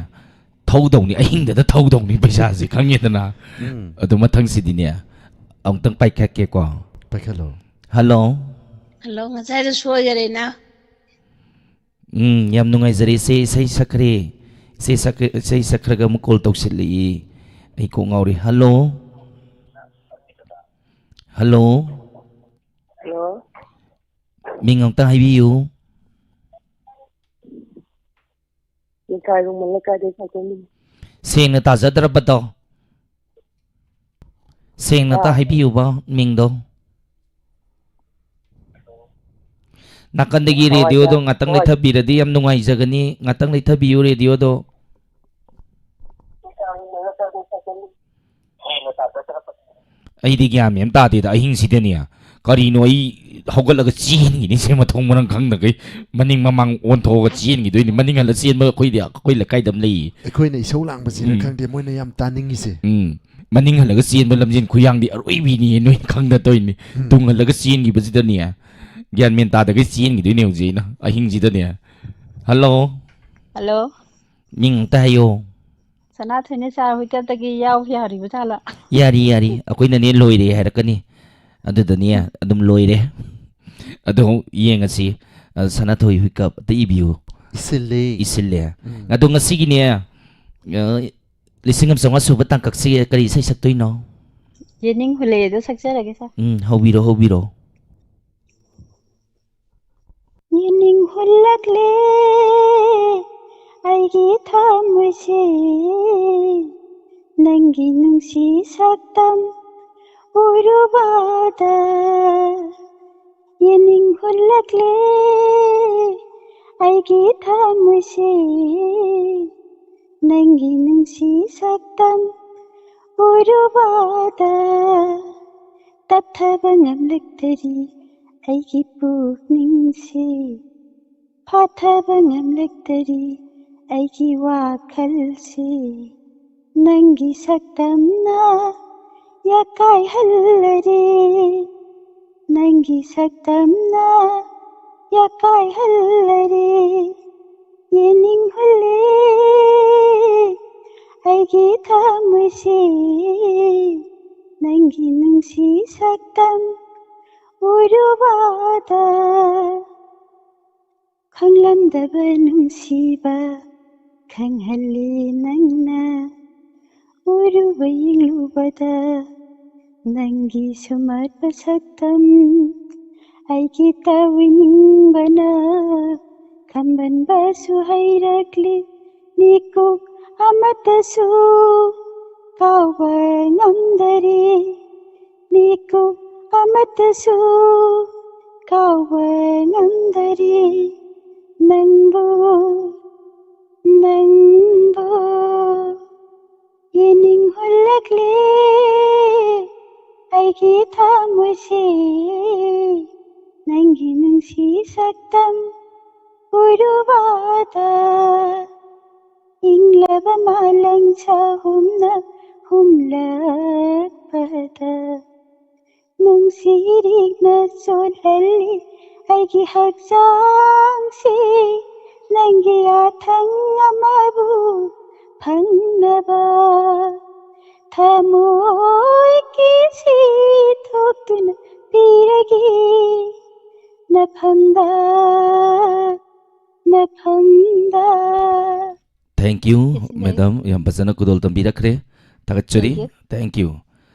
ꯊꯧꯗꯧꯅꯤ, ꯑꯍꯤꯡꯗꯗ ꯊꯧꯗꯧꯅꯤ ꯄꯩꯁꯥꯁꯦ, ꯈꯪꯉꯦꯗꯅ? ꯎꯝ꯫ ꯑꯗꯨ ꯃꯊꯪꯁꯤꯗꯤꯅꯦ, ꯑꯃꯨꯛꯇꯪ ꯄꯥꯏꯈꯠꯀꯦꯀꯣ꯫ ꯄꯥꯏꯈꯠꯂꯣ꯫ ꯍꯜꯂꯣ꯫ ꯍꯜꯂꯣ, ꯉꯁꯥꯏꯗꯣ ꯁꯣꯏꯈꯔꯦꯅ꯫ ꯎꯝ, ꯌꯥꯝ ꯅꯨꯡꯉꯥꯏꯖꯔꯦ ꯏꯆꯦ, ꯏꯁꯩ ꯁꯛꯈ꯭ꯔꯦ꯫ ꯏꯆꯦ ꯁꯛꯈ꯭ꯔꯦ, ꯏꯁꯩ ꯁꯛꯈ꯭ꯔꯒ ꯑꯃꯨꯛ ꯀꯣꯜ ꯇꯧꯁꯤꯜꯂꯛꯏ꯫ ꯑꯩ ꯀꯣꯛ ꯉꯥꯎꯔꯦ꯫ ꯍꯜꯂꯣ꯫ ꯍꯜꯂꯣ꯫ ꯍꯜꯂꯣ꯫ ꯃꯤꯡ ꯑꯝꯇ ꯍꯥꯏꯕꯤꯌꯨ꯫ ꯂꯩꯀꯥꯏ ꯔꯣꯡꯃꯩ ꯂꯩꯀꯥꯏꯗꯩ ꯁꯥꯏꯀꯜꯗꯒꯤ꯫ ꯁꯦꯡꯅ ꯇꯥꯖꯗ꯭ꯔꯕꯗꯣ꯫ ꯁꯦꯡꯅ ꯑꯝꯇ ꯑꯥ꯫ ꯍꯥꯏꯕꯤꯌꯨꯕ ꯃꯤꯡꯗꯣ꯫ ꯅꯥꯀꯟꯗꯒꯤ ꯔꯦꯗꯤꯑꯣꯗꯣ ꯉꯥꯛꯇꯪ ꯂꯩꯊꯕꯤꯔꯗꯤ ꯌꯥꯝ ꯅꯨꯡꯉꯥꯏꯖꯒꯅꯤ꯫ ꯉꯥꯛꯇꯪ ꯂꯩꯊꯕꯤꯌꯨ ꯔꯦꯗꯤꯑꯣꯗꯣ꯫ ꯑꯩꯗꯤ ꯒ꯭ꯌꯥꯟ ꯃꯦꯟ ꯇꯥꯗꯦꯗ ꯑꯍꯤꯡꯁꯤꯗꯅꯦ꯫ ꯀꯔꯤꯅꯣ ꯑꯩ ꯍꯧꯒꯠꯂꯒ ꯆꯦꯟꯈꯤꯅꯤ ꯁꯦ ꯃꯊꯣꯡ ꯃꯔꯝ ꯈꯪꯗꯈꯩ꯫ ꯃꯅꯤꯡ ꯃꯃꯥꯡ ꯑꯣꯟꯊꯣꯛꯑꯒ ꯆꯦꯟꯈꯤꯗꯣꯏꯅꯤ꯫ ꯃꯅꯤꯡ ꯍꯜꯂ ꯆꯦꯟꯕ ꯑꯩꯈꯣꯏꯗꯤ ꯑꯩꯈꯣꯏ ꯂꯩꯀꯥꯏꯗ ꯑꯃ ꯂꯩꯌꯦ꯫ ꯑꯩꯈꯣꯏꯅ ꯏꯁꯧ ꯂꯥꯡꯕꯁꯤꯅ ꯎꯝ꯫ ꯈꯪꯗꯦ ꯃꯣꯏꯅ ꯌꯥꯝ ꯇꯥꯅꯤꯡꯉꯤꯁꯦ꯫ ꯎꯝ꯫ ꯃꯅꯤꯡ ꯍꯜꯂꯒ ꯆꯦꯟꯕ ꯂꯝꯖꯦꯟ ꯈꯨꯌꯥꯡꯗꯤ ꯑꯔꯣꯏꯕꯤꯅꯤ ꯅꯣꯏ ꯈꯪꯗ ꯇꯧꯔꯤꯅꯤ꯫ ꯎꯝ꯫ ꯇꯨꯡ ꯍꯜꯂꯒ ꯆꯦꯟꯈꯤꯕꯁꯤꯗꯅꯦ ꯒ꯭ꯌꯥꯟ ꯃꯦꯟ ꯇꯥꯗꯈꯩ ꯆꯦꯟꯈꯤꯗꯣꯏꯅꯦ ꯍꯧꯖꯤꯛ ꯑꯩꯅ ꯑꯍꯤꯡꯁꯤꯗꯅꯦ꯫ ꯍꯜꯂꯣ꯫ ꯍꯜꯂꯣ꯫ ꯃꯤꯡ ꯑꯝꯇ ꯍꯥꯏꯌꯣ꯫ ꯁꯅꯥꯊꯣꯏꯅ ꯆꯥ ꯍꯨꯏꯀꯞꯇꯒꯤ ꯌꯥꯎ ꯌꯥꯔꯤꯕ ꯖꯥꯠꯂꯥ? ꯌꯥꯔꯤ, ꯌꯥꯔꯤ꯫ ꯑꯩꯈꯣꯏꯅꯅꯦ ꯂꯣꯏꯔꯦ ꯍꯥꯏꯔꯛꯀꯅꯤ꯫ ꯑꯗꯨꯗꯅꯦ ꯑꯗꯨꯝ ꯂꯣꯏꯔꯦ꯫ ꯑꯗꯣ ꯌꯦꯡꯉꯁꯤ꯫ ꯑ, ꯁꯅꯥꯊꯣꯏ ꯍꯨꯏꯀꯞ ꯑꯝꯇ ꯏꯕꯤꯌꯨ꯫ ꯏꯁꯤꯜꯂꯦ꯫ ꯏꯁꯤꯜꯂꯦ꯫ ꯎꯝ꯫ ꯑꯗꯣ ꯉꯁꯤꯒꯤꯅꯦ, ꯑ, ꯂꯤꯁꯤꯡ ꯑꯃ ꯆꯥꯝꯃꯉꯥ ꯁꯨꯕ ꯇꯥꯡꯀꯛꯁꯤ ꯀꯔꯤ ꯏꯁꯩ ꯁꯛꯇꯣꯏꯅꯣ? ꯌꯦꯅꯤꯡ ꯍꯨꯂꯦꯗꯣ ꯁꯛꯆꯔꯒꯦ, ꯁꯥꯔ꯫ ꯎꯝ, ꯍꯧꯕꯤꯔꯣ, ꯍꯧꯕꯤꯔꯣ꯫ ꯌꯦꯅꯤꯡ ꯍꯨꯜꯂꯛꯂꯦ ꯑꯩꯒꯤ ꯊꯃꯣꯏꯁꯦ, ꯅꯪꯒꯤ ꯅꯨꯡꯁꯤ ꯁꯛꯇꯝ ꯎꯔꯨꯕꯗ꯫ ꯌꯦꯅꯤꯡ ꯍꯨꯜꯂꯛꯂꯦ ꯑꯩꯒꯤ ꯊꯃꯣꯏꯁꯦ, ꯅꯪꯒꯤ ꯅꯨꯡꯁꯤ ꯁꯛꯇꯝ ꯎꯔꯨꯕꯗ꯫ ꯇꯞꯊꯕ ꯉꯝꯂꯛꯇꯔꯤ ꯑꯩꯒꯤ ꯄꯨꯛꯅꯤꯡꯁꯦ, ꯐꯥꯊꯕ ꯉꯝꯂꯛꯇꯔꯤ ꯑꯩꯒꯤ ꯋꯥꯈꯜꯁꯦ꯫ ꯅꯪꯒꯤ ꯁꯛꯇꯝꯅ ꯌꯥꯀꯥꯏꯍꯜꯂꯔꯦ, ꯅꯪꯒꯤ ꯁꯛꯇꯝꯅ ꯌꯥꯀꯥꯏꯍꯜꯂꯔꯦ꯫ ꯌꯦꯅꯤꯡꯍꯜꯂꯦ ꯑꯩꯒꯤ ꯊꯃꯣꯏꯁꯦ, ꯅꯪꯒꯤ ꯅꯨꯡꯁꯤ ꯁꯛꯇꯝ ꯎꯔꯨꯕꯗ꯫ ꯈꯪꯂꯝꯗꯕ ꯅꯨꯡꯁꯤꯕ ꯈꯪꯍꯜꯂꯤ ꯅꯪꯅ, ꯎꯔꯨꯕ ꯌꯦꯡꯂꯨꯕꯗ ꯅꯪꯒꯤ ꯁꯨꯃꯥꯏꯕ ꯁꯛꯇꯝ꯫ ꯑꯩꯒꯤ ꯇꯧꯏꯅꯤꯡꯕꯅ ꯈꯝꯕꯟꯕꯁꯨ ꯍꯩꯔꯛꯂꯤ, ꯃꯤꯀꯨꯞ ꯑꯃꯠꯇꯁꯨ ꯀꯥꯎꯕ ꯉꯝꯗꯔꯤ, ꯃꯤꯀꯨꯞ ꯑꯃꯠꯇꯁꯨ ꯀꯥꯎꯕ ꯉꯝꯗꯔꯤ ꯅꯪꯕꯨ, ꯅꯪꯕꯨ꯫ ꯌꯦꯡꯅꯤꯡ ꯍꯨꯜꯂꯛꯂꯦ ꯑꯩꯒꯤ ꯊꯃꯣꯏꯁꯦ, ꯅꯪꯒꯤ ꯅꯨꯡꯁꯤ ꯁꯛꯇꯝ ꯎꯔꯨꯕꯗ꯫ ꯏꯪꯂꯕ ꯃꯥꯂꯪ ꯆꯍꯨꯝꯅ ꯍꯨꯝꯂꯛꯄꯗ, ꯅꯨꯡꯁꯤꯔꯤꯛꯅ ꯆꯣꯠꯍꯜꯂꯤ ꯑꯩꯒꯤ ꯍꯛꯆꯥꯡꯁꯤ, ꯅꯪꯒꯤ ꯌꯥꯊꯪ ꯑꯃꯕꯨ ꯐꯪꯅꯕ꯫ ꯊꯃꯣꯏ ꯀꯤꯁꯤ ꯊꯣꯛꯇꯨꯅ ꯄꯤꯔꯒꯦ ꯅꯐꯝꯗ, ꯅꯐꯝꯗ꯫ Thank you, Yes, ma'am. Madam. ꯌꯥꯝ ꯐꯖꯅ ꯈꯨꯗꯣꯜ ꯇꯝꯕꯤꯔꯛꯈ꯭ꯔꯦ꯫ ꯊꯥꯒꯠꯆꯔꯤ꯫ Thank you. Thank you.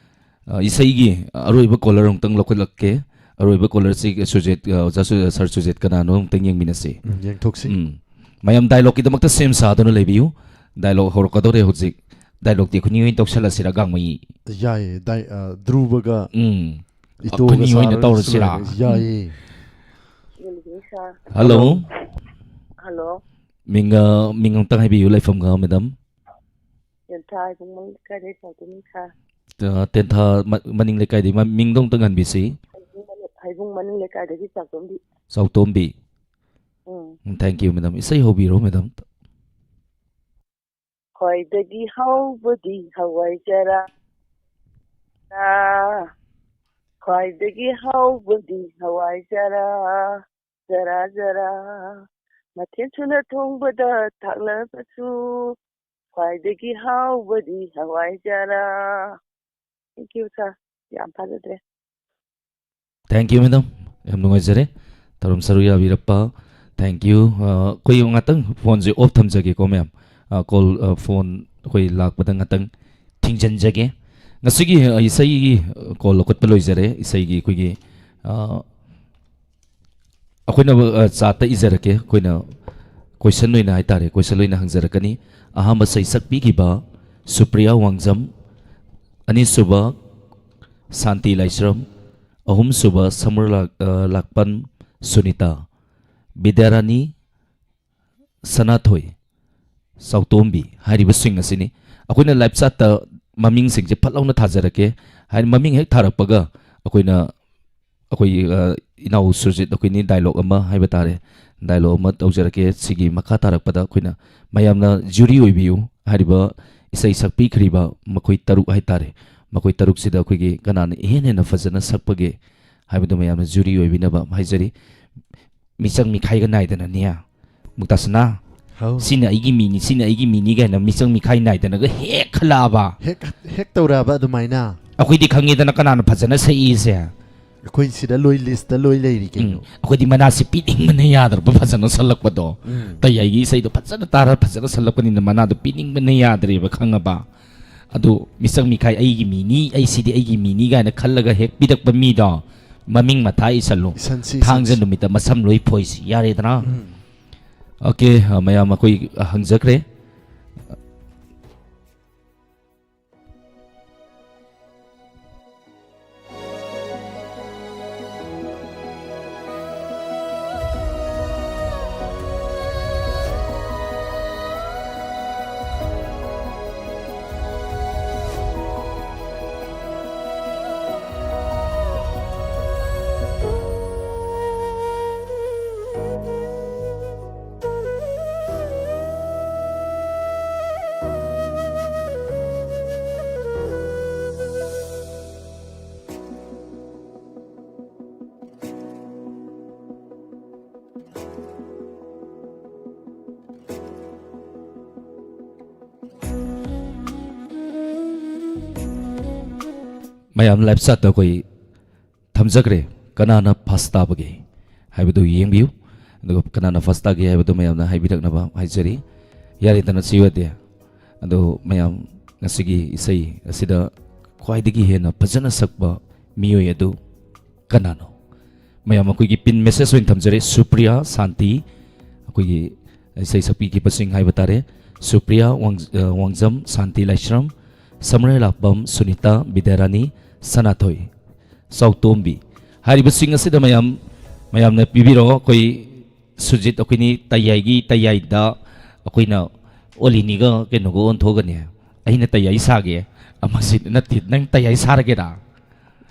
ꯑ, ꯏꯁꯩꯒꯤ ꯑꯔꯣꯏꯕ caller ꯑꯃꯨꯛꯇꯪ ꯂꯧꯈꯠꯂꯛꯀꯦ꯫ ꯑꯔꯣꯏꯕ callerꯁꯤ ꯁꯨꯖꯦꯠ, ꯑ, ꯑꯣꯖꯥ ꯁꯨ-, Sir ꯁꯨꯖꯦꯠ ꯀꯅꯥꯅꯣ ꯑꯃꯨꯛꯇꯪ ꯌꯦꯡꯃꯤꯟꯅꯁꯤ꯫ ꯎꯝ, ꯌꯦꯡꯊꯣꯛꯁꯤ꯫ ꯎꯝ꯫ ꯃꯌꯥꯝ dialogueꯀꯤꯗꯃꯛꯇ ꯁꯦꯝ ꯁꯥꯗꯨꯅ ꯂꯩꯕꯤꯌꯨ꯫ Dialogue ꯍꯧꯔꯛꯀꯗꯧꯔꯦ ꯍꯧꯖꯤꯛ꯫ Dialogueꯇꯤ ꯑꯩꯈꯣꯏ ꯑꯣꯏꯅ ꯇꯧꯁꯜꯂꯁꯤꯔ, ꯒꯥꯡꯃꯩ? ꯌꯥꯏꯌꯦ꯫ ꯗꯥꯏ-, ꯑ, ꯙ꯭ꯔꯨꯕꯒ ꯎꯝ꯫ ꯏꯇꯣꯒ ꯑꯩꯈꯣꯏ ꯑꯣꯏꯅ ꯁꯥꯔꯒ ꯇꯧꯔꯁꯤꯔꯥ? ꯁꯤꯜꯂꯒ꯫ ꯌꯥꯏꯌꯦ꯫ Good evening, sir. Hello. Hello. ꯃꯤꯡ, ꯑ, ꯃꯤꯡ ꯑꯃꯨꯛꯇꯪ ꯍꯥꯏꯕꯤꯌꯨ, ꯂꯩꯐꯝꯒ, madam? ꯇꯦꯟꯊꯥ ꯍꯩꯕꯨꯡ ꯃꯅꯤꯡ ꯂꯩꯀꯥꯏꯗꯒꯤ ꯆꯥꯎꯇꯣꯝꯕꯤ, sir. ꯑ, ꯇꯦꯟꯊꯥ ꯃ-, ꯃꯅꯤꯡ ꯂꯩꯀꯥꯏꯗꯒꯤ꯫ ꯃ-, ꯃꯤꯡꯗꯣ ꯑꯃꯨꯛꯇꯪ ꯍꯟꯕꯤꯁꯤ꯫ ꯍꯩꯕꯨꯡ ꯃꯅꯤꯡ, ꯍꯩꯕꯨꯡ ꯃꯅꯤꯡ ꯂꯩꯀꯥꯏꯗꯒꯤ ꯆꯥꯎꯇꯣꯝꯕꯤ꯫ ꯆꯥꯎꯇꯣꯝꯕꯤ꯫ ꯎꯝ꯫ ꯎꯝ, thank you, madam. ꯏꯁꯩ ꯍꯧꯕꯤꯔꯣ, madam꯫ ꯈ꯭ꯋꯥꯏꯗꯒꯤ ꯍꯧꯕꯗꯤ ꯍꯋꯥꯏꯖꯥꯔ꯫ ꯈ꯭ꯋꯥꯏꯗꯒꯤ ꯍꯧꯕꯗꯤ ꯍꯋꯥꯏꯖꯥꯔ꯫ Jar, jar. ꯃꯊꯦꯜ ꯁꯨꯅ ꯊꯣꯡꯕꯗ ꯊꯥꯛꯂꯕꯁꯨ ꯈ꯭ꯋꯥꯏꯗꯒꯤ ꯍꯥꯎꯕꯗꯤ ꯍꯋꯥꯏꯖꯥꯔ꯫ Thank you, sir. ꯌꯥꯝ ꯐꯖꯗ꯭ꯔꯦ꯫ Thank you, madam. ꯌꯥꯝ ꯅꯨꯡꯉꯥꯏꯖꯔꯦ ꯊꯧꯔꯝ ꯁꯔꯨꯛ ꯌꯥꯕꯤꯔꯛꯄ꯫ Thank you. ꯑ, ꯑꯩꯈꯣꯏ ꯉꯥꯛꯇꯪ phoneꯁꯦ off ꯊꯝꯖꯒꯦꯀꯣ, ꯃꯌꯥꯝ꯫ ꯑ, call, ꯑ, phone ꯑꯩꯈꯣꯏ ꯂꯥꯛꯄꯗ ꯉꯥꯛꯇꯪ ꯊꯤꯡꯖꯤꯟꯖꯒꯦ꯫ ꯉꯁꯤꯒꯤ, ꯑ, ꯏꯁꯩꯒꯤ, ꯑ, call ꯂꯧꯈꯠꯄ ꯂꯣꯏꯖꯔꯦ꯫ ꯏꯁꯩꯒꯤ ꯑꯩꯈꯣꯏꯒꯤ, ꯑ, ꯑꯩꯈꯣꯏꯅ, ꯑ, chatꯇ ꯏꯖꯔꯛꯀꯦ꯫ ꯑꯩꯈꯣꯏꯅ question ꯑꯣꯏꯅ ꯍꯥꯏꯇꯥꯔꯦ, question ꯑꯣꯏꯅ ꯍꯪꯖꯔꯛꯀꯅꯤ꯫ ꯑꯍꯥꯟꯕ ꯁꯩꯁꯛ ꯄꯤꯈꯤꯕ ꯁꯨꯄ꯭ꯔꯤꯌꯥ ꯋꯥꯡꯖꯝ, ꯑꯅꯤꯁꯨꯕ ꯁꯥꯟꯇꯤ ꯂꯥꯏꯁ꯭ꯔꯝ, ꯑꯍꯨꯝꯁꯨꯕ ꯁꯃꯔ ꯂꯥꯛ-, ꯑ, ꯂꯥꯛꯄꯝ ꯁꯨꯅꯤꯇꯥ, ꯕꯤꯗ꯭ꯌꯥꯔꯥꯅꯤ, ꯁꯅꯥꯊꯣꯏ, ꯆꯥꯎꯇꯣꯝꯕꯤ ꯍꯥꯏꯔꯤꯕꯁꯤꯡ ꯑꯁꯤꯅꯤ꯫ ꯑꯩꯈꯣꯏꯅ live chatꯇ ꯃꯃꯤꯡꯁꯤꯡꯁꯦ ꯐꯠ ꯂꯥꯎꯅ ꯊꯥꯖꯔꯛꯀꯦ꯫ ꯍꯥꯏꯗꯤ ꯃꯃꯤꯡ ꯍꯦꯛ ꯊꯥꯔꯛꯄꯒ ꯑꯩꯈꯣꯏꯅ, ꯑꯩꯈꯣꯏ, ꯑ, ꯏꯅꯥꯎ ꯁꯨꯔꯖꯤꯠ, ꯑꯩꯈꯣꯏꯅꯤ dialogue ꯑꯃ ꯍꯥꯏꯕ ꯇꯥꯔꯦ, dialogue ꯑꯃ ꯇꯧꯖꯔꯛꯀꯦ꯫ ꯁꯤꯒꯤ ꯃꯈꯥ ꯇꯥꯔꯛꯄꯗ ꯑꯩꯈꯣꯏꯅ ꯃꯌꯥꯝꯅ jury ꯑꯣꯏꯕꯤꯌꯨ꯫ ꯍꯥꯏꯔꯤꯕ ꯏꯁꯩ ꯁꯛꯄꯤꯈ꯭ꯔꯤꯕ ꯃꯈꯣꯏ ꯇꯔꯨꯛ ꯍꯥꯏꯇꯥꯔꯦ, ꯃꯈꯣꯏ ꯇꯔꯨꯛꯁꯤꯗ ꯑꯩꯈꯣꯏꯒꯤ ꯀꯅꯥꯅ ꯏꯍꯦꯟ ꯍꯦꯟꯅ ꯐꯖꯅ ꯁꯛꯄꯒꯦ ꯍꯥꯏꯕꯗꯨ ꯃꯌꯥꯝꯅ jury ꯑꯣꯏꯕꯤꯅꯕ ꯍꯥꯏꯖꯔꯤ꯫ ꯃꯤꯆꯪ ꯃꯤꯈꯥꯏꯒ ꯅꯥꯏꯗꯅꯅꯦ, ꯃꯨꯛꯇꯥꯁꯅꯥ, ꯍꯥꯎ꯫ "ꯁꯤꯅ ꯑꯩꯒꯤ ꯃꯤꯅꯤ, ꯁꯤꯅ ꯑꯩꯒꯤ ꯃꯤꯅꯤ" ꯀꯥꯏꯅ ꯃꯤꯆꯪ ꯃꯤꯈꯥꯏ ꯅꯥꯏꯗꯅꯒ ꯍꯦꯛ ꯈꯜꯂꯛꯑꯕ꯫ ꯍꯦꯛ, ꯍꯦꯛ ꯇꯧꯔꯛꯑꯕ ꯑꯗꯨꯃꯥꯏꯅ꯫ ꯑꯩꯈꯣꯏꯗꯤ ꯈꯪꯉꯦꯗꯅ ꯀꯅꯥꯅ ꯐꯖꯅ ꯁꯛꯏꯁꯦ꯫ ꯑꯩꯈꯣꯏ ꯁꯤꯗ ꯂꯣꯏ, listꯇ ꯂꯣꯏ ꯂꯩꯔꯤ ꯀꯩꯅꯣ꯫ ꯎꯝ, ꯑꯩꯈꯣꯏꯗꯤ ꯃꯅꯥꯁꯤ ꯄꯤꯅꯤꯡꯕꯅ ꯌꯥꯗ꯭ꯔꯕ ꯐꯖꯅ ꯁꯛꯂꯛꯄꯗꯣ꯫ ꯎꯝ꯫ ꯇꯩ ꯑꯩꯒꯤ ꯏꯁꯩꯗꯣ ꯐꯖꯅ ꯇꯥꯔ ꯐꯖꯅ ꯁꯛꯂꯛꯄꯅꯤꯅ ꯃꯅꯥꯗꯣ ꯄꯤꯅꯤꯡꯕꯅ ꯌꯥꯗ꯭ꯔꯦꯕ, ꯈꯪꯉꯕ? ꯑꯗꯨ ꯃꯤꯆꯪ ꯃꯤꯈꯥꯏ "ꯑꯩꯒꯤ ꯃꯤꯅꯤ, ꯑꯩ ꯁꯤꯗꯤ ꯑꯩꯒꯤ ꯃꯤꯅꯤ" ꯀꯥꯏꯅ ꯈꯜꯂꯒ ꯍꯦꯛ ꯄꯤꯔꯛꯄ ꯃꯤꯗꯣ ꯃꯃꯤꯡ ꯃꯊꯥ ꯏꯁꯜꯂꯨ꯫ ꯏꯁꯟꯁꯤ, ꯊꯥꯡꯖ ꯏꯁꯟꯁꯤ꯫ ꯅꯨꯃꯤꯠꯇ ꯃꯁꯝ ꯂꯣꯏ ꯐꯣꯏꯁꯤ꯫ ꯌꯥꯔꯦꯗꯅ? ꯎꯝ꯫ OK, ꯑ, ꯃꯌꯥꯝ ꯑꯩꯈꯣꯏ ꯍꯪꯖꯈ꯭ꯔꯦ꯫ ꯃꯌꯥꯝ live chatꯇ ꯑꯩꯈꯣꯏ ꯊꯝꯖꯈ꯭ꯔꯦ꯫ ꯀꯅꯥꯅ first ꯇꯥꯕꯒꯦ ꯍꯥꯏꯕꯗꯨ ꯌꯦꯡꯕꯤꯌꯨ꯫ ꯑꯗꯨꯒ ꯀꯅꯥꯅ first ꯇꯥꯒꯦ ꯍꯥꯏꯕꯗꯨ ꯃꯌꯥꯝꯅ ꯍꯥꯏꯕꯤꯔꯛꯅꯕ ꯍꯥꯏꯖꯔꯤ꯫ ꯌꯥꯔꯦꯗꯅ ꯁꯤ ꯑꯣꯏꯔꯗꯤ꯫ ꯑꯗꯣ ꯃꯌꯥꯝ ꯉꯁꯤꯒꯤ ꯏꯁꯩ ꯑꯁꯤꯗ ꯈ꯭ꯋꯥꯏꯗꯒꯤ ꯍꯦꯟꯅ ꯐꯖꯅ ꯁꯛꯄ ꯃꯤꯑꯣꯏ ꯑꯗꯨ ꯀꯅꯥꯅꯣ? ꯃꯌꯥꯝ ꯑꯩꯈꯣꯏꯒꯤ pin message ꯑꯣꯏꯅ ꯊꯝꯖꯔꯦ꯫ ꯁꯨꯄ꯭ꯔꯤꯌꯥ ꯁꯥꯟꯇꯤ, ꯑꯩꯈꯣꯏꯒꯤ ꯏꯁꯩ ꯁꯛꯄꯤꯈꯤꯕꯁꯤꯡ ꯍꯥꯏꯕ ꯇꯥꯔꯦ, ꯁꯨꯄ꯭ꯔꯤꯌꯥ ꯋꯥꯡ-, ꯑ, ꯋꯥꯡꯖꯝ, ꯁꯥꯟꯇꯤ ꯂꯥꯏꯁ꯭ꯔꯝ, ꯁꯝꯔꯩ ꯂꯥꯛꯄꯝ, ꯁꯨꯅꯤꯇꯥ, ꯕꯤꯗ꯭ꯌꯥꯔꯥꯅꯤ, ꯁꯅꯥꯊꯣꯏ꯫ ꯆꯥꯎꯇꯣꯝꯕꯤ꯫ ꯍꯥꯏꯔꯤꯕꯁꯤꯡ ꯑꯁꯤꯗ ꯃꯌꯥꯝ, ꯃꯌꯥꯝꯅ ꯄꯤꯕꯤꯔꯣ꯫ ꯑꯩꯈꯣꯏ ꯁꯨꯖꯤꯠ, ꯑꯩꯈꯣꯏꯅꯤ ꯇꯌꯥꯏꯒꯤ ꯇꯌꯥꯏꯗ ꯑꯩꯈꯣꯏꯅ ꯑꯣꯂꯤꯅꯤꯒ ꯀꯩꯅꯣꯒ ꯑꯣꯟꯊꯣꯛꯑꯒꯅꯦ, ꯑꯩꯅ ꯇꯌꯥꯏ ꯁꯥꯒꯦ, ꯑꯃꯁꯤ ꯅꯠꯇꯦ, ꯅꯪ ꯇꯌꯥꯏ ꯁꯥꯔꯒꯦꯔꯥ?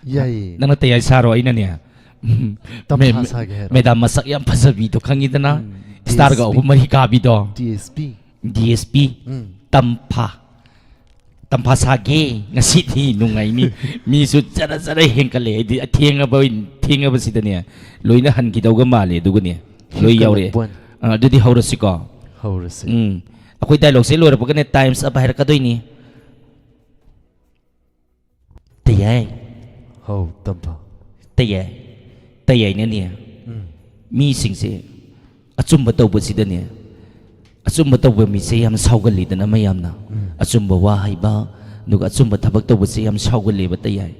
ꯌꯥꯏꯌꯦ꯫ ꯅꯪꯅ ꯇꯌꯥꯏ ꯁꯥꯔꯣ, ꯑꯩꯅꯅꯦ, ꯎꯝ, ꯇꯝꯐꯥ ꯃꯦ-, ꯁꯥꯒꯦ ꯍꯥꯏꯔꯣ? ꯃꯦꯗꯥꯝ ꯃꯁꯛ ꯌꯥꯝ ꯐꯖꯕꯤꯗꯣ ꯈꯪꯉꯤꯗꯅ? ꯎꯝ, ꯁ꯭ꯇꯥꯔꯒ ꯗꯤ ꯑꯦꯁ ꯄꯤ꯫ ꯑꯍꯨꯝ ꯃꯔꯤ ꯀꯥꯕꯤꯗꯣ꯫ D S P. D S P. ꯎꯝ꯫ ꯇꯝꯐꯥ꯫ ꯇꯝꯐꯥ ꯁꯥꯒꯦ꯫ ꯉꯁꯤꯗꯤ ꯅꯨꯡꯉꯥꯏꯅꯤ꯫ ꯃꯤꯁꯨ ꯖꯔ ꯖꯔ ꯍꯦꯟꯀꯠꯂꯦ꯫ ꯍꯥꯏꯗꯤ ꯑꯊꯦꯡꯉꯕ ꯑꯣꯏ-, ꯊꯦꯡꯉꯕꯁꯤꯗꯅꯦ, ꯂꯣꯏꯅ ꯍꯟꯈꯤꯗꯧꯒ ꯃꯥꯜꯂꯦ꯫ ꯑꯗꯨꯒꯅꯦ, ꯂꯣꯏ ꯌꯥꯎꯔꯛꯑꯦ꯫ ꯍꯦꯟꯀꯠꯂꯛꯄꯅꯤ꯫ ꯑ, ꯑꯗꯨꯗꯤ ꯍꯧꯔꯁꯤꯀꯣ꯫ ꯍꯧꯔꯁꯤ꯫ ꯎꯝ꯫ ꯑꯩꯈꯣꯏ ꯗꯥꯏꯂꯣꯛꯁꯦ ꯂꯣꯏꯔꯛꯄꯒꯅꯦ, "Time's up" ꯍꯥꯏꯔꯛꯀꯗꯣꯏꯅꯤ꯫ ꯇꯌꯥꯏ꯫ ꯍꯥꯎ, ꯇꯝꯐꯥ꯫ ꯇꯌꯥꯏ꯫ ꯇꯌꯥꯏꯅꯅꯦ꯫ ꯎꯝ꯫ ꯃꯤꯁꯤꯡꯁꯦ ꯑꯆꯨꯝꯕ ꯇꯧꯕꯁꯤꯗꯅꯦ, ꯑꯆꯨꯝꯕ ꯇꯧꯕ ꯃꯤꯁꯦ ꯌꯥꯝ ꯁꯥꯎꯒꯜꯂꯤꯗꯅ ꯃꯌꯥꯝꯅ꯫ ꯎꯝ꯫ ꯑꯆꯨꯝꯕ ꯋꯥ ꯍꯥꯏꯕ, ꯑꯗꯨꯒ ꯑꯆꯨꯝꯕ ꯊꯕꯛ ꯇꯧꯕꯁꯦ ꯌꯥꯝ ꯁꯥꯎꯒꯜꯂꯦꯕ ꯇꯌꯥꯏ꯫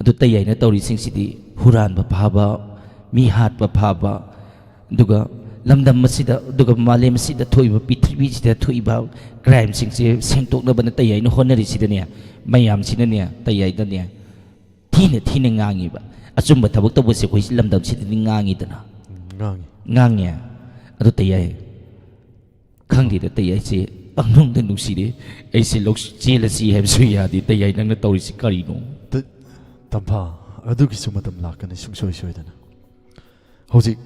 ꯑꯗꯨ ꯇꯌꯥꯏꯅ ꯇꯧꯔꯤꯁꯤꯡꯁꯤꯗꯤ ꯍꯨꯔꯥꯟꯕ ꯐꯥꯕ, ꯃꯤ ꯍꯥꯠꯄ ꯐꯥꯕ, ꯑꯗꯨꯒ ꯂꯝꯗꯝ ꯑꯁꯤꯗ, ꯑꯗꯨꯒ ꯃꯥꯂꯦꯝ ꯑꯁꯤꯗ ꯊꯣꯛꯏꯕ, ꯄ꯭ꯔꯤꯊꯤꯕꯤꯁꯤꯗ ꯊꯣꯛꯏꯕ ꯀ꯭ꯔꯥꯏꯝꯁꯤꯡꯁꯦ ꯁꯦꯡꯗꯣꯛꯅꯕꯅ ꯇꯌꯥꯏꯅ ꯍꯣꯠꯅꯔꯤꯁꯤꯗꯅꯦ, ꯃꯌꯥꯝꯁꯤꯅꯅꯦ, ꯇꯌꯥꯏꯗꯅꯦ, ꯊꯤꯅ ꯊꯤꯅ ꯉꯥꯡꯉꯤꯕ꯫ ꯑꯆꯨꯝꯕ ꯊꯕꯛ ꯇꯧꯕꯁꯦ ꯑꯩꯈꯣꯏ ꯂꯝꯗꯝꯁꯤꯗꯗꯤ ꯉꯥꯡꯉꯤꯗꯅ꯫ ꯎꯝ, ꯉꯥꯡꯉꯤ꯫ ꯉꯥꯡꯉꯦ꯫ ꯑꯗꯨ ꯇꯌꯥꯏ꯫ ꯈꯪꯗꯦꯗ, ꯇꯌꯥꯏꯁꯦ ꯄꯪꯅꯨꯡꯗ ꯅꯨꯡꯁꯤꯔꯦ꯫ ꯑꯩꯁꯦ ꯂꯧ-, ꯆꯦꯜꯂꯁꯤ ꯍꯥꯏꯕꯁꯨ ꯌꯥꯗꯦ꯫ ꯇꯌꯥꯏ, ꯅꯪꯅ ꯇꯧꯔꯤꯁꯤ ꯀꯔꯤꯅꯣ? ꯇ-, ꯇꯝꯐꯥ, ꯑꯗꯨꯒꯤꯁꯨ ꯃꯇꯝ ꯂꯥꯛꯀꯅꯤ ꯁꯨꯡꯁꯣꯏ ꯁꯣꯏꯗꯅ꯫ ꯍꯧꯖꯤꯛ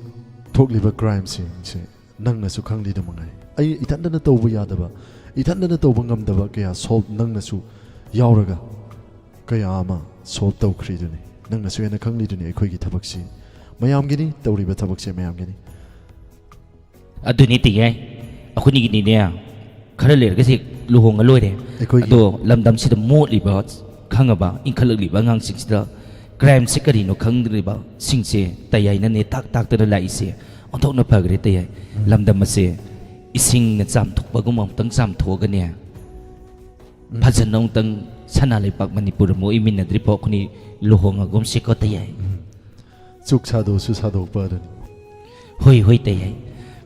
ꯊꯣꯛꯂꯤꯕ ꯀ꯭ꯔꯥꯏꯝꯁꯤꯡꯁꯦ ꯅꯪꯅꯁꯨ ꯈꯪꯂꯤꯗꯨ ꯃꯉꯥꯏ꯫ ꯑꯩ ꯏꯊꯟꯗꯅ ꯇꯧꯕ ꯌꯥꯗꯕ, ꯏꯊꯟꯗꯅ ꯇꯧꯕ ꯉꯝꯗꯕ ꯀꯌꯥ ꯁꯣꯜꯕ ꯅꯪꯅꯁꯨ ꯌꯥꯎꯔꯒ ꯀꯌꯥ ꯑꯃ ꯁꯣꯜꯕ ꯇꯧꯈ꯭ꯔꯤꯗꯨꯅꯤ꯫ ꯅꯪꯅꯁꯨ ꯍꯦꯟꯅ ꯈꯪꯂꯤꯗꯨꯅꯤ ꯑꯩꯈꯣꯏꯒꯤ ꯊꯕꯛꯁꯤ ꯃꯌꯥꯝꯒꯤꯅꯤ, ꯇꯧꯔꯤꯕ ꯊꯕꯛꯁꯦ ꯃꯌꯥꯝꯒꯤꯅꯤ꯫ ꯑꯗꯨꯅꯤ ꯇꯌꯥꯏ, ꯑꯩꯈꯣꯏꯅꯤꯒꯤꯗꯤꯅꯦ, ꯈꯔ ꯂꯩꯔꯒꯁꯦ ꯂꯨꯍꯣꯡꯉ ꯂꯣꯏꯔꯦ꯫ ꯑꯩꯈꯣꯏꯒꯤ ꯑꯗꯣ ꯂꯝꯗꯝꯁꯤꯗ ꯃꯣꯠꯂꯤꯕ, ꯈꯪꯉꯕ, ꯏꯟꯈꯠꯂꯛꯂꯤꯕ ꯑꯉꯥꯡꯁꯤꯡꯁꯤꯗ ꯀ꯭ꯔꯥꯏꯝꯁꯦ ꯀꯔꯤꯅꯣ ꯈꯪꯗ꯭ꯔꯤꯕ ꯁꯤꯡꯁꯦ ꯇꯌꯥꯏꯅꯅꯦ ꯇꯥꯛ ꯇꯥꯛꯇꯅ ꯂꯥꯛꯏꯁꯦ꯫ ꯑꯣꯟꯊꯣꯛꯅ ꯐꯈ꯭ꯔꯦ ꯇꯌꯥꯏ꯫ ꯎꯝ꯫ ꯂꯝꯗꯝ ꯑꯁꯦ ꯏꯁꯤꯡꯅ ꯆꯥꯝꯊꯣꯛꯄꯒꯨꯝ ꯑꯃꯨꯛꯇꯪ ꯆꯥꯝꯊꯣꯛꯑꯒꯅꯦ, ꯎꯝ꯫ ꯐꯖꯅ ꯑꯃꯨꯛꯇꯪ ꯁꯅꯥ ꯂꯩꯄꯥꯛ ꯃꯅꯤꯄꯨꯔ ꯑꯃꯨꯛ ꯑꯣꯏꯃꯤꯟꯅꯗ꯭ꯔꯤ ꯐꯥꯎ ꯑꯩꯈꯣꯏꯅꯤ ꯂꯨꯍꯣꯡꯉꯒꯨꯝꯁꯤꯀꯣ ꯇꯌꯥꯏ꯫ ꯎꯝ꯫ ꯆꯨꯛ ꯁꯥꯗꯣꯛꯁꯨ ꯁꯥꯗꯣꯛꯄ ꯑꯗꯨꯅꯤ꯫ ꯍꯣꯏ, ꯍꯣꯏ, ꯇꯌꯥꯏ꯫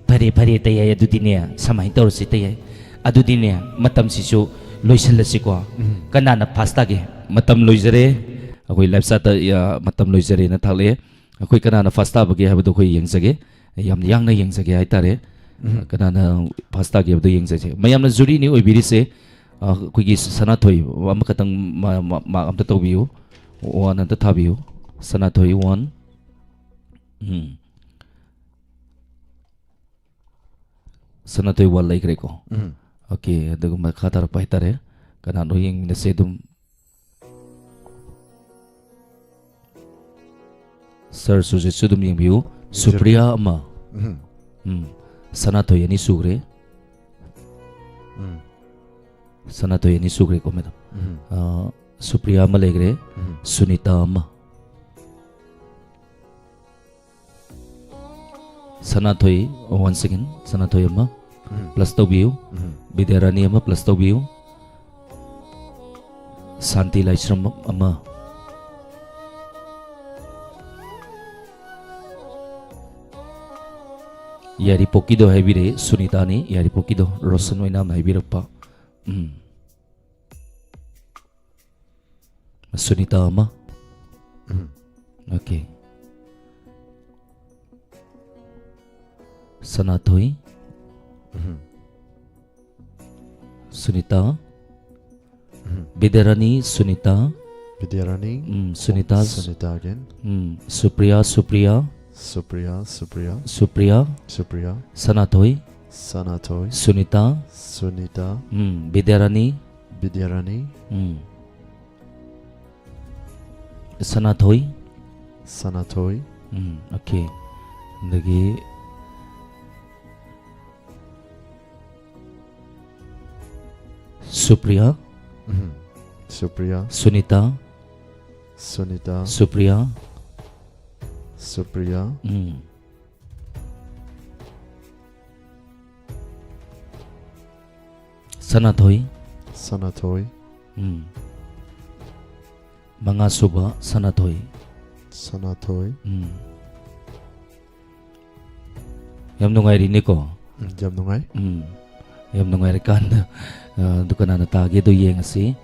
ꯐꯔꯦ, ꯐꯔꯦ, ꯇꯌꯥꯏ꯫ ꯑꯗꯨꯗꯤꯅꯦ, ꯁꯨꯃꯥꯏꯅ ꯇꯧꯔꯁꯤ, ꯇꯌꯥꯏ꯫ ꯑꯗꯨꯗꯤꯅꯦ, ꯃꯇꯝꯁꯤꯁꯨ ꯂꯣꯏꯁꯤꯜꯂꯁꯤꯀꯣ꯫ ꯎꯝ꯫ ꯀꯅꯥꯅ ꯐꯥꯁ ꯇꯥꯒꯦ? ꯃꯇꯝ ꯂꯣꯏꯖꯔꯦ꯫ ꯑꯩꯈꯣꯏ ꯂꯥꯏꯐ ꯁꯥꯏꯠꯇ, ꯑ, ꯃꯇꯝ ꯂꯣꯏꯖꯔꯦꯅ ꯊꯥꯛꯂꯛꯑꯦ꯫ ꯑꯩꯈꯣꯏ ꯀꯅꯥꯅ ꯐꯥꯔꯁ ꯇꯥꯕꯒꯦ ꯍꯥꯏꯕꯗꯣ ꯑꯩꯈꯣꯏ ꯌꯦꯡꯖꯒꯦ, ꯌꯥꯝ ꯌꯥꯡꯅ ꯌꯦꯡꯖꯒꯦ ꯍꯥꯏꯇꯥꯔꯦ꯫ ꯎꯝ꯫ ꯀꯅꯥꯅ ꯐꯥꯔꯁ ꯇꯥꯒꯦ ꯍꯥꯏꯕꯗꯣ ꯌꯦꯡꯖꯒꯦ꯫ ꯃꯌꯥꯝꯅ ꯖꯨꯔꯤꯅꯤ ꯑꯣꯏꯕꯤꯔꯤꯁꯦ꯫ ꯑ, ꯑꯩꯈꯣꯏꯒꯤ ꯁꯅꯥꯊꯣꯏ ꯑꯃꯈꯛꯇꯪ ꯃꯥ-, ꯃꯥ-, ꯃꯥꯔꯛ ꯑꯝꯇ ꯇꯧꯕꯤꯌꯨ, ꯋꯥꯟ ꯑꯝꯇ ꯊꯥꯕꯤꯌꯨ꯫ ꯁꯅꯥꯊꯣꯏ ꯋꯥꯟ꯫ ꯎꯝ꯫ ꯁꯅꯥꯊꯣꯏ ꯋꯥꯟ ꯂꯩꯈ꯭ꯔꯦꯀꯣ꯫ ꯎꯝ꯫ ꯑꯣꯀꯦ, ꯑꯗꯨꯒ ꯃꯈꯥ ꯇꯥꯔꯛꯄ ꯍꯥꯏꯇꯥꯔꯦ꯫ ꯀꯅꯥꯅꯣ ꯌꯦꯡꯃꯤꯟꯅꯁꯦ ꯑꯗꯨꯝ꯫ ꯁꯥꯔ ꯁꯨꯖꯤꯠꯁꯨ ꯑꯗꯨꯝ ꯌꯦꯡꯕꯤꯌꯨ꯫ ꯌꯦꯡꯖꯔꯒꯦ꯫ ꯁꯨꯄ꯭ꯔꯤꯌꯥ ꯑꯃ꯫ ꯎꯝ꯫ ꯎꯝ꯫ ꯁꯅꯥꯊꯣꯏ ꯑꯅꯤ ꯁꯨꯈ꯭ꯔꯦ꯫ ꯎꯝ꯫ ꯁꯅꯥꯊꯣꯏ ꯑꯅꯤ ꯁꯨꯈ꯭ꯔꯦꯀꯣ, ꯃꯦꯗꯥꯝ? ꯎꯝ꯫ ꯑ, ꯁꯨꯄ꯭ꯔꯤꯌꯥ ꯑꯃ ꯂꯩꯈ꯭ꯔꯦ꯫ ꯎꯝ꯫ ꯁꯨꯅꯤꯇꯥ ꯑꯃ꯫ ꯁꯅꯥꯊꯣꯏ, ꯋꯥꯟ ꯁꯦꯀꯦꯟ, ꯁꯅꯥꯊꯣꯏ ꯑꯃ ꯎꯝ꯫ ꯄ꯭ꯂꯁ ꯇꯧꯕꯤꯌꯨ꯫ ꯎꯝ꯫ ꯕꯤꯗ꯭ꯌꯥꯔꯥꯅꯤ ꯑꯃ ꯄ꯭ꯂꯁ ꯇꯧꯕꯤꯌꯨ꯫ ꯁꯥꯟꯇꯤ ꯂꯥꯏꯁ꯭ꯔꯝ ꯑꯃ꯫ ꯌꯥꯏꯔꯤꯄꯣꯛꯀꯤꯗꯣ ꯍꯥꯏꯕꯤꯔꯛꯑꯦ, ꯁꯨꯅꯤꯇꯥꯅꯤ, ꯌꯥꯏꯔꯤꯄꯣꯛꯀꯤꯗꯣ, ꯔꯣꯁꯟ ꯑꯣꯏꯅꯥꯝꯅ ꯍꯥꯏꯕꯤꯔꯛꯄ꯫ ꯎꯝ꯫ ꯁꯨꯅꯤꯇꯥ ꯑꯃ꯫ ꯎꯝ꯫ ꯑꯣꯀꯦ꯫ ꯁꯅꯥꯊꯣꯏ꯫ ꯎꯝ꯫ ꯁꯨꯅꯤꯇꯥ꯫ ꯎꯝ꯫ ꯕꯤꯗ꯭ꯌꯥꯔꯥꯅꯤ, ꯁꯨꯅꯤꯇꯥ꯫ ꯕꯤꯗ꯭ꯌꯥꯔꯥꯅꯤ꯫ ꯎꯝ, ꯁꯨꯅꯤꯇꯥ꯫ ꯁꯨꯅꯤꯇꯥ again꯫ ꯎꯝ, ꯁꯨꯄ꯭ꯔꯤꯌꯥ, ꯁꯨꯄ꯭ꯔꯤꯌꯥ꯫ ꯁꯨꯄ꯭ꯔꯤꯌꯥ, ꯁꯨꯄ꯭ꯔꯤꯌꯥ꯫ ꯁꯨꯄ꯭ꯔꯤꯌꯥ꯫ ꯁꯨꯄ꯭ꯔꯤꯌꯥ꯫ ꯁꯅꯥꯊꯣꯏ꯫ ꯁꯅꯥꯊꯣꯏ꯫ ꯁꯨꯅꯤꯇꯥ꯫ ꯁꯨꯅꯤꯇꯥ꯫ ꯎꯝ, ꯕꯤꯗ꯭ꯌꯥꯔꯥꯅꯤ꯫ ꯕꯤꯗ꯭ꯌꯥꯔꯥꯅꯤ꯫ ꯎꯝ꯫ ꯁꯅꯥꯊꯣꯏ꯫ ꯁꯅꯥꯊꯣꯏ꯫ ꯎꯝ, ꯑꯣꯀꯦ꯫ ꯑꯗꯒꯤ ꯁꯨꯄ꯭ꯔꯤꯌꯥ꯫ ꯎꯝ꯫ ꯁꯨꯄ꯭ꯔꯤꯌꯥ꯫ ꯁꯨꯅꯤꯇꯥ꯫ ꯁꯨꯅꯤꯇꯥ꯫ ꯁꯨꯄ꯭ꯔꯤꯌꯥ꯫ ꯁꯨꯄ꯭ꯔꯤꯌꯥ꯫ ꯎꯝ꯫ ꯁꯅꯥꯊꯣꯏ꯫ ꯁꯅꯥꯊꯣꯏ꯫ ꯎꯝ꯫ ꯃꯉꯥꯁꯨꯕ ꯁꯅꯥꯊꯣꯏ꯫ ꯁꯅꯥꯊꯣꯏ꯫ ꯎꯝ꯫ ꯌꯥꯝ ꯅꯨꯡꯉꯥꯏꯔꯤꯅꯦꯀꯣ? ꯎꯝ, ꯌꯥꯝ ꯅꯨꯡꯉꯥꯏ꯫ ꯎꯝ꯫ ꯌꯥꯝ ꯅꯨꯡꯉꯥꯏꯔꯀꯥꯟꯗ, ꯑ, ꯑꯗꯨ ꯀꯅꯥꯅ ꯇꯥꯒꯦꯗꯣ ꯌꯦꯡꯉꯁꯤ꯫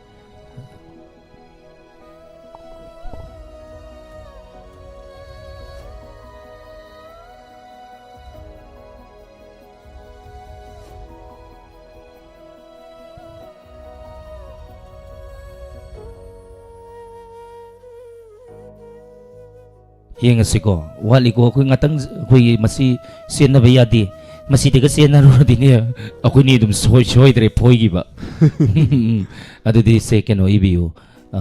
ꯌꯦꯡꯉꯁꯤꯀꯣ, ꯋꯥꯠꯂꯤꯀꯣ꯫ ꯑꯩꯈꯣꯏ ꯉꯥꯛꯇꯪ, ꯑꯩꯈꯣꯏꯒꯤ ꯃꯁꯤ ꯆꯦꯟꯅꯕ ꯌꯥꯗꯦ꯫ ꯃꯁꯤꯗꯒ ꯆꯦꯟꯅꯔꯨꯔꯗꯤꯅꯦ, ꯑꯩꯈꯣꯏꯅꯤ ꯑꯗꯨꯝ ꯁꯣꯏ-, ꯁꯣꯏꯗ꯭ꯔꯦ ꯐꯣꯏꯈꯤꯕ꯫ ꯑꯗꯨꯗꯤ ꯁꯦ ꯀꯩꯅꯣ ꯏꯕꯤꯌꯨ, ꯑ,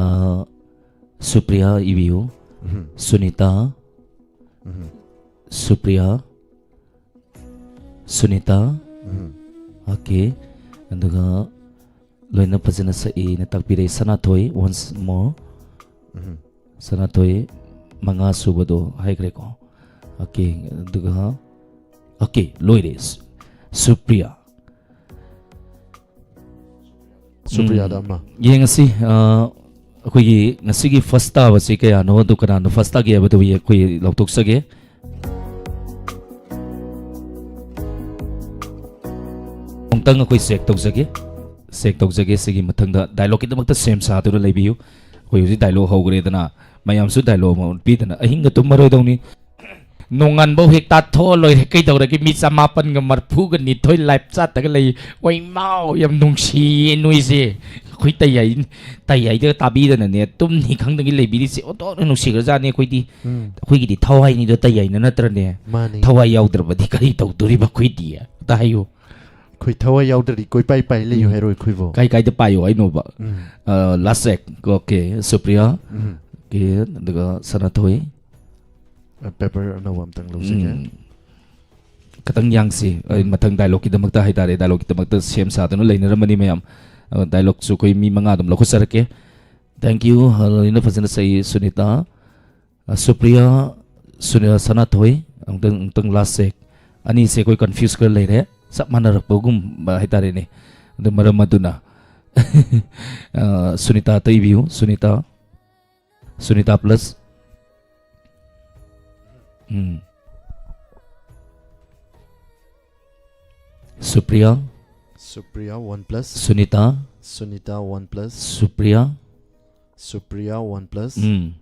ꯁꯨꯄ꯭ꯔꯤꯌꯥ ꯏꯕꯤꯌꯨ꯫ ꯎꯝ꯫ ꯁꯨꯅꯤꯇꯥ꯫ ꯎꯝ꯫ ꯁꯨꯄ꯭ꯔꯤꯌꯥ꯫ ꯁꯨꯅꯤꯇꯥ꯫ ꯎꯝ꯫ ꯑꯣꯀꯦ꯫ ꯑꯗꯨꯒ ꯂꯣꯏꯅ ꯐꯖꯅ ꯁꯛꯏꯅ ꯇꯥꯛꯄꯤꯔꯛꯏ꯫ ꯁꯅꯥꯊꯣꯏ, once more꯫ ꯎꯝ꯫ ꯁꯅꯥꯊꯣꯏ ꯃꯉꯥ ꯁꯨꯕꯗꯣ ꯍꯥꯏꯈ꯭ꯔꯦꯀꯣ꯫ ꯑꯣꯀꯦ, ꯑꯗꯨꯒ, ꯑꯣꯀꯦ, ꯂꯣꯏꯔꯦ꯫ ꯁꯨ-, ꯁꯨꯄ꯭ꯔꯤꯌꯥ꯫ ꯁꯨꯄ꯭ꯔꯤꯌꯥꯗ ꯎꯝ꯫ ꯑꯃ꯫ ꯌꯦꯡꯉꯁꯤ, ꯑ, ꯑꯩꯈꯣꯏꯒꯤ ꯉꯁꯤꯒꯤ first ꯇꯥꯕꯁꯤ ꯀꯌꯥꯅꯣ, ꯑꯗꯨ ꯀꯅꯥꯅꯣ first ꯇꯥꯒꯦ ꯍꯥꯏꯕꯗꯨ ꯑꯩꯈꯣꯏ ꯂꯥꯎꯊꯣꯛꯆꯒꯦ꯫ ꯑꯃꯨꯛꯇꯪ ꯑꯩꯈꯣꯏ check ꯇꯧꯖꯒꯦ꯫ Check ꯇꯧꯖꯒꯦ꯫ ꯁꯤꯒꯤ ꯃꯊꯪꯗ dialogue ꯀꯤꯗꯃꯛꯇ ꯁꯦꯝ ꯁꯥꯗꯨꯅ ꯂꯩꯕꯤꯌꯨ꯫ ꯑꯩꯈꯣꯏ ꯍꯧꯖꯤꯛ dialogue ꯍꯧꯈ꯭ꯔꯦꯗꯅ, ꯃꯌꯥꯝꯁꯨ dialogue ꯑꯃ ꯎꯠꯄꯤꯗꯅ, ꯑꯍꯤꯡꯒ ꯇꯨꯝꯃꯔꯣꯏꯗꯧꯅꯤ꯫ ꯅꯣꯡꯉꯥꯟꯕꯧ ꯍꯦꯛ ꯇꯥꯊꯣꯛꯑ ꯂꯣꯏꯔꯦ꯫ ꯀꯩꯗꯧꯔꯒꯦ? ꯃꯤ ꯆꯃꯥꯄꯟꯒ ꯃꯔꯐꯨꯒ ꯅꯤꯊꯣꯏ live chat ꯇꯒ ꯂꯩ꯫ ꯋꯥꯏꯃꯥꯎ, ꯌꯥꯝ ꯅꯨꯡꯁꯤꯌꯦ ꯅꯣꯏꯁꯦ꯫ ꯑꯩꯈꯣꯏ ꯇꯩ ꯍꯥꯏ-, ꯇꯩ ꯍꯥꯏꯗꯒ ꯇꯥꯕꯤꯗꯅꯅꯦ, ꯇꯨꯝꯅꯤ ꯈꯪꯗꯒꯤ ꯂꯩꯕꯤꯔꯤꯁꯦ ꯑꯣꯟꯊꯣꯛꯅ ꯅꯨꯡꯁꯤꯈ꯭ꯔꯖꯥꯠꯅꯤ ꯑꯩꯈꯣꯏꯗꯤ꯫ ꯎꯝ꯫ ꯑꯩꯈꯣꯏꯒꯤꯗꯤ ꯊꯋꯥꯏꯅꯤꯗꯣ ꯇꯩ ꯍꯥꯏꯅ ꯅꯠꯇ꯭ꯔꯅꯦ? ꯃꯥꯅꯤ꯫ ꯊꯋꯥꯏ ꯌꯥꯎꯗ꯭ꯔꯕꯗꯤ ꯀꯔꯤ ꯇꯧꯗꯣꯔꯤꯕ ꯑꯩꯈꯣꯏꯗꯤ? ꯑꯝꯇ ꯍꯥꯏꯌꯨ꯫ ꯑꯩꯈꯣꯏ ꯊꯋꯥꯏ ꯌꯥꯎꯗ꯭ꯔꯗꯤ ꯀꯣꯏꯄꯥꯏ ꯄꯥꯏ ꯂꯩꯌꯨ ꯎꯝ꯫ ꯍꯥꯏꯔꯣ ꯑꯩꯈꯣꯏꯕꯣ? ꯀꯥꯏ ꯀꯥꯏꯗ ꯄꯥꯏꯌꯣ ꯍꯥꯏꯅꯣꯕ? ꯎꯝ꯫ ꯑ, last check꯫ ꯑꯣꯀꯦ, ꯁꯨꯄ꯭ꯔꯤꯌꯥ꯫ ꯎꯝ꯫ ꯑꯣꯀꯦ, ꯑꯗꯨꯒ ꯁꯅꯥꯊꯣꯏ꯫ ꯑ, paper ꯑꯅꯧꯕ ꯑꯝꯇꯪ ꯂꯧꯖꯒꯦ꯫ ꯎꯝ꯫ ꯈꯇꯪ ꯌꯥꯡꯁꯤ꯫ ꯑꯩ ꯎꯝ꯫ ꯃꯊꯪ dialogue ꯀꯤꯗꯃꯛꯇ ꯍꯥꯏꯇꯥꯔꯦ, dialogue ꯀꯤꯗꯃꯛꯇ ꯁꯦꯝ ꯁꯥꯗꯨꯅ ꯂꯩꯅꯔꯝꯕꯅꯤ ꯃꯌꯥꯝ꯫ ꯑ, dialogue ꯁꯨ ꯑꯩꯈꯣꯏ ꯃꯤ ꯃꯉꯥ ꯑꯗꯨꯝ ꯂꯧꯈꯠꯆꯔꯛꯀꯦ꯫ Thank you꯫ ꯑ, ꯂꯣꯏꯅ ꯐꯖꯅ ꯁꯛꯏ, ꯁꯨꯅꯤꯇꯥ꯫ ꯑ, ꯁꯨꯄ꯭ꯔꯤꯌꯥ, ꯁꯨꯅꯤ-, ꯁꯅꯥꯊꯣꯏ, ꯑꯃꯨꯛꯇꯪ, ꯑꯃꯨꯛꯇꯪ last check꯫ ꯑꯅꯤꯁꯦ ꯑꯩꯈꯣꯏ confuse ꯈꯔ ꯂꯩꯔꯦ꯫ ꯆꯞ ꯃꯥꯟꯅꯔꯛꯄꯒꯨꯝꯕ ꯍꯥꯏꯇꯥꯔꯦꯅꯦ꯫ ꯑꯗꯨ ꯃꯔꯝ ꯑꯗꯨꯅ, ꯑ, ꯁꯨꯅꯤꯇꯥ ꯇꯩꯕꯤꯌꯨ, Sunita. Sunita plus꯫ Um. Supriya. Supriya, one plus꯫ Sunita. Sunita, one plus꯫ Supriya. Supriya, one plus꯫ Um.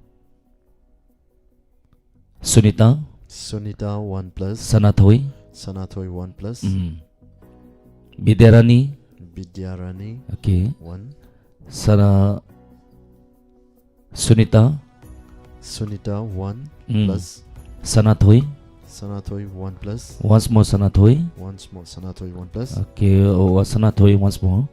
Sunita. Sunita, one plus꯫ Sanathoi. Sanathoi, one plus꯫ Um. Bidyarani. Bidyarani, okay. One꯫ ꯁꯅꯥ-, Sunita. Sunita, one Mm. plus. Sanathoi. Sanathoi, one plus. Once more, Sanathoi. Once more, Sanathoi, one plus. Okay, oh, Sanathoi once more.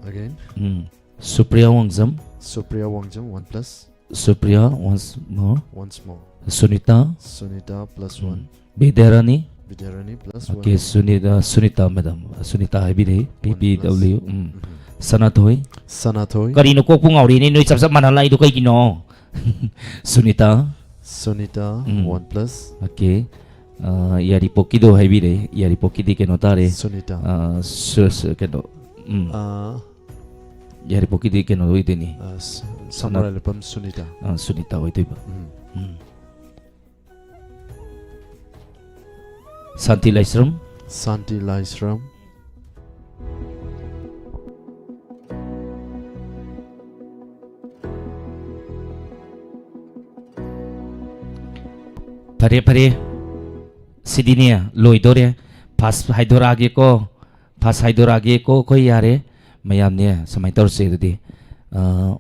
Again. Mm. Supriya Wangjam. Supriya Wangjam, one plus. Supriya once more. Once more. Sunita. Sunita, plus Mm. one. Vidyarani. Vidyarani, plus Okay, one. Sunita, Sunita, madam. Sunita ꯍꯥꯏꯕꯤꯔꯦ. P One P W. plus. Mm. Mhm. Sanathoi. Sanathoi. ꯀꯔꯤꯅꯣ, ꯀꯣꯛꯄꯨ ꯉꯥꯎꯔꯤꯅꯦ, ꯅꯣꯏ ꯆꯞ ꯆꯞ ꯃꯥꯟꯅ ꯂꯥꯛꯏꯗꯣ ꯀꯩꯒꯤꯅꯣ? Sunita. Sunita, Mm. one plus. Okay. ꯑꯥ, ꯌꯥꯏꯔꯤꯄꯣꯛꯀꯤꯗꯣ ꯍꯥꯏꯕꯤꯔꯦ꯫ ꯌꯥꯏꯔꯤꯄꯣꯛꯀꯤꯗꯤ ꯀꯩꯅꯣ ꯇꯥꯔꯦ꯫ Sunita. ꯑꯥ, ꯁꯨ-, ꯁꯨ-, ꯀꯩꯅꯣ, ꯎꯝ꯫ ꯑꯥ, ꯌꯥꯏꯔꯤꯄꯣꯛꯀꯤꯗꯤ ꯀꯩꯅꯣ ꯑꯣꯏꯗꯣꯏꯅꯤ꯫ ꯑꯥ, ꯁ-, ꯁꯃꯔꯥꯏꯂꯨꯄꯝ ꯁꯨꯅꯤꯇꯥ꯫ ꯑꯥ, ꯁꯨꯅꯤꯇꯥ ꯑꯣꯏꯗꯣꯏꯕ꯫ ꯎꯝ꯫ ꯎꯝ꯫ ꯁꯥꯟꯇꯤ ꯂꯥꯏꯁ꯭ꯔꯝ꯫ ꯁꯥꯟꯇꯤ ꯂꯥꯏꯁ꯭ꯔꯝ꯫ ꯐꯔꯦ, ꯐꯔꯦ꯫ ꯁꯤꯗꯤꯅꯦ, ꯂꯣꯏꯗꯣꯔꯦ꯫ First ꯍꯥꯏꯗꯣꯔꯛꯑꯒꯦꯀꯣ꯫ First ꯍꯥꯏꯗꯣꯔꯛꯑꯒꯦꯀꯣ, ꯑꯩꯈꯣꯏ ꯌꯥꯔꯦ꯫ ꯃꯌꯥꯝꯅꯦ, ꯁꯨꯃꯥꯏꯅ ꯇꯧꯔꯁꯦ ꯑꯗꯨꯗꯤ꯫ ꯑ,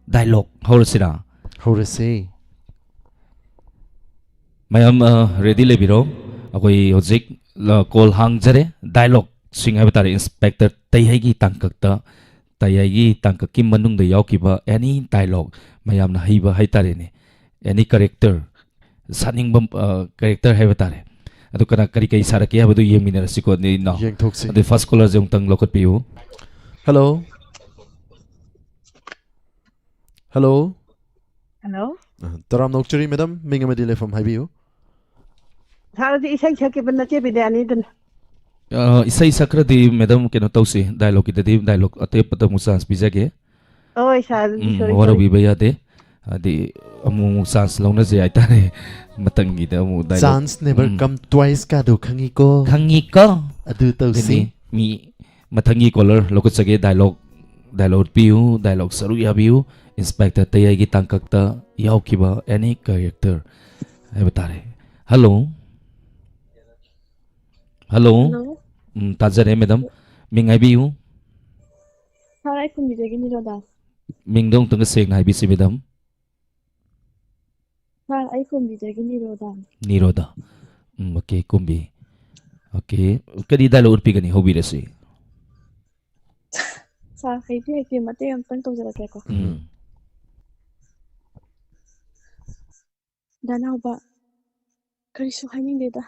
dialogue ꯍꯧꯔꯁꯤꯔꯥ? ꯍꯧꯔꯁꯦ꯫ ꯃꯌꯥꯝ, ꯑ, ready ꯂꯩꯕꯤꯔꯣ꯫ ꯑꯩꯈꯣꯏ ꯍꯧꯖꯤꯛ, ꯑ, call ꯍꯥꯡꯖꯔꯦ꯫ Dialogueꯁꯤꯡ ꯍꯥꯏꯕ ꯇꯥꯔꯦ, Inspector ꯇꯩꯍꯩꯒꯤ ꯇꯥꯡꯀꯛꯇ, ꯇꯩꯍꯩꯒꯤ ꯇꯥꯡꯀꯛꯀꯤ ꯃꯅꯨꯡꯗ ꯌꯥꯎꯈꯤꯕ any dialogue, ꯃꯌꯥꯝꯅ ꯍꯩꯕ ꯍꯥꯏ ꯇꯥꯔꯦꯅꯦ, any character, ꯁꯥꯅꯤꯡꯕ, ꯑ, character ꯍꯥꯏꯕ ꯇꯥꯔꯦ꯫ ꯑꯗꯨ ꯀꯅꯥ, ꯀꯔꯤ ꯀꯔꯤ ꯁꯥꯔꯛꯀꯦ ꯍꯥꯏꯕꯗꯨ ꯌꯦꯡꯃꯤꯟꯅꯔꯁꯤꯀꯣ, ꯑꯗꯨꯗꯤ ꯏꯅꯥꯎ꯫ ꯌꯦꯡꯊꯣꯛꯁꯤ꯫ ꯑꯗꯨ first callerꯁꯦ ꯑꯃꯨꯛꯇꯪ ꯂꯧꯈꯠꯄꯤꯌꯨ꯫ Hello꯫ Hello꯫ Hello. ꯑ, ꯇꯔꯥꯝꯅ ꯑꯣꯛꯆꯔꯤ, madam꯫ ꯃꯤꯡ ꯑꯃꯗꯤ ꯂꯩꯐꯝ ꯍꯥꯏꯕꯤꯌꯨ꯫ ꯁꯥꯔꯗꯤ ꯏꯁꯩ ꯁꯛꯈꯤꯕ ꯅꯆꯦ ꯕꯤꯗ꯭ꯌꯥꯅꯤꯗꯨꯅ꯫ ꯑ, ꯏꯁꯩ ꯁꯛꯈ꯭ꯔꯗꯤ, madam, ꯀꯩꯅꯣ ꯇꯧꯁꯤ, dialogueꯀꯤꯗꯗꯤ dialogue ꯑꯇꯦꯞꯄꯗ ꯑꯃꯨꯛ chance ꯄꯤꯖꯒꯦ꯫ ꯍꯣꯏ, ꯁꯥꯔ, ꯑꯗꯨꯗꯤ ꯎꯝ, sorry, sorry꯫ ꯋꯥꯔꯧꯕꯤꯕ ꯌꯥꯗꯦ꯫ ꯍꯥꯏꯗꯤ, ꯑꯃꯨꯛ ꯑꯃꯨꯛ chance ꯂꯧꯅꯁꯦ ꯍꯥꯏꯇꯥꯔꯦ꯫ ꯃꯊꯪꯒꯤꯗ ꯑꯃꯨꯛ dialogue꯫ Chance never ꯎꯝ꯫ Come twice ꯀꯥꯗꯣ ꯈꯪꯉꯤꯀꯣ꯫ ꯈꯪꯉꯤꯀꯣ꯫ ꯑꯗꯨ ꯇꯧꯁꯤ꯫ ꯑꯗꯨꯅꯤ, ꯃꯤ ꯃꯊꯪꯒꯤ caller ꯂꯧꯈꯠꯆꯒꯦ, dialogue, dialogue ꯄꯤꯌꯨ, dialogue ꯁꯔꯨꯛ ꯌꯥꯕꯤꯌꯨ꯫ Inspector ꯇꯩꯍꯩꯒꯤ ꯇꯥꯡꯀꯛꯇ ꯌꯥꯎꯈꯤꯕ any character ꯍꯥꯏꯕ ꯇꯥꯔꯦ꯫ Hello꯫ Hello꯫ Hello. ꯎꯝ, ꯇꯥꯖꯔꯦ, madam꯫ ꯃꯤꯡ ꯍꯥꯏꯕꯤꯌꯨ꯫ ꯁꯥꯔ, ꯑꯩ ꯀꯨꯝꯕꯤꯗꯒꯤꯅꯤ, ꯔꯣꯗꯥꯁ꯫ ꯃꯤꯡꯗꯣ ꯑꯃꯨꯛꯇꯪꯒ ꯁꯦꯡꯅ ꯍꯥꯏꯕꯤꯁꯤ, madam꯫ ꯁꯥꯔ, ꯑꯩ ꯀꯨꯝꯕꯤꯗꯒꯤ ꯅꯤꯔꯣꯗꯥꯅꯤ꯫ ꯅꯤꯔꯣꯗꯥ꯫ ꯎꯝ, ꯑꯣꯀꯦ, ꯀꯨꯝꯕꯤ꯫ ꯑꯣꯀꯦ, ꯀꯔꯤ ꯗꯥꯏꯂꯣꯛ ꯎꯠꯄꯤꯒꯅꯤ? ꯍꯧꯕꯤꯔꯁꯤ꯫ ꯁꯥꯔ, ꯍꯩꯗꯤ ꯍꯩꯇꯦ, ꯃꯇꯦꯛ ꯑꯃꯇꯪ ꯇꯧꯖꯔꯛꯀꯦꯀꯣ꯫ ꯎꯝ꯫ ꯗꯥ ꯅꯥꯎꯕ, ꯀꯔꯤꯁꯨ ꯍꯥꯏꯅꯤꯡꯗꯦꯗ꯫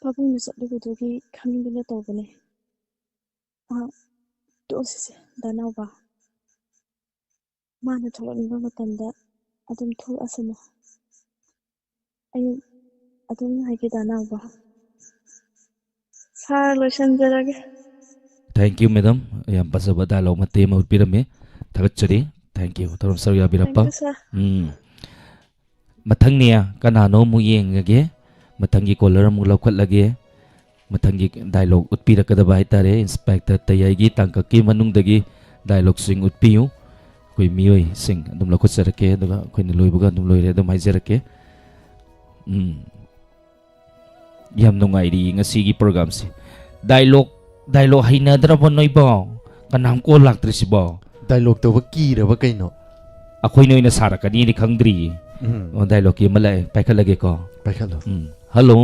ꯄꯥꯕꯨꯡꯅ ꯆꯠꯂꯨꯕꯗꯨꯒꯤ ꯈꯪꯅꯤꯡꯗꯅ ꯇꯧꯕꯅꯦ꯫ ꯑ, ꯇꯣꯛꯑꯁꯤꯁꯦ, ꯗꯥ ꯅꯥꯎꯕ꯫ ꯃꯥꯅ ꯊꯣꯛꯂꯛꯅꯤꯡꯕ ꯃꯇꯝꯗ ꯑꯗꯨꯝ ꯊꯣꯛꯂꯛꯑꯁꯅꯨ꯫ ꯑꯩ ꯑꯗꯨꯝ ꯉꯥꯏꯒꯦ, ꯗꯥ ꯅꯥꯎꯕ꯫ ꯁꯥꯔ, ꯂꯣꯏꯁꯤꯟꯖꯔꯒꯦ꯫ Thank you, madam. ꯌꯥꯝ ꯐꯖꯕ ꯗꯥꯏꯂꯣꯛ ꯃꯇꯦꯛ ꯑꯃ ꯎꯠꯄꯤꯔꯝꯃꯤ꯫ ꯊꯥꯒꯠꯆꯔꯤ꯫ Thank you꯫ ꯊꯧꯔꯝ ꯁꯔꯨꯛ ꯌꯥꯕꯤꯔꯛꯄ꯫ Thank you, sir. ꯎꯝ꯫ ꯃꯊꯪꯅꯦ, ꯀꯅꯥꯅꯣ ꯑꯃꯨꯛ ꯌꯦꯡꯉꯒꯦ꯫ ꯃꯊꯪꯒꯤ ꯀꯣꯂꯔ ꯑꯃꯨꯛ ꯂꯧꯈꯠꯂꯒꯦ꯫ ꯃꯊꯪꯒꯤ ꯗꯥꯏꯂꯣꯛ ꯎꯠꯄꯤꯔꯛꯀꯗꯕ ꯍꯥꯏꯇꯥꯔꯦ, ꯏꯟꯁꯄꯦꯛꯇꯔ ꯇꯌꯥꯏꯒꯤ ꯇꯥꯡꯀꯛꯀꯤ ꯃꯅꯨꯡꯗꯒꯤ ꯗꯥꯏꯂꯣꯛꯁꯤꯡ ꯎꯠꯄꯤꯌꯨ꯫ ꯑꯩꯈꯣꯏ ꯃꯤꯑꯣꯏꯁꯤꯡ ꯑꯗꯨꯝ ꯂꯧꯈꯠꯆꯔꯛꯀꯦ, ꯑꯗꯨꯒ ꯑꯩꯈꯣꯏꯅ ꯂꯣꯏꯕꯒ ꯑꯗꯨꯝ ꯂꯣꯏꯔꯦ ꯑꯗꯨꯝ ꯍꯥꯏꯖꯔꯛꯀꯦ꯫ ꯎꯝ꯫ ꯌꯥꯝ ꯅꯨꯡꯉꯥꯏꯔꯤ ꯉꯁꯤꯒꯤ ꯄ꯭ꯔꯣꯒꯥꯝꯁꯦ꯫ Dialogue, dialogue ꯍꯩꯅꯗ꯭ꯔꯕꯣ ꯅꯣꯏꯕꯣ? ꯀꯅꯥꯝ ꯀꯣꯜ ꯂꯥꯛꯇ꯭ꯔꯤꯁꯤꯕꯣ? ꯗꯥꯏꯂꯣꯛ ꯇꯧꯕ ꯀꯤꯔꯕ ꯀꯩꯅꯣ? ꯑꯩꯈꯣꯏꯅ ꯑꯣꯏꯅ ꯁꯥꯔꯛꯀꯅꯤꯗꯤ ꯈꯪꯗ꯭ꯔꯤꯌꯦ꯫ ꯎꯝ꯫ ꯑꯣ, ꯗꯥꯏꯂꯣꯛꯀꯤ ꯑꯃ ꯂꯥꯛꯑꯦ, ꯄꯥꯏꯈꯠꯂꯒꯦꯀꯣ꯫ ꯄꯥꯏꯈꯠꯂꯣ꯫ ꯎꯝ꯫ ꯍꯜꯂꯣ꯫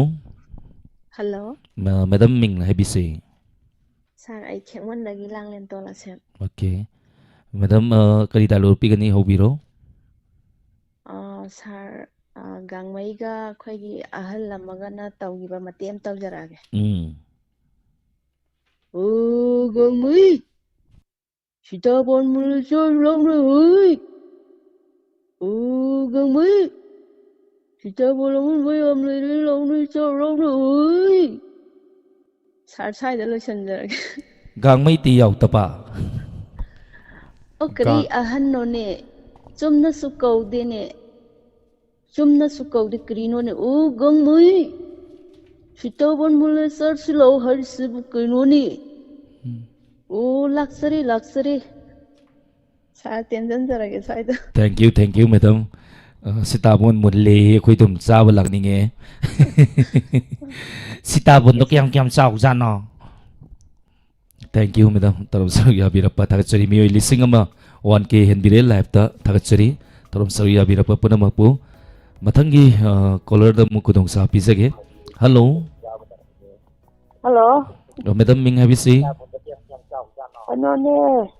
ꯍꯜꯂꯣ꯫ ꯃ-, ꯃꯦꯗꯝ ꯃꯤꯡ ꯍꯥꯏꯕꯤꯁꯤ꯫ ꯁꯥꯔ, ꯑꯩ ꯈꯦꯛꯃꯟꯗꯒꯤ ꯂꯥꯡꯂꯦꯟ ꯇꯣꯂꯥꯁꯦꯝ꯫ ꯑꯣꯀꯦ꯫ ꯃꯦꯗꯝ, ꯑ, ꯀꯔꯤ ꯗꯥꯏꯂꯣꯛ ꯄꯤꯒꯅꯤ, ꯍꯧꯕꯤꯔꯣ꯫ ꯑ, ꯁꯥꯔ, ꯑ, ꯒꯥꯡꯃꯩꯒ ꯑꯩꯈꯣꯏꯒꯤ ꯑꯍꯜ ꯑꯃꯒꯅ ꯇꯧꯈꯤꯕ ꯃꯇꯦꯛ ꯑꯃ ꯇꯧꯖꯔꯛꯑꯒꯦ꯫ ꯎꯝ꯫ ꯑꯣ, ꯒꯥꯡꯃꯩ! ꯁꯤꯇꯥꯕꯣꯟ ꯃꯨꯜꯂ ꯆꯥꯔꯨ ꯂꯥꯎꯅ, ꯍꯣꯏ! ꯑꯣ, ꯒꯥꯡꯃꯩ! ꯁꯤꯇꯥꯕꯣꯟ ꯑꯃꯨꯟꯕ ꯌꯥꯝ ꯂꯩꯔꯦ, ꯂꯥꯎꯅ ꯆꯥꯔꯨ ꯂꯥꯎꯅ, ꯍꯣꯏ! ꯁꯥꯔ, ꯁ꯭ꯋꯥꯏꯗ ꯂꯣꯏꯁꯤꯟꯖꯔꯒꯦ꯫ ꯒꯥꯡꯃꯩꯇꯤ ꯌꯥꯎꯗꯕ꯫ ꯑꯣ, ꯀꯔꯤ ꯑꯍꯟꯅꯣꯅꯦ? ꯆꯨꯝꯅꯁꯨ ꯀꯧꯗꯦꯅꯦ꯫ ꯆꯨꯝꯅꯁꯨ ꯀꯧꯗꯦ, ꯀꯔꯤꯅꯣꯅꯦ? ꯑꯣ, ꯒꯥꯡꯃꯩ! ꯁꯤꯇꯥꯕꯣꯟ ꯃꯨꯜꯂꯦ, ꯆꯥꯔꯨꯁꯤ ꯂꯥꯎ ꯍꯥꯏꯔꯤꯁꯤꯕꯨ ꯀꯩꯅꯣꯅꯦ? ꯑꯣ, ꯂꯥꯛꯆꯔꯤ, ꯂꯥꯛꯆꯔꯤ꯫ ꯁꯥꯔ, ꯇꯦꯟꯖꯟꯖꯔꯒꯦ ꯁ꯭ꯋꯥꯏꯗ꯫ Thank you, thank you, madam. ꯑ, ꯁꯤꯇꯥꯕꯣꯟ ꯃꯨꯜꯂꯦ, ꯑꯩꯈꯣꯏ ꯑꯗꯨꯝ ꯆꯥꯕ ꯂꯥꯛꯅꯤꯡꯉꯦ꯫ ꯁꯤꯇꯥꯕꯣꯟꯗꯣ ꯀꯌꯥꯝ ꯀꯌꯥꯝ ꯆꯥꯎꯖꯥꯠꯅꯣ? Thank you, madam. ꯇꯧꯔꯝ ꯁꯔꯨꯛ ꯌꯥꯕꯤꯔꯛꯄ ꯊꯥꯒꯠꯆꯔꯤ꯫ ꯃꯤꯑꯣꯏ ꯂꯤꯁꯤꯡ ꯑꯃ, one K ꯍꯦꯟꯕꯤꯔꯦ ꯂꯥꯏꯞꯇ꯫ ꯊꯥꯒꯠꯆꯔꯤ꯫ ꯊꯧꯔꯝ ꯁꯔꯨꯛ ꯌꯥꯕꯤꯔꯛꯄ ꯄꯨꯝꯅꯃꯛꯄꯨ꯫ ꯃꯊꯪꯒꯤ, ꯑ, caller ꯗ ꯑꯃꯨꯛ ꯈꯨꯗꯣꯡꯆꯥꯕ ꯄꯤꯖꯒꯦ꯫ Hello꯫ Hello꯫ ꯑ, madam, ꯃꯤꯡ ꯍꯥꯏꯕꯤꯁꯤ? ꯀꯩꯅꯣꯅꯦ,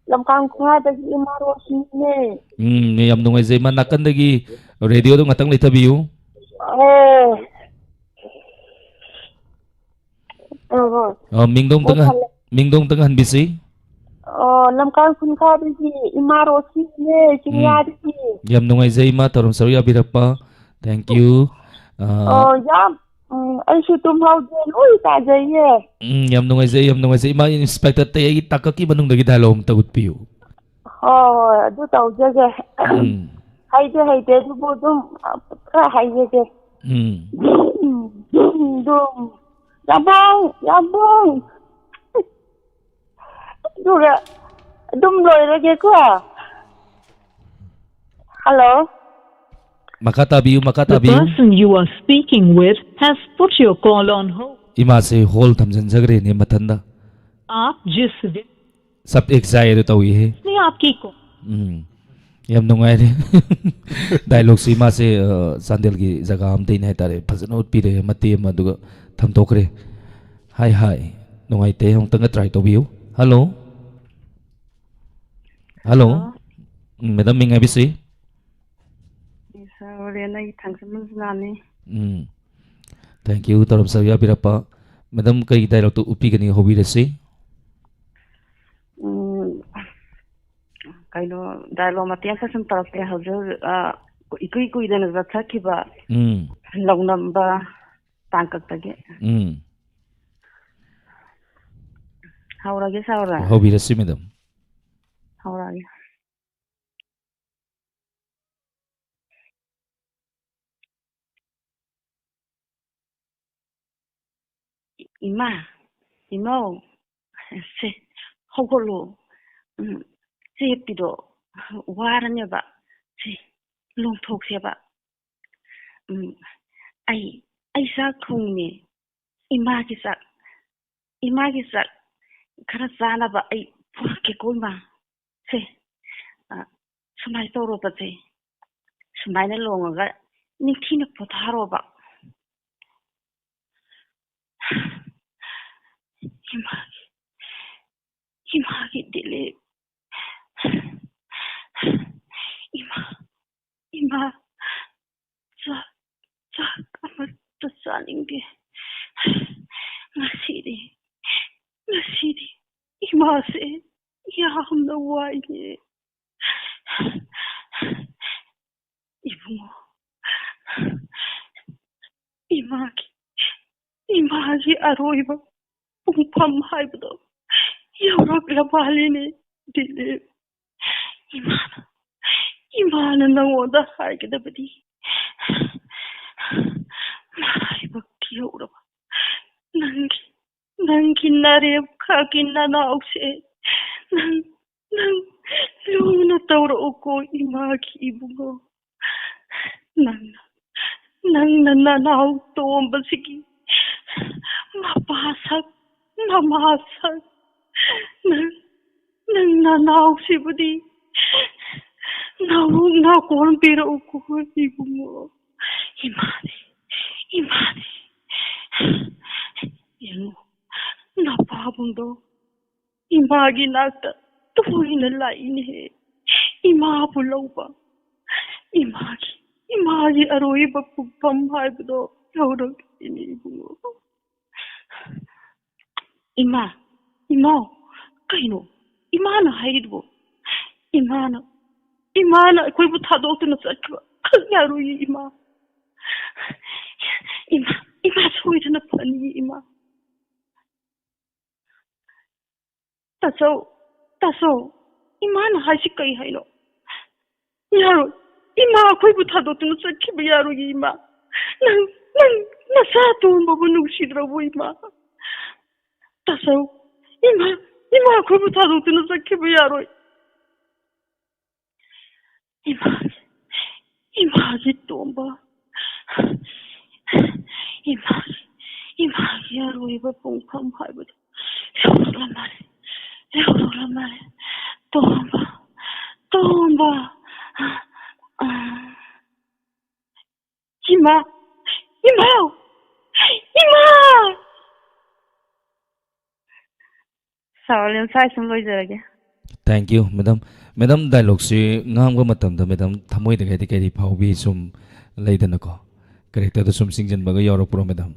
ꯂꯝꯀꯥꯡ ꯈꯨꯉꯥꯗꯒꯤ ꯏꯃꯥ ꯔꯣꯁꯅꯤꯅꯦ꯫ ꯎꯝ, ꯌꯥꯝ ꯅꯨꯡꯉꯥꯏꯖꯩ꯫ ꯏꯃꯥ, ꯅꯥꯀꯟꯗꯒꯤ radio ꯗꯣ ꯉꯥꯛꯇꯪ ꯂꯩꯊꯕꯤꯌꯨ꯫ ꯑꯣ꯫ ꯑꯣ, ꯍꯣꯏ꯫ ꯑ, ꯃꯤꯡꯗꯣ ꯑꯃꯨꯛꯇꯪ ꯍꯟ-, ꯃꯤꯡꯗꯣ ꯑꯃꯨꯛꯇꯪ ꯍꯟꯕꯤꯁꯤ꯫ ꯑꯣ, ꯂꯝꯀꯥꯡ ꯈꯨꯟꯈꯥꯗꯒꯤ ꯏꯃꯥ ꯔꯣꯁꯤꯅꯦ, ꯎꯝ꯫ ꯆꯤꯡꯌꯥꯗꯒꯤ꯫ ꯌꯥꯝ ꯅꯨꯡꯉꯥꯏꯖꯩ, ꯏꯃꯥ, ꯊꯧꯔꯝ ꯁꯔꯨꯛ ꯌꯥꯕꯤꯔꯛꯄ꯫ Thank you꯫ ꯑ, ꯑꯣ, ꯌꯥꯝ, ꯎꯝ, ꯑꯩꯁꯨ ꯇꯨꯝꯍꯧꯗꯦ, ꯂꯣꯏ ꯇꯥꯖꯩꯌꯦ꯫ ꯎꯝ, ꯌꯥꯝ ꯅꯨꯡꯉꯥꯏꯖꯩ, ꯌꯥꯝ ꯅꯨꯡꯉꯥꯏꯖꯩ꯫ ꯏꯃꯥ, inspector ꯇꯩ ꯑꯩꯒꯤ ꯇꯥꯡꯀꯛꯀꯤ ꯃꯅꯨꯡꯗꯒꯤ dialogue ꯑꯃꯇ ꯎꯠꯄꯤꯌꯨ꯫ ꯍꯣꯏ, ꯍꯣꯏ, ꯑꯗꯨ ꯇꯧꯖꯒꯦ꯫ ꯎꯝ꯫ ꯍꯩꯗꯤ ꯍꯩꯇꯦ, ꯑꯗꯨꯕꯨ ꯑꯗꯨꯝ ꯈꯔ ꯍꯩꯖꯒꯦ꯫ ꯎꯝ꯫ ꯗꯨꯝ, ꯗꯨꯝ, ꯗꯨꯝ꯫ ꯌꯥꯝꯕꯨꯡ, ꯌꯥꯝꯕꯨꯡ꯫ ꯑꯗꯨꯒ ꯑꯗꯨꯝ ꯂꯣꯏꯔꯒꯦꯀꯣ꯫ Hello꯫ ꯃꯈꯥ ꯇꯥꯕꯤꯌꯨ, ꯃꯈꯥ The ꯇꯥꯕꯤꯌꯨ꯫ Person you are speaking with has put your call on hold. ꯏꯃꯥꯁꯦ hold ꯊꯝꯖꯤꯟꯖꯈ꯭ꯔꯦꯅꯦ ꯃꯊꯟꯗ꯫ आप जिस व्यक्ति ꯆꯞ ꯍꯦꯛ ꯆꯥꯏ ꯑꯗꯨ ꯇꯧꯏꯍꯦ꯫ ने आपकी call ꯎꯝ꯫ ꯌꯥꯝ ꯅꯨꯡꯉꯥꯏꯔꯦ꯫ Dialogue ꯁꯤ ꯃꯥꯁꯦ, ꯑ, ꯆꯥꯟꯗꯦꯜꯒꯤ ꯖꯒꯥ ꯑꯝꯗꯩꯅꯦ ꯍꯥꯏꯇꯥꯔꯦ꯫ ꯐꯖꯅ ꯎꯠꯄꯤꯔꯦ ꯃꯇꯦꯛ ꯑꯃ, ꯑꯗꯨꯒ ꯊꯝꯗꯣꯛꯈ꯭ꯔꯦ꯫ ꯍꯥꯏ, ꯍꯥꯏ꯫ ꯅꯨꯡꯉꯥꯏꯇꯦ, ꯑꯃꯨꯛꯇꯪꯒ try ꯇꯧꯕꯤꯌꯨ꯫ Hello꯫ Hello꯫ Hello꯫ ꯎꯝ, madam, ꯃꯤꯡ ꯍꯥꯏꯕꯤꯁꯤ? Sir, ꯍꯣꯔꯦꯟ ꯑꯩ ꯊꯥꯡꯖꯝ ꯃꯟꯖꯨꯅꯥꯅꯤ꯫ ꯎꯝ꯫ Thank you, ꯊꯧꯔꯝ ꯁꯔꯨꯛ ꯌꯥꯕꯤꯔꯛꯄ꯫ Madam, ꯀꯔꯤ dialogue ꯇꯨ ꯎꯠꯄꯤꯒꯅꯤ, ꯍꯧꯕꯤꯔꯁꯤ꯫ ꯎꯝ, ꯀꯩꯅꯣ, dialogue ꯃꯇꯦꯛ ꯑꯃꯈꯛ ꯁꯨꯝ ꯇꯧꯔꯛꯀꯦ꯫ ꯍꯧꯖꯤꯛ ꯍꯧꯖꯤꯛ, ꯑ, ꯏꯀꯨꯏ ꯀꯨꯏꯗꯅ ꯆꯠꯊꯈꯤꯕ ꯎꯝ꯫ ꯂꯧꯅꯝꯕ ꯇꯥꯡꯀꯛꯇꯒꯤ꯫ ꯎꯝ꯫ ꯍꯧꯔꯒꯦ, sir꯫ ꯍꯧꯕꯤꯔꯁꯤ, madam꯫ ꯍꯧꯔꯛꯑꯒꯦ꯫ ꯏꯃꯥ, ꯏꯃꯧ, ꯁꯦ, ꯍꯧꯒꯠꯂꯣ꯫ ꯎꯝ, ꯆꯦꯞꯄꯤꯗꯣ ꯋꯥꯔꯅꯦꯕ꯫ ꯁꯦ, ꯂꯣꯡꯊꯣꯛꯁꯦꯕ꯫ ꯎꯝ, ꯑꯩ, ꯑꯩ ꯆꯥꯛ ꯊꯣꯡꯉꯤꯅꯦ꯫ ꯏꯃꯥꯒꯤ ꯆꯥꯛ, ꯏꯃꯥꯒꯤ ꯆꯥꯛ ꯈꯔ ꯆꯥꯅꯕ ꯑꯩ ꯄꯨꯔꯛꯀꯦꯀꯣ, ꯏꯃꯥ꯫ ꯁꯦ, ꯑ, ꯁꯨꯝ ꯁꯨꯃꯥꯏꯅ ꯇꯧꯔꯣꯕꯁꯦ, ꯁꯨꯃꯥꯏꯅ ꯂꯣꯡꯉꯒ ꯅꯤꯡꯊꯤꯅ ꯄꯣꯊꯥꯔꯣꯕ꯫ ꯏꯃꯥꯒꯤ, ꯏꯃꯥꯒꯤ ꯗꯤꯂꯤꯞ, ꯏꯃꯥ, ꯏꯃꯥ, ꯆꯥꯛ, ꯆꯥꯛ ꯑꯃꯠꯇ ꯆꯥꯅꯤꯡꯗꯦ꯫ ꯉꯁꯤꯗꯤ, ꯉꯁꯤꯗꯤ ꯏꯃꯥꯁꯦ ꯌꯥꯝꯅ ꯋꯥꯏꯅꯦ꯫ ꯏꯕꯨꯡꯉꯣ, ꯏꯃꯥꯒꯤ, ꯏꯃꯥꯒꯤ ꯑꯔꯣꯏꯕ ꯄꯨꯡꯐꯝ ꯍꯥꯏꯕꯗꯣ ꯌꯧꯔꯛꯂ ꯃꯥꯜꯂꯤꯅꯦ, ꯗꯤꯂꯤꯞ꯫ ꯏꯃꯥꯅ, ꯏꯃꯥꯅ ꯅꯉꯣꯟꯗ ꯍꯥꯏꯒꯗꯕꯗꯤ ꯃꯔꯥꯏꯕꯛ ꯊꯤꯍꯧꯔꯕ ꯅꯪꯒꯤ, ꯅꯪꯒꯤ ꯅꯔꯦꯞ ꯈꯥꯛꯀꯤ ꯅꯅꯥꯎꯁꯦ ꯅꯪ, ꯅꯪ ꯂꯨꯅ ꯇꯧꯔꯛꯎꯀꯣ, ꯏꯃꯥꯒꯤ ꯏꯕꯨꯡꯉꯣ꯫ ꯅꯪꯅ, ꯅꯪꯅ ꯅꯅꯥꯎ ꯇꯣꯝꯕꯁꯤꯒꯤ ꯃꯄꯥ ꯁꯛ, ꯃꯃꯥ ꯁꯛ, ꯅꯪ, ꯅꯪ ꯅꯅꯥꯎꯁꯤꯕꯨꯗꯤ ꯅꯥꯎ, ꯅꯥꯎꯀꯣꯟ ꯄꯤꯔꯛꯎꯀꯣ, ꯏꯕꯨꯡꯉꯣ꯫ ꯏꯃꯥꯅꯦ, ꯏꯃꯥꯅꯦ꯫ ꯌꯦꯡꯉꯨ, ꯅꯄꯥꯕꯨꯡꯗꯣ ꯏꯃꯥꯒꯤ ꯅꯥꯛꯇ ꯇꯣꯏꯅ ꯂꯥꯛꯏꯅꯦꯍꯦ, ꯏꯃꯥꯕꯨ ꯂꯧꯕ꯫ ꯏꯃꯥꯒꯤ, ꯏꯃꯥꯒꯤ ꯑꯔꯣꯏꯕ ꯄꯨꯡꯐꯝ ꯍꯥꯏꯕꯗꯣ ꯌꯧꯔꯛꯂꯤꯅꯦ, ꯏꯕꯨꯡꯉꯣ꯫ ꯏꯃꯥ, ꯏꯃꯥ, ꯀꯩꯅꯣ ꯏꯃꯥꯅ ꯍꯥꯏꯔꯤꯗꯨꯕꯣ? ꯏꯃꯥꯅ, ꯏꯃꯥꯅ ꯑꯩꯈꯣꯏꯕꯨ ꯊꯥꯗꯣꯛꯇꯨꯅ ꯆꯠꯈꯤꯕ ꯈꯛ ꯌꯥꯔꯣꯏꯌꯦ, ꯏꯃꯥ꯫ ꯏꯃꯥ, ꯏꯃꯥ ꯁꯣꯏꯗꯅ ꯐꯅꯤꯌꯦ, ꯏꯃꯥ꯫ ꯇꯥꯆꯧ, ꯇꯥꯆꯧ, ꯏꯃꯥꯅ ꯍꯥꯏꯁꯤ ꯀꯩ ꯍꯥꯏꯅꯣ? ꯌꯥꯔꯣꯏ, ꯏꯃꯥ ꯑꯩꯈꯣꯏꯕꯨ ꯊꯥꯗꯣꯛꯇꯨꯅ ꯆꯠꯈꯤꯕ ꯌꯥꯔꯣꯏꯌꯦ, ꯏꯃꯥ꯫ ꯅꯪ, ꯅꯪ ꯅꯆꯥ ꯇꯣꯝꯕꯕꯨ ꯅꯨꯡꯁꯤꯗ꯭ꯔꯕꯣ, ꯏꯃꯥ? ꯇꯥꯆꯧ, ꯏꯃꯥ, ꯏꯃꯥ ꯑꯩꯈꯣꯏꯕꯨ ꯊꯥꯗꯣꯛꯇꯨꯅ ꯆꯠꯈꯤꯕ ꯌꯥꯔꯣꯏ꯫ ꯏꯃꯥꯒꯤ, ꯏꯃꯥꯒꯤ ꯇꯣꯝꯕ, ꯏꯃꯥꯒꯤ, ꯏꯃꯥꯒꯤ ꯑꯔꯣꯏꯕ ꯄꯨꯡꯐꯝ ꯍꯥꯏꯕꯗꯣ ꯌꯧꯔꯛꯂꯝꯃꯅꯤ, ꯌꯧꯔꯛꯂꯝꯃꯅꯤ꯫ ꯇꯣꯝꯕ, ꯇꯣꯝꯕ, ꯏꯃꯥ! ꯏꯃꯥ! ꯏꯃꯥ! ꯁꯥꯎꯔꯦ, ꯁ꯭ꯋꯥꯏ ꯁꯨꯝ ꯂꯣꯏꯖꯔꯒꯦ꯫ Thank you, madam꯫ Madam, dialogue ꯁꯤ ꯉꯥꯡꯕ ꯃꯇꯝꯗ madam ꯊꯃꯣꯏꯗꯒꯗꯤ ꯀꯔꯤ ꯐꯥꯎꯕꯤ? ꯁꯨꯝ ꯂꯩꯗꯅꯀꯣ, character ꯗ ꯁꯨꯝ ꯆꯤꯡꯁꯤꯟꯕꯒ ꯌꯥꯎꯔꯛꯄ꯭ꯔꯣ, madam?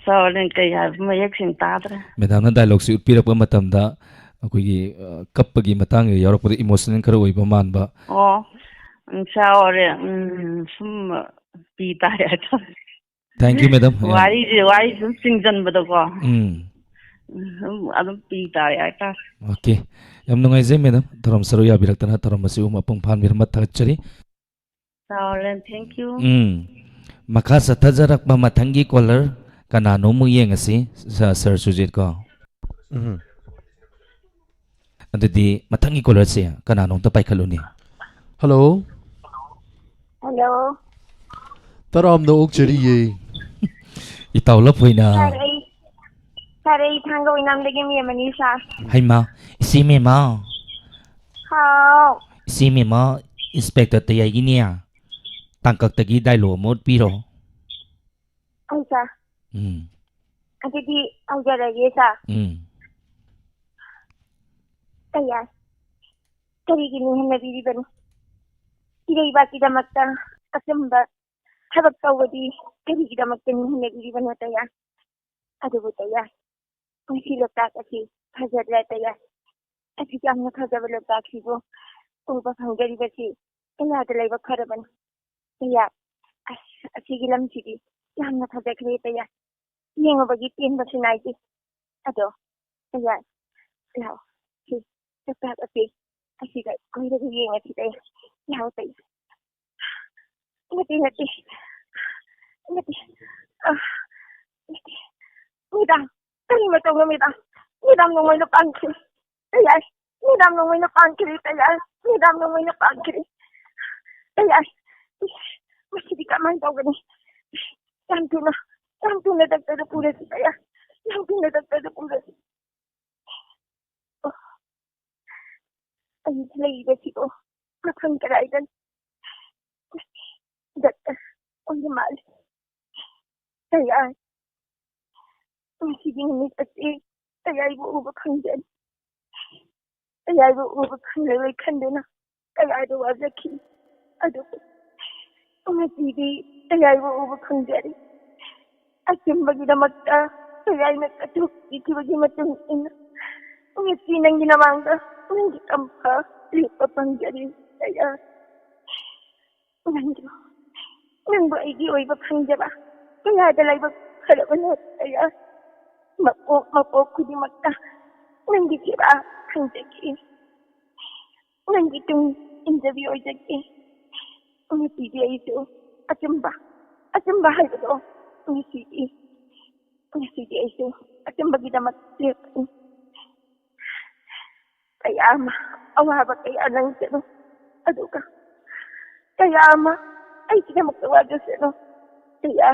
ꯁꯥꯎꯔꯦ, ꯀꯩ ꯍꯥꯏꯕ ꯃꯌꯦꯛ ꯁꯦꯡ ꯇꯥꯗ꯭ꯔꯦ꯫ Madam ꯅ dialogue ꯁꯤ ꯎꯠꯄꯤꯔꯛꯄ ꯃꯇꯝꯗ ꯑꯩꯈꯣꯏꯒꯤ, ꯑ, ꯀꯞꯄꯒꯤ ꯃꯇꯥꯡ ꯌꯥꯎꯔꯛꯄꯗ emotional ꯈꯔ ꯑꯣꯏꯕ ꯃꯥꯟꯕ꯫ ꯑꯣ, ꯎꯝ, ꯁꯥꯎꯔꯦ꯫ ꯎꯝ, ꯁꯨꯝ ꯄꯤ ꯇꯥꯔꯦ ꯍꯥꯏꯇꯥꯔꯦ꯫ Thank you, madam꯫ ꯌꯥꯝ ꯋꯥꯔꯤꯁꯦ, ꯋꯥꯔꯤ ꯁꯨꯝ ꯆꯤꯡꯁꯤꯟꯕꯗꯀꯣ꯫ ꯎꯝ꯫ ꯎꯝ, ꯑꯗꯨꯝ ꯄꯤ ꯇꯥꯔꯦ ꯍꯥꯏꯇꯥꯔꯦ꯫ Okay꯫ ꯌꯥꯝ ꯅꯨꯡꯉꯥꯏꯖꯩ, madam꯫ ꯊꯧꯔꯝ ꯁꯔꯨꯛ ꯌꯥꯕꯤꯔꯛꯇꯅ ꯊꯧꯔꯝ ꯑꯁꯤꯕꯨ ꯃꯄꯨꯡ ꯐꯥꯍꯟꯕꯤꯔꯝꯕ ꯊꯥꯒꯠꯆꯔꯤ꯫ ꯆꯥꯎꯔꯦ, thank you꯫ ꯎꯝ꯫ ꯃꯈꯥ ꯆꯠꯊꯖꯔꯛꯄ ꯃꯊꯪꯒꯤ caller ꯀꯅꯥꯅꯣ ꯑꯃꯨꯛ ꯌꯦꯡꯉꯁꯤ, ꯁ-, sir ꯁꯨꯖꯤꯠ ꯀꯣ꯫ ꯎꯝ꯫ ꯑꯗꯨꯗꯤ ꯃꯊꯪꯒꯤ caller ꯁꯦ ꯀꯅꯥꯅꯣ ꯑꯝꯇ ꯄꯥꯏꯈꯠꯂꯨꯅꯦ꯫ Hello꯫ Hello꯫ ꯇꯔꯥꯝꯅ ꯑꯣꯛꯆꯔꯤꯌꯦ꯫ ꯏꯇꯥꯎ ꯂꯐꯣꯏꯅ꯫ Sir, ꯑꯩ, sir, ꯑꯩ ꯊꯥꯡꯒ ꯑꯣꯏꯅꯥꯝꯗꯒꯤ ꯃꯦꯝꯃꯅꯤ, sir꯫ ꯍꯩꯃꯥ, ꯏꯆꯦ ꯃꯦꯝꯃ꯫ ꯍꯥꯎ꯫ ꯏꯆꯦ ꯃꯦꯝꯃ, inspector ꯇꯌꯥꯏꯒꯤꯅꯦ, ꯇꯥꯡꯀꯛꯇꯒꯤ dialogue ꯑꯃ ꯎꯠꯄꯤꯔꯣ꯫ ꯑꯩ, sir꯫ ꯎꯝ꯫ ꯑꯗꯨꯗꯤ ꯍꯧꯖꯔꯒꯦ, sir꯫ ꯎꯝ꯫ ꯇꯌꯥꯏ, ꯀꯔꯤꯒꯤ ꯅꯤꯡꯍꯟꯅꯕꯤꯔꯤꯕꯅꯣ? ꯏꯔꯩꯕꯥꯛꯀꯤꯗꯃꯛꯇ ꯑꯆꯨꯝꯕ ꯊꯕꯛ ꯇꯧꯕꯗꯤ ꯀꯔꯤꯒꯤꯗꯃꯛꯇ ꯅꯤꯡꯍꯟꯅꯕꯤꯔꯤꯕꯅꯣ, ꯇꯌꯥꯏ? ꯑꯗꯨꯕꯨ, ꯇꯌꯥꯏ, ꯉꯁꯤ ꯂꯣꯛꯇꯥꯛ ꯑꯁꯤ ꯐꯖꯗ꯭ꯔꯥ, ꯇꯌꯥꯏ? ꯑꯁꯨꯛ ꯌꯥꯝꯅ ꯐꯖꯕ ꯂꯣꯛꯇꯥꯛꯁꯤꯕꯨ ꯎꯕ ꯐꯪꯖꯔꯤꯕꯁꯤ ꯀꯌꯥꯗ ꯂꯥꯏꯕꯛ ꯐꯔꯕꯅꯤ꯫ ꯇꯌꯥꯏ, ꯑꯁ, ꯑꯁꯤꯒꯤ ꯂꯝꯁꯤꯗꯤ ꯌꯥꯝꯅ ꯐꯖꯈ꯭ꯔꯦ, ꯇꯌꯥꯏ꯫ ꯌꯦꯡꯉꯨꯕꯒꯤ ꯄꯦꯟꯕꯁꯨ ꯅꯥꯏꯗꯦ꯫ ꯑꯗꯣ, ꯇꯌꯥꯏ, ꯂꯥꯛꯑꯣ, ꯁꯤ ꯂꯣꯛꯇꯥꯛ ꯑꯁꯤ ꯑꯁꯤꯗ ꯀꯣꯏꯔꯒ ꯌꯦꯡꯉꯁꯤ, ꯇꯌꯥꯏ꯫ ꯂꯥꯛꯑꯣ, ꯇꯌꯥꯏ꯫ ꯅꯠꯇꯦ, ꯅꯠꯇꯦ꯫ ꯅꯠꯇꯦ꯫ ꯑ, ꯅꯠꯇꯦ꯫ ꯃꯦꯗꯥꯝ, ꯀꯔꯤ ꯃꯇꯧꯅꯣ, ꯃꯦꯗꯥꯝ? ꯃꯦꯗꯥꯝ ꯅꯣꯡꯃꯩꯅ ꯄꯥꯟꯈ꯭ꯔꯦ꯫ ꯇꯌꯥꯏ꯫ ꯃꯦꯗꯥꯝ ꯅꯣꯡꯃꯩꯅ ꯄꯥꯟꯈ꯭ꯔꯦ, ꯇꯌꯥꯏ꯫ ꯃꯦꯗꯥꯝ ꯅꯣꯡꯃꯩꯅ ꯄꯥꯟꯈ꯭ꯔꯦ꯫ ꯇꯌꯥꯏ꯫ ꯏꯁ, ꯃꯁꯤꯗꯤ ꯀꯃꯥꯏꯅ ꯇꯧꯒꯅꯤ? ꯌꯥꯝ ꯊꯨꯅ, ꯌꯥꯝ ꯊꯨꯅ ꯗꯥꯛꯇꯔꯗ ꯄꯨꯔꯁꯤ, ꯇꯌꯥꯏ꯫ ꯌꯥꯝ ꯊꯨꯅ ꯗꯥꯛꯇꯔꯗ ꯄꯨꯔꯁꯤ꯫ ꯑꯣ꯫ ꯑꯩ ꯂꯩꯔꯤꯕꯁꯤꯕꯨ ꯃꯐꯝ ꯀꯗꯥꯏꯗꯅꯣ? ꯗꯥꯛꯇꯔ ꯑꯣꯏꯅ ꯃꯥꯜꯂꯤ꯫ ꯇꯌꯥꯏ, ꯉꯁꯤꯒꯤ ꯅꯨꯃꯤꯠ ꯑꯁꯤ ꯇꯌꯥꯏꯕꯨ ꯎꯕ ꯐꯪꯖꯔꯤ꯫ ꯇꯌꯥꯏꯕꯨ ꯎꯕ ꯐꯪꯂꯔꯣꯏ ꯈꯟꯗꯨꯅ ꯀꯌꯥꯗ ꯋꯥꯖꯈꯤ꯫ ꯑꯗꯨꯕꯨ ꯉꯁꯤꯗꯤ ꯇꯌꯥꯏꯕꯨ ꯎꯕ ꯐꯪꯖꯔꯤ꯫ ꯑꯆꯨꯝꯕꯒꯤꯗꯃꯛꯇ ꯇꯌꯥꯏꯅ ꯀꯠꯊꯣꯛꯄꯤꯈꯤꯕꯒꯤ ꯃꯇꯨꯡ ꯏꯟꯅ ꯉꯁꯤ ꯅꯪꯒꯤ ꯅꯃꯥꯡꯗ ꯅꯪꯒꯤ ꯇꯝꯐ ꯂꯦꯞꯄ ꯐꯪꯖꯔꯤ꯫ ꯇꯌꯥꯏ, ꯅꯪꯕꯨ, ꯅꯪꯕꯨ ꯑꯩꯒꯤ ꯑꯣꯏꯕ ꯐꯪꯖꯕ ꯀꯌꯥꯗ ꯂꯥꯏꯕꯛ ꯐꯔꯕꯅꯣ ꯇꯌꯥꯏ꯫ ꯃꯄꯣꯛ ꯃꯄꯣꯛ ꯈꯨꯗꯤꯡꯃꯛꯇ ꯅꯪꯒꯤ ꯁꯦꯕꯥ ꯐꯪꯖꯈꯤ꯫ ꯅꯪꯒꯤ ꯇꯨꯡ ꯏꯟꯖꯕꯤ ꯑꯣꯏꯖꯒꯦ꯫ ꯉꯁꯤꯗꯤ ꯑꯩꯁꯨ ꯑꯆꯨꯝꯕ, ꯑꯆꯨꯝꯕ ꯍꯥꯏꯕꯗꯣ ꯉꯁꯤꯗꯤ, ꯉꯁꯤꯗꯤ ꯑꯩꯁꯨ ꯑꯆꯨꯝꯕꯒꯤꯗꯃꯛ ꯂꯦꯞꯄꯅꯤ꯫ ꯀꯌꯥ ꯑꯃ ꯑꯋꯥꯕ ꯀꯌꯥ ꯅꯪꯁꯅꯨ, ꯑꯗꯨꯒ ꯀꯌꯥ ꯑꯃ ꯑꯩꯒꯤꯗꯃꯛꯇ ꯋꯥꯖꯁꯅꯨ꯫ ꯀꯌꯥ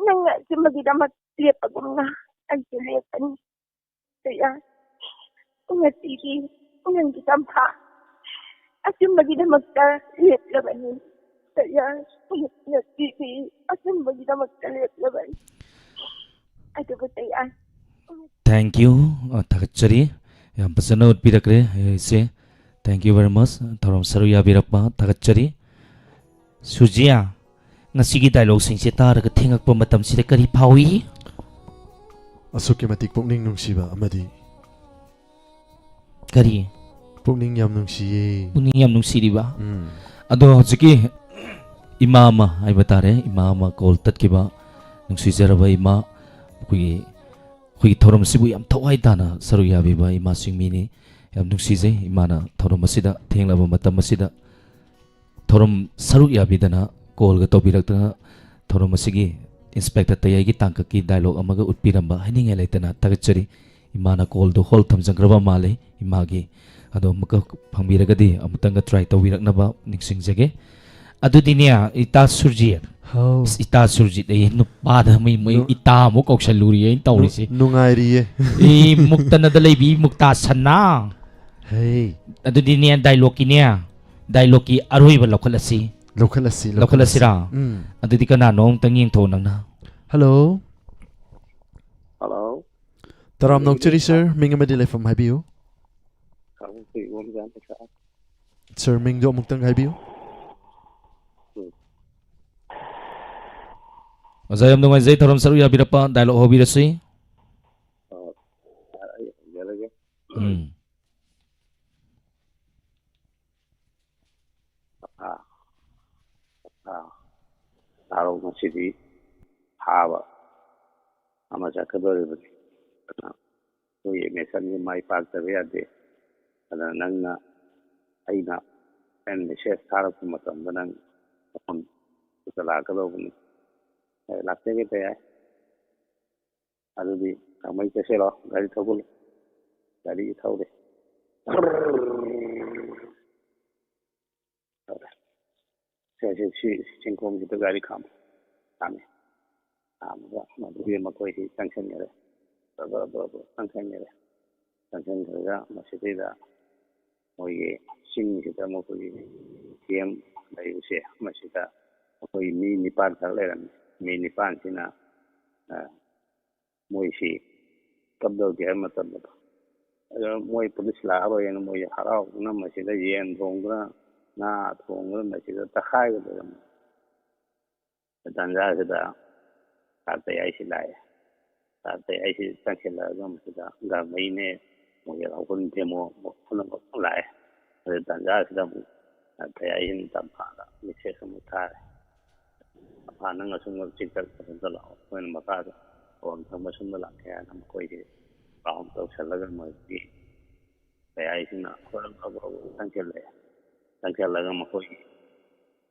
ꯅꯪꯅ ꯑꯆꯨꯝꯕꯒꯤꯗꯃꯛ ꯂꯦꯞꯄꯒꯨꯝꯅ ꯑꯩꯁꯨ ꯂꯦꯞꯄꯅꯤ꯫ ꯀꯌꯥ ꯉꯁꯤꯗꯤ ꯅꯪꯒꯤ ꯇꯝꯐꯥ ꯑꯆꯨꯝꯕꯒꯤꯗꯃꯛꯇ ꯂꯦꯞꯂꯕꯅꯤ꯫ ꯀꯌꯥ ꯉꯁꯤꯗꯤ ꯑꯆꯨꯝꯕꯒꯤꯗꯃꯛꯇ ꯂꯦꯞꯂꯕꯅꯤ꯫ ꯑꯗꯨꯕꯨ ꯀꯌꯥ Thank you. ꯑ, ꯊꯥꯒꯠꯆꯔꯤ꯫ ꯌꯥꯝ ꯐꯖꯅ ꯎꯠꯄꯤꯔꯛꯈ꯭ꯔꯦ, ꯑ, ꯏꯆꯦ꯫ Thank you very much. ꯊꯧꯔꯝ ꯁꯔꯨꯛ ꯌꯥꯕꯤꯔꯛꯄ ꯊꯥꯒꯠꯆꯔꯤ꯫ ꯁꯨꯖꯤꯌꯥ, ꯉꯁꯤꯒꯤ ꯗꯥꯏꯂꯣꯒꯁꯤꯡꯁꯦ ꯇꯥꯔꯒ ꯊꯦꯡꯉꯛꯄ ꯃꯇꯝꯁꯤꯗ ꯀꯔꯤ ꯐꯥꯎꯏ? ꯑꯁꯨꯛꯀꯤ ꯃꯇꯤꯛ ꯄꯨꯛꯅꯤꯡ ꯅꯨꯡꯁꯤꯕ ꯑꯃꯗꯤ ꯀꯔꯤ? ꯄꯨꯛꯅꯤꯡ ꯌꯥꯝ ꯅꯨꯡꯁꯤꯌꯦ꯫ ꯄꯨꯛꯅꯤꯡ ꯌꯥꯝ ꯅꯨꯡꯁꯤꯔꯤꯕ? ꯎꯝ꯫ ꯑꯗꯣ ꯍꯧꯖꯤꯛꯀꯤ ꯏꯃꯥ ꯑꯃ ꯍꯥꯏꯕ ꯇꯥꯔꯦ, ꯏꯃꯥ ꯑꯃ ꯀꯣꯜ ꯇꯠꯈꯤꯕ, ꯅꯨꯡꯁꯤꯖꯔꯕ ꯏꯃꯥ, ꯑꯩꯈꯣꯏꯒꯤ, ꯑꯩꯈꯣꯏꯒꯤ ꯊꯧꯔꯝꯁꯤꯕꯨ ꯌꯥꯝ ꯊꯋꯥꯏ ꯇꯥꯅ ꯁꯔꯨꯛ ꯌꯥꯕꯤꯕ ꯏꯃꯥꯁꯤꯡ ꯃꯤꯅꯤ꯫ ꯌꯥꯝ ꯅꯨꯡꯁꯤꯖꯩ ꯏꯃꯥꯅ ꯊꯧꯔꯝ ꯑꯁꯤꯗ ꯊꯦꯡꯂꯕ ꯃꯇꯝ ꯑꯁꯤꯗ ꯊꯧꯔꯝ ꯁꯔꯨꯛ ꯌꯥꯕꯤꯗꯅ ꯀꯣꯜꯒ ꯇꯧꯕꯤꯔꯛꯇꯅ ꯊꯧꯔꯝ ꯑꯁꯤꯒꯤ ꯏꯟꯁꯄꯦꯛꯇꯔ ꯇꯌꯥꯏꯒꯤ ꯇꯥꯡꯀꯛꯀꯤ ꯗꯥꯏꯂꯣꯒ ꯑꯃꯒ ꯎꯠꯄꯤꯔꯝꯕ ꯍꯥꯏꯅꯤꯡꯉꯥꯏ ꯂꯩꯇꯅ ꯊꯥꯒꯠꯆꯔꯤ꯫ ꯏꯃꯥꯅ ꯀꯣꯜꯗꯨ ꯍꯣꯜ ꯊꯝꯖꯈ꯭ꯔꯕ ꯃꯥꯜꯂꯤ꯫ ꯏꯃꯥꯒꯤ ꯑꯗꯣ ꯑꯃꯨꯛꯀ ꯐꯪꯕꯤꯔꯒꯗꯤ ꯑꯃꯨꯛꯇꯪꯒ ꯇ꯭ꯔꯥꯏ ꯇꯧꯕꯤꯔꯛꯅꯕ ꯅꯤꯡꯁꯤꯡꯖꯒꯦ꯫ ꯑꯗꯨꯗꯤꯅꯦ, ꯏꯇꯥ ꯁꯨꯔꯖꯤꯠ꯫ ꯍꯥꯎ꯫ ꯑꯁ, ꯏꯇꯥ ꯁꯨꯔꯖꯤꯠ ꯑꯩ ꯅꯨꯄꯥꯗ ꯃꯩ, ꯃꯩ ꯅꯨ-, ꯏꯇꯥ ꯑꯃꯨꯛ ꯀꯧꯁꯜꯂꯨꯔꯤ ꯑꯩꯅ ꯇꯧꯔꯤꯁꯤ꯫ ꯅꯨ-, ꯅꯨꯡꯉꯥꯏꯔꯤꯌꯦ꯫ ꯏ, ꯃꯨꯛꯇꯅꯗ ꯂꯩꯕꯤ ꯃꯨꯛꯇꯥ ꯁꯅꯥ꯫ ꯍꯩ꯫ ꯑꯗꯨꯗꯤꯅꯦ, ꯗꯥꯏꯂꯣꯛꯀꯤꯅꯦ, ꯗꯥꯏꯂꯣꯛꯀꯤ ꯑꯔꯣꯏꯕ ꯂꯧꯈꯠꯂꯁꯤ꯫ ꯂꯧꯈꯠꯂꯁꯤ, ꯂꯧꯈꯠꯂꯁꯤꯔꯥ? ꯎꯝ꯫ ꯑꯗꯨꯗꯤ ꯀꯅꯥꯅꯣ ꯑꯃꯨꯛꯇꯪ ꯌꯦꯡꯊꯣꯛꯑꯣ ꯅꯪꯅ꯫ ꯍꯜꯂꯣ꯫ ꯍꯜꯂꯣ꯫ ꯇꯔꯥꯝꯅ ꯑꯣꯛꯆꯔꯤ ꯁꯥꯔ, ꯃꯤꯡ ꯑꯃꯗꯤ ꯂꯩꯐꯝ ꯍꯥꯏꯕꯤꯌꯨ꯫ ꯀꯥꯡꯄꯣꯛꯄꯤ ꯏꯕꯣꯝꯆꯥꯅꯤ ꯁꯥꯔ꯫ ꯁꯥꯔ, ꯃꯤꯡꯗꯣ ꯑꯃꯨꯛꯇꯪ ꯍꯥꯏꯕꯤꯌꯨ꯫ ꯎꯝ꯫ ꯑꯣꯖꯥ, ꯌꯥꯝ ꯅꯨꯡꯉꯥꯏꯖꯩ ꯊꯧꯔꯝ ꯁꯔꯨꯛ ꯌꯥꯕꯤꯔꯛꯄ꯫ ꯗꯥꯏꯂꯣꯛ ꯍꯧꯕꯤꯔꯁꯤ꯫ ꯑꯣ, ꯁꯥꯔ, ꯑꯩ ꯍꯧꯖꯔꯒꯦ꯫ ꯎꯝ꯫ ꯑꯥ, ꯑꯥ, ꯇꯥꯔꯣ, ꯉꯁꯤꯗꯤ ꯐꯥꯕ ꯑꯃ ꯆꯠꯀꯗꯧꯔꯤꯕꯅꯤ꯫ ꯑꯗꯨꯅ ꯑꯩꯈꯣꯏꯒꯤ ꯃꯤꯁꯟꯁꯤ ꯃꯥꯏ ꯄꯥꯛꯇꯕ ꯌꯥꯗꯦ꯫ ꯑꯗꯨꯅ ꯅꯪꯅ, ꯑꯩꯅ, ꯑꯩꯅ ꯃꯦꯁꯦꯖ ꯊꯥꯔꯛꯄ ꯃꯇꯝꯗ ꯅꯪ ꯃꯐꯝꯗꯨꯗ ꯂꯥꯛꯀꯗꯧꯕꯅꯤ꯫ ꯑꯦ, ꯂꯥꯛꯆꯒꯦ ꯇꯌꯥꯏ꯫ ꯑꯗꯨꯗꯤ ꯈꯥꯡꯃꯩ ꯆꯠꯁꯤꯔꯣ? ꯒꯥꯔꯤ ꯊꯧꯒꯠꯂꯨ꯫ ꯒꯥꯔꯤ ꯊꯧꯔꯦ꯫ ꯁꯦ, ꯁꯦ, ꯁꯤ ꯆꯤꯡꯈꯣꯡꯁꯤꯗ ꯒꯥꯔꯤ ꯈꯥꯝꯃꯨ꯫ ꯈꯥꯝꯃꯦ꯫ ꯈꯥꯝꯃꯒ ꯃꯗꯨꯒꯤ ꯃꯈꯣꯏꯁꯤ ꯆꯪꯁꯤꯟꯈꯔꯦ꯫ ꯕ, ꯕ, ꯕ, ꯕ, ꯆꯪꯁꯤꯟꯈꯔꯦ꯫ ꯆꯪꯁꯤꯟꯈ꯭ꯔꯒ ꯃꯁꯤꯗꯩꯗ ꯃꯣꯏꯒꯤ ꯆꯤꯡꯁꯤꯗ ꯃꯈꯣꯏꯒꯤ ꯀꯦꯝ ꯂꯩꯕꯁꯦ, ꯃꯁꯤꯗ ꯑꯩꯈꯣꯏ ꯃꯤ ꯅꯤꯄꯥꯟ ꯈꯛ ꯂꯩꯔꯝꯃꯤ꯫ ꯃꯤ ꯅꯤꯄꯥꯟꯁꯤꯅ, ꯑ, ꯃꯣꯏꯁꯤ ꯀꯝꯗꯧꯒꯦ ꯍꯥꯏꯕ ꯃꯇꯝꯗ, ꯑꯗꯣ ꯃꯣꯏ ꯄꯨꯂꯤꯁ ꯂꯥꯛꯑꯔꯣꯏꯅ ꯃꯣꯏ ꯍꯔꯥꯎꯗꯨꯅ ꯃꯁꯤꯗ ꯌꯦꯟ ꯊꯣꯡꯗꯨꯅ, ꯉꯥ ꯊꯣꯡꯗꯨꯅ ꯃꯁꯤꯗ ꯇꯛꯈꯥꯏꯒꯗꯧꯔꯝꯃꯤ꯫ ꯇꯥꯟꯖꯥꯁꯤꯗ ꯁꯥꯔ ꯇꯌꯥꯏꯁꯤ ꯂꯥꯛꯑꯦ꯫ ꯁꯥꯔ ꯇꯌꯥꯏꯁꯤ ꯆꯪꯁꯤꯜꯂꯛꯑꯒ ꯃꯁꯤꯗ ꯒꯥꯡꯃꯩꯅꯦ, ꯃꯣꯏꯒꯤ ꯂꯧꯍꯨꯟ ꯇꯦꯃꯣ ꯄꯨꯝꯅꯃꯛ ꯂꯥꯛꯑꯦ꯫ ꯑꯗꯨ ꯇꯥꯟꯖꯥꯁꯤꯗ ꯑꯃꯨꯛ ꯁꯥꯔ ꯇꯌꯥꯏꯁꯤꯅ ꯇꯝꯐꯥꯗ ꯃꯦꯁꯦꯖ ꯑꯃꯨꯛ ꯊꯥꯔꯦ꯫ "ꯇꯝꯐꯥ, ꯅꯪ ꯑꯁꯨꯝꯅ ꯆꯤꯛꯇ ꯑꯁꯨꯝꯗ ꯂꯥꯛꯑꯣ, ꯑꯩꯈꯣꯏꯅ ꯃꯈꯥꯗ ꯊꯧꯔꯝ ꯊꯝꯕ ꯑꯁꯨꯝꯗ ꯂꯥꯛꯀꯦ" ꯍꯥꯏꯅ ꯃꯈꯣꯏꯁꯤ ꯄꯥꯎ ꯇꯧꯁꯜꯂꯒ ꯃꯣꯏꯒꯤ ꯇꯌꯥꯏꯁꯤꯅ ꯍꯣꯔꯝ ꯍꯣꯔꯝ ꯆꯪꯁꯤꯜꯂꯛꯑꯦ꯫ ꯆꯪꯁꯤꯜꯂꯒ ꯃꯈꯣꯏꯒꯤ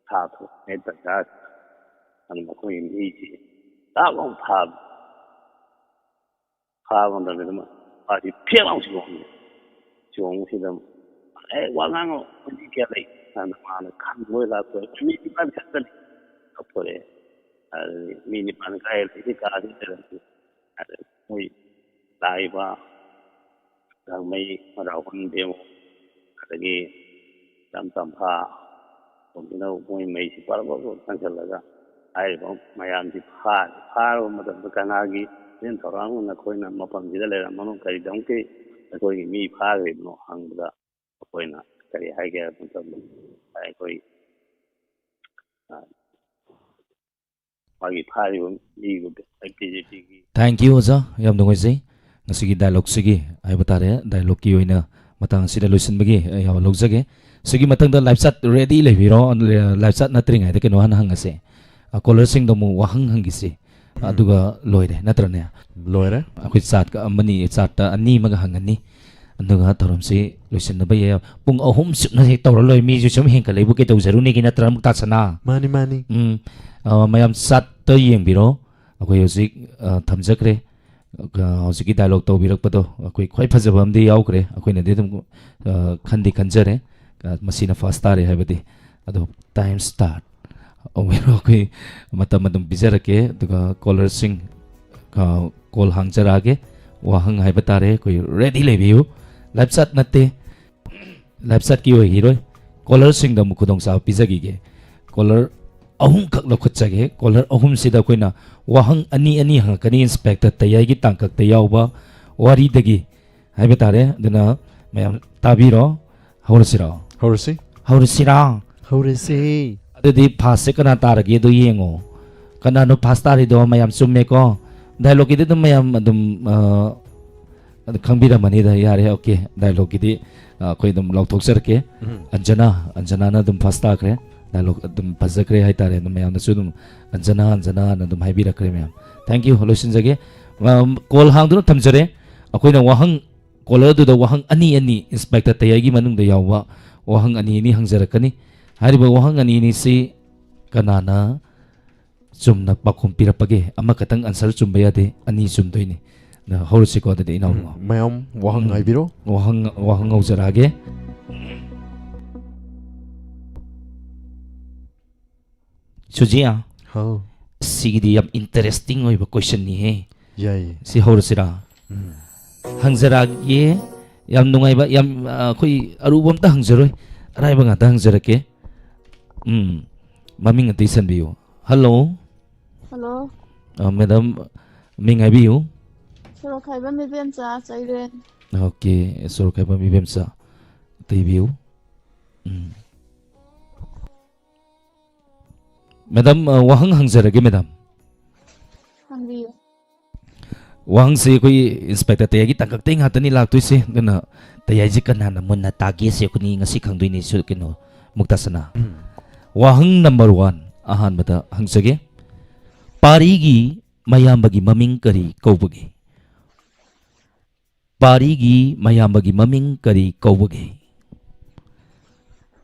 ꯁꯥ ꯊꯣꯡꯉꯤꯉꯩ ꯇꯟꯖꯥꯁꯤꯗ ꯑꯗꯨ ꯃꯈꯣꯏꯒꯤ ꯃꯤꯁꯤ ꯇꯥꯞ ꯂꯥꯎ ꯐꯥꯕ꯫ ꯐꯥꯕ ꯃꯇꯝꯗ ꯃꯥꯁꯤ ꯐꯦꯛ ꯂꯥꯎ ꯆꯣꯡꯉꯦ꯫ ꯆꯣꯡꯕꯁꯤꯗ, "ꯑꯦ, ꯋꯥ ꯉꯥꯡꯉꯣ, ꯃꯤ ꯀꯌꯥ ꯂꯩ?" ꯍꯥꯏꯅ ꯃꯥꯅ ꯈꯪꯕꯣꯏ ꯂꯥꯛꯄꯣꯏ, "ꯃꯤ ꯅꯤꯄꯥꯟ ꯈꯛꯇꯅꯤ" ꯀꯞꯊꯣꯔꯛꯑꯦ꯫ ꯑꯗꯨꯗꯤ ꯃꯤ ꯅꯤꯄꯥꯟ ꯀꯥꯏ ꯂꯩꯒꯦ? ꯀꯥꯁꯤ ꯂꯩꯔꯝꯗꯦ꯫ ꯑꯗ ꯃꯣꯏ ꯂꯥꯛꯏꯕ ꯒꯥꯡꯃꯩ, ꯔꯥꯍꯨꯜ ꯗꯦꯕ, ꯑꯗꯒꯤ ꯏꯆꯝ ꯇꯝꯐꯥ, ꯀꯣꯝꯕꯤꯅꯧ, ꯃꯣꯏ ꯃꯩꯁꯤ ꯄꯔꯞ ꯄꯔꯞ ꯄꯔꯞ ꯊꯥꯡꯖꯜꯂꯒ ꯍꯥꯏꯔꯤꯕ ꯃꯌꯥꯝꯁꯤ ꯐꯥꯔꯦ꯫ ꯐꯥꯔꯕ ꯃꯇꯝꯗ ꯀꯅꯥꯒꯤ ꯆꯦꯟ ꯊꯧꯔꯥꯡꯅꯣ ꯅꯈꯣꯏꯅ ꯃꯐꯝꯁꯤꯗ ꯂꯩꯔꯝꯕꯅꯣ, ꯀꯔꯤꯗꯧꯒꯤ ꯑꯩꯈꯣꯏꯒꯤ ꯃꯤ ꯐꯥꯈ꯭ꯔꯤꯕꯅꯣ ꯍꯪꯕꯗ ꯑꯩꯈꯣꯏꯅ ꯀꯔꯤ ꯍꯥꯏꯒꯦ ꯍꯥꯏꯕ ꯃꯇꯝꯗ ꯑꯩꯈꯣꯏ, ꯑ, ꯃꯥꯒꯤ ꯐꯥꯔꯤꯕ ꯃꯤꯗꯨ ꯕꯤ ꯖꯦ ꯄꯤꯒꯤ Thank you, ꯑꯣꯖꯥ, ꯌꯥꯝ ꯅꯨꯡꯉꯥꯏꯖꯩ꯫ ꯉꯁꯤꯒꯤ ꯗꯥꯏꯂꯣꯒꯁꯤꯒꯤ ꯍꯥꯏꯕ ꯇꯥꯔꯦ, ꯗꯥꯏꯂꯣꯒꯀꯤ ꯑꯣꯏꯅ ꯃꯇꯥꯡ ꯑꯁꯤꯗ ꯂꯣꯏꯁꯤꯟꯕꯒꯤ ꯑꯌꯥꯕ ꯂꯧꯖꯒꯦ꯫ ꯁꯤꯒꯤ ꯃꯊꯪꯗ ꯂꯥꯏꯐ ꯆꯥꯠ ꯔꯦꯗꯤ ꯂꯩꯕꯤꯔꯣ꯫ ꯂꯥꯏꯐ ꯆꯥꯠ ꯅꯠꯇ꯭ꯔꯤꯉꯩꯗ ꯀꯩꯅꯣ ꯍꯥꯟꯅ ꯍꯪꯉꯁꯦ꯫ ꯑ, ꯀꯣꯂꯔꯁꯤꯡꯗ ꯑꯃꯨꯛ ꯋꯥꯍꯪ ꯍꯪꯈꯤꯁꯤ꯫ ꯎꯝ꯫ ꯑꯗꯨꯒ ꯂꯣꯏꯔꯦ, ꯅꯠꯇ꯭ꯔꯅꯦ? ꯂꯣꯏꯔꯦ꯫ ꯑꯩꯈꯣꯏ ꯆꯥꯠꯀ ꯑꯃꯅꯤ, ꯆꯥꯠꯇ ꯑꯅꯤ ꯑꯃꯒ ꯍꯪꯉꯅꯤ꯫ ꯑꯗꯨꯒ ꯊꯧꯔꯝꯁꯤ ꯂꯣꯏꯁꯤꯟꯅꯕ ꯌꯥꯏ꯫ ꯄꯨꯡ ꯑꯍꯨꯝ ꯆꯨꯞꯅ ꯍꯦꯛ ꯇꯧꯔ ꯂꯣꯏꯔꯦ꯫ ꯃꯤꯁꯨ ꯁꯨꯝ ꯍꯦꯟꯒꯠꯂꯛꯏꯕꯨ ꯀꯩꯗꯧꯖꯔꯨꯅꯤꯒꯤ, ꯅꯠꯇ꯭ꯔ, ꯑꯃꯨꯛ ꯇꯥꯁꯅꯥ? ꯃꯥꯅꯤ, ꯃꯥꯅꯤ꯫ ꯎꯝ꯫ ꯑ, ꯃꯌꯥꯝ ꯆꯥꯠꯇ ꯌꯦꯡꯕꯤꯔꯣ꯫ ꯑꯩꯈꯣꯏ ꯍꯧꯖꯤꯛ, ꯑ, ꯊꯝꯖꯈ꯭ꯔꯦ꯫ ꯑ, ꯍꯧꯖꯤꯛꯀꯤ ꯗꯥꯏꯂꯣꯒ ꯇꯧꯕꯤꯔꯛꯄꯗꯣ ꯑꯩꯈꯣꯏ ꯈ꯭ꯋꯥꯏ ꯐꯖꯕ ꯑꯃꯗꯤ ꯌꯥꯎꯈ꯭ꯔꯦ꯫ ꯑꯩꯈꯣꯏꯅꯗꯤ ꯑꯗꯨꯝ, ꯑ, ꯈꯟꯗꯤ ꯈꯟꯖꯔꯦ꯫ ꯑ, ꯃꯁꯤꯅ ꯐꯥꯔꯁ ꯇꯥꯔꯦ ꯍꯥꯏꯕꯗꯤ꯫ ꯑꯗꯣ ꯇꯥꯏꯝ ꯁ꯭ꯇꯥꯔꯠ ꯑꯣꯏꯔꯣ, ꯑꯩꯈꯣꯏ ꯃꯇꯝ ꯑꯗꯨꯝ ꯄꯤꯖꯔꯛꯀꯦ꯫ ꯑꯗꯨꯒ ꯀꯣꯂꯔꯁꯤꯡ, ꯑ, ꯀꯣꯜ ꯍꯥꯡꯖꯔꯛꯑꯒꯦ꯫ ꯋꯥꯍꯪ ꯍꯥꯏꯕ ꯇꯥꯔꯦ, ꯑꯩꯈꯣꯏ ꯔꯦꯗꯤ ꯂꯩꯕꯤꯌꯨ꯫ ꯂꯥꯏꯐ ꯆꯥꯠ ꯅꯠꯇꯦ, ꯂꯥꯏꯐ ꯆꯥꯠꯀꯤ ꯑꯣꯏꯈꯤꯔꯣꯏ꯫ ꯀꯣꯂꯔꯁꯤꯡꯗ ꯑꯃꯨꯛ ꯈꯨꯗꯣꯡꯆꯥꯕ ꯄꯤꯖꯈꯤꯒꯦ꯫ ꯀꯣꯂꯔ ꯑꯍꯨꯝꯈꯛ ꯂꯧꯈꯠꯆꯒꯦ꯫ ꯀꯣꯂꯔ ꯑꯍꯨꯝꯁꯤꯗ ꯑꯩꯈꯣꯏꯅ ꯋꯥꯍꯪ ꯑꯅꯤ ꯑꯅꯤ ꯍꯪꯉꯛꯀꯅꯤ, ꯏꯟꯁꯄꯦꯛꯇꯔ ꯇꯌꯥꯏꯒꯤ ꯇꯥꯡꯀꯛꯇ ꯌꯥꯎꯕ ꯋꯥꯔꯤꯗꯒꯤ ꯍꯥꯏꯕ ꯇꯥꯔꯦ꯫ ꯑꯗꯨꯅ ꯃꯌꯥꯝ ꯇꯥꯕꯤꯔꯣ꯫ ꯍꯧꯔꯁꯤꯔꯣ? ꯍꯧꯔꯁꯤ꯫ ꯍꯧꯔꯁꯤꯔꯥ? ꯍꯧꯔꯁꯤ꯫ ꯑꯗꯨꯗꯤ ꯐꯥꯔꯁꯁꯦ ꯀꯅꯥ ꯇꯥꯔꯒꯦꯗꯣ ꯌꯦꯡꯉꯣ꯫ ꯀꯅꯥꯅꯣ ꯐꯥꯔꯁ ꯇꯥꯔꯤꯗꯣ? ꯃꯌꯥꯝ ꯆꯨꯝꯃꯦꯀꯣ? ꯗꯥꯏꯂꯣꯒꯀꯤꯗꯤ ꯑꯗꯨꯝ ꯃꯌꯥꯝ ꯑꯗꯨꯝ, ꯑ, ꯑꯗꯨ ꯈꯪꯕꯤꯔꯝꯃꯅꯤꯗ꯫ ꯌꯥꯔꯦ, ꯑꯣꯀꯦ, ꯗꯥꯏꯂꯣꯒꯀꯤꯗꯤ, ꯑ, ꯑꯩꯈꯣꯏ ꯑꯗꯨꯝ ꯂꯥꯎꯊꯣꯛꯆꯔꯛꯀꯦ꯫ ꯎꯝ꯫ ꯑꯟꯖꯅꯥ, ꯑꯟꯖꯅꯥꯅ ꯑꯗꯨꯝ ꯐꯥꯔꯁ ꯇꯥꯈ꯭ꯔꯦ꯫ ꯗꯥꯏꯂꯣꯒ ꯑꯗꯨꯝ ꯐꯖꯈ꯭ꯔꯦ ꯍꯥꯏꯇꯥꯔꯦ꯫ ꯑꯗꯨꯝ ꯃꯌꯥꯝꯅꯁꯨ ꯑꯗꯨꯝ "ꯑꯟꯖꯅꯥ, ꯑꯟꯖꯅꯥ" ꯑꯅ ꯑꯗꯨꯝ ꯍꯥꯏꯕꯤꯔꯛꯈ꯭ꯔꯦ ꯃꯌꯥꯝ꯫ Thank you, ꯂꯣꯏꯁꯤꯟꯖꯒꯦ꯫ ꯑꯝ, ꯀꯣꯜ ꯍꯥꯡꯗꯨꯅ ꯊꯝꯖꯔꯦ꯫ ꯑꯩꯈꯣꯏꯅ ꯋꯥꯍꯪ, ꯀꯣꯂꯔꯗꯨꯗ ꯋꯥꯍꯪ ꯑꯅꯤ ꯑꯅꯤ, ꯏꯟꯁꯄꯦꯛꯇꯔ ꯇꯌꯥꯏꯒꯤ ꯃꯅꯨꯡꯗ ꯌꯥꯎꯕ ꯋꯥꯍꯪ ꯑꯅꯤ ꯑꯅꯤ ꯍꯪꯖꯔꯛꯀꯅꯤ꯫ ꯍꯥꯏꯔꯤꯕ ꯋꯥꯍꯪ ꯑꯅꯤ ꯑꯅꯤꯁꯤ ꯀꯅꯥꯅ ꯆꯨꯝꯅ ꯄꯥꯎꯈꯨꯝ ꯄꯤꯔꯛꯄꯒꯦ? ꯑꯃꯈꯛꯇꯪ ꯑꯟꯁꯔ ꯆꯨꯝꯕ ꯌꯥꯗꯦ, ꯑꯅꯤ ꯆꯨꯝꯗꯣꯏꯅꯤ꯫ ꯑꯗ ꯍꯧꯔꯁꯤꯀꯣ, ꯑꯗꯨꯗꯤ ꯏꯅꯥꯎꯕꯨ꯫ ꯎꯝ, ꯃꯌꯥꯝ ꯋꯥꯍꯪ ꯎꯝ꯫ ꯉꯥꯏꯕꯤꯔꯣ꯫ ꯋꯥꯍꯪ, ꯋꯥꯍꯪ ꯍꯧꯖꯔꯛꯑꯒꯦ꯫ ꯁꯨꯖꯤꯌꯥ, ꯍꯥꯎ꯫ ꯁꯤꯒꯤꯗꯤ ꯌꯥꯝ ꯏꯟꯇꯔꯦꯁꯇꯤꯡ ꯑꯣꯏꯕ ꯀꯣꯏꯁꯟꯅꯤꯍꯦ꯫ ꯌꯥꯏꯌꯦ꯫ ꯁꯤ ꯍꯧꯔꯁꯤꯔꯥ? ꯎꯝ꯫ ꯍꯪꯖꯔꯛꯑꯒꯦ, ꯌꯥꯝ ꯅꯨꯡꯉꯥꯏꯕ, ꯌꯥꯝ, ꯑ, ꯑꯩꯈꯣꯏ ꯑꯔꯨꯕ ꯑꯝꯇ ꯍꯪꯖꯔꯣꯏ, ꯑꯔꯥꯏꯕ ꯉꯥꯛꯇ ꯍꯪꯖꯔꯛꯀꯦ꯫ ꯎꯝ, ꯃꯃꯤꯡ ꯑꯝꯇ ꯏꯁꯟꯕꯤꯌꯨ꯫ ꯍꯜꯂꯣ꯫ ꯍꯜꯂꯣ꯫ ꯑ, ꯃꯦꯗꯥꯝ, ꯃꯤꯡ ꯍꯥꯏꯕꯤꯌꯨ꯫ ꯁꯣꯔꯣꯛꯈꯥꯏꯕꯝ ꯏꯕꯦꯝꯆꯥ ꯆꯩꯔꯦꯟ꯫ ꯑꯣꯀꯦ, ꯁꯣꯔꯣꯛꯈꯥꯏꯕꯝ ꯏꯕꯦꯝꯆꯥ, ꯑꯝꯇ ꯏꯕꯤꯌꯨ꯫ ꯎꯝ꯫ ꯃꯦꯗꯥꯝ, ꯑ, ꯋꯥꯍꯪ ꯍꯪꯖꯔꯒꯦ, ꯃꯦꯗꯥꯝ꯫ ꯍꯪꯕꯤꯌꯨ꯫ ꯋꯥꯍꯪꯁꯤ ꯑꯩꯈꯣꯏ ꯏꯟꯁꯄꯦꯛꯇꯔ ꯇꯌꯥꯏꯒꯤ ꯇꯥꯡꯀꯛꯇꯩ ꯉꯥꯛꯇꯅꯤ ꯂꯥꯛꯇꯣꯏꯁꯦ, ꯑꯗꯨꯅ ꯇꯌꯥꯏꯁꯦ ꯀꯅꯥꯅ ꯃꯨꯟꯅ ꯇꯥꯒꯦꯁꯦ ꯑꯩꯈꯣꯏꯅꯤ ꯉꯁꯤ ꯈꯪꯗꯣꯏꯅꯤ, ꯁꯨ-, ꯀꯩꯅꯣ, ꯃꯨꯛꯇꯥꯁꯅꯥ꯫ ꯎꯝ꯫ ꯋꯥꯍꯪ ꯅꯝꯕꯔ ꯋꯥꯟ, ꯑꯍꯥꯟꯕꯗ ꯍꯪꯖꯒꯦ, ꯄꯥꯔꯤꯒꯤ ꯃꯌꯥꯝꯕꯒꯤ ꯃꯃꯤꯡ ꯀꯔꯤ ꯀꯧꯕꯒꯦ? ꯄꯥꯔꯤꯒꯤ ꯃꯌꯥꯝꯕꯒꯤ ꯃꯃꯤꯡ ꯀꯔꯤ ꯀꯧꯕꯒꯦ?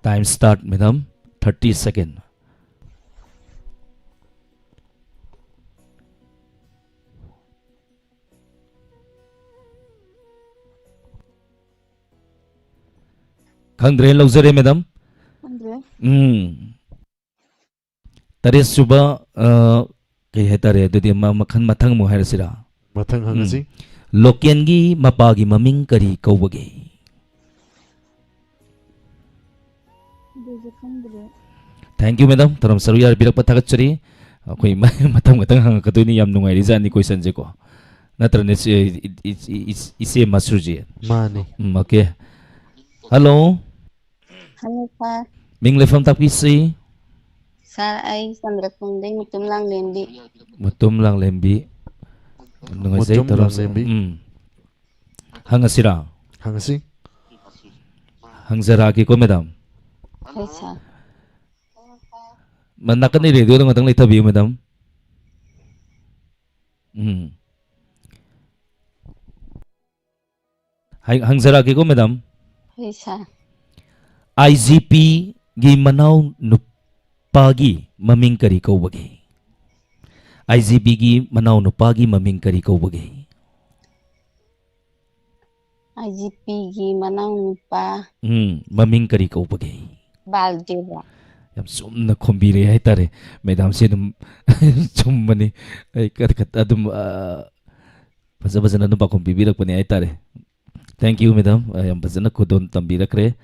Time start, madam. Thirty second. ꯈꯪꯗ꯭ꯔꯦ, ꯂꯧꯖꯔꯦ, madam꯫ ꯈꯪꯗ꯭ꯔꯦ꯫ ꯎꯝ꯫ ꯇꯔꯦꯠ ꯁꯨꯕ, ꯑ, ꯀꯩ ꯍꯥꯏꯇꯥꯔꯦ, ꯑꯗꯨꯗꯤ ꯃ-, ꯃꯈꯜ ꯃꯊꯪ ꯑꯃꯨꯛ ꯍꯥꯏꯔꯁꯤꯔꯥ? ꯃꯊꯪ ꯍꯪꯉꯁꯤ꯫ ꯎꯝ꯫ ꯂꯣꯀꯦꯟꯒꯤ ꯃꯄꯥꯒꯤ ꯃꯃꯤꯡ ꯀꯔꯤ ꯀꯧꯕꯒꯦ? ꯑꯗꯨꯁꯨ ꯈꯪꯗ꯭ꯔꯦ꯫ Thank you, madam꯫ ꯊꯧꯔꯝ ꯁꯔꯨꯛ ꯌꯥꯕꯤꯔꯛꯄ ꯊꯥꯒꯠꯆꯔꯤ꯫ ꯑꯩꯈꯣꯏ ꯃ-, ꯃꯊꯪ ꯃꯊꯪ ꯍꯪꯉꯛꯀꯗꯣꯏꯅꯤ꯫ ꯌꯥꯝ ꯅꯨꯡꯉꯥꯏꯔꯤꯖꯥꯠꯅꯤ questionꯁꯦꯀꯣ꯫ ꯅꯠꯇ꯭ꯔꯅꯦ, ꯏꯆꯦ, ꯏ-, ꯏ-, ꯏ-, ꯏꯆꯦ ꯃꯁꯨꯔꯖꯤ? ꯃꯥꯅꯤ꯫ ꯎꯝ, okay꯫ Hello꯫ Hello, sir꯫ ꯃꯤꯡ ꯂꯩꯐꯝ ꯇꯥꯛꯄꯤꯁꯤ꯫ Sir, ꯑꯩ ꯆꯟꯗ꯭ꯔꯈꯣꯡꯗꯩ ꯃꯨꯇꯨꯝ ꯂꯥꯡꯂꯦꯟꯕꯤ꯫ ꯃꯨꯇꯨꯝ ꯂꯥꯡꯂꯦꯟꯕꯤ꯫ ꯌꯥꯝ ꯅꯨꯡꯉꯥꯏꯖꯩ ꯃꯨꯇꯨꯝ ꯊꯧꯔꯝꯁꯦ꯫ ꯂꯥꯡꯂꯦꯟꯕꯤ꯫ ꯎꯝ꯫ ꯍꯪꯉꯁꯤꯔꯥ? ꯍꯪꯉꯁꯤ꯫ ꯍꯪꯖꯔꯛꯑꯒꯦꯀꯣ, madam꯫ ꯍꯣꯏ, sir꯫ ꯃ-, ꯅꯥꯀꯟꯗꯩ radioꯗꯣ ꯉꯥꯛꯇꯪ ꯂꯩꯊꯕꯤꯌꯨ, madam꯫ ꯎꯝ꯫ ꯍꯥꯏ-, ꯍꯪꯖꯔꯛꯑꯒꯦꯀꯣ, madam꯫ ꯍꯣꯏ, sir꯫ IGPꯒꯤ ꯃꯅꯥꯎ ꯅꯨꯄꯥꯒꯤ ꯃꯃꯤꯡ ꯀꯔꯤ ꯀꯧꯕꯒꯦ? IGPꯒꯤ ꯃꯅꯥꯎ ꯅꯨꯄꯥꯒꯤ ꯃꯃꯤꯡ ꯀꯔꯤ ꯀꯧꯕꯒꯦ? IGPꯒꯤ ꯃꯅꯥꯎ ꯅꯨꯄꯥ꯫ ꯎꯝ, ꯃꯃꯤꯡ ꯀꯔꯤ ꯀꯧꯕꯒꯦ? ꯕꯥꯜꯗꯦꯕ꯫ ꯌꯥꯝ ꯆꯨꯝꯅ ꯈꯨꯝꯕꯤꯔꯦ ꯍꯥꯏꯇꯥꯔꯦ꯫ Madamꯁꯦ ꯑꯗꯨꯝ ꯆꯨꯝꯕꯅꯤ꯫ ꯑꯩ ꯀ-, ꯀ-, ꯑꯗꯨꯝ, ꯑ, ꯐꯖ ꯐꯖꯅ ꯑꯗꯨꯝ ꯄꯥꯎꯈꯨꯝ ꯄꯤꯕꯤꯔꯛꯄꯅꯦ ꯍꯥꯏꯇꯥꯔꯦ꯫ Thank you, madam. ꯑ, ꯌꯥꯝ ꯐꯖꯅ ꯈꯨꯗꯣꯜ ꯇꯝꯕꯤꯔꯛꯈ꯭ꯔꯦ꯫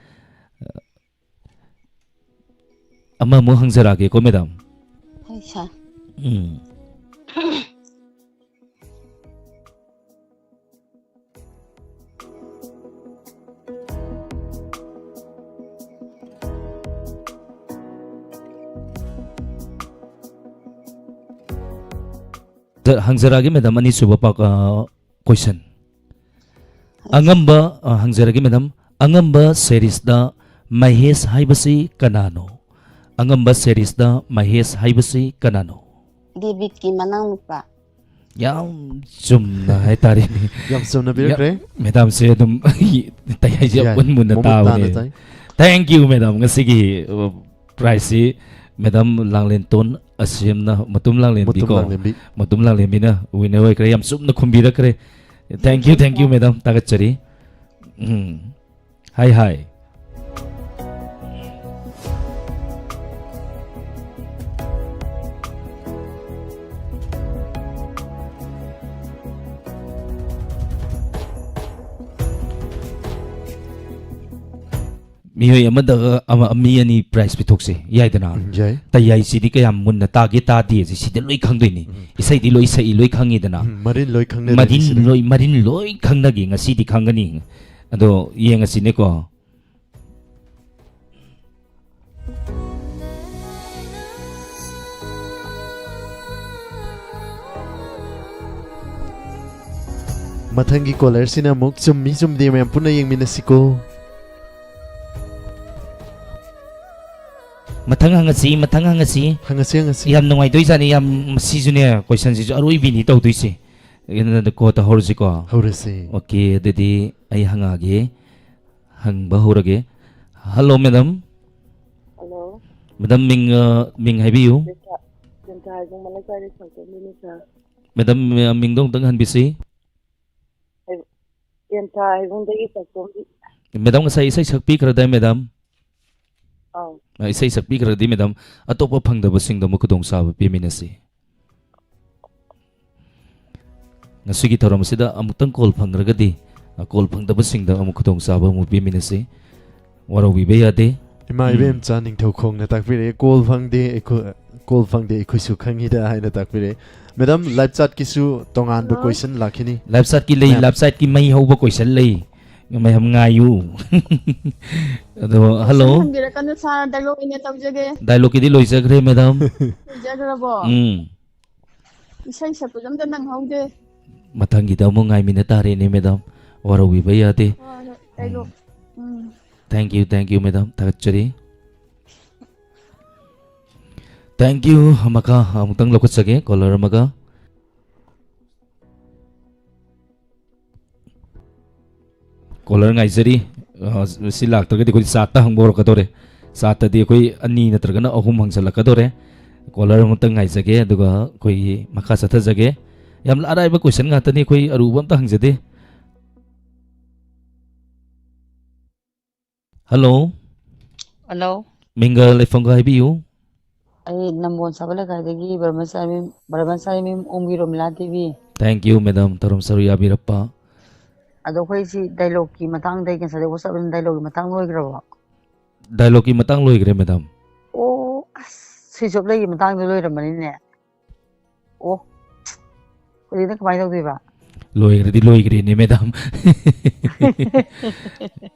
ꯑꯃꯃꯨꯛ ꯍꯪꯖꯔꯛꯑꯒꯦꯀꯣ, madam꯫ ꯍꯣꯏ, sir꯫ ꯎꯝ꯫ ꯍꯪꯖꯔꯛꯑꯒꯦ, madam, ꯑꯅꯤꯁꯨꯕ ꯄꯥꯎ, ꯑ, question꯫ ꯑꯉꯝꯕ, ꯑ, ꯍꯪꯖꯔꯒꯦ, madam꯫ ꯑꯉꯝꯕ seriesꯇ ꯃꯍꯦꯁ ꯍꯥꯏꯕꯁꯤ ꯀꯅꯥꯅꯣ? ꯑꯉꯝꯕ seriesꯇ ꯃꯍꯦꯁ ꯍꯥꯏꯕꯁꯤ ꯀꯅꯥꯅꯣ? ꯗꯦꯕꯤꯠꯀꯤ ꯃꯅꯥꯎꯅꯨꯄꯥ꯫ ꯌꯥꯝ ꯆꯨꯝꯅ ꯍꯥꯏꯇꯥꯔꯦꯅꯦ꯫ ꯌꯥꯝ ꯆꯨꯝꯅ ꯄꯤꯔꯛꯈ꯭ꯔꯦ꯫ ꯌꯥꯝ, madamꯁꯦ ꯑꯗꯨꯝ ꯇꯌꯥꯏꯁꯦ ꯌꯥꯝ ꯌꯥꯏ꯫ ꯃꯨꯟ ꯃꯨꯟꯅ ꯃꯃꯨꯠ ꯇꯥꯕꯅꯦ꯫ ꯇꯥꯅ ꯇꯥꯏ꯫ Thank you, madam꯫ ꯉꯁꯤꯒꯤ, ꯑ, prizeꯁꯤ madam ꯂꯥꯡꯂꯦꯟꯇꯣꯟ ꯑꯁꯦꯝꯅ, ꯃꯇꯨꯝ ꯂꯥꯡꯂꯦꯟꯕꯤ ꯃꯇꯨꯝ ꯀꯣ꯫ ꯂꯥꯡꯂꯦꯟꯕꯤ꯫ ꯃꯇꯨꯝ ꯂꯥꯡꯂꯦꯟꯕꯤꯅ winner ꯑꯣꯏꯈ꯭ꯔꯦ꯫ ꯌꯥꯝ ꯆꯨꯝꯅ ꯈꯨꯝꯕꯤꯔꯛꯈ꯭ꯔꯦ꯫ Thank you, thank you, madam꯫ ꯊꯥꯒꯠꯆꯔꯤ꯫ ꯎꯝ꯫ ꯍꯥꯏ, ꯍꯥꯏ꯫ ꯃꯤꯑꯣꯏ ꯑꯃꯗ ꯑꯃ, ꯃꯤ ꯑꯅꯤ prize ꯄꯤꯊꯣꯛꯁꯦ, ꯌꯥꯏꯗꯅ? ꯎꯝ, ꯌꯥꯏ꯫ ꯇꯌꯥꯏꯁꯤꯗꯤ ꯀꯌꯥꯝ ꯃꯨꯟꯅ ꯇꯥꯒꯦ ꯇꯥꯗꯦꯁꯦ ꯁꯤꯗ ꯂꯣꯏ ꯈꯪꯗꯣꯏꯅꯤ꯫ ꯎꯝ꯫ ꯏꯁꯩꯗꯤ ꯂꯣꯏ ꯁꯛꯏ, ꯂꯣꯏ ꯈꯪꯉꯤꯗꯅ? ꯎꯝ, ꯃꯔꯤꯟ ꯂꯣꯏ ꯈꯪꯅꯔꯅꯤ ꯃꯔꯤꯟ ꯁꯤꯗ꯫ ꯂꯣꯏ, ꯃꯔꯤꯟ ꯂꯣꯏ ꯈꯪꯅꯒꯦ, ꯉꯁꯤꯗꯤ ꯈꯪꯒꯅꯤ꯫ ꯑꯗꯣ ꯌꯦꯡꯉꯁꯤꯅꯦꯀꯣ꯫ ꯃꯊꯪꯒꯤ callerꯁꯤꯅ ꯑꯃꯨꯛ ꯆꯨꯝꯃꯤ ꯆꯨꯝꯗꯦ ꯃꯌꯥꯝ ꯄꯨꯟꯅ ꯌꯦꯡꯃꯤꯟꯅꯁꯤꯀꯣ꯫ ꯃꯊꯪ ꯍꯪꯉꯁꯤ, ꯃꯊꯪ ꯍꯪꯉꯁꯤ꯫ ꯍꯪꯉꯁꯤ, ꯍꯪꯉꯁꯤ꯫ ꯌꯥꯝ ꯅꯨꯡꯉꯥꯏꯗꯣꯏꯖꯥꯠꯅꯤ, ꯌꯥꯝ, ꯁꯤꯁꯨꯅꯦ, questionꯁꯤꯁꯨ ꯑꯔꯣꯏꯕꯤꯅꯤ ꯇꯧꯗꯣꯏꯁꯦ꯫ ꯀꯣ, ꯇꯧꯍꯧꯔꯁꯤꯀꯣ꯫ ꯍꯧꯔꯁꯤ꯫ OK, ꯑꯗꯨꯗꯤ ꯑꯩ ꯍꯪꯉꯛꯑꯒꯦ, ꯍꯪꯕ ꯍꯧꯔꯒꯦ꯫ Hello, madam꯫ Hello꯫ Madam, ꯃꯤꯡ, ꯑ, ꯃꯤꯡ ꯍꯥꯏꯕꯤꯌꯨ꯫ ꯇꯦꯟꯊꯥ-, ꯇꯦꯟꯊꯥ ꯍꯥꯏꯕꯨꯡ ꯃꯅꯥꯛ ꯀꯥꯏꯔꯦ ꯁꯥꯡꯇꯣꯝꯕꯤꯅꯤ, sir꯫ Madam, ꯑ, ꯃꯤꯡꯗꯣ ꯑꯃꯨꯛꯇꯪ ꯍꯟꯕꯤꯁꯤ꯫ ꯍꯩ-, ꯇꯦꯟꯊꯥ ꯍꯩꯕꯨꯡꯗꯒꯤ ꯁꯥꯡꯇꯣꯝꯕꯤ꯫ Madam, ꯉꯁꯥꯏ ꯏꯁꯩ ꯁꯛꯄꯤꯈ꯭ꯔꯗꯥꯏ, madam? ꯑꯧ꯫ ꯑ, ꯏꯁꯩ ꯁꯛꯄꯤꯈ꯭ꯔꯗꯤ, madam, ꯑꯇꯣꯞꯄ ꯐꯪꯗꯕꯁꯤꯡꯗ ꯑꯃꯨꯛ ꯈꯨꯗꯣꯡꯆꯥꯕ ꯄꯤꯃꯤꯟꯅꯁꯤ꯫ ꯉꯁꯤꯒꯤ ꯊꯧꯔꯝ ꯑꯁꯤꯗ ꯑꯃꯨꯛꯇꯪ call ꯐꯪꯈ꯭ꯔꯒꯗꯤ ꯑ, call ꯐꯪꯗꯕꯁꯤꯡꯗ ꯑꯃꯨꯛ ꯈꯨꯗꯣꯡꯆꯥꯕ ꯑꯃꯨꯛ ꯄꯤꯃꯤꯟꯅꯁꯤ꯫ ꯋꯥꯔꯧꯕꯤꯕ ꯌꯥꯗꯦ꯫ ꯏꯃꯥ ꯎꯝ꯫ ꯏꯕꯦꯝꯆꯥ ꯅꯤꯡꯊꯧꯈꯣꯡꯅ ꯇꯥꯛꯄꯤꯔꯛꯑꯦ, "Call ꯐꯪꯗꯦ ꯑꯩꯈꯣꯏ, call ꯐꯪꯗꯦ ꯑꯩꯈꯣꯏꯁꯨ ꯈꯪꯉꯤꯗ" ꯍꯥꯏꯅ ꯇꯥꯛꯄꯤꯔꯛꯑꯦ꯫ Madam, live chatꯀꯤꯁꯨ ꯇꯣꯉꯥꯟꯕ hello? Question ꯂꯥꯛꯈꯤꯅꯤ꯫ Live chatꯀꯤ ꯂꯩ, ma'am꯫ Live chatꯀꯤ ꯃꯩ ꯍꯧꯕ question ꯂꯩ꯫ ꯃꯌꯥꯝ ꯉꯥꯏꯌꯨ꯫ ꯑꯗꯣ, question hello? ꯍꯪꯕꯤꯔꯛꯀꯅꯨ sir, dialogue ꯑꯣꯏꯅ ꯇꯧꯖꯒꯦ꯫ Dialogueꯀꯤꯗꯤ ꯂꯣꯏꯖꯈ꯭ꯔꯦ, madam꯫ ꯂꯣꯏꯖꯈ꯭ꯔꯕꯣ? ꯎꯝ꯫ ꯏꯁꯩ ꯁꯛꯄꯁꯨ ꯑꯝꯇ ꯅꯪꯍꯧꯗꯦ꯫ ꯃꯊꯪꯒꯤꯗ ꯑꯃꯨꯛ ꯉꯥꯏꯃꯤꯟꯅ ꯇꯥꯔꯦꯅꯦ, madam꯫ ꯋꯥꯔꯧꯕꯤꯕ ꯌꯥꯗꯦ꯫ ꯍꯣꯏ, ꯍꯣꯏ, dialogue꯫ Um. Um. Thank you, thank you, madam꯫ ꯊꯥꯒꯠꯆꯔꯤ꯫ Thank you꯫ ꯃꯈꯥ ꯑꯃꯨꯛꯇꯪ ꯂꯧꯈꯠꯆꯒꯦ, caller ꯑꯃꯒ꯫ Caller ꯉꯥꯏꯖꯔꯤ꯫ ꯑ, ꯁꯤ ꯂꯥꯛꯇ꯭ꯔꯒꯗꯤ ꯑꯩꯈꯣꯏ chatꯇ ꯍꯪꯕ ꯍꯧꯔꯛꯀꯗꯧꯔꯦ꯫ Chatꯇꯗꯤ ꯑꯩꯈꯣꯏ ꯑꯅꯤ ꯅꯠꯇ꯭ꯔꯒꯅ ꯑꯍꯨꯝ ꯍꯪꯖꯜꯂꯛꯀꯗꯧꯔꯦ꯫ Caller ꯑꯃꯇꯪ ꯉꯥꯏꯖꯒꯦ, ꯑꯗꯨꯒ ꯑꯩꯈꯣꯏꯒꯤ ꯃꯈꯥ ꯆꯠꯊꯖꯒꯦ꯫ ꯌꯥꯝ ꯑꯔꯥꯏꯕ question ꯉꯥꯛꯇꯅꯤ, ꯑꯩꯈꯣꯏ ꯑꯔꯨꯕ ꯑꯝꯇ ꯍꯪꯖꯗꯦ꯫ Hello꯫ Hello꯫ ꯃꯤꯡꯒ ꯂꯩꯐꯝꯒ ꯍꯥꯏꯕꯤꯌꯨ꯫ ꯑꯩ ꯅꯝꯕꯣꯜ ꯁꯥꯕ ꯂꯩꯀꯥꯏꯗꯒꯤ ꯕ꯭ꯔꯍꯃꯆꯥꯔꯤ, ꯕ꯭ꯔꯍꯃꯆꯥꯔꯤ ꯃꯌꯨꯝ ꯑꯣꯡꯕꯤ Romila Devi. Thank you, madam, ꯊꯧꯔꯝ ꯁꯔꯨꯛ ꯌꯥꯕꯤꯔꯛꯄ꯫ ꯑꯗꯣ ꯑꯩꯈꯣꯏ ꯁꯤ dialogueꯀꯤ ꯃꯇꯥꯡꯗ ꯑꯩ ꯉꯁꯥꯏꯗꯩ WhatsAppꯇ dialogueꯀꯤ ꯃꯇꯥꯡ ꯂꯣꯏꯈ꯭ꯔꯕꯣ? Dialogueꯀꯤ ꯃꯇꯥꯡ ꯂꯣꯏꯈ꯭ꯔꯦ, madam꯫ ꯑꯣ, ꯑꯁ, switch off ꯂꯩꯒꯤ ꯃꯇꯥꯡꯗ ꯂꯣꯏꯔꯝꯃꯅꯤꯅꯦ꯫ ꯑꯣ, ꯍꯧꯖꯤꯛꯅ ꯀꯃꯥꯏꯅ ꯇꯧꯗꯣꯏꯕ? ꯂꯣꯏꯈ꯭ꯔꯗꯤ ꯂꯣꯏꯈ꯭ꯔꯦꯅꯦ, madam꯫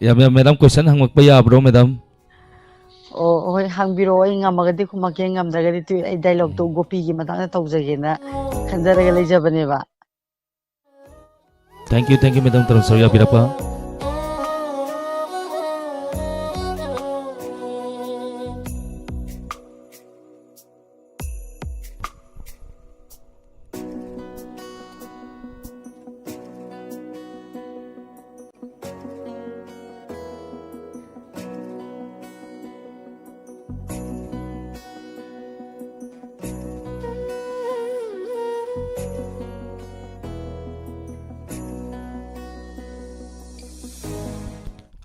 ꯌꯥꯝ, ꯌꯥꯝ, madam, question ꯍꯪꯉꯛꯄ ꯌꯥꯕ꯭ꯔꯣ, madam? ꯑꯣ, ꯍꯣꯏ, ꯍꯪꯕꯤꯔꯛꯑꯣ, ꯑꯩ ꯉꯝꯃꯒꯗꯤ ꯈꯨꯝꯃꯛꯀꯦ, ꯉꯝꯗ꯭ꯔꯒꯗꯤ ꯇꯣꯛꯑꯦ꯫ ꯑꯩ dialogueꯇꯣ ꯎꯝ꯫ ꯒꯣꯄꯤꯒꯤ ꯃꯇꯥꯡꯗ ꯇꯧꯖꯒꯦꯅ ꯈꯟꯖꯔꯒ ꯂꯩꯖꯕꯅꯦꯕ꯫ Thank you, thank you, madam, ꯊꯧꯔꯝ ꯁꯔꯨꯛ ꯌꯥꯕꯤꯔꯛꯄ꯫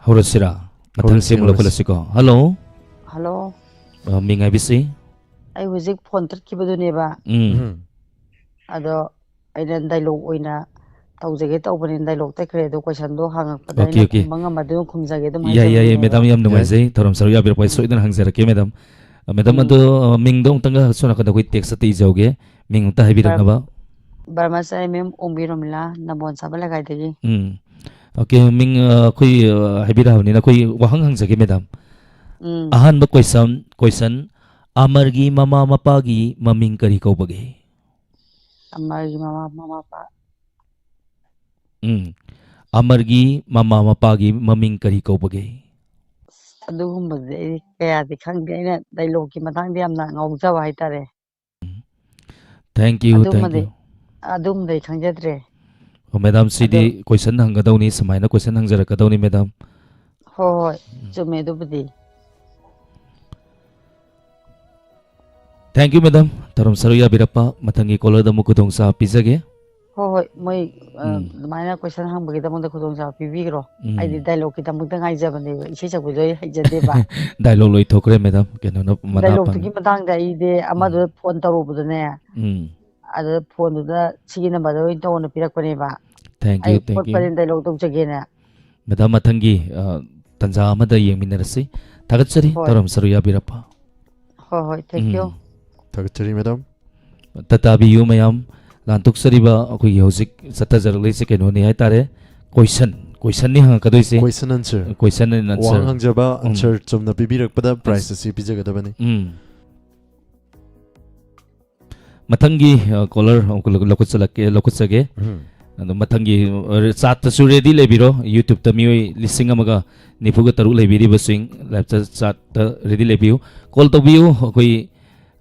ꯍꯧꯔꯁꯤꯔꯥ? ꯃꯊꯪꯁꯤ ꯍꯧꯔꯁꯤ, ꯑꯃꯨꯛ ꯍꯧꯔꯁꯤ꯫ ꯂꯧꯈꯠꯂꯁꯤꯀꯣ꯫ Hello꯫ Hello꯫ ꯑ, ꯃꯤꯡ ꯍꯥꯏꯕꯤꯁꯤ? ꯑꯩ ꯍꯧꯖꯤꯛ phone ꯇꯠꯈꯤꯕꯗꯨꯅꯦꯕ꯫ ꯎꯝ꯫ ꯎꯝ꯫ ꯑꯗꯣ ꯑꯩꯅ dialogue ꯑꯣꯏꯅ ꯇꯧꯖꯒꯦ ꯇꯧꯕꯅꯤ, ꯗꯥꯏꯂꯣꯛ ꯇꯠꯈ꯭ꯔꯦ꯫ ꯑꯗꯣ ꯀꯣꯏꯁꯟꯗꯣ ꯍꯪꯉꯛꯄꯗ Okay, ꯑꯩꯅ okay. ꯈꯨꯝꯕ ꯉꯝꯃꯗꯤ ꯑꯗꯨꯝ ꯈꯨꯝꯖꯒꯦ, ꯑꯗꯨꯝ ꯌꯥꯏ, ꯌꯥꯏ, ꯌꯥꯏ, ꯍꯥꯏꯖꯕꯅꯦꯕ꯫ ꯃꯦꯗꯥꯝ, ꯌꯥꯝ ꯅꯨꯡꯉꯥꯏꯖꯩ꯫ ꯊꯧꯔꯝ ꯁꯔꯨꯛ ꯌꯥꯕꯤꯔꯛꯄ ꯑꯩ ꯁꯣꯏꯗꯅ ꯍꯪꯖꯔꯛꯀꯦ, ꯃꯦꯗꯥꯝ꯫ ꯑ, ꯃꯦꯗꯥꯝ, ꯎꯝ꯫ ꯑꯗꯣ, ꯑ, ꯃꯤꯡꯗꯣ ꯑꯃꯨꯛꯇꯪꯒ ꯁꯣꯝ ꯅꯥꯀꯟꯗ ꯑꯩꯈꯣꯏ ꯇꯦꯛꯁꯇ ꯏꯖꯍꯧꯒꯦ, ꯃꯤꯡ ꯑꯃꯨꯛꯇ ꯍꯥꯏꯕꯤꯔꯛꯅꯕ꯫ ꯕꯔꯃꯥꯆꯥꯏꯃꯌꯨꯝ ꯑꯣꯡꯕꯤ ꯔꯣꯃꯤꯂꯥ, ꯅꯝꯕꯣꯜ ꯁꯥꯕ ꯂꯩꯀꯥꯏꯗꯒꯤ꯫ ꯎꯝ꯫ Okay, ꯃꯤꯡ, ꯑ, ꯑꯩꯈꯣꯏ, ꯑ, ꯍꯥꯏꯕꯤꯔꯛꯑꯕꯅꯤꯅ ꯑꯩꯈꯣꯏ ꯋꯥꯍꯪ ꯍꯪꯖꯒꯦ, ꯃꯦꯗꯥꯝ꯫ ꯎꯝ꯫ ꯑꯍꯥꯟꯕ ꯀꯣꯏꯁꯟ, ꯀꯣꯏꯁꯟ, ꯑꯃꯔꯒꯤ ꯃꯃꯥ ꯃꯄꯥꯒꯤ ꯃꯃꯤꯡ ꯀꯔꯤ ꯀꯧꯕꯒꯦ? ꯑꯃꯔꯒꯤ ꯃꯃꯥ, ꯃꯃꯥ ꯃꯄꯥ꯫ ꯎꯝ꯫ ꯑꯃꯔꯒꯤ ꯃꯃꯥ ꯃꯄꯥꯒꯤ ꯃꯃꯤꯡ ꯀꯔꯤ ꯀꯧꯕꯒꯦ? ꯑꯗꯨꯒꯨꯝꯕꯗꯤ ꯑꯩ ꯀꯌꯥꯗꯤ ꯈꯪꯗꯦ꯫ ꯑꯩꯅ ꯗꯥꯏꯂꯣꯛꯀꯤ ꯃꯇꯥꯡꯗ ꯌꯥꯝꯅ ꯉꯥꯎꯖꯕ ꯍꯥꯏꯇꯥꯔꯦ꯫ Thank you, thank ꯑꯗꯨꯃꯗꯤ, you. ꯑꯗꯨꯝꯗꯤ ꯑꯩ ꯈꯪꯖꯗ꯭ꯔꯦ꯫ ꯑꯣ, ꯃꯦꯗꯥꯝ, ꯁꯤꯗꯤ ꯑꯗꯣ ꯀꯣꯏꯁꯟ ꯍꯪꯒꯗꯧꯅꯤ, ꯁꯨꯃꯥꯏꯅ ꯀꯣꯏꯁꯟ ꯍꯪꯖꯔꯛꯀꯗꯧꯅꯤ, ꯃꯦꯗꯥꯝ꯫ ꯍꯣꯏ, ꯍꯣꯏ, ꯆꯨꯝꯃꯦ ꯑꯗꯨꯕꯨꯗꯤ꯫ Thank you, madam. ꯊꯧꯔꯝ ꯁꯔꯨꯛ ꯌꯥꯕꯤꯔꯛꯄ꯫ ꯃꯊꯪꯒꯤ ꯀꯣꯂꯔꯗ ꯑꯃꯨꯛ ꯈꯨꯗꯣꯡꯆꯥꯕ ꯄꯤꯖꯒꯦ꯫ ꯍꯣꯏ, ꯍꯣꯏ, ꯃꯣꯏ, ꯑ, ꯎꯝ꯫ ꯑꯗꯨꯃꯥꯏꯅ ꯀꯣꯏꯁꯟ ꯍꯪꯕꯒꯤꯗꯃꯛꯇ ꯈꯨꯗꯣꯡꯆꯥꯕ ꯄꯤꯕꯤꯈ꯭ꯔꯣ꯫ ꯎꯝ꯫ ꯑꯩꯗꯤ ꯗꯥꯏꯂꯣꯛꯀꯤꯗꯃꯛꯇ ꯉꯥꯏꯖꯕꯅꯦꯕ, ꯏꯁꯩ ꯁꯛꯄꯁꯨ ꯑꯩ ꯍꯩꯖꯗꯦꯕ꯫ Dialogue ꯂꯣꯏꯊꯣꯛꯈ꯭ꯔꯦ, madam. ꯀꯩꯅꯣꯅ ꯃꯅꯥ ꯗꯥꯏꯂꯣꯛꯇꯨꯒꯤ ꯐꯪꯉꯦ꯫ ꯃꯇꯥꯡꯗ ꯑꯩꯗꯤ ꯑꯃꯗꯨꯗ ꯎꯝ꯫ ꯐꯣꯟ ꯇꯧꯔꯨꯕꯗꯅꯦ, ꯎꯝ꯫ ꯑꯗꯨꯗ ꯐꯣꯟꯗꯨꯗ ꯁꯤꯒꯤ ꯅꯝꯕꯔꯗ ꯑꯣꯏꯅ ꯇꯧꯅ ꯄꯤꯔꯛꯄꯅꯦꯕ꯫ Thank ꯑꯩ you, thank ꯈꯣꯠꯄꯅꯦ, you. ꯗꯥꯏꯂꯣꯛ ꯇꯧꯖꯒꯦꯅ꯫ ꯃꯦꯗꯥꯝ, ꯃꯊꯪꯒꯤ, ꯑ, ꯇꯟꯖꯥ ꯑꯃꯗ ꯌꯦꯡꯃꯤꯟꯅꯔꯁꯤ꯫ ꯊꯥꯒꯠꯆꯔꯤ, ꯍꯣꯏ꯫ ꯊꯧꯔꯝ ꯁꯔꯨꯛ ꯌꯥꯕꯤꯔꯛꯄ꯫ ꯍꯣꯏ, ꯍꯣꯏ, thank you꯫ ꯎꯝ꯫ ꯊꯥꯒꯠꯆꯔꯤ, ꯃꯦꯗꯥꯝ꯫ ꯇꯇꯥꯕꯤꯌꯨ ꯃꯌꯥꯝ, ꯂꯥꯟꯊꯣꯛꯆꯔꯤꯕ ꯑꯩꯈꯣꯏꯒꯤ ꯍꯧꯖꯤꯛ ꯆꯠꯊꯖꯔꯛꯂꯤꯁꯦ ꯀꯩꯅꯣꯅꯤ ꯍꯥꯏꯇꯥꯔꯦ, ꯀꯣꯏꯁꯟ, ꯀꯣꯏꯁꯟꯅꯤ ꯍꯪꯉꯛꯀꯗꯣꯏꯁꯦ꯫ Question answer꯫ Question and answer꯫ ꯋꯥꯍꯪ ꯍꯪꯖꯕ, ꯎꯝ꯫ Answer ꯆꯨꯝꯅ ꯄꯤꯕꯤꯔꯛꯄꯗ prize ꯑꯁꯤ ꯄꯤꯖꯒꯗꯕꯅꯤ꯫ ꯎꯝ꯫ ꯃꯊꯪꯒꯤ, ꯑ, ꯀꯣꯂꯔ ꯑꯃꯨꯛ ꯂꯧ-, ꯂꯧꯈꯠꯆꯂꯛꯀꯦ, ꯂꯧꯈꯠꯆꯒꯦ꯫ ꯎꯝ꯫ ꯑꯗꯣ ꯃꯊꯪꯒꯤ, ꯑ, ꯆꯥꯠꯇꯁꯨ ꯔꯦꯗꯤ ꯂꯩꯕꯤꯔꯣ꯫ YouTube-ꯇ ꯃꯤꯑꯣꯏ ꯂꯤꯁꯤꯡ ꯑꯃꯒ ꯅꯤꯐꯨꯒ ꯇꯔꯨꯛ ꯂꯩꯕꯤꯔꯤꯕꯁꯤꯡ ꯂꯥꯏꯞ ꯆꯥꯠ-, ꯆꯥꯠꯇ ꯔꯦꯗꯤ ꯂꯩꯕꯤꯌꯨ꯫ ꯀꯣꯜ ꯇꯧꯕꯤꯌꯨ꯫ ꯑꯩꯈꯣꯏ,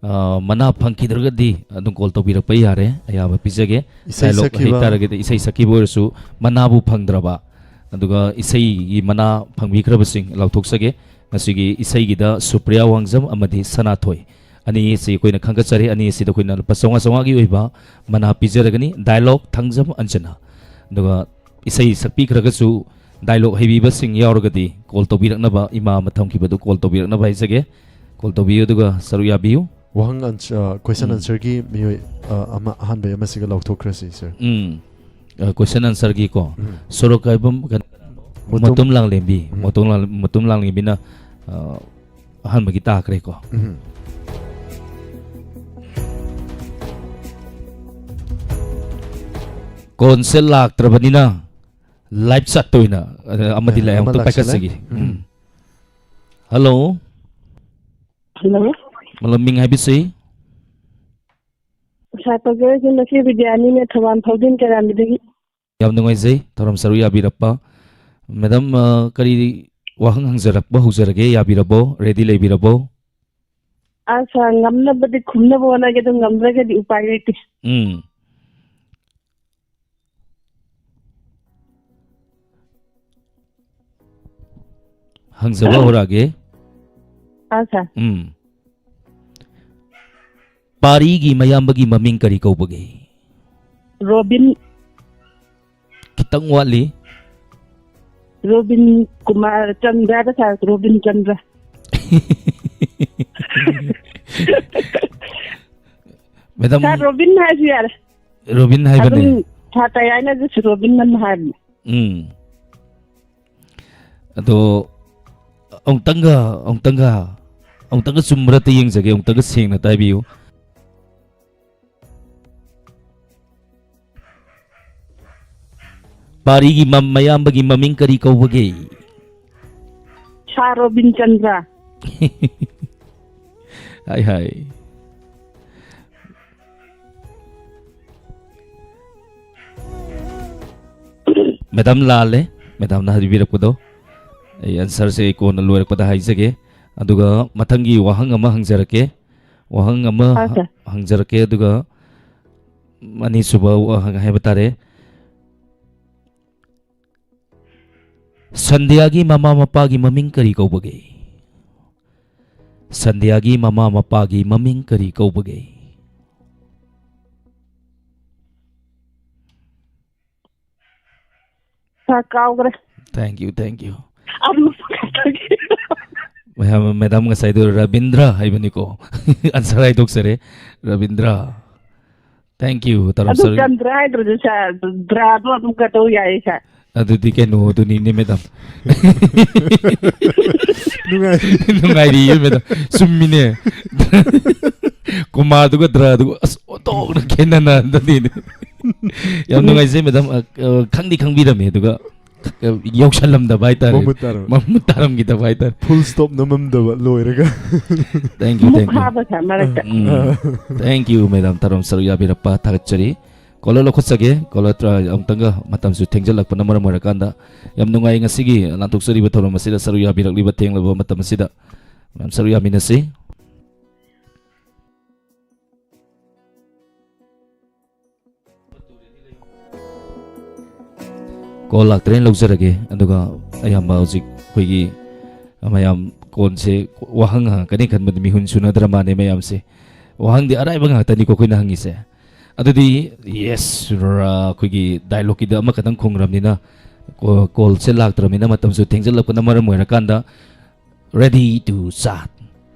ꯑ, ꯃꯅꯥ ꯐꯪꯈꯤꯗ꯭ꯔꯒꯗꯤ ꯑꯗꯨꯝ ꯀꯣꯜ ꯇꯧꯕꯤꯔꯛꯄ ꯌꯥꯔꯦ꯫ ꯑꯌꯥꯕ ꯄꯤꯖꯒꯦ꯫ ꯏꯁꯩ ꯗꯥꯏꯂꯣꯛ ꯁꯛꯈꯤꯕ꯫ ꯍꯩꯇꯥꯔꯒꯗꯤ, ꯏꯁꯩ ꯁꯛꯈꯤꯕ ꯑꯣꯏꯔꯁꯨ ꯃꯅꯥꯕꯨ ꯐꯪꯗ꯭ꯔꯕ, ꯑꯗꯨꯒ ꯏꯁꯩꯒꯤ ꯃꯅꯥ ꯐꯪꯕꯤꯈ꯭ꯔꯕꯁꯤꯡ ꯂꯥꯎꯊꯣꯛꯆꯒꯦ꯫ ꯉꯁꯤꯒꯤ ꯏꯁꯩꯒꯤꯗ ꯁꯨꯄ꯭ꯔꯤꯌꯥ ꯋꯥꯡꯖꯝ ꯑꯃꯗꯤ ꯁꯅꯥꯊꯣꯏ ꯑꯅꯤ ꯑꯁꯤ ꯑꯩꯈꯣꯏꯅ ꯈꯟꯒꯠꯆꯔꯦ꯫ ꯑꯅꯤ ꯑꯁꯤꯗ ꯑꯩꯈꯣꯏꯅ ꯂꯨꯄꯥ ꯆꯥꯝꯃꯉꯥ ꯆꯥꯝꯃꯉꯥꯒꯤ ꯑꯣꯏꯕ ꯃꯅꯥ ꯄꯤꯖꯔꯒꯅꯤ꯫ ꯗꯥꯏꯂꯣꯛ ꯊꯥꯡꯖꯝ ꯑꯟꯖꯅꯥ꯫ ꯑꯗꯨꯒ ꯏꯁꯩ ꯁꯛꯄꯤꯈ꯭ꯔꯒꯁꯨ ꯗꯥꯏꯂꯣꯛ ꯍꯩꯕꯤꯕꯁꯤꯡ ꯌꯥꯎꯔꯒꯗꯤ ꯀꯣꯜ ꯇꯧꯕꯤꯔꯛꯅꯕ, ꯏꯃꯥ ꯑꯃ ꯊꯝꯈꯤꯕꯗꯨ ꯀꯣꯜ ꯇꯧꯕꯤꯔꯛꯅꯕ ꯍꯥꯏꯖꯒꯦ꯫ ꯀꯣꯜ ꯇꯧꯕꯤꯌꯨ ꯑꯗꯨꯒ ꯁꯔꯨꯛ ꯌꯥꯕꯤꯌꯨ꯫ ꯋꯥꯍꯪ ꯑꯟꯁ-, ꯑ, question ꯎꯝ꯫ Answer-ꯒꯤ ꯃꯤꯑꯣꯏ, ꯑ, ꯑꯃ ꯑꯍꯥꯟꯕ ꯑꯃꯁꯤꯒ ꯂꯥꯎꯊꯣꯛꯈ꯭ꯔꯁꯤ, sir꯫ ꯎꯝ꯫ ꯑ, question answer ꯒꯤꯀꯣ, ꯎꯝ꯫ ꯁꯣꯔꯣꯛ ꯀꯥꯏꯕꯝ, ꯀꯩꯅꯣ, ꯃꯣꯇꯨꯝ꯫ ꯃꯣꯇꯨꯝ ꯂꯥꯡꯂꯦꯝꯕꯤ, ꯎꯝ꯫ ꯃꯣꯇꯨꯝ ꯂꯥꯡ-, ꯃꯣꯇꯨꯝ ꯂꯥꯡꯂꯦꯝꯕꯤꯅ, ꯑ, ꯑꯍꯥꯟꯕꯒꯤ ꯇꯥꯈ꯭ꯔꯦꯀꯣ꯫ ꯎꯝ꯫ ꯀꯣꯟꯁꯦ ꯂꯥꯛꯇ꯭ꯔꯕꯅꯤꯅ live chat ꯇ ꯑꯣꯏꯅ, ꯑ, ꯑꯃꯗꯤ ꯑ, ꯂꯥꯛꯑꯦ, ꯑꯃ ꯑꯃꯨꯛꯇ ꯂꯥꯛꯁꯜꯂꯦ꯫ ꯄꯥꯏꯈꯠꯆꯒꯦ꯫ ꯎꯝ꯫ ꯎꯝ꯫ Hello꯫ Hello꯫ Hello, ꯃꯤꯡ ꯍꯥꯏꯕꯤꯁꯤ꯫ ꯁꯥꯔ, ꯄꯥꯖꯔꯤꯁꯦ ꯃꯁꯤ ꯕꯤꯗ꯭ꯌꯥꯅꯤꯅꯦ, ꯊꯧꯕꯥꯜ ꯐꯥꯎꯗꯤꯟ ꯀꯩꯔꯥꯝꯕꯤꯗꯒꯤ꯫ ꯌꯥꯝ ꯅꯨꯡꯉꯥꯏꯖꯩ ꯊꯧꯔꯝ ꯁꯔꯨꯛ ꯌꯥꯕꯤꯔꯛꯄ꯫ Madam, ꯑ, ꯀꯔꯤ ꯋꯥꯍꯪ ꯍꯪꯖꯔꯛꯄ ꯍꯧꯖꯔꯒꯦ? ꯌꯥꯕꯤꯔꯕꯣ? Ready ꯂꯩꯕꯤꯔꯕꯣ? ꯑ, ꯁꯥꯔ, ꯉꯝꯅꯕꯗꯤ ꯈꯨꯝꯅꯕ ꯍꯣꯠꯅꯒꯦ, ꯑꯗꯨ ꯉꯝꯗ꯭ꯔꯒꯗꯤ ꯎꯄꯥꯏ ꯂꯩꯇꯦ꯫ ꯎꯝ꯫ ꯍꯪꯖꯕ ꯍꯧꯔꯛꯑꯒꯦ꯫ ꯑꯥ, ꯁꯥꯔ꯫ ꯎꯝ꯫ ꯄꯥꯔꯤꯒꯤ ꯃꯌꯥꯝꯕꯒꯤ ꯃꯃꯤꯡ ꯀꯔꯤ ꯀꯧꯕꯒꯦ? ꯔꯣꯕꯤꯟ꯫ ꯈꯤꯇꯪ ꯋꯥꯠꯂꯤ꯫ ꯔꯣꯕꯤꯟ ꯀꯨꯃꯥꯔ ꯆꯟꯗ꯭ꯔ ꯍꯥꯏꯕ, ꯁꯥꯔ, ꯔꯣꯕꯤꯟ ꯆꯟꯗ꯭ꯔ꯫ Madam, ꯁꯥꯔ, ꯔꯣꯕꯤꯟ ꯍꯥꯏꯔꯁꯨ ꯌꯥꯔꯦ꯫ ꯔꯣꯕꯤꯟ ꯍꯥꯏꯕꯅꯦ꯫ ꯑꯗꯨꯝ ꯁꯥꯔ ꯇꯌꯥꯏꯅꯁꯨ ꯔꯣꯕꯤꯟ ꯑꯗꯨꯝ ꯍꯥꯏꯕꯅꯦ꯫ ꯎꯝ꯫ ꯑꯗꯣ ꯑꯃꯨꯛꯇꯪꯒ, ꯑꯃꯨꯛꯇꯪꯒ, ꯑꯃꯨꯛꯇꯪꯒ ꯆꯨꯝꯕ꯭ꯔꯥ ꯑꯝꯇ ꯌꯦꯡꯖꯒꯦ, ꯑꯃꯨꯛꯇꯪꯒ ꯁꯦꯡꯅ ꯇꯥꯕꯤꯌꯨ꯫ ꯄꯥꯔꯤꯒꯤ ꯃꯝ-, ꯃꯌꯥꯝꯕꯒꯤ ꯃꯃꯤꯡ ꯀꯔꯤ ꯀꯧꯕꯒꯦ? ꯁꯥꯔ ꯔꯣꯕꯤꯟ ꯆꯟꯗ꯭ꯔ꯫ ꯍꯥꯏ ꯍꯥꯏ꯫ Madam ꯂꯥꯜꯂꯦ, madam ꯅ ꯍꯥꯏꯕꯤꯔꯛꯄꯗꯣ꯫ ꯑꯩ answer ꯁꯦ ꯑꯩ ꯀꯣꯟꯅ ꯂꯣꯏꯔꯛꯄꯗ ꯍꯥꯏꯖꯒꯦ꯫ ꯑꯗꯨꯒ ꯃꯊꯪꯒꯤ ꯋꯥꯍꯪ ꯑꯃ ꯍꯪꯖꯔꯛꯀꯦ꯫ ꯋꯥꯍꯪ ꯑꯃ ꯍꯥ, ꯍ-, sir꯫ ꯍꯪꯖꯔꯛꯀꯦ, ꯑꯗꯨꯒ ꯑꯅꯤꯁꯨꯕ ꯋꯥꯍꯪ ꯍꯥꯏꯕ ꯇꯥꯔꯦ꯫ ꯁꯟꯙ꯭ꯌꯥꯒꯤ ꯃꯃꯥ ꯃꯄꯥꯒꯤ ꯃꯃꯤꯡ ꯀꯔꯤ ꯀꯧꯕꯒꯦ? ꯁꯟꯙ꯭ꯌꯥꯒꯤ ꯃꯃꯥ ꯃꯄꯥꯒꯤ ꯃꯃꯤꯡ ꯀꯔꯤ ꯀꯧꯕꯒꯦ? ꯁꯥꯔ, ꯀꯥꯎꯒ꯭ꯔꯦ꯫ Thank you, thank you꯫ ꯑꯃ ꯈꯛꯇꯒꯤ꯫ ꯃꯌꯥꯝ, madam ꯉꯁꯥꯏꯗꯣ ꯔꯕꯤꯟꯗ꯭ꯔ ꯍꯥꯏꯕꯅꯤꯀꯣ꯫ Answer ꯍꯥꯏꯗꯣꯛꯆꯔꯦ, ꯔꯕꯤꯟꯗ꯭ꯔ꯫ Thank you, ꯇꯔꯥꯝ ꯑꯗꯨ ꯁꯔꯨꯛ꯫ ꯆꯟꯗ꯭ꯔ ꯍꯥꯏꯗ꯭ꯔꯁꯨ ꯁꯥꯔ, ꯗ꯭ꯔꯥꯗꯣ ꯑꯗꯨꯝ ꯀꯠꯇꯧ ꯌꯥꯏꯌꯦ ꯁꯥꯔ꯫ ꯑꯗꯨꯗꯤ ꯀꯩꯅꯣꯗꯨꯅꯤꯅꯦ, ꯃꯦꯗꯥꯝ꯫ ꯅꯨꯡꯉꯥꯏ ꯅꯨꯡꯉꯥꯏꯔꯤꯌꯦ, ꯃꯦꯗꯥꯝ꯫ ꯆꯨꯝꯃꯤꯅꯦ꯫ ꯀꯣꯃꯥꯗꯨꯒ ꯗ꯭ꯔꯥꯗꯨꯒ ꯑꯁ ꯑꯣꯟꯊꯣꯛꯅ ꯈꯦꯠꯅꯅꯗꯅꯤꯅꯦ꯫ ꯌꯥꯝ ꯅꯨꯡꯉꯥꯏꯖꯩ, ꯃꯦꯗꯥꯝ꯫ ꯑ, ꯑ, ꯈꯪꯗꯤ ꯈꯪꯕꯤꯔꯝꯃꯦ, ꯑꯗꯨꯒ ꯌꯧꯁꯜꯂꯝꯗꯕ ꯍꯥꯏꯇꯥꯔꯦ꯫ ꯃꯃꯨꯠ ꯇꯥꯔꯝ- ꯃꯃꯨꯠ ꯇꯥꯔꯝꯈꯤꯗꯕ ꯍꯥꯏꯇꯥꯔꯦ꯫ Full stop ꯅꯝꯃꯝꯗꯕ ꯂꯣꯏꯔꯒ꯫ Thank you, ꯑꯃꯨꯛ thank you. ꯐꯥꯕ ꯁꯥꯔ ꯃꯔꯛꯇ꯫ ꯎꯝ. Thank you, ꯃꯦꯗꯥꯝ, ꯇꯔꯝ ꯁꯔꯨꯛ ꯌꯥꯕꯤꯔꯛꯄ ꯊꯥꯒꯠꯆꯔꯤ꯫ ꯀꯣꯂꯔ ꯂꯧꯈꯠꯆꯒꯦ꯫ ꯀꯣꯂꯔ ꯇ꯭ꯔꯥ-, ꯑꯃꯨꯛꯇꯪꯒ, ꯃꯇꯝꯁꯨ ꯊꯦꯡꯖꯤꯜꯂꯛꯄꯅ ꯃꯔꯝ ꯑꯣꯏꯔꯀꯥꯟꯗ ꯌꯥꯝ ꯅꯨꯡꯉꯥꯏ ꯉꯁꯤꯒꯤ ꯂꯥꯟꯊꯣꯛꯆꯔꯤꯕ ꯊꯧꯔꯝ ꯑꯁꯤꯗ ꯁꯔꯨꯛ ꯌꯥꯕꯤꯔꯛꯂꯤꯕ ꯊꯦꯡꯂꯕ ꯃꯇꯝ ꯑꯁꯤꯗ꯫ ꯃꯌꯥꯝ ꯁꯔꯨꯛ ꯌꯥꯃꯤꯟꯅꯁꯤ꯫ ꯀꯣꯜ ꯂꯥꯛꯇ꯭ꯔꯦꯅ ꯂꯧꯖꯔꯒꯦ꯫ ꯑꯗꯨꯒ ꯑꯌꯥꯝꯕ ꯍꯧꯖꯤꯛ ꯑꯩꯈꯣꯏꯒꯤ ꯃꯌꯥꯝ ꯀꯣꯟꯁꯦ ꯋꯥꯍꯪ ꯍꯪꯉꯛꯀꯅꯤ ꯈꯟꯕꯗ ꯃꯤꯍꯨꯟ ꯁꯨꯅꯗ꯭ꯔ ꯃꯥꯜꯂꯦ ꯃꯌꯥꯝꯁꯦ꯫ ꯋꯥꯍꯪꯗꯤ ꯑꯔꯥꯏꯕ ꯉꯥꯛꯇꯅꯤꯀꯣ ꯑꯩꯈꯣꯏꯅ ꯍꯪꯉꯤꯁꯦ꯫ ꯑꯗꯨꯗꯤ ꯌꯦꯁ, ꯑꯩꯈꯣꯏꯒꯤ ꯗꯥꯏꯂꯣꯛꯀꯤꯗ ꯑꯃꯈꯛꯇꯪ ꯈꯨꯝꯈ꯭ꯔꯕꯅꯤꯅ, ꯀꯣ-, ꯀꯣꯜꯁꯦ ꯂꯥꯛꯇ꯭ꯔꯕꯅꯤꯅ ꯃꯇꯝꯁꯨ ꯊꯦꯡꯖꯤꯜꯂꯛꯄꯅ ꯃꯔꯝ ꯑꯣꯏꯔꯀꯥꯟꯗ, ready to start꯫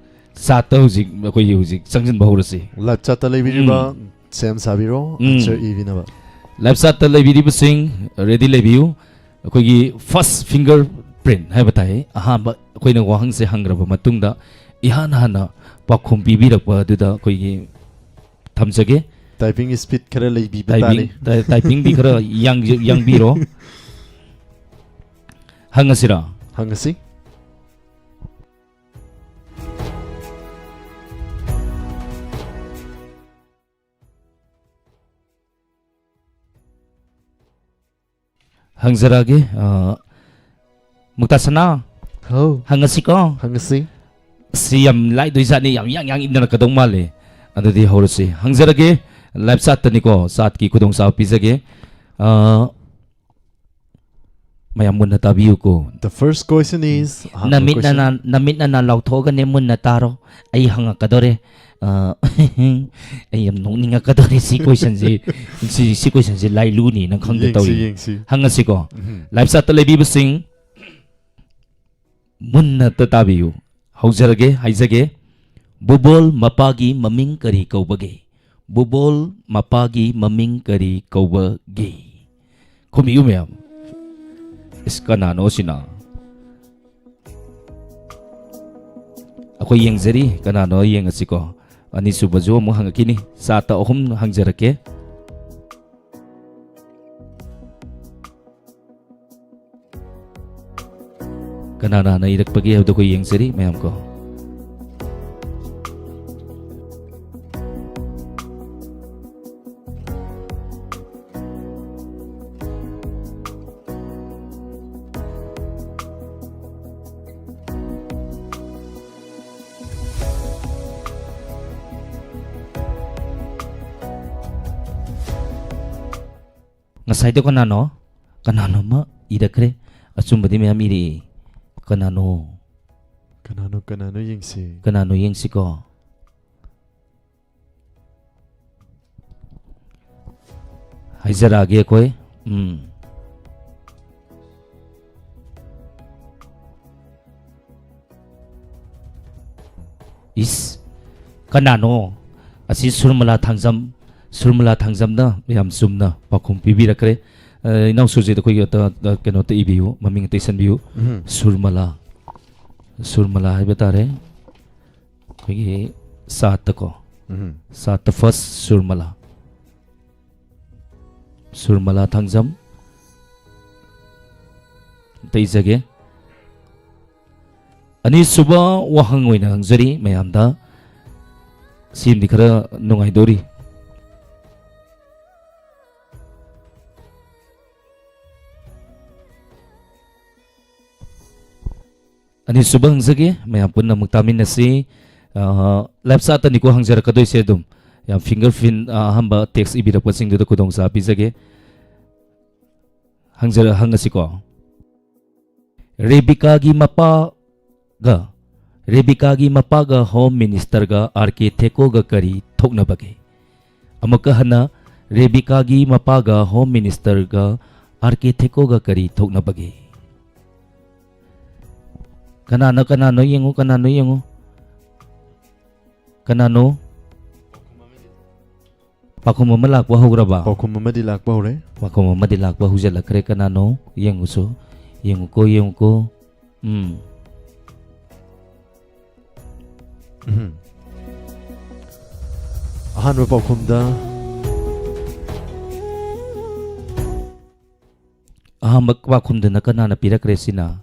ꯆꯥꯠꯇ ꯍꯧꯖꯤꯛ ꯑꯩꯈꯣꯏꯒꯤ ꯍꯧꯖꯤꯛ ꯆꯪꯁꯤꯟꯕ ꯍꯧꯔꯁꯤ꯫ ꯂꯥꯏꯞ ꯆꯥꯠꯇ ꯂꯩꯕꯤꯔꯤꯕ ꯎꯝ꯫ ꯁꯦꯝ ꯁꯥꯕꯤꯔꯣ꯫ ꯎꯝ꯫ ꯑꯟꯁꯔ ꯏꯕꯤꯅꯕ꯫ ꯂꯥꯏꯞ ꯆꯥꯠꯇ ꯂꯩꯕꯤꯔꯤꯕꯁꯤꯡ, ꯔꯦꯗꯤ ꯂꯩꯕꯤꯌꯨ꯫ ꯑꯩꯈꯣꯏꯒꯤ ꯐꯥꯔꯁ ꯐꯤꯡꯒꯔ ꯄ꯭ꯔꯤꯟ ꯍꯥꯏꯕ ꯇꯥꯏ꯫ ꯑꯍꯥꯟꯕ ꯑꯩꯈꯣꯏꯅ ꯋꯥꯍꯪꯁꯦ ꯍꯪꯈ꯭ꯔꯕ ꯃꯇꯨꯡꯗ ꯏꯍꯥꯟ ꯍꯥꯟꯅ ꯄꯥꯎꯈꯨꯝ ꯄꯤꯕꯤꯔꯛꯄ ꯑꯗꯨꯗ ꯑꯩꯈꯣꯏꯒꯤ ꯊꯝꯖꯒꯦ꯫ ꯇꯥꯏꯄꯤꯡ ꯏꯁꯄꯤꯠ ꯈꯔ ꯂꯩꯕꯤꯕ ꯇꯥꯏꯄꯤꯡ, ꯇꯥꯔꯦ꯫ ꯇꯥꯏ-, ꯇꯥꯏꯄꯤꯡꯗꯤ ꯈꯔ ꯌꯥꯡ-, ꯌꯥꯡꯕꯤꯔꯣ꯫ ꯍꯪꯉꯁꯤꯔꯥ? ꯍꯪꯉꯁꯤ꯫ ꯍꯪꯖꯔꯛꯑꯒꯦ꯫ ꯑ, ꯃꯨꯛꯇꯥꯁꯅꯥ, ꯍꯧ꯫ ꯍꯪꯉꯁꯤꯀꯣ꯫ ꯍꯪꯉꯁꯤ꯫ ꯁꯤ ꯌꯥꯝ ꯂꯥꯏꯗꯣꯏ ꯖꯥꯠꯅꯤ, ꯌꯥꯝ ꯌꯥꯡ ꯌꯥꯡ ꯏꯟꯅꯔꯛꯀꯗꯧ ꯃꯥꯜꯂꯦ꯫ ꯑꯗꯨꯗꯤ ꯍꯧꯔꯁꯤ꯫ ꯍꯪꯖꯔꯒꯦ, ꯂꯥꯏꯞ ꯆꯥꯠꯇꯅꯤꯀꯣ, ꯆꯥꯠꯀꯤ ꯈꯨꯗꯣꯡꯆꯥꯕ ꯄꯤꯖꯒꯦ꯫ ꯑ, ꯃꯌꯥꯝ ꯃꯨꯟꯅ ꯇꯥꯕꯤꯌꯨꯀꯣ꯫ The first question is, ꯑꯍꯥꯟꯕ ꯅꯃꯤꯠ question꯫ ꯅꯅꯥ-, ꯅꯃꯤꯠ ꯅꯅꯥ ꯂꯥꯎꯊꯣꯛꯑꯒꯅꯦ ꯃꯨꯟꯅ ꯇꯥꯔꯣ꯫ ꯑꯩ ꯍꯪꯉꯛꯀꯗꯧꯔꯦ꯫ ꯑ, ꯑꯩ ꯌꯥꯝ ꯅꯣꯛꯅꯤꯡꯉꯛꯀꯗꯧꯔꯦ ꯁꯤ questionꯁꯤ꯫ ꯁꯤ, ꯁꯤ questionꯁꯤ ꯂꯥꯏꯂꯨꯅꯤꯅ ꯈꯪꯗꯦ ꯌꯦꯡꯁꯤ, ꯇꯧꯔꯤ꯫ ꯌꯦꯡꯁꯤ꯫ ꯍꯪꯉꯁꯤꯀꯣ꯫ ꯎꯝ꯫ ꯂꯥꯏꯞ ꯆꯥꯠꯇ ꯂꯩꯕꯤꯕꯁꯤꯡ, ꯃꯨꯟꯅ ꯇ ꯇꯥꯕꯤꯌꯨ꯫ ꯍꯧꯖꯔꯒꯦ, ꯍꯥꯏꯖꯒꯦ꯫ ꯕꯨꯕꯣꯜ ꯃꯄꯥꯒꯤ ꯃꯃꯤꯡ ꯀꯔꯤ ꯀꯧꯕꯒꯦ? ꯕꯨꯕꯣꯜ ꯃꯄꯥꯒꯤ ꯃꯃꯤꯡ ꯀꯔꯤ ꯀꯧꯕꯒꯦ? ꯈꯨꯝꯕꯤꯌꯨ ꯃꯌꯥꯝ꯫ ꯏꯁ, ꯀꯅꯥꯅꯣ ꯁꯤꯅ? ꯑꯩꯈꯣꯏ ꯌꯦꯡꯖꯔꯤ, ꯀꯅꯥꯅꯣ ꯌꯦꯡꯉꯁꯤꯀꯣ꯫ ꯑꯅꯤꯁꯨꯕꯁꯨ ꯑꯃꯨꯛ ꯍꯪꯉꯛꯈꯤꯅꯤ꯫ ꯆꯥꯠꯇ ꯑꯍꯨꯝ ꯍꯪꯖꯔꯛꯀꯦ꯫ ꯀꯅꯥꯅ ꯍꯥꯟꯅ ꯏꯔꯛꯄꯒꯦ ꯍꯥꯏꯕꯗꯣ ꯑꯩꯈꯣꯏ ꯌꯦꯡꯖꯔꯤ ꯃꯌꯥꯝ ꯀꯣ꯫ ꯉꯁꯥꯏꯗꯣ ꯀꯅꯥꯅꯣ? ꯀꯅꯥꯅꯣꯃ ꯏꯔꯛꯈ꯭ꯔꯦ꯫ ꯑꯆꯨꯝꯕꯗꯤ ꯃꯌꯥꯝ ꯏꯔꯛꯏ꯫ ꯀꯅꯥꯅꯣ? ꯀꯅꯥꯅꯣ, ꯀꯅꯥꯅꯣ ꯌꯦꯡꯁꯤ꯫ ꯀꯅꯥꯅꯣ ꯌꯦꯡꯁꯤꯀꯣ꯫ ꯍꯥꯏꯖꯔꯛꯑꯒꯦ ꯑꯩꯈꯣꯏ꯫ ꯎꯝ꯫ ꯏꯁ, ꯀꯅꯥꯅꯣ? ꯑꯁꯤ ꯁꯨꯔꯃꯂꯥ ꯊꯥꯡꯖꯝ, ꯁꯨꯔꯃꯂꯥ ꯊꯥꯡꯖꯝꯅ ꯌꯥꯝ ꯆꯨꯝꯅ ꯄꯥꯎꯈꯨꯝ ꯄꯤꯕꯤꯔꯛꯈ꯭ꯔꯦ꯫ ꯑ, ꯏꯅꯥꯎ ꯁꯨꯔꯖꯤꯠ, ꯑꯩꯈꯣꯏꯒꯤ ꯑꯇ-, ꯑ, ꯀꯩꯅꯣꯇ ꯏꯕꯤꯌꯨ, ꯃꯃꯤꯡ ꯑꯇ ꯏꯁꯟꯕꯤꯌꯨ꯫ ꯎꯝ꯫ ꯁꯨꯔꯃꯂꯥ, ꯁꯨꯔꯃꯂꯥ ꯍꯥꯏꯕ ꯇꯥꯔꯦ꯫ ꯑꯩꯈꯣꯏꯒꯤ ꯆꯥꯠꯇꯀꯣ, ꯎꯝ꯫ ꯆꯥꯠꯇ first ꯁꯨꯔꯃꯂꯥ, ꯁꯨꯔꯃꯂꯥ ꯊꯥꯡꯖꯝ꯫ ꯑꯇ ꯏꯖꯒꯦ꯫ ꯑꯅꯤꯁꯨꯕ ꯋꯥꯍꯪ ꯑꯣꯏꯅ ꯍꯪꯖꯔꯤ ꯃꯌꯥꯝꯗ꯫ ꯁꯤꯃꯗꯤ ꯈꯔ ꯅꯨꯡꯉꯥꯏꯗꯧꯔꯤ꯫ ꯑꯅꯤꯁꯨꯕ ꯍꯪꯖꯒꯦ, ꯃꯌꯥꯝ ꯄꯨꯟꯅ ꯑꯃꯨꯛ ꯇꯥꯃꯤꯟꯅꯁꯤ꯫ ꯑ, ꯂꯥꯏꯐ ꯆꯥꯠꯇꯅꯤꯀꯣ ꯍꯪꯖꯔꯛꯀꯗꯣꯏꯁꯦ ꯑꯗꯨꯝ꯫ ꯌꯥꯝ finger print, ꯑ, ꯑꯍꯥꯟꯕ text ꯏꯕꯤꯔꯛꯄꯁꯤꯡꯗꯨꯗ ꯈꯨꯗꯣꯡꯆꯥꯕ ꯄꯤꯖꯒꯦ꯫ ꯍꯪꯖꯔ-, ꯍꯪꯉꯁꯤꯀꯣ꯫ ꯔꯦꯕꯤꯀꯥꯒꯤ ꯃꯄꯥꯒ, ꯔꯦꯕꯤꯀꯥꯒꯤ ꯃꯄꯥꯒ Home Ministerꯒ ꯑꯥꯔ ꯀꯦ ꯊꯦꯀꯣꯒ ꯀꯔꯤ ꯊꯣꯛꯅꯕꯒꯦ? ꯑꯃꯨꯛꯀ ꯍꯟꯅ, ꯔꯦꯕꯤꯀꯥꯒꯤ ꯃꯄꯥꯒ Home Ministerꯒ ꯑꯥꯔ ꯀꯦ ꯊꯦꯀꯣꯒ ꯀꯔꯤ ꯊꯣꯛꯅꯕꯒꯦ? ꯀꯅꯥꯅꯣ, ꯀꯅꯥꯅꯣ ꯌꯦꯡꯉꯨ, ꯀꯅꯥꯅꯣ ꯌꯦꯡꯉꯨ꯫ ꯀꯅꯥꯅꯣ? ꯄꯥꯎꯈꯨꯝ ꯑꯃ ꯂꯥꯛꯄ ꯍꯧꯈ꯭ꯔꯕ? ꯄꯥꯎꯈꯨꯝ ꯑꯃꯗꯤ ꯂꯥꯛꯄ ꯍꯧꯔꯦ꯫ ꯄꯥꯎꯈꯨꯝ ꯑꯃꯗꯤ ꯂꯥꯛꯄ ꯍꯧꯖꯤꯜꯂꯛꯈ꯭ꯔꯦ꯫ ꯀꯅꯥꯅꯣ? ꯌꯦꯡꯉꯨꯁꯨ꯫ ꯌꯦꯡꯉꯨꯀꯣ, ꯌꯦꯡꯉꯨꯀꯣ꯫ ꯎꯝ꯫ ꯎꯝ꯫ ꯑꯍꯥꯟꯕ ꯄꯥꯎꯈꯨꯝꯗ ꯑꯍꯥꯟꯕ ꯄꯥꯎꯈꯨꯝꯗꯅ ꯀꯅꯥꯅ ꯄꯤꯔꯛꯈ꯭ꯔꯦ ꯁꯤꯅ?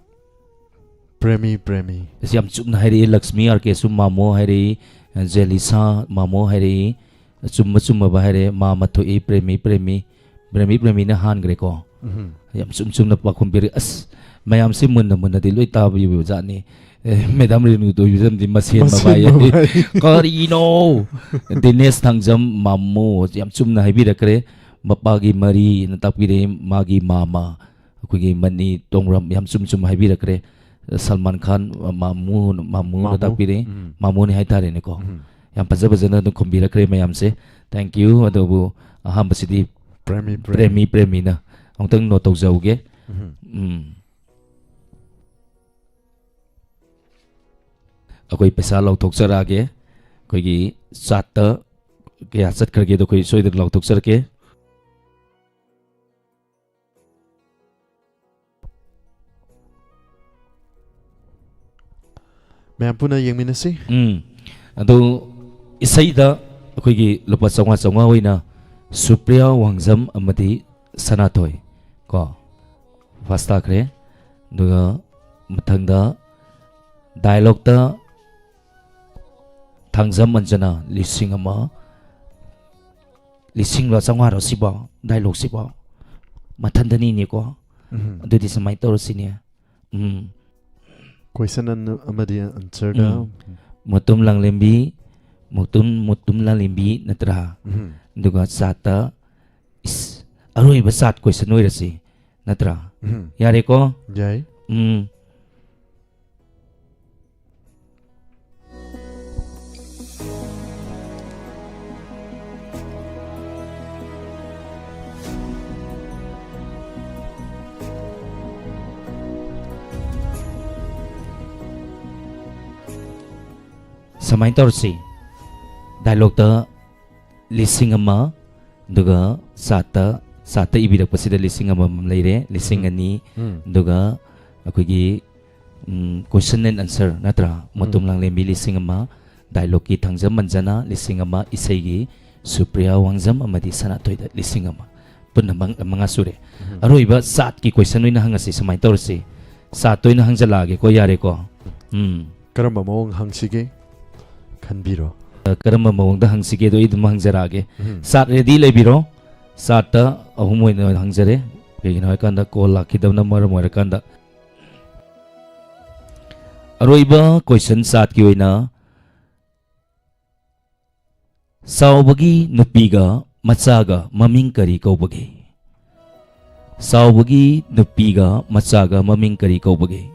ꯄ꯭ꯔꯦꯃꯤ, ꯄ꯭ꯔꯦꯃꯤ꯫ ꯑꯁ, ꯌꯥꯝ ꯆꯨꯝꯅ ꯍꯥꯏꯔꯛꯏ꯫ ꯂꯛꯁꯃꯤ ꯑꯥꯔ ꯀꯦꯁꯨ ꯃꯥꯃꯣ ꯍꯥꯏꯔꯛꯏ, ꯖꯦꯂꯤꯁꯥ ꯃꯥꯃꯣ ꯍꯥꯏꯔꯛꯏ꯫ ꯑꯆꯨꯝꯕ ꯆꯨꯝꯃꯕ ꯍꯥꯏꯔꯦ꯫ ꯃꯥꯃ ꯊꯣꯛꯏ, ꯄ꯭ꯔꯦꯃꯤ, ꯄ꯭ꯔꯦꯃꯤ꯫ ꯄ꯭ꯔꯦꯃꯤ, ꯄ꯭ꯔꯦꯃꯤꯅ ꯍꯥꯟꯈ꯭ꯔꯦꯀꯣ꯫ ꯎꯝ꯫ ꯌꯥꯝ ꯆꯨꯝ ꯆꯨꯝꯅ ꯄꯥꯎꯈꯨꯝ ꯄꯤꯔꯛꯏ꯫ ꯑꯁ, ꯃꯌꯥꯝꯁꯦ ꯃꯨꯟꯅ ꯃꯨꯟꯅꯗꯤ ꯂꯣꯏ ꯇꯥꯕꯤꯕ ꯖꯥꯠꯅꯤ꯫ ꯑꯦ, ꯃꯦꯗꯥꯝ ꯔꯦꯅꯨ ꯇꯣꯏꯕꯤꯖꯝꯗꯤ ꯃꯁꯦꯟ ꯃꯁꯦꯟ ꯃꯕꯥꯏ ꯍꯥꯏ꯫ ꯃꯕꯥꯏ꯫ ꯀꯔꯤꯅꯣ? ꯗꯤꯅꯦꯁ ꯊꯥꯡꯖꯝ ꯃꯥꯃꯣ ꯌꯥꯝ ꯆꯨꯝꯅ ꯍꯥꯏꯕꯤꯔꯛꯈ꯭ꯔꯦ꯫ ꯃꯄꯥꯒꯤ ꯃꯔꯤꯅ ꯇꯥꯛꯄꯤꯔꯛꯏ, ꯃꯥꯒꯤ ꯃꯥꯃ꯫ ꯑꯩꯈꯣꯏꯒꯤ ꯃꯅꯤ ꯇꯣꯡꯕ꯭ꯔꯝ ꯌꯥꯝ ꯆꯨꯝ ꯆꯨꯝ ꯍꯥꯏꯕꯤꯔꯛꯈ꯭ꯔꯦ꯫ ꯁꯜꯃꯥꯟ ꯈꯥꯟ, ꯃꯥꯃꯨ, ꯃꯥꯃꯨꯅ ꯃꯥꯃꯨ꯫ ꯇꯥꯛꯄꯤꯔꯛꯏ꯫ ꯎꯝ꯫ ꯃꯥꯃꯨꯅꯤ ꯍꯥꯏꯇꯥꯔꯦꯅꯦꯀꯣ꯫ ꯎꯝ꯫ ꯌꯥꯝ ꯐꯖ ꯐꯖꯅ ꯑꯗꯨꯝ ꯈꯨꯝꯕꯤꯔꯛꯈ꯭ꯔꯦ ꯃꯌꯥꯝꯁꯦ꯫ Thank you꯫ ꯑꯗꯨꯕꯨ ꯑꯍꯥꯟꯕꯁꯤꯗꯤ ꯄ꯭ꯔꯦꯃꯤ, ꯄ꯭ꯔꯦꯃꯤ꯫ ꯄ꯭ꯔꯦꯃꯤ, ꯄ꯭ꯔꯦꯃꯤꯅ꯫ ꯑꯃꯨꯛꯇꯪ ꯅꯣꯠ ꯇꯧꯖꯍꯧꯒꯦ꯫ ꯎꯝ꯫ ꯎꯝ꯫ ꯑꯩꯈꯣꯏ ꯄꯩꯁꯥ ꯂꯧꯊꯣꯛꯆꯔꯛꯑꯒꯦ꯫ ꯑꯩꯈꯣꯏꯒꯤ ꯆꯥꯠꯇ ꯀꯌꯥ ꯆꯠꯈ꯭ꯔꯒꯦꯗꯣ ꯑꯩꯈꯣꯏ ꯁꯣꯏꯗꯅ ꯂꯥꯎꯊꯣꯛꯆꯔꯛꯀꯦ꯫ ꯃꯌꯥꯝ ꯄꯨꯟꯅ ꯌꯦꯡꯃꯤꯟꯅꯁꯤ꯫ ꯎꯝ꯫ ꯑꯗꯨ ꯏꯁꯩꯗ ꯑꯩꯈꯣꯏꯒꯤ ꯂꯨꯄꯥ ꯆꯥꯝꯃꯉꯥ ꯆꯥꯝꯃꯉꯥ ꯑꯣꯏꯅ ꯁꯨꯄ꯭ꯔꯤꯌꯥ ꯋꯥꯡꯖꯝ ꯑꯃꯗꯤ ꯁꯅꯥꯊꯣꯏ ꯀꯣ ꯐꯥꯔꯁ ꯇꯥꯈ꯭ꯔꯦ꯫ ꯑꯗꯨꯒ ꯃꯊꯪꯗ ꯗꯥꯏꯂꯣꯛꯇ ꯊꯥꯡꯖꯝ ꯑꯟꯖꯅꯥ ꯂꯤꯁꯤꯡ ꯑꯃ, ꯂꯤꯁꯤꯡꯂꯣ ꯆꯥꯝꯃꯉꯥꯔꯣ ꯁꯤꯕꯣ? ꯗꯥꯏꯂꯣꯛꯁꯤꯕꯣ ꯃꯊꯟꯗꯅꯤꯅꯦꯀꯣ꯫ ꯎꯝ꯫ ꯑꯗꯨꯗꯤ ꯁꯨꯃꯥꯏꯅ ꯇꯧꯔꯁꯤꯅꯦ꯫ ꯎꯝ꯫ ꯀꯣꯏꯁꯟ ꯑꯃꯗꯤ ꯑꯟꯁꯔꯗ꯫ ꯎꯝ꯫ ꯃꯨꯇꯨꯝ ꯂꯥꯡꯂꯦꯝꯕꯤ, ꯃꯨꯇꯨꯝ, ꯃꯨꯇꯨꯝ ꯂꯥꯡꯂꯦꯝꯕꯤ ꯅꯠꯇ꯭ꯔꯥ? ꯎꯝ꯫ ꯑꯗꯨꯒ ꯆꯥꯠꯇ, ꯏꯁ, ꯑꯔꯣꯏꯕ ꯆꯥꯠ ꯀꯣꯏꯁꯟ ꯑꯣꯏꯔꯁꯤ ꯅꯠꯇ꯭ꯔꯥ? ꯎꯝ꯫ ꯌꯥꯔꯦꯀꯣ? ꯌꯥꯏ꯫ ꯎꯝ꯫ ꯁꯨꯃꯥꯏꯅ ꯇꯧꯔꯁꯤ꯫ ꯗꯥꯏꯂꯣꯛꯇ ꯂꯤꯁꯤꯡ ꯑꯃ, ꯑꯗꯨꯒ ꯆꯥꯠꯇ, ꯆꯥꯠꯇ ꯏꯕꯤꯔꯛꯄꯁꯤꯗ ꯂꯤꯁꯤꯡ ꯑꯃꯃꯝ ꯂꯩꯔꯦ, ꯂꯤꯁꯤꯡ ꯎꯝ꯫ ꯑꯅꯤ, ꯎꯝ꯫ ꯑꯗꯨꯒ ꯑꯩꯈꯣꯏꯒꯤ, ꯎꯝ, question and answer ꯅꯠꯇ꯭ꯔꯥ? ꯎꯝ꯫ ꯃꯇꯣꯝ ꯂꯥꯡꯂꯦꯝꯕꯤ ꯂꯤꯁꯤꯡ ꯑꯃ, dialogue ꯀꯤ ꯊꯥꯡꯖꯝ ꯃꯟꯖꯅ ꯂꯤꯁꯤꯡ ꯑꯃ, ꯏꯁꯩꯒꯤ ꯁꯨꯄ꯭ꯔꯤꯌꯥ ꯋꯥꯡꯖꯝ ꯑꯃꯗꯤ ꯁꯅꯥꯊꯣꯏꯗ ꯂꯤꯁꯤꯡ ꯑꯃ꯫ ꯄꯨꯟꯅ ꯃꯪ-, ꯃꯉꯥ ꯁꯨꯔꯦ꯫ ꯎꯝ꯫ ꯑꯔꯣꯏꯕ ꯆꯥꯠꯀꯤ question ꯑꯣꯏꯅ ꯍꯪꯉꯁꯤ, ꯁꯨꯃꯥꯏꯅ ꯇꯧꯔꯁꯤ꯫ ꯆꯥꯠꯇ ꯑꯣꯏꯅ ꯍꯪꯖꯜꯂꯛꯑꯒꯦꯀꯣ, ꯌꯥꯔꯦꯀꯣ? ꯎꯝ꯫ ꯀꯔꯝꯕ ꯃꯑꯣꯡ ꯍꯪꯁꯤꯒꯦ? ꯈꯟꯕꯤꯔꯣ꯫ ꯑ, ꯀꯔꯝꯕ ꯃꯑꯣꯡꯗ ꯍꯪꯁꯤꯒꯦꯗꯣ ꯑꯩ ꯑꯗꯨꯝ ꯍꯪꯖꯔꯛꯑꯒꯦ꯫ ꯎꯝ꯫ ꯆꯥꯠ ready ꯂꯩꯕꯤꯔꯣ꯫ ꯆꯥꯠꯇ ꯑꯍꯨꯝ ꯑꯣꯏꯅ ꯍꯪꯖꯔꯦ꯫ ꯀꯩꯒꯤꯅꯣ ꯍꯥꯏꯀꯥꯟꯗ call ꯂꯥꯛꯈꯤꯗꯕꯅ ꯃꯔꯝ ꯑꯣꯏꯔꯀꯥꯟꯗ꯫ ꯑꯔꯣꯏꯕ question ꯆꯥꯠꯀꯤ ꯑꯣꯏꯅ, ꯆꯥꯎꯕꯒꯤ ꯅꯨꯄꯤꯒ ꯃꯆꯥꯒ ꯃꯃꯤꯡ ꯀꯔꯤ ꯀꯧꯕꯒꯦ? ꯆꯥꯎꯕꯒꯤ ꯅꯨꯄꯤꯒ ꯃꯆꯥꯒ ꯃꯃꯤꯡ ꯀꯔꯤ ꯀꯧꯕꯒꯦ?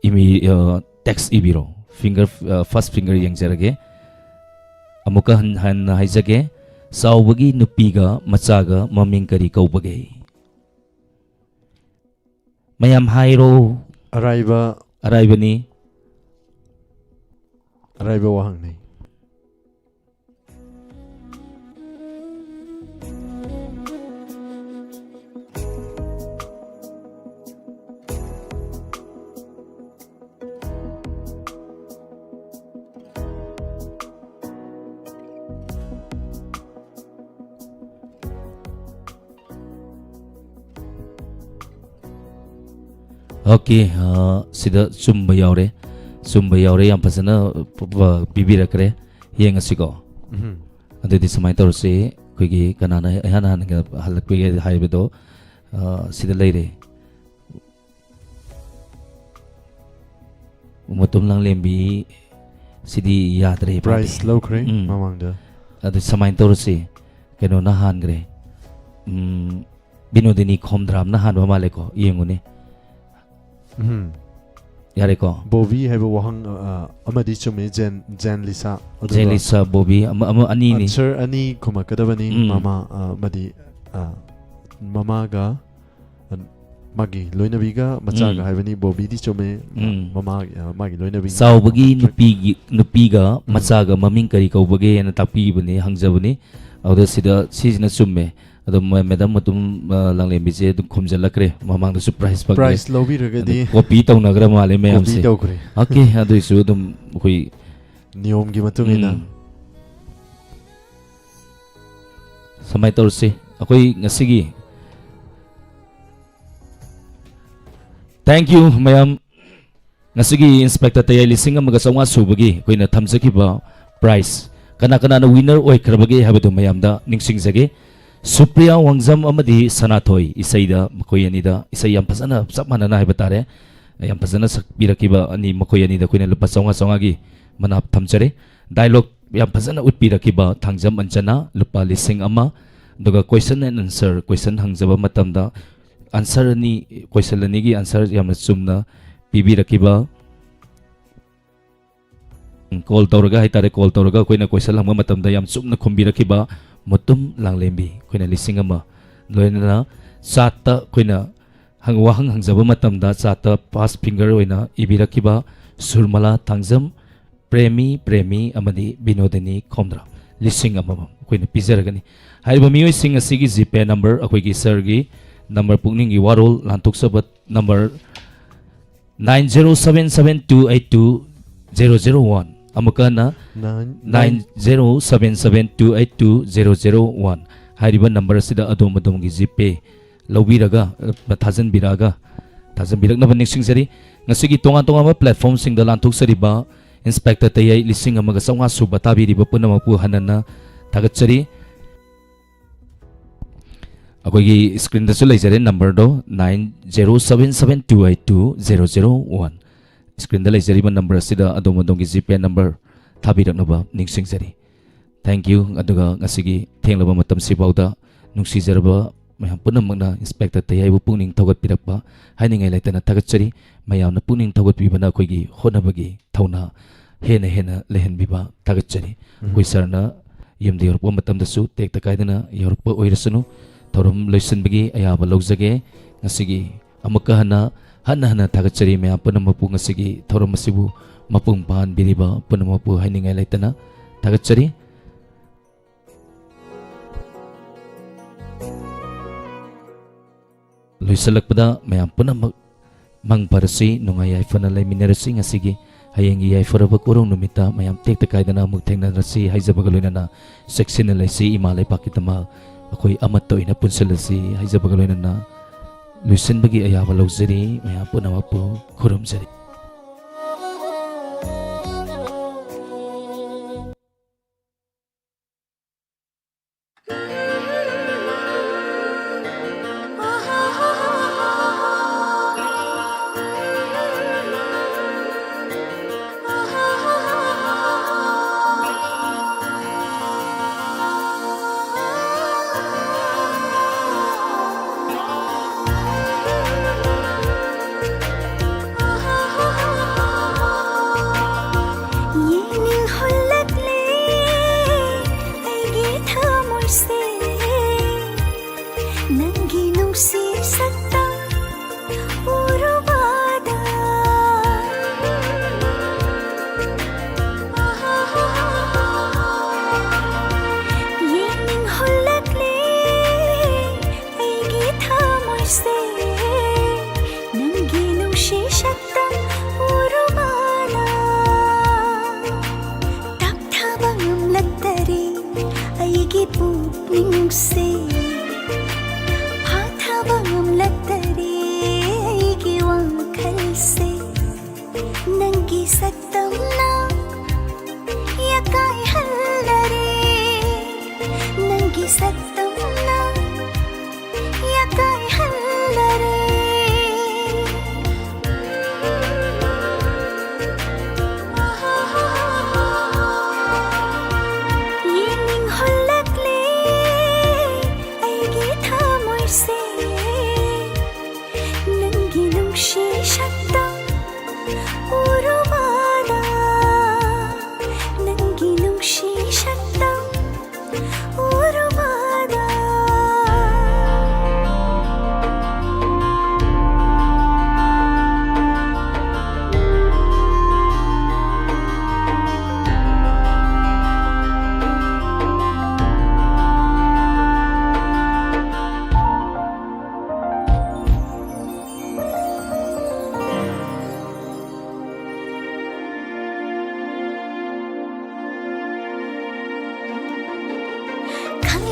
ꯏꯃꯤ-, ꯑ, text ꯏꯕꯤꯔꯣ꯫ Finger, ꯑ, first finger ꯌꯦꯡꯖꯔꯒꯦ꯫ ꯑꯃꯨꯛꯀ ꯍꯟ-, ꯍꯟꯅ ꯍꯥꯏꯖꯒꯦ꯫ ꯆꯥꯎꯕꯒꯤ ꯅꯨꯄꯤꯒ ꯃꯆꯥꯒ ꯃꯃꯤꯡ ꯀꯔꯤ ꯀꯧꯕꯒꯦ? ꯃꯌꯥꯝ ꯍꯥꯏꯔꯣ꯫ ꯑꯔꯥꯏꯕ꯫ ꯑꯔꯥꯏꯕꯅꯤ꯫ ꯑꯔꯥꯏꯕ ꯋꯥꯍꯪꯅꯤ꯫ Okay, ꯑ, ꯁꯤꯗ ꯆꯨꯝꯕ ꯌꯥꯎꯔꯦ꯫ ꯆꯨꯝꯕ ꯌꯥꯎꯔꯦ, ꯌꯥꯝ ꯐꯖꯅ, ꯑ, ꯄꯤꯕꯤꯔꯛꯈ꯭ꯔꯦ꯫ ꯌꯦꯡꯉꯁꯤꯀꯣ꯫ ꯎꯝ꯫ ꯑꯗꯨꯗꯤ ꯁꯨꯃꯥꯏꯅ ꯇꯧꯔꯁꯤ, ꯑꯩꯈꯣꯏꯒꯤ ꯀꯅꯥꯅ ꯏꯍꯥꯟ ꯍꯥꯟꯅ ꯍꯜꯂꯛꯄꯤꯒꯦ ꯍꯥꯏꯕꯗꯣ, ꯑ, ꯁꯤꯗ ꯂꯩꯔꯦ꯫ ꯃꯇꯣꯝ ꯂꯥꯡꯂꯦꯝꯕꯤ ꯁꯤꯗꯤ ꯌꯥꯗ꯭ꯔꯦ, ꯃꯥꯗꯤ꯫ Prize ꯂꯧꯈ꯭ꯔꯦ ꯎꯝ꯫ ꯃꯃꯥꯡꯗ꯫ ꯑꯗꯨ ꯁꯨꯃꯥꯏꯅ ꯇꯧꯔꯁꯤ, ꯀꯩꯅꯣꯅ ꯍꯥꯟꯈ꯭ꯔꯦ꯫ ꯎꯝ, ꯕꯤꯅꯣꯗꯤꯅꯤ ꯈꯣꯝꯗ꯭ꯔꯥꯝꯅ ꯍꯥꯟꯕ ꯃꯥꯜꯂꯦꯀꯣ, ꯌꯦꯡꯉꯨꯅꯦ꯫ ꯎꯝ꯫ ꯌꯥꯔꯦꯀꯣ? ꯕꯣꯕꯤ ꯍꯥꯏꯕ ꯋꯥꯍꯪ, ꯑ, ꯑꯃꯗꯤ ꯆꯨꯝꯃꯤ, ꯖꯦꯟ, ꯖꯦꯟ ꯂꯤꯁꯥ꯫ ꯑꯗꯨꯒ ꯖꯦꯟ ꯂꯤꯁꯥ, ꯕꯣꯕꯤ, ꯑꯃ, ꯑꯃ, ꯑꯅꯤꯅꯤ꯫ Answer ꯑꯅꯤ ꯈꯨꯝꯃꯛꯀꯗꯕꯅꯤ, ꯎꯝ꯫ ꯃꯃꯥ, ꯑ, ꯑꯃꯗꯤ, ꯑ, ꯃꯃꯥꯒ, ꯑ, ꯃꯥꯒꯤ ꯂꯣꯏꯅꯕꯤꯒ ꯃꯆꯥꯒ ꯎꯝ꯫ ꯍꯥꯏꯕꯅꯤ, ꯕꯣꯕꯤꯗꯤ ꯆꯨꯝꯃꯦ꯫ ꯎꯝ꯫ ꯃꯃꯥꯒꯤ, ꯑ, ꯃꯥꯒꯤ ꯂꯣꯏꯅꯕꯤ꯫ ꯆꯥꯎꯕꯒꯤ ꯅꯨꯄꯤꯒꯤ, ꯅꯨꯄꯤꯒ ꯃꯆꯥꯒ ꯃꯃꯤꯡ ꯀꯔꯤ ꯀꯧꯕꯒꯦ ꯍꯥꯏꯅ ꯇꯥꯛꯄꯤꯕꯅꯤ, ꯍꯪꯖꯕꯅꯤ꯫ ꯑꯗꯨꯗ ꯁꯤꯗ ꯁꯤꯁꯤꯅ ꯆꯨꯝꯃꯦ꯫ ꯑꯗꯣ ꯃ-, ꯃꯦꯗꯥꯝ ꯑꯗꯨꯝ, ꯑ, ꯂꯥꯡꯂꯦꯝꯕꯤꯁꯦ ꯑꯗꯨꯝ ꯈꯨꯝꯖꯤꯜꯂꯛꯈ꯭ꯔꯦ, ꯃꯃꯥꯡꯗꯁꯨ ꯄ꯭ꯔꯥꯏꯖ ꯐꯪꯈ꯭ꯔꯦ꯫ ꯄ꯭ꯔꯥꯏꯖ ꯂꯧꯕꯤꯔꯒꯗꯤ꯫ ꯑꯗꯨ ꯀꯣꯄꯤ ꯇꯧꯅꯈ꯭ꯔ ꯃꯥꯜꯂꯦ ꯃꯌꯥꯝꯁꯦ꯫ ꯀꯣꯄꯤ ꯇꯧꯈ꯭ꯔꯦ꯫ ꯑꯣꯀꯦ, ꯑꯗꯨꯏꯁꯨ ꯑꯗꯨꯝ ꯑꯩꯈꯣꯏ ꯅꯤꯌꯣꯝꯒꯤ ꯃꯇꯨꯡ ꯏꯟꯅ꯫ ꯎꯝ꯫ ꯁꯨꯃꯥꯏꯅ ꯇꯧꯔꯁꯤ, ꯑꯩꯈꯣꯏ ꯉꯁꯤꯒꯤ Thank you ꯃꯌꯥꯝ꯫ ꯉꯁꯤꯒꯤ ꯏꯟꯁꯄꯦꯛꯇꯔ ꯇꯌꯥꯏ ꯂꯤꯁꯤꯡ ꯑꯃꯒ ꯆꯥꯝꯃꯉꯥ ꯁꯨꯕꯒꯤ ꯑꯩꯈꯣꯏꯅ ꯊꯝꯖꯈꯤꯕ ꯄ꯭ꯔꯥꯏꯖ, ꯀꯅꯥ ꯀꯅꯥꯅ ꯋꯤꯅꯔ ꯑꯣꯏꯈ꯭ꯔꯕꯒꯦ ꯍꯥꯏꯕꯗꯨ ꯃꯌꯥꯝꯗ ꯅꯤꯡꯁꯤꯡꯖꯒꯦ꯫ ꯁꯨꯄ꯭ꯔꯤꯌꯥ ꯋꯥꯡꯖꯝ ꯑꯃꯗꯤ ꯁꯅꯥꯊꯣꯏ, ꯏꯁꯩꯗ ꯃꯈꯣꯏ ꯑꯅꯤꯗ, ꯏꯁꯩ ꯌꯥꯝ ꯐꯖꯅ, ꯆꯞ ꯃꯥꯟꯅꯅ ꯍꯥꯏꯕ ꯇꯥꯔꯦ, ꯌꯥꯝ ꯐꯖꯅ ꯁꯛꯄꯤꯔꯛꯈꯤꯕ ꯑꯅꯤ, ꯃꯈꯣꯏ ꯑꯅꯤꯗ ꯑꯩꯈꯣꯏꯅ ꯂꯨꯄꯥ ꯆꯥꯝꯃꯉꯥ ꯆꯥꯝꯃꯉꯥꯒꯤ ꯃꯅꯥ ꯊꯝꯖꯔꯦ꯫ ꯗꯥꯏꯂꯣꯒ ꯌꯥꯝ ꯐꯖꯅ ꯎꯠꯄꯤꯔꯛꯈꯤꯕ ꯊꯥꯡꯖꯝ ꯑꯟꯖꯅꯥ, ꯂꯨꯄꯥ ꯂꯤꯁꯤꯡ ꯑꯃ, ꯑꯗꯨꯒ question and answer, ꯀꯣꯏꯁꯟ ꯍꯪꯖꯕ ꯃꯇꯝꯗ ꯑꯟꯁꯔ ꯑꯅꯤ, ꯀꯣꯏꯁꯟ ꯑꯅꯤꯒꯤ ꯑꯟꯁꯔ ꯌꯥꯝꯅ ꯆꯨꯝꯅ ꯄꯤꯕꯤꯔꯛꯈꯤꯕ, ꯎꯝ, ꯀꯣꯜ ꯇꯧꯔꯒ ꯍꯥꯏꯇꯥꯔꯦ, ꯀꯣꯜ ꯇꯧꯔꯒ ꯑꯩꯈꯣꯏꯅ ꯀꯣꯏꯁꯟ ꯍꯪꯕ ꯃꯇꯝꯗ ꯌꯥꯝ ꯆꯨꯝꯅ ꯈꯨꯝꯕꯤꯔꯛꯈꯤꯕ ꯃꯨꯇꯨꯝ ꯂꯥꯡꯂꯦꯝꯕꯤ, ꯑꯩꯈꯣꯏꯅ ꯂꯤꯁꯤꯡ ꯑꯃ, ꯂꯣꯏꯅꯅ ꯆꯥꯠꯇ ꯑꯩꯈꯣꯏꯅ ꯍꯪ-, ꯋꯥꯍꯪ ꯍꯪꯖꯕ ꯃꯇꯝꯗ ꯆꯥꯠꯇ ꯐꯥꯔꯁ ꯐꯤꯡꯒꯔ ꯑꯣꯏꯅ ꯏꯕꯤꯔꯛꯈꯤꯕ ꯁꯨꯔꯃꯂꯥ ꯊꯥꯡꯖꯝ, ꯄ꯭ꯔꯦꯃꯤ ꯄ꯭ꯔꯦꯃꯤ ꯑꯃꯗꯤ ꯕꯤꯅꯣꯗꯤꯅꯤ ꯈꯣꯝꯗ꯭ꯔꯥ, ꯂꯤꯁꯤꯡ ꯑꯃꯃꯝ ꯑꯩꯈꯣꯏꯅ ꯄꯤꯖꯔꯒꯅꯤ꯫ ꯍꯥꯏꯔꯤꯕ ꯃꯤꯑꯣꯏꯁꯤꯡ ꯑꯁꯤꯒꯤ ꯖꯤꯄꯦ ꯅꯝꯕꯔ, ꯑꯩꯈꯣꯏꯒꯤ ꯁꯥꯔꯒꯤ ꯅꯝꯕꯔ, ꯄꯨꯛꯅꯤꯡꯒꯤ ꯋꯥꯔꯣꯜ ꯂꯥꯟꯊꯣꯛꯆꯕ number, nine zero seven seven two eight two zero zero one꯫ ꯑꯃꯨꯛꯀ ꯍꯟꯅ, Nine, nine zero seven seven two eight two zero zero one꯫ ꯍꯥꯏꯔꯤꯕ ꯅꯝꯕꯔ ꯑꯁꯤꯗ ꯑꯗꯣꯝ ꯑꯗꯣꯝꯒꯤ ꯖꯤꯄꯦ ꯂꯧꯕꯤꯔꯒ, ꯑ, ꯊꯥꯖꯤꯟꯕꯤꯔꯛꯑꯒ, ꯊꯥꯖꯤꯟꯕꯤꯔꯛꯅꯕ ꯅꯤꯡꯁꯤꯡꯖꯔꯤ꯫ ꯉꯁꯤꯒꯤ ꯇꯣꯉꯥꯟ ꯇꯣꯉꯥꯟꯕ ꯄ꯭ꯂꯦꯠꯐꯣꯝꯁꯤꯡꯗ ꯂꯥꯟꯊꯣꯛꯆꯔꯤꯕ ꯏꯟꯁꯄꯦꯛꯇꯔ ꯇꯌꯥꯏ ꯂꯤꯁꯤꯡ ꯑꯃꯒ ꯆꯥꯝꯃꯉꯥ ꯁꯨꯕ ꯇꯥꯕꯤꯔꯤꯕ ꯄꯨꯝꯅꯃꯛꯄꯨ ꯍꯟꯅ ꯍꯟꯅ ꯊꯥꯒꯠꯆꯔꯤ꯫ ꯑꯩꯈꯣꯏꯒꯤ ꯁ꯭ꯀ꯭ꯔꯤꯟꯗꯁꯨ ꯂꯩꯖꯔꯦ ꯅꯝꯕꯔꯗꯣ, nine zero seven seven two eight two zero zero one꯫ ꯁ꯭ꯀ꯭ꯔꯤꯟꯗ ꯂꯩꯖꯔꯤꯕ ꯅꯝꯕꯔ ꯑꯁꯤꯗ ꯑꯗꯣꯝ ꯑꯗꯣꯝꯒꯤ ꯖꯤꯄꯦ ꯅꯝꯕꯔ ꯊꯥꯕꯤꯔꯛꯅꯕ ꯅꯤꯡꯁꯤꯡꯖꯔꯤ꯫ Thank you꯫ ꯑꯗꯨꯒ ꯉꯁꯤꯒꯤ ꯊꯦꯡꯂꯕ ꯃꯇꯝꯁꯤꯐꯥꯎꯗ ꯅꯨꯡꯁꯤꯖꯔꯕ ꯃꯌꯥꯝ ꯄꯨꯝꯅꯃꯛꯅ ꯏꯟꯁꯄꯦꯛꯇꯔ ꯇꯌꯥꯏꯕꯨ ꯄꯨꯛꯅꯤꯡ ꯊꯧꯒꯠꯄꯤꯔꯛꯄ ꯍꯥꯏꯅꯤꯡꯉꯥꯏ ꯂꯩꯇꯅ ꯊꯥꯒꯠꯆꯔꯤ꯫ ꯃꯌꯥꯝꯅ ꯄꯨꯛꯅꯤꯡ ꯊꯧꯒꯠꯄꯤꯕꯅ ꯑꯩꯈꯣꯏꯒꯤ ꯍꯣꯠꯅꯕꯒꯤ ꯊꯧꯅꯥ ꯍꯦꯟꯅ ꯍꯦꯟꯅ ꯂꯩꯍꯟꯕꯤꯕ ꯊꯥꯒꯠꯆꯔꯤ꯫ ꯎꯝ꯫ ꯑꯩꯈꯣꯏ ꯁꯥꯔꯅ ꯌꯨꯝꯗ ꯌꯧꯔꯛꯄ ꯃꯇꯝꯗꯁꯨ ꯇꯦꯛꯇ ꯀꯥꯏꯗꯅ ꯌꯧꯔꯛꯄ ꯑꯣꯏꯔꯁꯅꯨ꯫ ꯊꯧꯔꯝ ꯂꯣꯏꯁꯤꯟꯕꯒꯤ ꯑꯌꯥꯕ ꯂꯧꯖꯒꯦ꯫ ꯉꯁꯤꯒꯤ ꯑꯃꯨꯛꯀ ꯍꯟꯅ, ꯍꯟꯅ ꯍꯟꯅ ꯊꯥꯒꯠꯆꯔꯤ ꯃꯌꯥꯝ ꯄꯨꯝꯅꯃꯛꯄꯨ, ꯉꯁꯤꯒꯤ ꯊꯧꯔꯝ ꯑꯁꯤꯕꯨ ꯃꯄꯨꯡ ꯐꯥꯍꯟꯕꯤꯔꯤꯕ ꯄꯨꯝꯅꯃꯛꯄꯨ ꯍꯥꯏꯅꯤꯡꯉꯥꯏ ꯂꯩꯇꯅ ꯊꯥꯒꯠꯆꯔꯤ꯫ ꯂꯣꯏꯁꯤꯜꯂꯛꯄꯗ ꯃꯌꯥꯝ ꯄꯨꯝꯅꯃꯛ ꯃꯪ ꯐꯔꯁꯤ, ꯅꯨꯡꯉꯥꯏ ꯌꯥꯏꯐꯅ ꯂꯩꯃꯤꯟꯅꯔꯁꯤ꯫ ꯉꯁꯤꯒꯤ, ꯍꯌꯦꯡꯒꯤ ꯌꯥꯏꯐꯔꯕ ꯀꯣꯔꯧ ꯅꯨꯃꯤꯠꯇ ꯃꯌꯥꯝ ꯇꯦꯛꯇ ꯀꯥꯏꯗꯅ ꯑꯃꯨꯛ ꯊꯦꯡꯅꯔꯁꯤ ꯍꯥꯏꯖꯕꯒ ꯂꯣꯏꯅꯅ, ꯆꯦꯛꯁꯤꯟꯅ ꯂꯩꯁꯤ, ꯏꯃꯥ ꯂꯩꯕꯥꯛꯀꯤꯗꯃꯛ ꯑꯩꯈꯣꯏ ꯑꯃꯠꯇ ꯑꯣꯏꯅ ꯄꯨꯟꯁꯤꯜꯂꯁꯤ ꯍꯥꯏꯖꯕꯒ ꯂꯣꯏꯅꯅ, ꯂꯣꯏꯁꯤꯟꯕꯒꯤ ꯑꯌꯥꯕ ꯂꯧꯖꯔꯤ꯫ ꯃꯌꯥꯝ ꯄꯨꯝꯅꯃꯛꯄꯨ ꯈꯨꯔꯨꯝꯖꯔꯤ꯫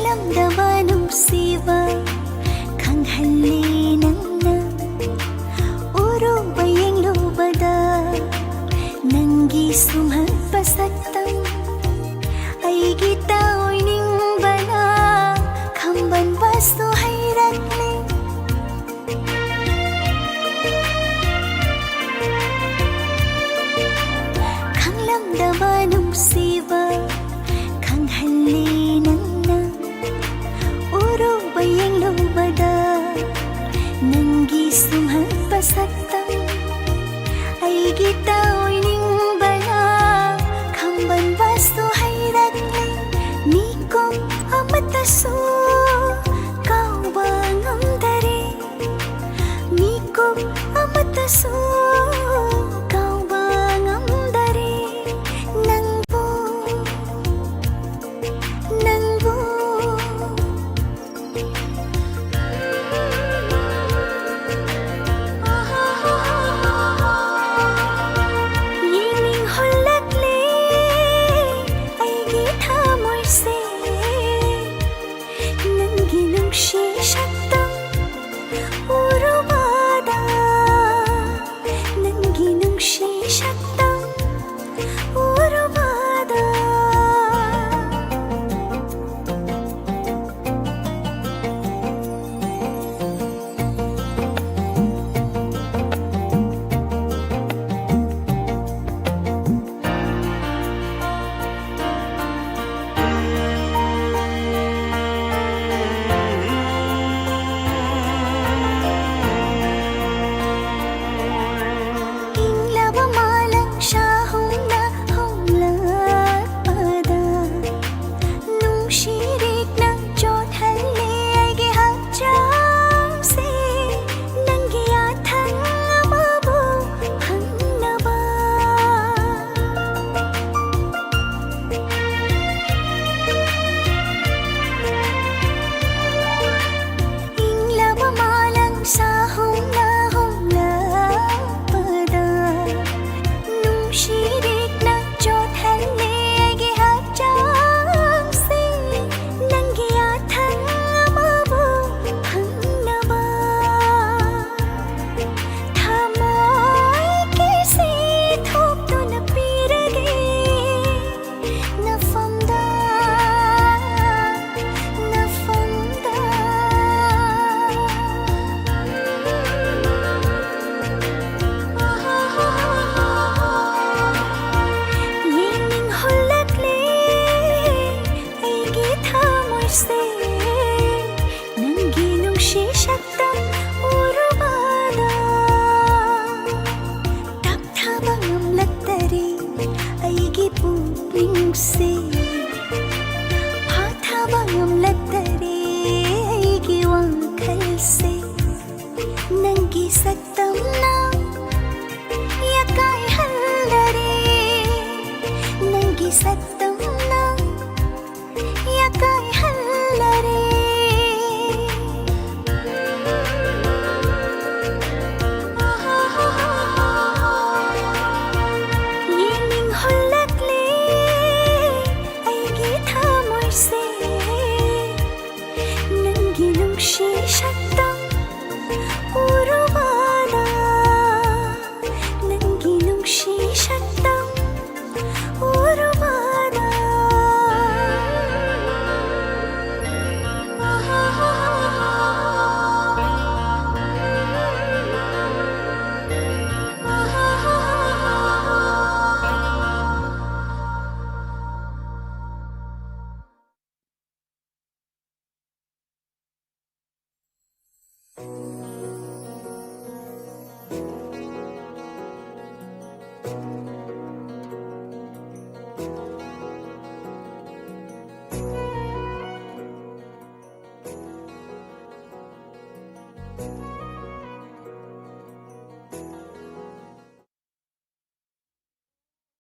ꯈꯪꯂꯝꯗꯕ ꯅꯨꯡꯁꯤꯕ ꯈꯪꯍꯜꯂꯤ ꯅꯪꯅ꯫ ꯎꯔꯨꯕ ꯌꯦꯡꯂꯨꯕꯗ ꯅꯪꯒꯤ ꯁꯨꯝꯍꯠꯄ ꯁꯛꯇꯝ ꯑꯩꯒꯤ ꯇꯥꯎꯏꯅꯤꯡꯕꯅ ꯈꯝꯕꯟꯕꯁꯨ ꯍꯩꯔꯛꯂꯦ꯫ ꯈꯪꯂꯝꯗꯕ ꯅꯨꯡꯁꯤꯕ ꯈꯪꯍꯜꯂꯤ ꯅꯪꯅ꯫ ꯎꯔꯨꯕ ꯌꯦꯡꯂꯨꯕꯗ ꯅꯪꯒꯤ ꯁꯨꯝꯍꯠꯄ ꯁꯛꯇꯝ ꯑꯩꯒꯤ ꯇꯥꯎꯏꯅꯤꯡꯕꯅ ꯈꯝꯕꯟꯕꯁꯨ ꯍꯩꯔꯛꯂꯦ꯫ ꯃꯤꯀꯨꯞ ꯑꯃꯠꯇꯁꯨ ꯀꯥꯎꯕ ꯉꯝꯗꯔꯦ꯫ ꯃꯤꯀꯨꯞ ꯑꯃꯠꯇꯁꯨ ꯀꯥꯎꯕ ꯉꯝꯗꯔꯦ꯫ ꯅꯪꯕꯨ